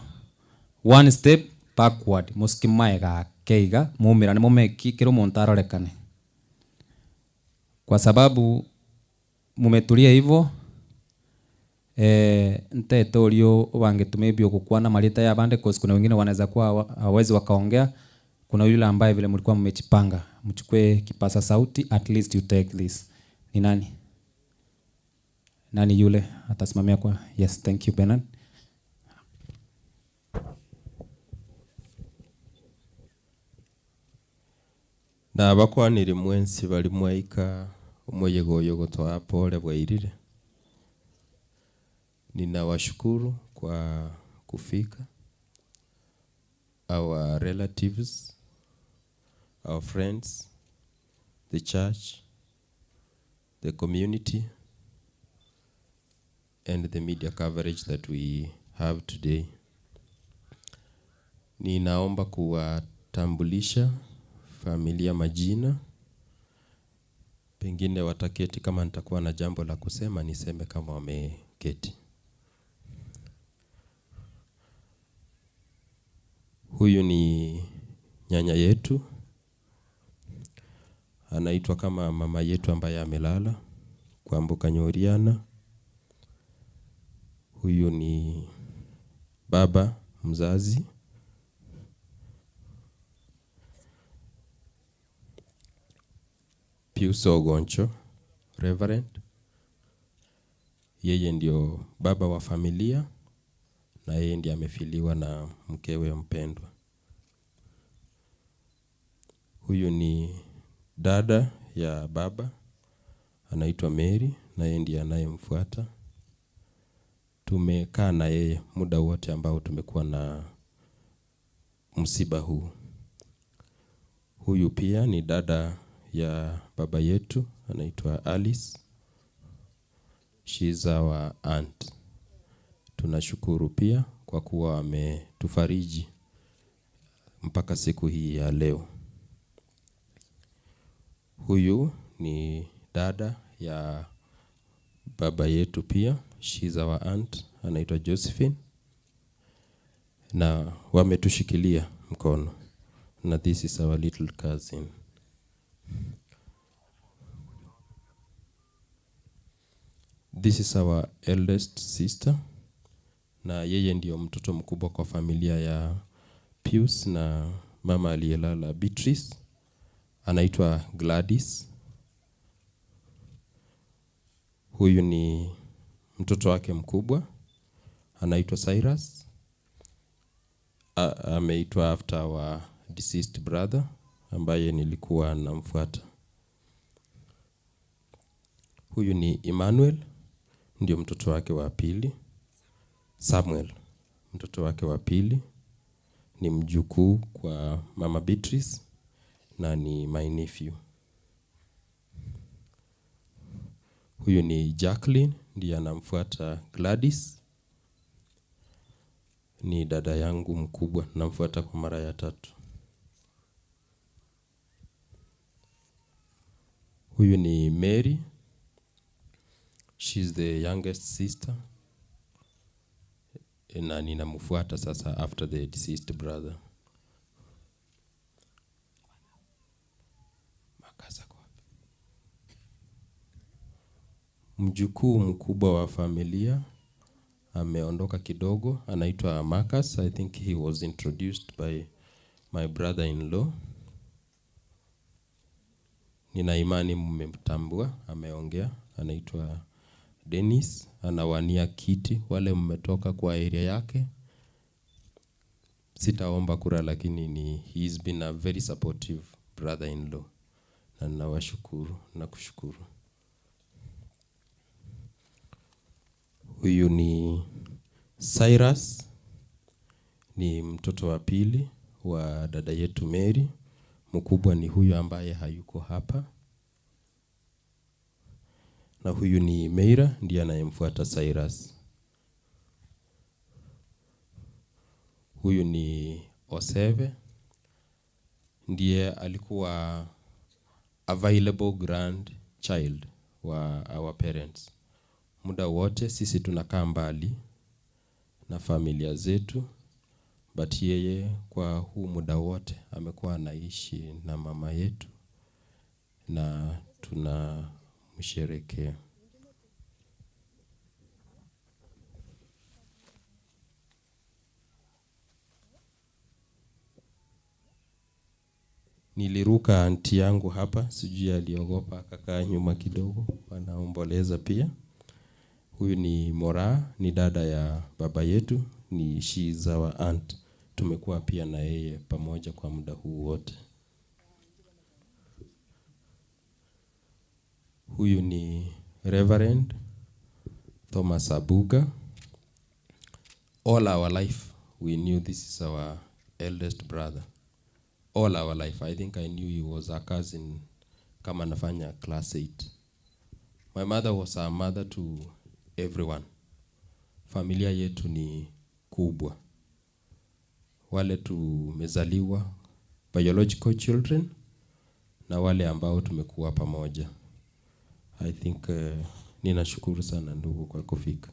one step backward, mosike maega ake iga, moumerane momeki kera omonto arorekane. Kwa sababu mumetulia hivo, ntaete oria obangete maybe ogokwana amarieta ya abande coz kuna wengine wanaeza kuwa hawawezi wakaongea, kuna yule ambaye vile mlikuwa mmejipanga, mchukue kipaza sauti at least you take this. Ni nani? Nani yule atasimamia kwa? Yes, thank you Bernard. Nabakwanire mwensi baria mwaika omoyega oyo ogotoa pole bwairire. Ninawashukuru kwa kufika, our relatives, our friends, the church, the community and the media coverage that we have today. Ninaomba kuwatambulisha familia majina, pengine wataketi. Kama nitakuwa na jambo la kusema niseme kama wameketi. Huyu ni nyanya yetu, anaitwa kama mama yetu ambaye amelala, Kwamboka Nyoriana. Huyu ni baba mzazi. Pius Ogoncho, Reverend. Yeye ndio baba wa familia na yeye ndiye amefiliwa na mkewe mpendwa. Huyu ni dada ya baba, anaitwa Mary, na yeye ndiye anayemfuata. Tumekaa na yeye muda wote ambao tumekuwa na msiba huu. Huyu pia ni dada ya baba yetu, anaitwa Alice. She is our aunt. Tunashukuru pia kwa kuwa ametufariji mpaka siku hii ya leo. Huyu ni dada ya baba yetu pia, she is our aunt, anaitwa Josephine, na wametushikilia mkono, na this is our little cousin. This is our eldest sister, na yeye ndio mtoto mkubwa kwa familia ya Pius na mama aliyelala Beatrice, anaitwa Gladys. Huyu ni mtoto wake mkubwa, anaitwa Cyrus. Ameitwa after our deceased brother ambaye nilikuwa namfuata. Huyu ni Emmanuel, ndio mtoto wake wa pili. Samuel, mtoto wake wa pili, ni mjukuu kwa mama Beatrice na ni my nephew. Huyu ni Jacqueline, ndiye anamfuata Gladys. Ni dada yangu mkubwa, namfuata kwa mara ya tatu. Huyu ni Mary. She's the youngest sister. Na ninamfuata sasa after the deceased brother. Makasa kwa wapi? Mjukuu mkubwa wa familia ameondoka kidogo, anaitwa Marcus. I think he was introduced by my brother-in-law. Nina imani mmemtambua, ameongea, anaitwa Dennis, anawania kiti. Wale mmetoka kwa area yake, sitaomba kura, lakini ni he's been a very supportive brother-in-law, na nawashukuru na kushukuru. Huyu ni Cyrus, ni mtoto wa pili wa dada yetu Mary. Mkubwa ni huyu ambaye hayuko hapa, na huyu ni Meira, ndiye anayemfuata Cyrus. Huyu ni Oseve, ndiye alikuwa available grandchild wa our parents. Muda wote sisi tunakaa mbali na familia zetu, but yeye kwa huu muda wote amekuwa anaishi na mama yetu na tunamsherekea. Niliruka anti yangu hapa, sijui aliogopa akakaa nyuma kidogo, wanaomboleza pia. Huyu ni Mora, ni dada ya baba yetu, ni she is our aunt. Tumekuwa pia na yeye pamoja kwa muda huu wote. Huyu ni Reverend Thomas Abuga. All our life we knew this is our eldest brother. All our life. I think I knew he was a cousin kama anafanya class 8. My mother was a mother to everyone. Familia yetu ni kubwa. Wale tumezaliwa biological children na wale ambao tumekuwa pamoja. I think ninashukuru sana ndugu kwa kufika.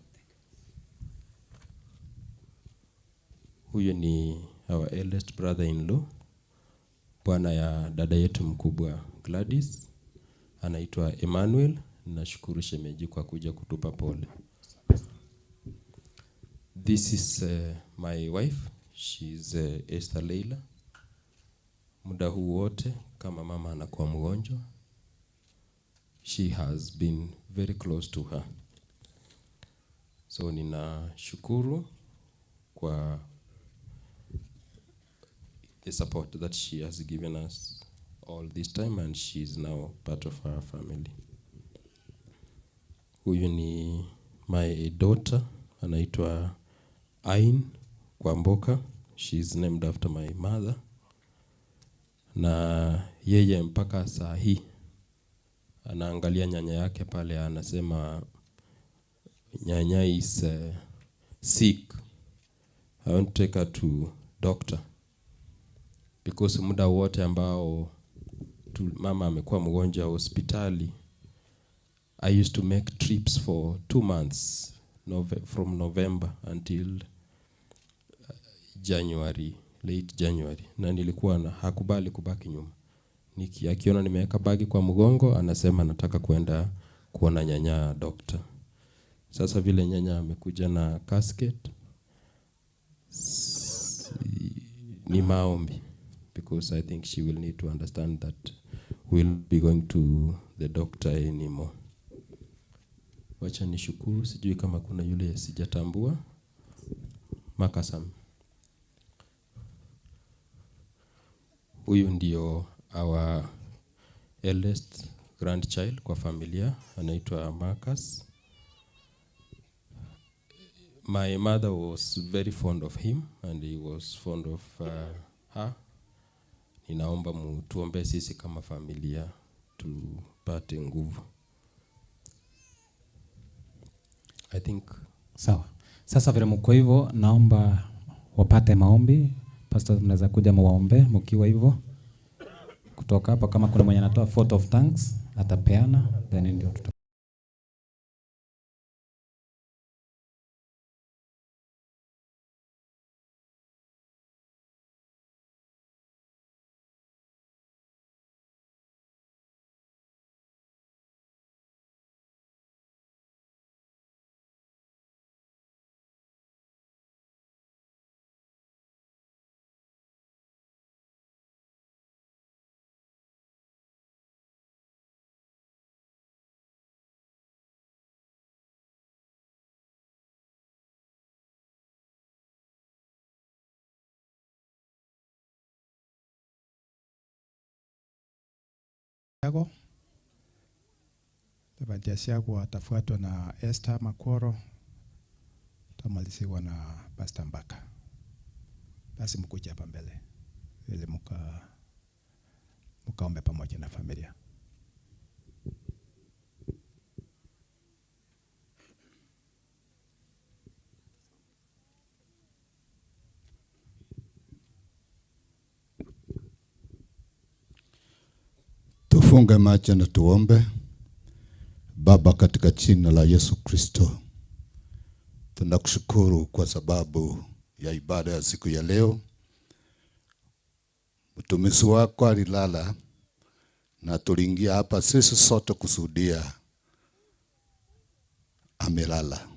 Huyu ni our eldest brother-in-law, bwana ya dada yetu mkubwa Gladys, anaitwa Emmanuel. Nashukuru shemeji kwa kuja kutupa pole. This is my wife, she's Esther Leila. Muda huu wote kama mama anakuwa mgonjwa, she has been very close to her. So ninashukuru kwa the support that she has given us all this time, and she is now part of our family. Huyu ni my daughter, anaitwa Ain Kwamboka. She is named after my mother. Na yeye mpaka saa hii anaangalia nyanya yake pale, anasema nyanya is sick. I want to take her to doctor. Because muda wote ambao mama amekuwa mgonjwa hospitali, I used to make trips for 2 months, from November until January, late January. Na nilikuwa na hakubali kubaki nyuma. Akiona nimeweka bagi kwa mgongo, anasema nataka kwenda kuona nyanya doctor. Sasa vile nyanya amekuja na casket, ni maombi, because I think she will need to understand that we'll be going to the doctor anymore. Wacha nishukuru, sijui kama kuna yule sijatambua. Makasam. Huyu ndio our eldest grandchild kwa familia, anaitwa Marcus. My mother was very fond of him and he was fond of her. Ninaomba tuombe sisi kama familia tupate nguvu. I think sawa. Sasa vile mko hivyo, naomba wapate maombi. Pastor, mnaweza kuja muwaombe mkiwa hivyo. Kutoka hapa kama kuna mwenye anatoa vote of thanks atapeana, then ndio tuta Asiago. Reverend Asiago atafuatwa na Esther Makworo, tamaliziwa na Pastor Mbaka. Basi mkuje hapa mbele ili muka mukaombe pamoja na familia. Tufunge macho na tuombe. Baba, katika jina la Yesu Kristo, tunakushukuru kwa sababu ya ibada ya siku ya leo. Mtumishi wako alilala na tuliingia hapa sisi sote kusudia amelala.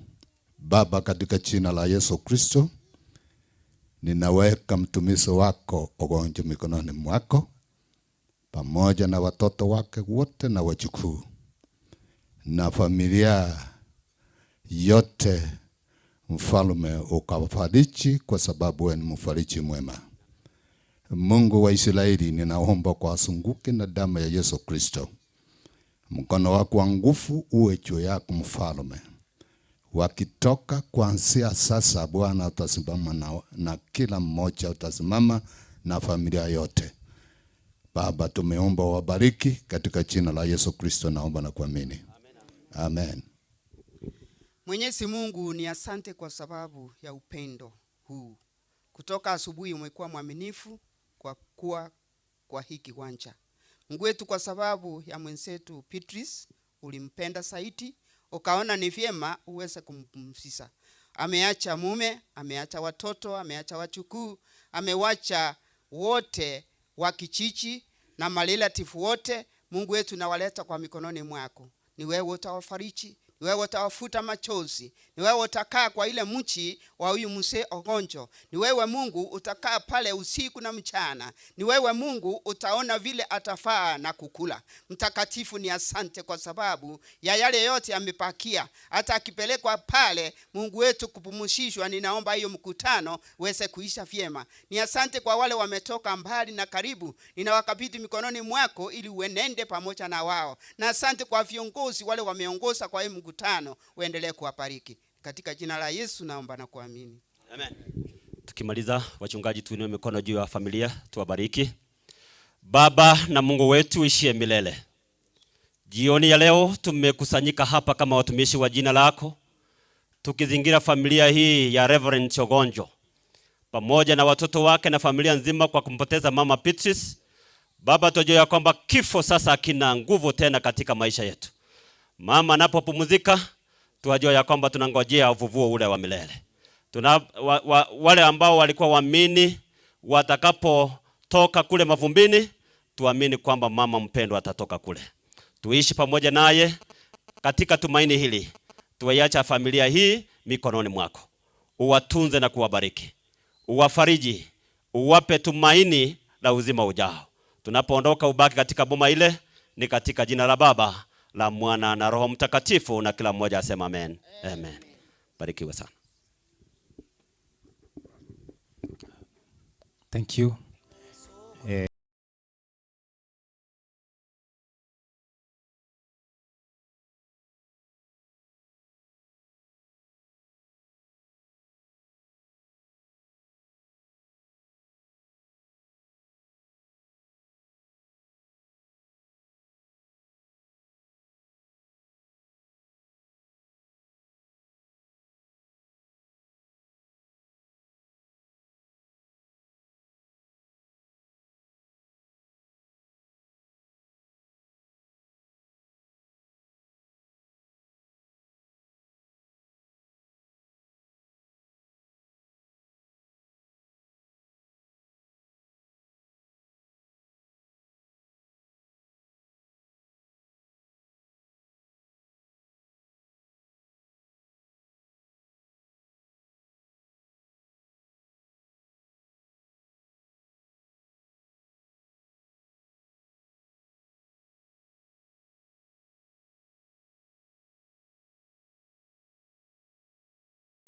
Baba, katika jina la Yesu Kristo, ninaweka mtumishi wako Ogonjo mikononi mwako pamoja na watoto wake wote na wajukuu na familia yote. Mfalme ukawafariji, kwa sababu wewe ni mfariji mwema. Mungu wa Israeli, ninaomba kwa asunguke na damu ya Yesu Kristo, mkono wako wa nguvu uwe juu yako mfalme. Wakitoka kuanzia sasa, Bwana utasimama na, na kila mmoja utasimama na familia yote. Baba, tumeomba wabariki katika jina la Yesu Kristo, naomba na kuamini amen. Mwenyezi Mungu ni asante kwa sababu ya upendo huu. Kutoka asubuhi umekuwa mwaminifu kwa kuwa kwa hii kiwanja. Mungu wetu, kwa sababu ya mwenzetu Beatrice ulimpenda zaidi, ukaona ni vyema uweze kumpumzisha. Ameacha mume, ameacha watoto, ameacha wachukuu, amewacha wote wa kijiji na marelative wote. Mungu wetu, nawaleta kwa mikononi mwako. Ni wewe utawafariji, ni wewe utawafuta machozi, ni wewe utakaa kwa ile mchi wa huyu mzee Ogonjo. Ni wewe Mungu utakaa pale usiku na mchana, ni wewe Mungu utaona vile atafaa na kukula. Mtakatifu, ni asante kwa sababu ya yale yote amepakia, hata akipelekwa pale Mungu wetu kupumzishwa, ninaomba hiyo mkutano uweze kuisha vyema. Ni asante kwa wale wametoka mbali na karibu, ninawakabidhi mikononi mwako ili uenende pamoja na wao, na asante kwa viongozi wale wameongoza kwa hii mkutano, uendelee kuwabariki katika jina la Yesu naomba na kuamini. Amen. Tukimaliza, wachungaji, tuinue mikono juu ya familia tuwabariki. Baba na Mungu wetu ishie milele, jioni ya leo tumekusanyika hapa kama watumishi wa jina lako, tukizingira familia hii ya Reverend Chogonjo pamoja na watoto wake na familia nzima kwa kumpoteza mama Beatrice. Baba, tunajua ya kwamba kifo sasa hakina nguvu tena katika maisha yetu. Mama anapopumzika, tunajua ya kwamba tunangojea ufufuo ule wa milele. Tuna, wa, wa, wale ambao walikuwa waamini watakapotoka kule mavumbini, tuamini kwamba mama mpendwa atatoka kule. Tuishi pamoja naye katika tumaini hili, tuwaiacha familia hii mikononi mwako, uwatunze na kuwabariki, uwafariji, uwape tumaini la uzima ujao. Tunapoondoka ubaki katika boma ile, ni katika jina la Baba la Mwana na Roho Mtakatifu, na kila mmoja asema amen. Amen. Barikiwe sana. Thank you. Eh,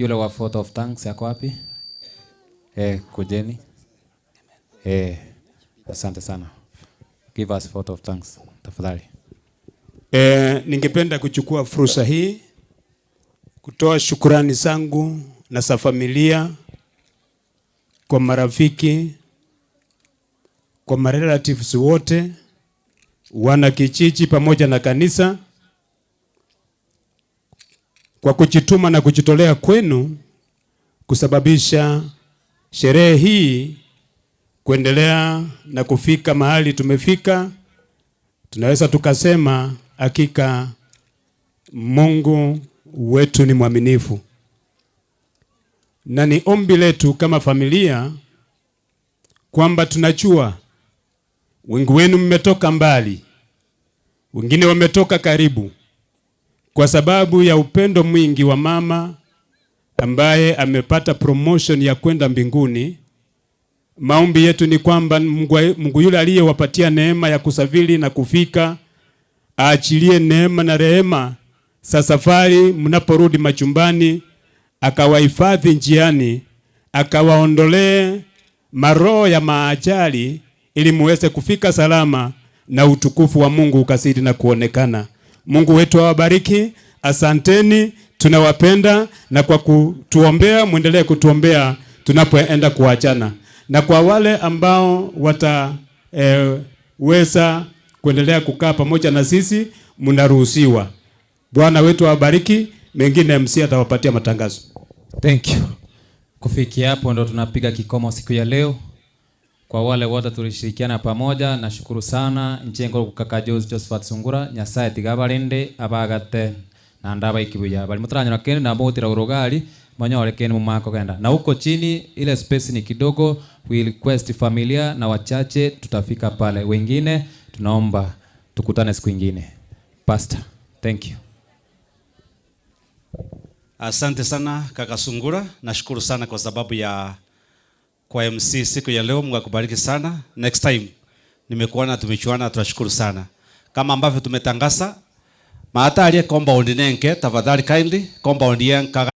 Yule wa vote of thanks yako wapi? Eh, kujeni. Eh, asante sana. Give us vote of thanks. Tafadhali. E, ningependa kuchukua fursa hii kutoa shukurani zangu na za familia kwa marafiki, kwa marelatives wote, wana kijiji pamoja na kanisa kwa kujituma na kujitolea kwenu kusababisha sherehe hii kuendelea na kufika mahali tumefika. Tunaweza tukasema hakika Mungu wetu ni mwaminifu, na ni ombi letu kama familia kwamba tunajua wengi wenu mmetoka mbali, wengine wametoka karibu, kwa sababu ya upendo mwingi wa mama ambaye amepata promotion ya kwenda mbinguni. Maombi yetu ni kwamba Mungu, Mungu yule aliyewapatia neema ya kusafiri na kufika aachilie neema na rehema za safari mnaporudi machumbani, akawahifadhi njiani, akawaondolee maroho ya maajali, ili muweze kufika salama na utukufu wa Mungu ukazidi na kuonekana. Mungu wetu awabariki. Asanteni, tunawapenda na kwa kutuombea, mwendelee kutuombea tunapoenda kuachana, na kwa wale ambao wataweza kuendelea kukaa pamoja na sisi, mnaruhusiwa. Bwana wetu awabariki. Mengine MC atawapatia matangazo. Thank you. Kufikia hapo ndo tunapiga kikomo siku ya leo. Kwa wale wote tulishirikiana pamoja, nashukuru sana nchengo kaka Josephat Sungura Nyasaye tigabarinde abagate na ndaba ikibuya bali mutaranyora kende na mutira urugali manyore kende mumako kenda na huko chini ile space ni kidogo, we request familia na wachache tutafika pale, wengine tunaomba tukutane siku ingine. Pastor, thank you. Asante sana kaka Sungura, nashukuru sana kwa sababu ya kwa MC siku ya leo. Mungu akubariki sana. Next time nimekuona, tumechuana, tunashukuru sana kama ambavyo tumetangaza maata aliye compound nenke, tafadhali kindly compound yenka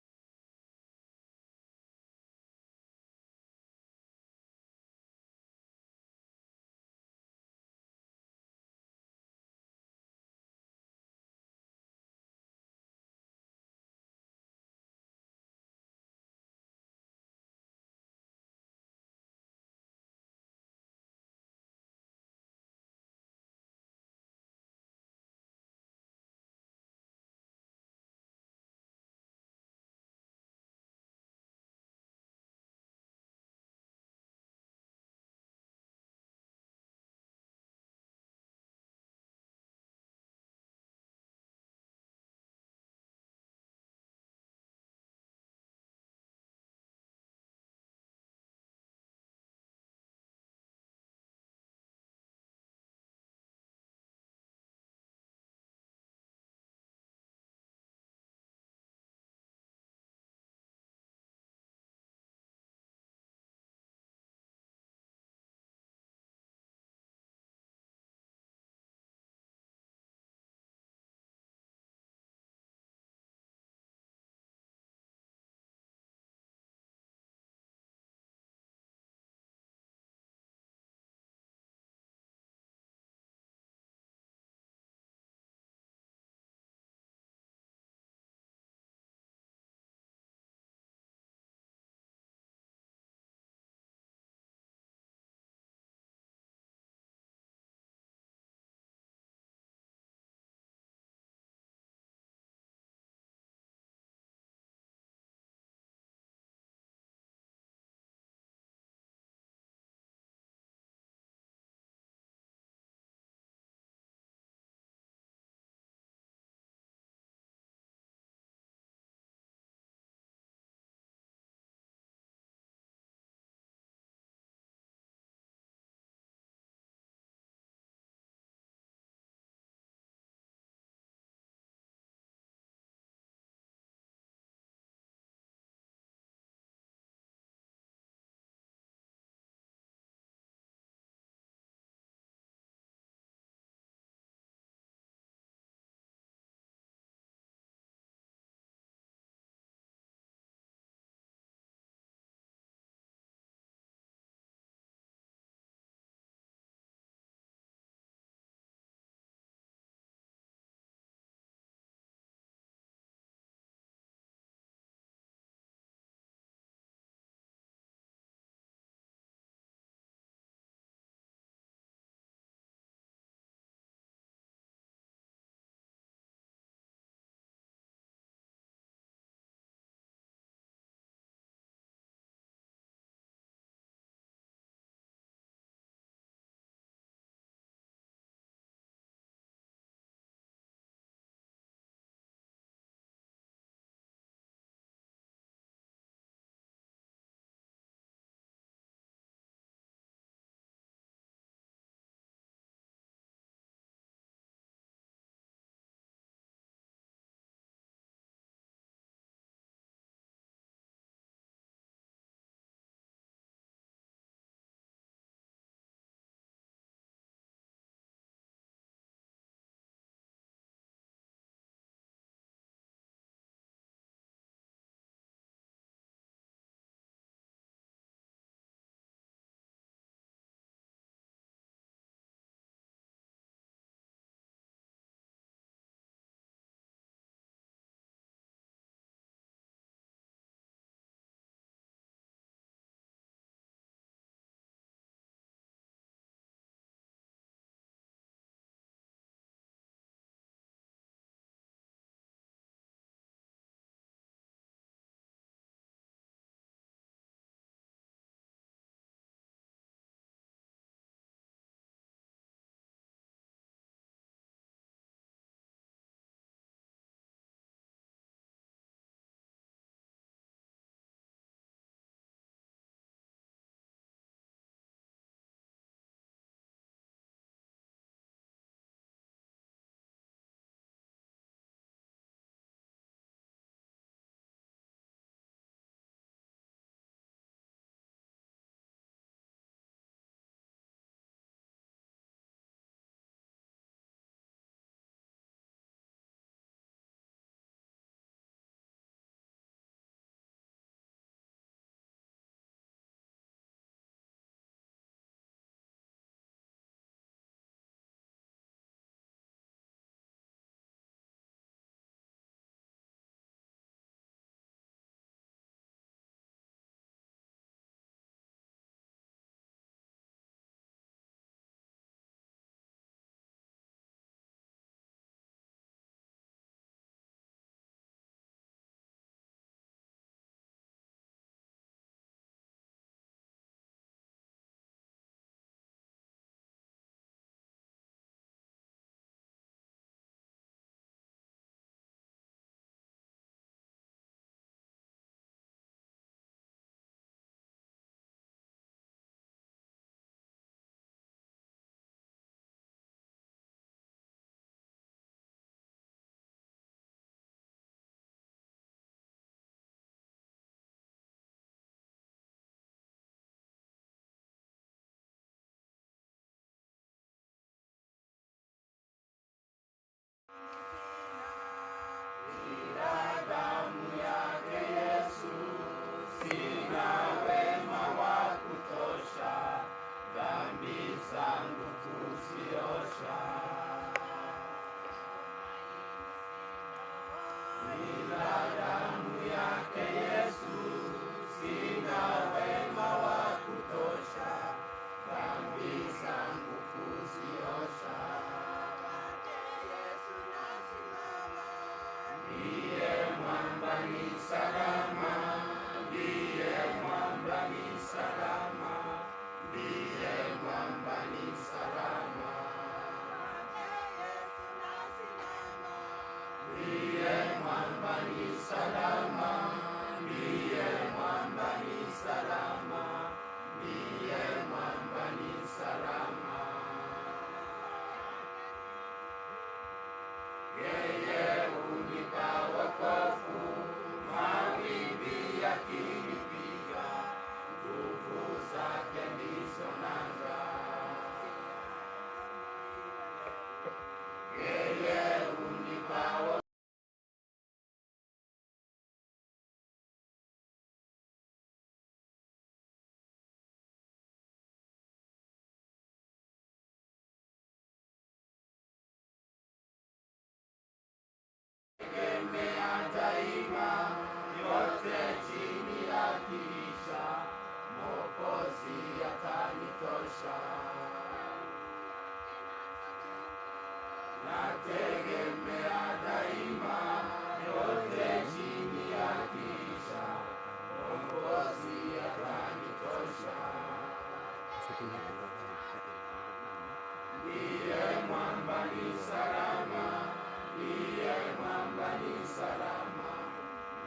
salama,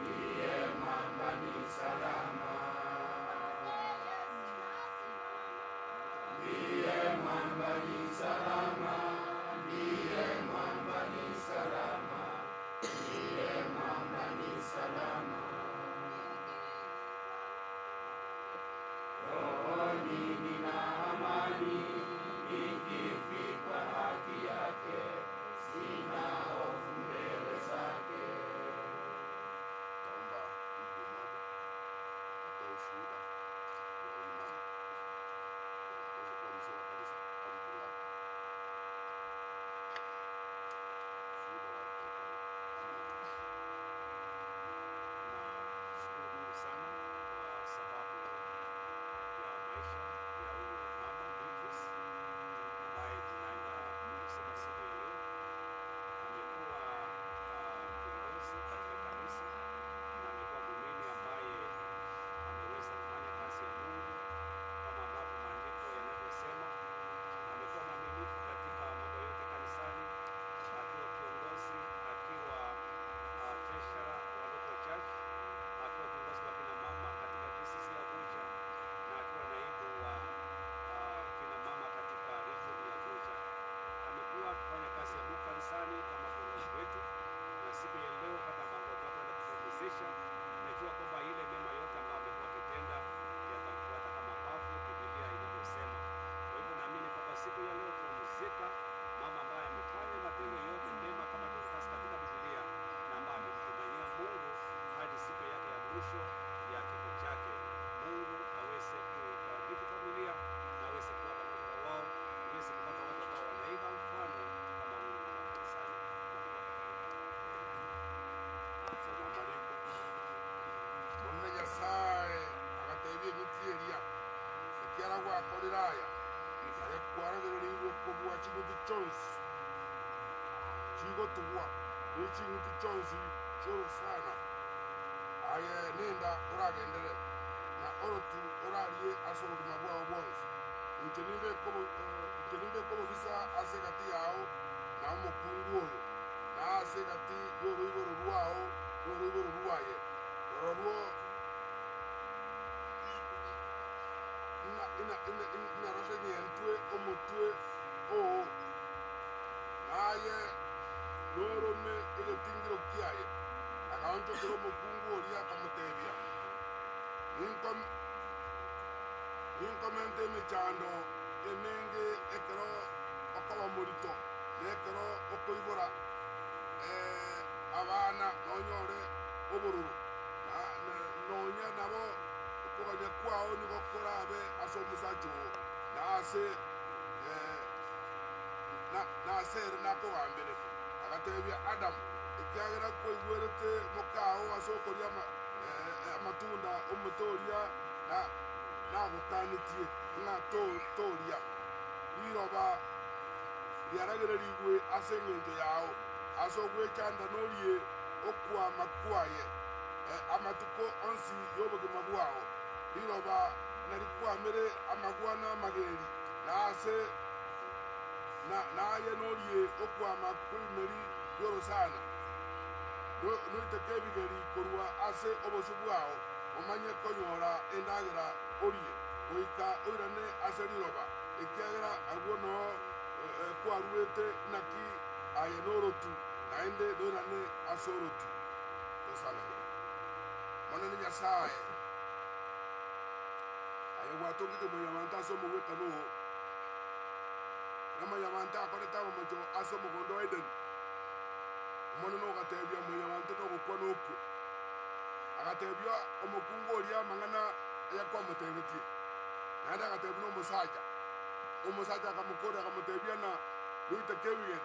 ndiye mwamba ni salama. Ndiye mwamba ni salama, ndiye mwamba ni salama, ndiye mwamba ni salama. Rohoni nina amani, nikifikwa haki yake, sina hofu mbele zake. Taomba mtu mmoja atoe ushuhuda wa huyu mama. Aweze kuwa mzee wa kanisa au mchungaji. Ushuhuda wa Nashukuru Mungu sana kwa sababu ya maisha ya huyu mama Beatrice ambaye tunaenda kumzika siku ya leo. Amekuwa kiongozi katika kanisa na amekuwa muumini ambaye ameweza kufanya kazi ya Mungu kama ambavyo maandiko yanavyosema. Amekuwa mwaminifu katika mambo yote kanisani, akiwa kiongozi, akiwa treasurer wa local church, akiwa kiongozi wa kina mama katika DCC Abuja na akiwa naibu wa kina mama katika region ya Abuja. Amekuwa akifanya kazi ya Mungu kanisani kama kiongozi wetu, na siku ya leo wakati ambapo tunakwenda kupumzisha, najua kwamba ile mema yote ambayo amekuwa akitenda yatamfuata kama ambavyo Biblia inavyosema. Kwa hivyo naamini kwamba siku ya leo tunamzika mama ambaye amefanya matendo yote mema kama Dorcas katika Biblia na ambaye amemtumainia Mungu hadi siku yake ya mwisho ya kifo chake. Mungu aweze kubariki familia na aweze kuwa pamoja na wao, aweze kupata watu ambao wanaiga mfano kama huyu mama kanisani. Soma mariko munene nyasaye agatebia emiti eria ekiara gwakorera aya aye kwaragerereirwe kobua ching'iti chonsi chigotugwa ni ching'iti chonsi chiorosana aye nenda oragendere na orotu orarie ase obogima bwao bwonsi inche nimbe kobobisa ase egati yao na omokungu oyo na ase egati y'oroiboro rwao n'oroiboro rwaye rororwo inaroseng'entwe omotwe oo naye norome egetingiro kiaye akaonchokera omokungu oria akamotebia ninkomente emechando emenge ekero okoba morito na ekero okoibora abana nonyore obororo nonya nabo okoganya kwao nigo korabe ase omosacha oo na ase nase ere nakogambere agatebia Adamu ekiagera kwaigwerete mokao ase okoria amatunda omote oria nagokanetie ng'a toria riroba riaragererigwe ase eng'encho yao ase ogwechanda norie okwama kwaye amatuko onsi y'obogima bwao riroba narikwamere amagwa na amageri na ase naye norie okwama kw'ebimeri by'orosana noiteke ebigeri korwa ase obosu bwao omanye konyora endagera orie goika oirane ase riroba ekiagera agwo noo kwarwete naki aye norotu naende noirane ase orotu tosabe monene nyasaye aye gwatongete mwanyabanto ase omogwekano oo era mwanyabanto akorete abamocho ase omogondo wa Eden omonene ogatebia mwanyabanto nogokwa nokwe agatebia omokungu oria amang'ana ayakwamotebetie naende agatebia na omosacha omosacha akamokora akamotebia na noiteke ebigeri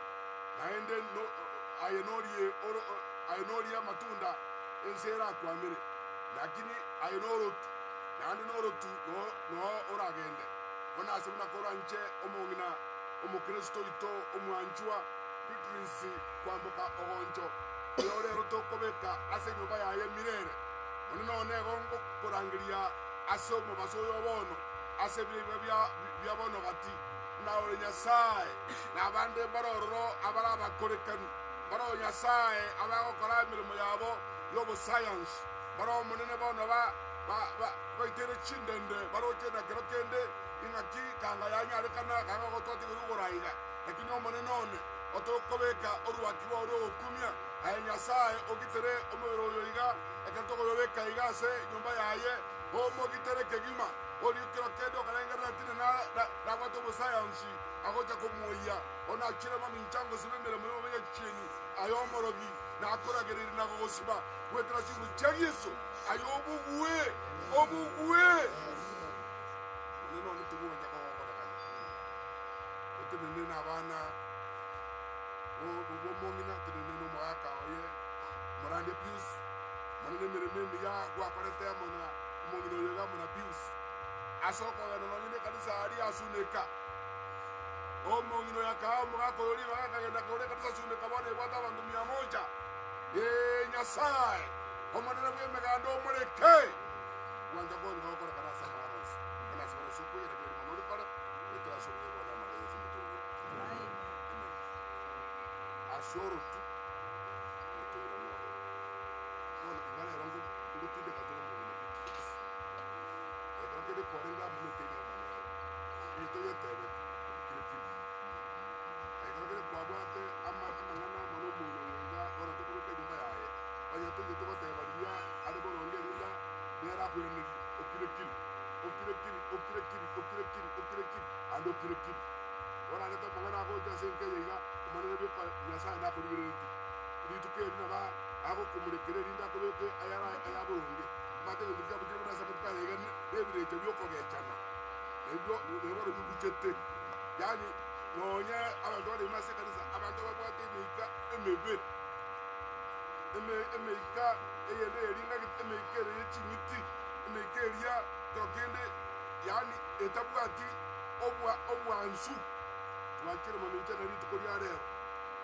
naende aye norie aye norie amatunda ense erakwamire lakini aye norotu naende norotu no oragende bono ase buna koranche omong'ina omokristo oito omwanchwa Beatrice kwamboka ogoncho oyo rero tokobeka ase enyomba yaye mirere mono none ego ngokorangeria ase omobaso oyo bono ase ebirebi bia bono gati naore nyasaye na abande mbarororo abara abakorekanu Mbaro Nyasae abagokora emeremo yabo y'obosayansi. Mbaro Omonene bono ba ba baiteire chindende baroche na kero kende ing'aki kanga yanyarekana kanga gotwatigerwa igoro aiga. Lakini Omonene one otokobeka oruaki rwao rw'ogokumia, aye Nyasae ogitere omobere oyo iga, ekero tokoyobeka iga ase enyomba yaye, omogitere kegima. Oria kero kende okarengerera tinde nabwate obosayansi agocha komwoyia, bono achire mamincha ngosiba emeremo y'oboyachieni, aye omorogi, nakoragereire na gogosiba goetera chinguru chia Yeso, aye obogwe, obogwe! Omonene one tigocha kogokorekana. Otenene nabana b'omong'ina, otenene nomogaka oye Morande Pius, Omonene emeremo emiya gwakorete amo na omong'ina oyo iga amo na Pius, ase okogenda nonya nekanisa aria asuneka. Omong'ina oyo akaa omogaka oyo ribaga akagenda kore ekanisa asuneka bono ebwate abanto mia moja. Ee Nyasae, Omonene bw'emeganda omoreke! Gwancha kwao nigo gokorekana ase amang'ana onsi, buna ase bare ase okweyera kera ring'ana orikore, goetera ase obuya bwane amara Yeso Omotoori oito. Amen. Ase orotu gotoirana ororo. Bono iga rero ngotindeka tore omong'ina Beatrice. Ekero kende kwarenge amo neteri amo nere, egento getebete, kere kiri. Ekero kende kwabwate ama amang'ana amo nomong'ina oyo iga, bono tokobeka enyomba yaye, onye toigete goteba riria are boronge erinda nere akoiranerie, okire kiri, okire kiri, okire kiri, okire kiri, okire kiri, ande okire kiri. Orarete amang'ana agocha ase enka eye iga, Omonene bweka Nyasae nakorigereretie. Rituko eri nabo agokomorekera erinde akobeke ayare aya boronge. Omanyete egento kiabuchire buna ase amatuko aya iga nebirecha bi'okogechana, nabio bono bibuchete. Yaani nonye abanto bare ime ase ekanisa, abanto babwate emeika emebe, emeika eyende ering'agete, emeika ere ye ching'iti, emeika eria kero kende yaani etabwati obwansu. Twachire mamincha na rituko ria rero.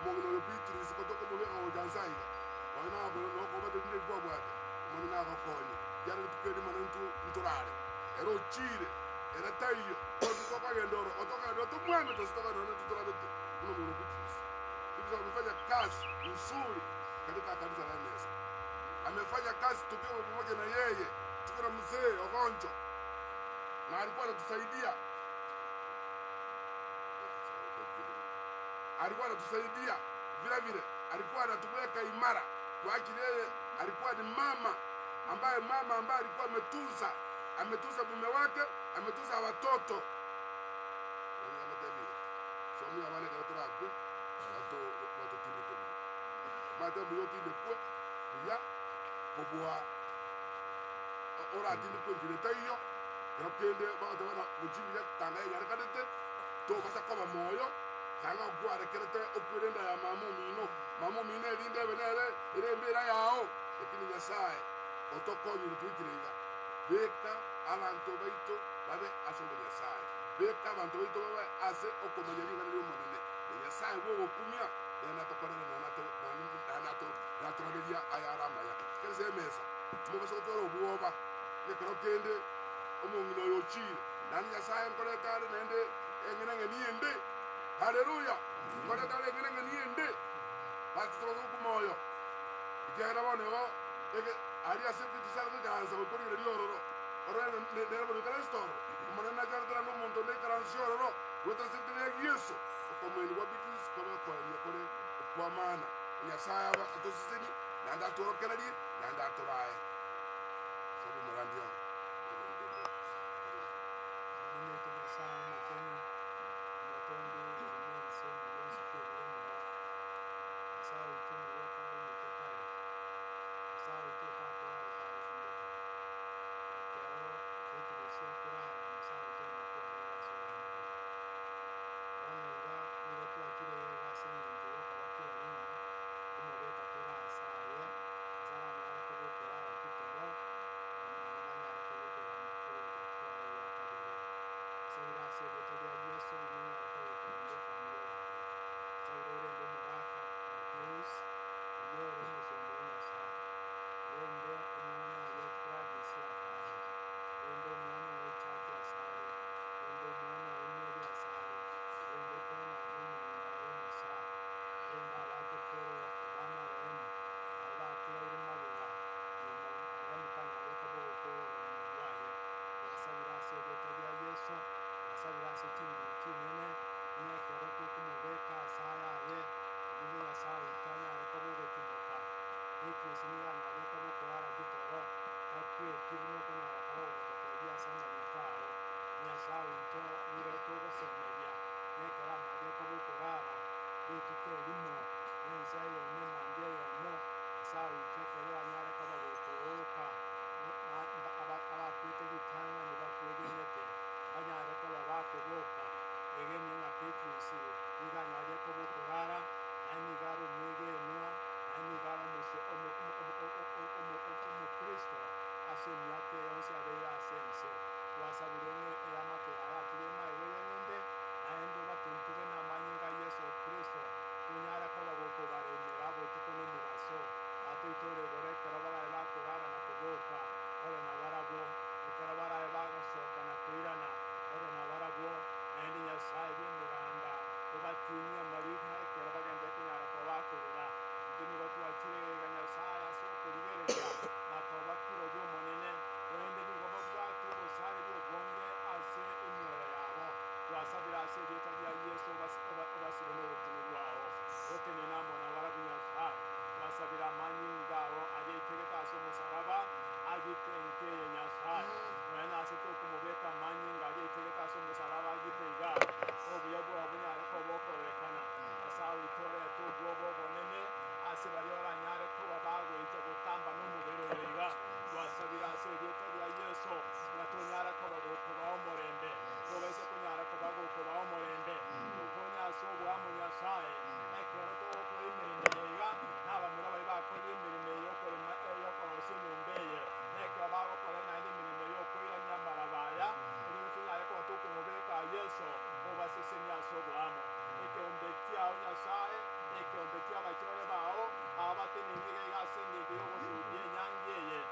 Omong'ina oyo Beatrice gotokomobeka gocha nse aiga, nonya nagokora nokobata rinde eri kwabwate, Omonene agokonye, ekiagera rituko erimo naintwe ntorare. Ere ochiire, ere taiyo, twensi tokogenda oro, otogenda otomwame gose togende oro intwe torabete buna omong'ina Beatrice. Beatrice amefanya kazi nzuri katika kanisa la Emesa. Amefanya kazi tukiwa pamoja na yeye, tuko na mzee Ogonjo na alikuwa anatusaidia alikuwa anatusaidia vile vile, alikuwa anatuweka imara kwa ajili yeye. Alikuwa ni mama ambaye mama ambaye alikuwa ametunza ametunza mume wake, ametunza watoto. Somia abana ekero torakwe batotindeke buya, omanyete mbuya otindekwe buya kobua oratindekwe enchera etaiyo, ekero kende bagoteba ng'a gochia buya tanga enyarekanete, tobasa koba moyo, tanga okwarekerete okwere enda ya mama omino, mama omino erinde ebe nere ere embera yao, lakini Nyasaye otokonyire toikire iga. Beka abanto baito babe ase obonyasae, beka abanto baito babe ase okomanya ring'ana ri'Omonene, na Nyasae bw'ogokumia nere natokorere naende natorageria ayare amaya. Kerese emesa, mobase gotwara obwoba, ng'ekero kende omong'ina oyo ochiire, naende Nyasae nkorete are naende eng'enang'eni ende. Haleluya! Nkorete are eng'enang'eni ende. Basi tobase gokuma oyo, ekiagera bono igo ege aria ase ebitisaro goikaransa goika origereria ororo, orore nere bono oikaransete ororo. Omonene nacharete naende omonto onde aikaranse ororo, goetera ase ritera ria Yeso, okomoenia gwa Beatrice kobe okoenia kore okw'amana. Nyasae abe atosesenie, naende atworokererie, naende atorae. Saba omorandia oo. Omonene oito Nyasae Omochenu, Omotombi ime ense na bionsi pi ebire imeo, Nyasae oito omorwoti are omoika kare, Nyasae oito otakoa otagosumbeka, ekero Beatrice akorara Nyasae oito nigo kwarenge ase obonene bwaye. Bono iga nigo twachire iga ase eng'encho yokoba kirori ng'a komobeka tore ase aye, ase aranyare kobokerara chitoro, naende anyare. Twasabire ase chinguru chinene, ng'a ekero tokomobeka ase ayaye, erinde Nyasae oito anyare koba ogotimoka. Beatrice nigo anyarire koba okorara chitoro, takweti buna okonyara koba ogototebia ase amariko ao. Nyasae oito nigo togosemeria, ng'a ekero anyarire koba okorara rituko erimo, na ensa eyemo emambia eyemo, Nyasae oito ekero oranyare koba gokooka, abakwete ritang'ani bakwegenete, banyare koba bakoboka. Egenie ng'a Beatrice nigo anyarire koba okorara, naende nigo are omwegenwa, naende nigo are Omokristo ase emiaka eye yonsi abeire ase ense. Twasabire ng'a eamate yaye atige emaegwa eyerende, naende obatunture namanyinga a Yeso Kristo, tonyare koba gokobaremera botuko na omobaso. Batoitore igoro ekero barabe bakorara na koboka, obe nabarabwo, ekero barabe bagosoka na koirana, obe nabarabwo, naende Nyasae bw'emeganda obatinyie amariga ekero bagenderete konyara koba bakorera. Intwe nigo twachire iga Nyasae ase okorigereria na koba kirori Omonene, korende nigo babwate obosareria obonge ase emioyo yabo. Twasabire ase erieta ria Yeso obasibe norotini rwao, otenene amo nabarabwo Nyasae. Twasabire amanyinga ao aria aitegete ase omosaraba, agite enka eye Nyasae. Nonya nase tokomobeka amanyinga aria aitegete ase omosaraba agite iga, obuya bwao bonyare koba okororekana. Nyasae oito orete obwoba obonene ase baria oranyare koba bagoicha gotamba nomobere oyo iga. Twasabire ase erieta ria Yeso, ng'a tonyara koba gokobaa omorembe, tobaise konyara koba gokobaa omorembe, tokonye ase oboamo Nyasae, ekero togokora emeremo eye iga, na abamura baria bakorire emeremo eye y'okorema y'okorosia enyomba eye, na ekero bagokora naende emeremo eye y'okoirania amaraba aya, erinde tonyare koba tokomobeka Yeso obasesenie ase oboamo. Ekeombe kiao Nyasae, ekeombe ki'abachore bao, aba bateneine iga iga ase engencho y'ogoshuhudia enyangi eye.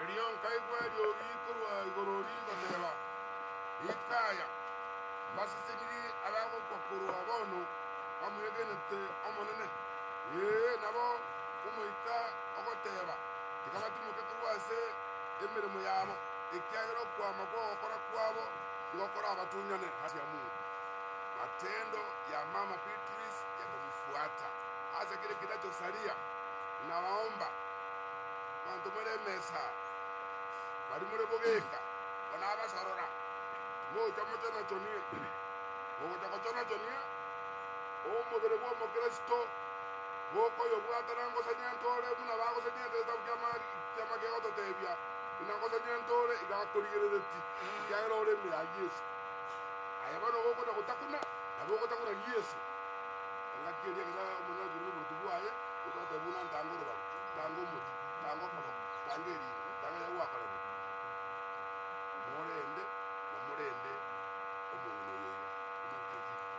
Erio nkaigwa eriogi korwa igoro rigoteba, Rikaya, mbasesenirie abagokwa korwa bono bamwegenete Omonene. Ee, nabo Omoika ogoteba, Tiga batimoke korwa ase emeremo yabo, ekiagera okwama kw'ogokora kwabo nigo korabatunyane ase ya Mungu. Matendo ya mama Beatrice yakamfuata ase kile kinachosalia nawaomba banto more emesa bari more bogeka bono abasorora mocha mochonachonie mogocha kochonachonia omobere bwa omokristo gokoyobwatana ngosanyentore buna bagosanyente ekitabu kia kiama kegototebia buna ngosanyentore igakorigerereti ekiagera ore ime ya Yeso. Aye bono gokona gotakuna nabo ogotakuna Yeso engaki eria ekero omonene aturire oboruoti bwaye ogoteba buna ntanga orobago ntanga omochie ntanga okoboko ntanga erimo ntanga aya gwakorerwa morende na morende omong'ina oyo iga omobeke echiko.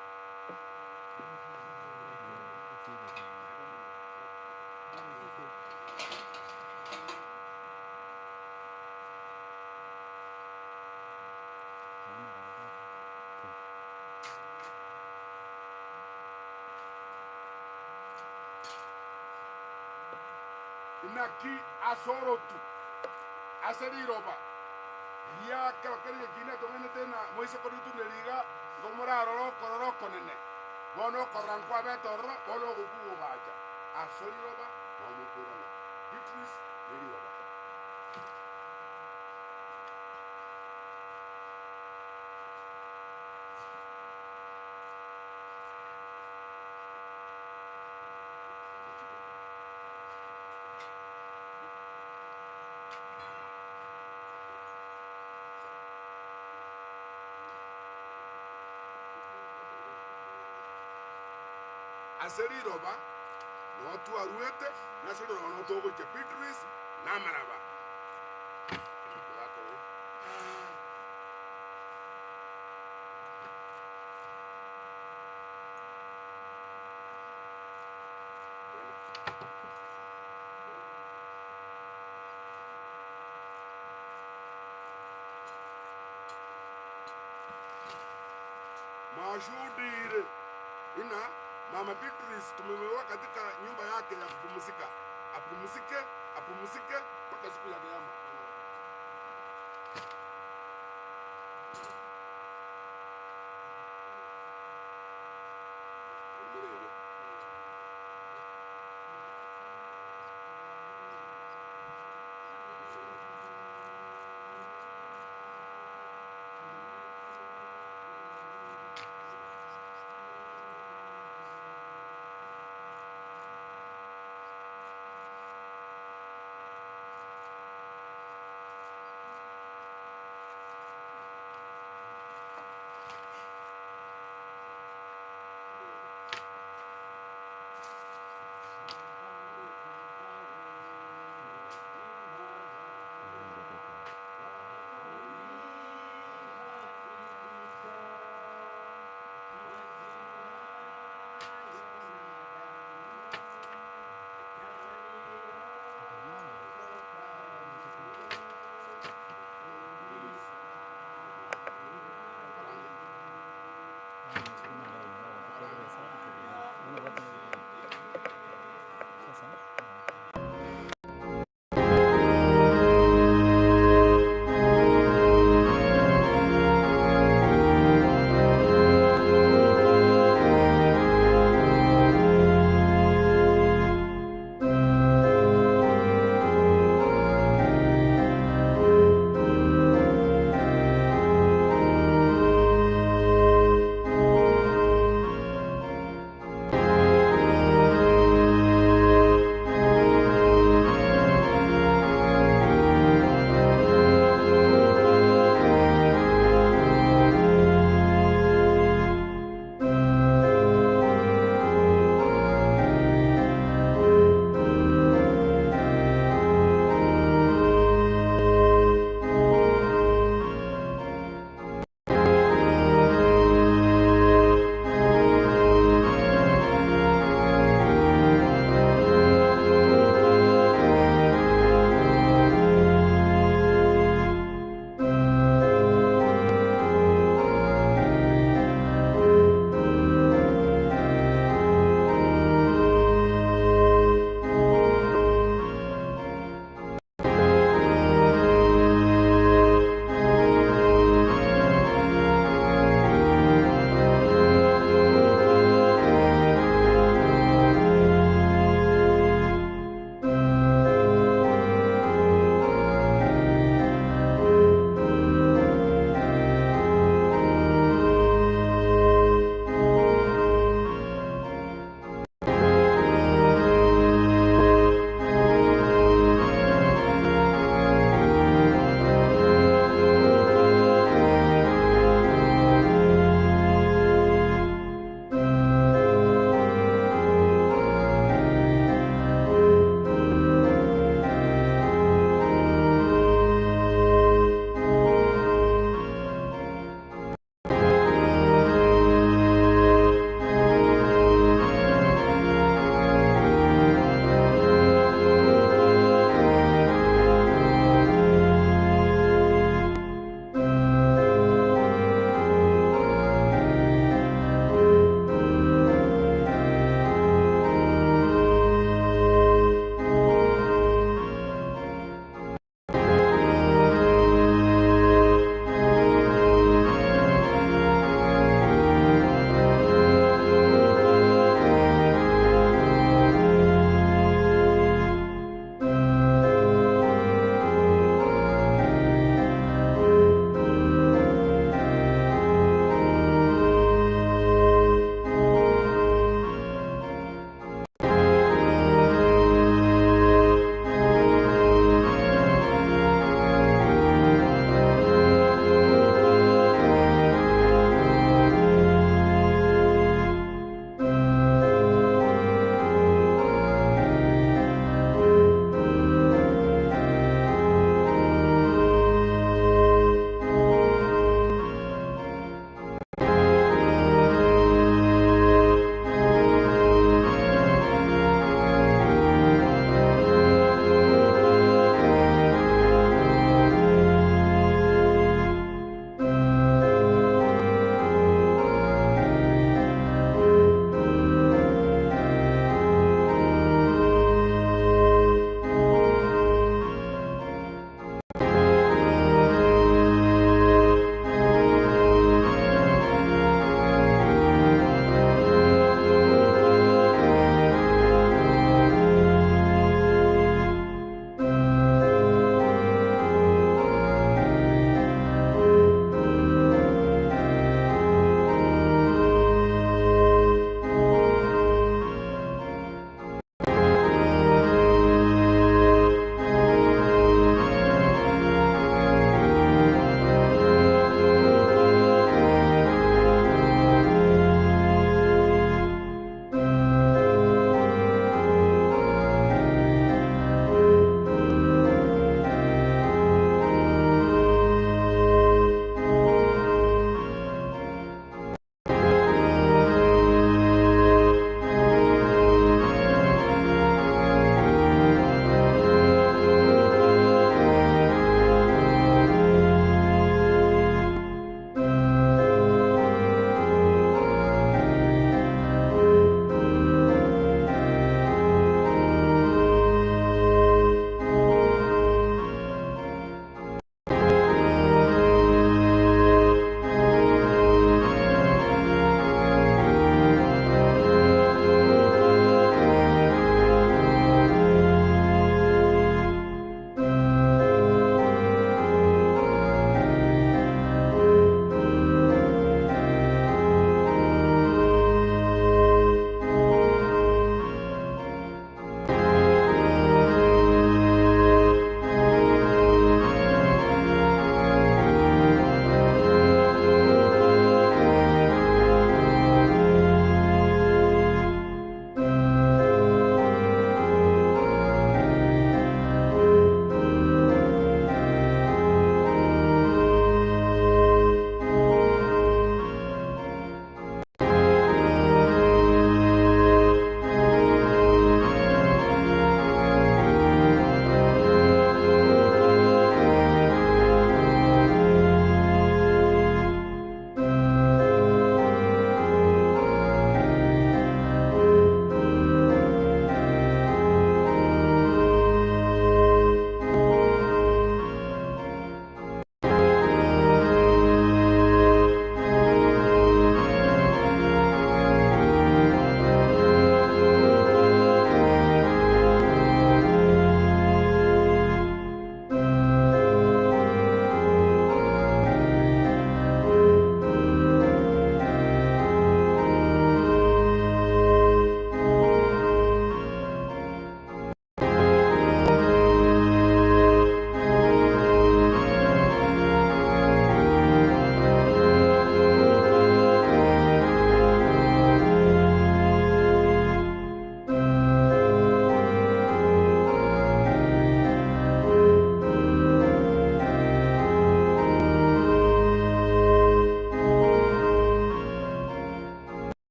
Inaki ase orotu ase riroba riria kero keria ekiina tong'ainete na moise koritune riga, igo morarore okorora okonene. Bono okorora nkwabete ororo, bono ogokwa gogacha ase riroba na omokoirana. Beatrice neriroba. Ase riroba noo twaruete, na ase riroba noo togochia. Beatrice namaraba. Twashuhudire ina Mama Beatrice tumemweka katika nyumba yake ya kupumzika, apumzike, apumzike mpaka siku ya kiyama.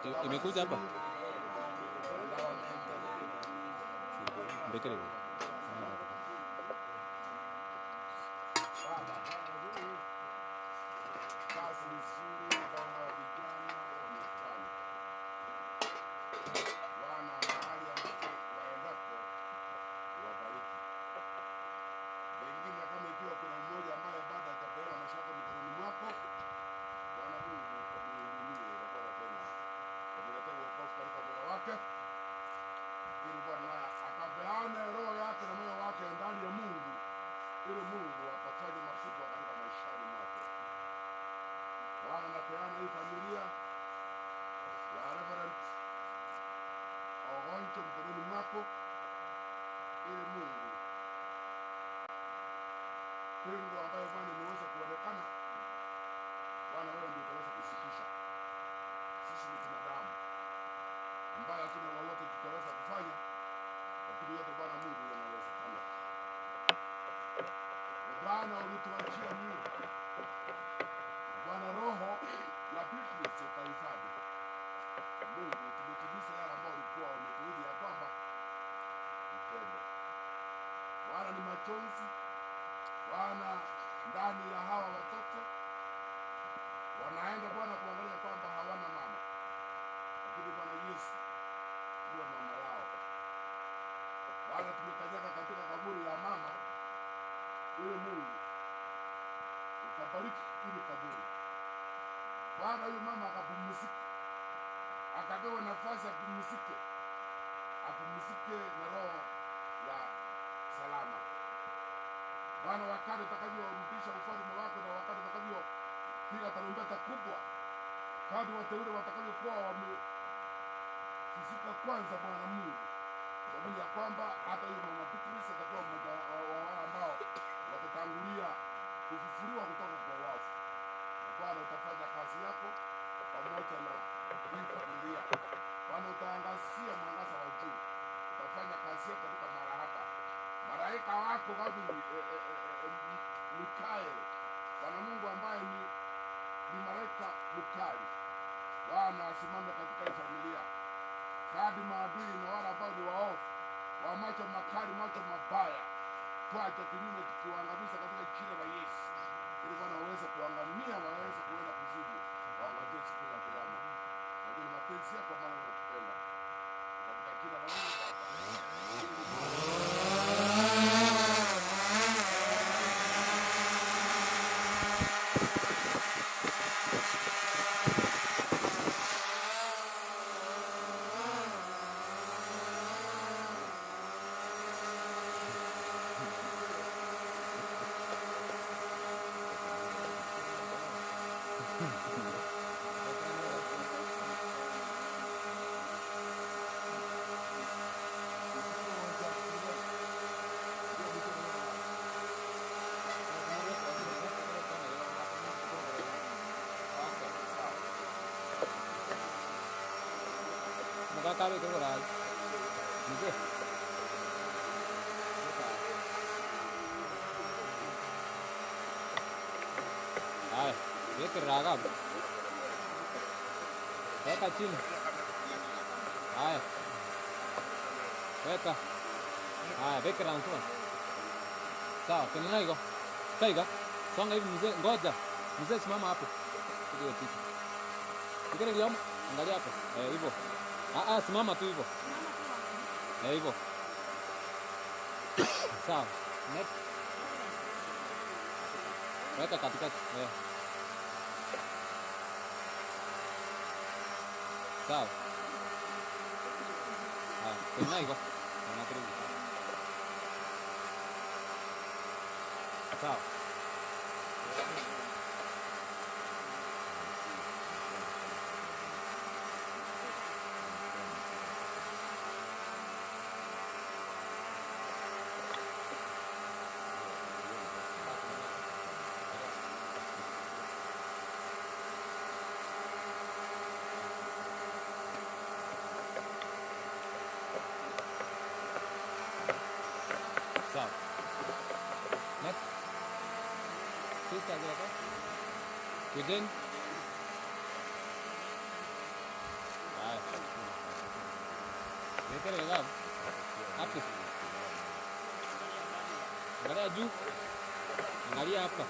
Imekuja hapa? Mbekere. Kazi nzuri ambao vijana wamefanya. Bwana mahali ambapo waendapo wabariki. Pengine kama ikiwa kuna mmoja ambaye bado hajapeana maisha yake mikononi mwako, Bwana Mungu ukamhurumie na Bwana tena amletee wokovu katika moyo wake, ili Bwana akapeane roho yake na moyo wake ndani ya Mungu, ili Mungu akafanye makubwa katika maishani mwake. Bwana napeana hii familia ya Reverend Ogoncho mkononi mwako, ili Mungu pengo ambayo Bwana imeweza kuonekana, Bwana wewe ndio utaweza kusitisha. Sisi ni binadamu ambaye hatuna lolote tutaweza kufanya, lakini yote Bwana Mungu yanawezekana. Bwana ulituachia Mungu Bwana roho ya Beatrice ukahifadhi. Mungu tumetimiza yale ambayo ulikuwa umetuahidi ya kwamba tutende. Bwana ni machozi, Bwana ndani ya hawa watoto wanaenda Bwana kuangalia kwamba hawana mama, lakini Bwana Yesu ndiyo mama yao. Bwana tumekanyaga katika kaburi la mama, ili Mungu ukabariki ili kaburi. Bwana huyu mama akapumzika, akapewa nafasi apumzike, apumzike na roho ya salama. Bwana, wakati utakavyorudisha ufalme wako na wakati utakavyopiga tarumbeta kubwa, kadri wateule watakavyokuwa wamefufuka kwanza, Bwana Mungu, tuamini ya kwamba hata huyu mama Beatrice atakuwa mmoja wa wale ambao watatangulia kufufuliwa kutoka kwa wafu. Na Bwana utafanya kazi yako pamoja na hii familia. Bwana utaangazia mwangaza wa juu, utafanya kazi yako katika mara hapa. Malaika wako Gabriel, Mikael, Bwana Mungu ambaye ni malaika mkali, Bwana asimame katika hii familia kadi maadui na wale ambao ni waovu wa macho makali, macho mabaya, twacha kinyume tukiwaangamiza katika jina la Yesu, ili Bwana waweze kuangamia, waweze kuenda kuzimu, waangazie siku ya Kiyama. Lakini mapenzi yako Bwana unatupenda katika jina la Mungu Baba. Mukakare kegora. Mzee. Haya, weke raga. Weka chini. Haya. Weka. Haya, weke ransua. Sawa, tengeneza iko. Kaiga. Songa hivi mzee, ngoja. Mzee simama hapo. Piga hiyo picha. Piga ile angalia hapo. Eh, hivyo. Ah, ah, simama tu hivyo. Eh, hivyo. Sawa. Next. Weka katikati. Eh. Sawa. Ah, tena iko. Tena karibu. Sawa. Sawa. Next. Sister zile Within. Wekelea ngapi? Hapo. Angalia juu. Angalia hapa.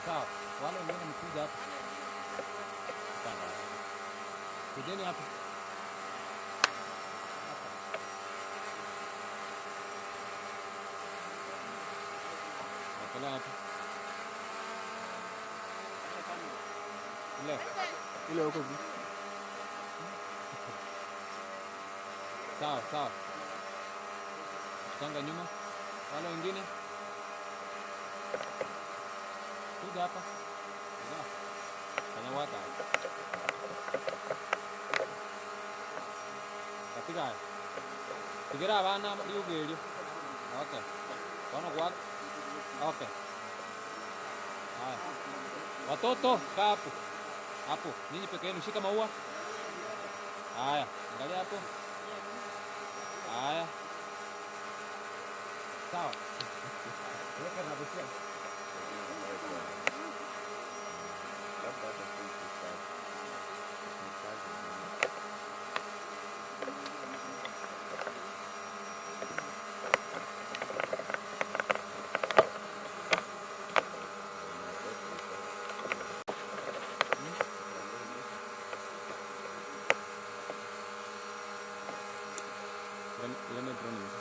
Sawa. Wale wengine mkuja hapa. Hapana. Kujeni hapa. Hapa. Wekelea hapa. Ile. Ile huko juu. Sawa, sawa. Songa nyuma. Wale wengine. Kuja hapa. Kuja. Fanya wata. Katika haya. Tigira abana liugerio. Okay. Wana kwa Okay. Haya. Watoto kaa hapo. Hapo. Nyinyi peke yenu shika maua. Haya, angalia hapo. Haya. Sawa. Weka na busia. Ile drone.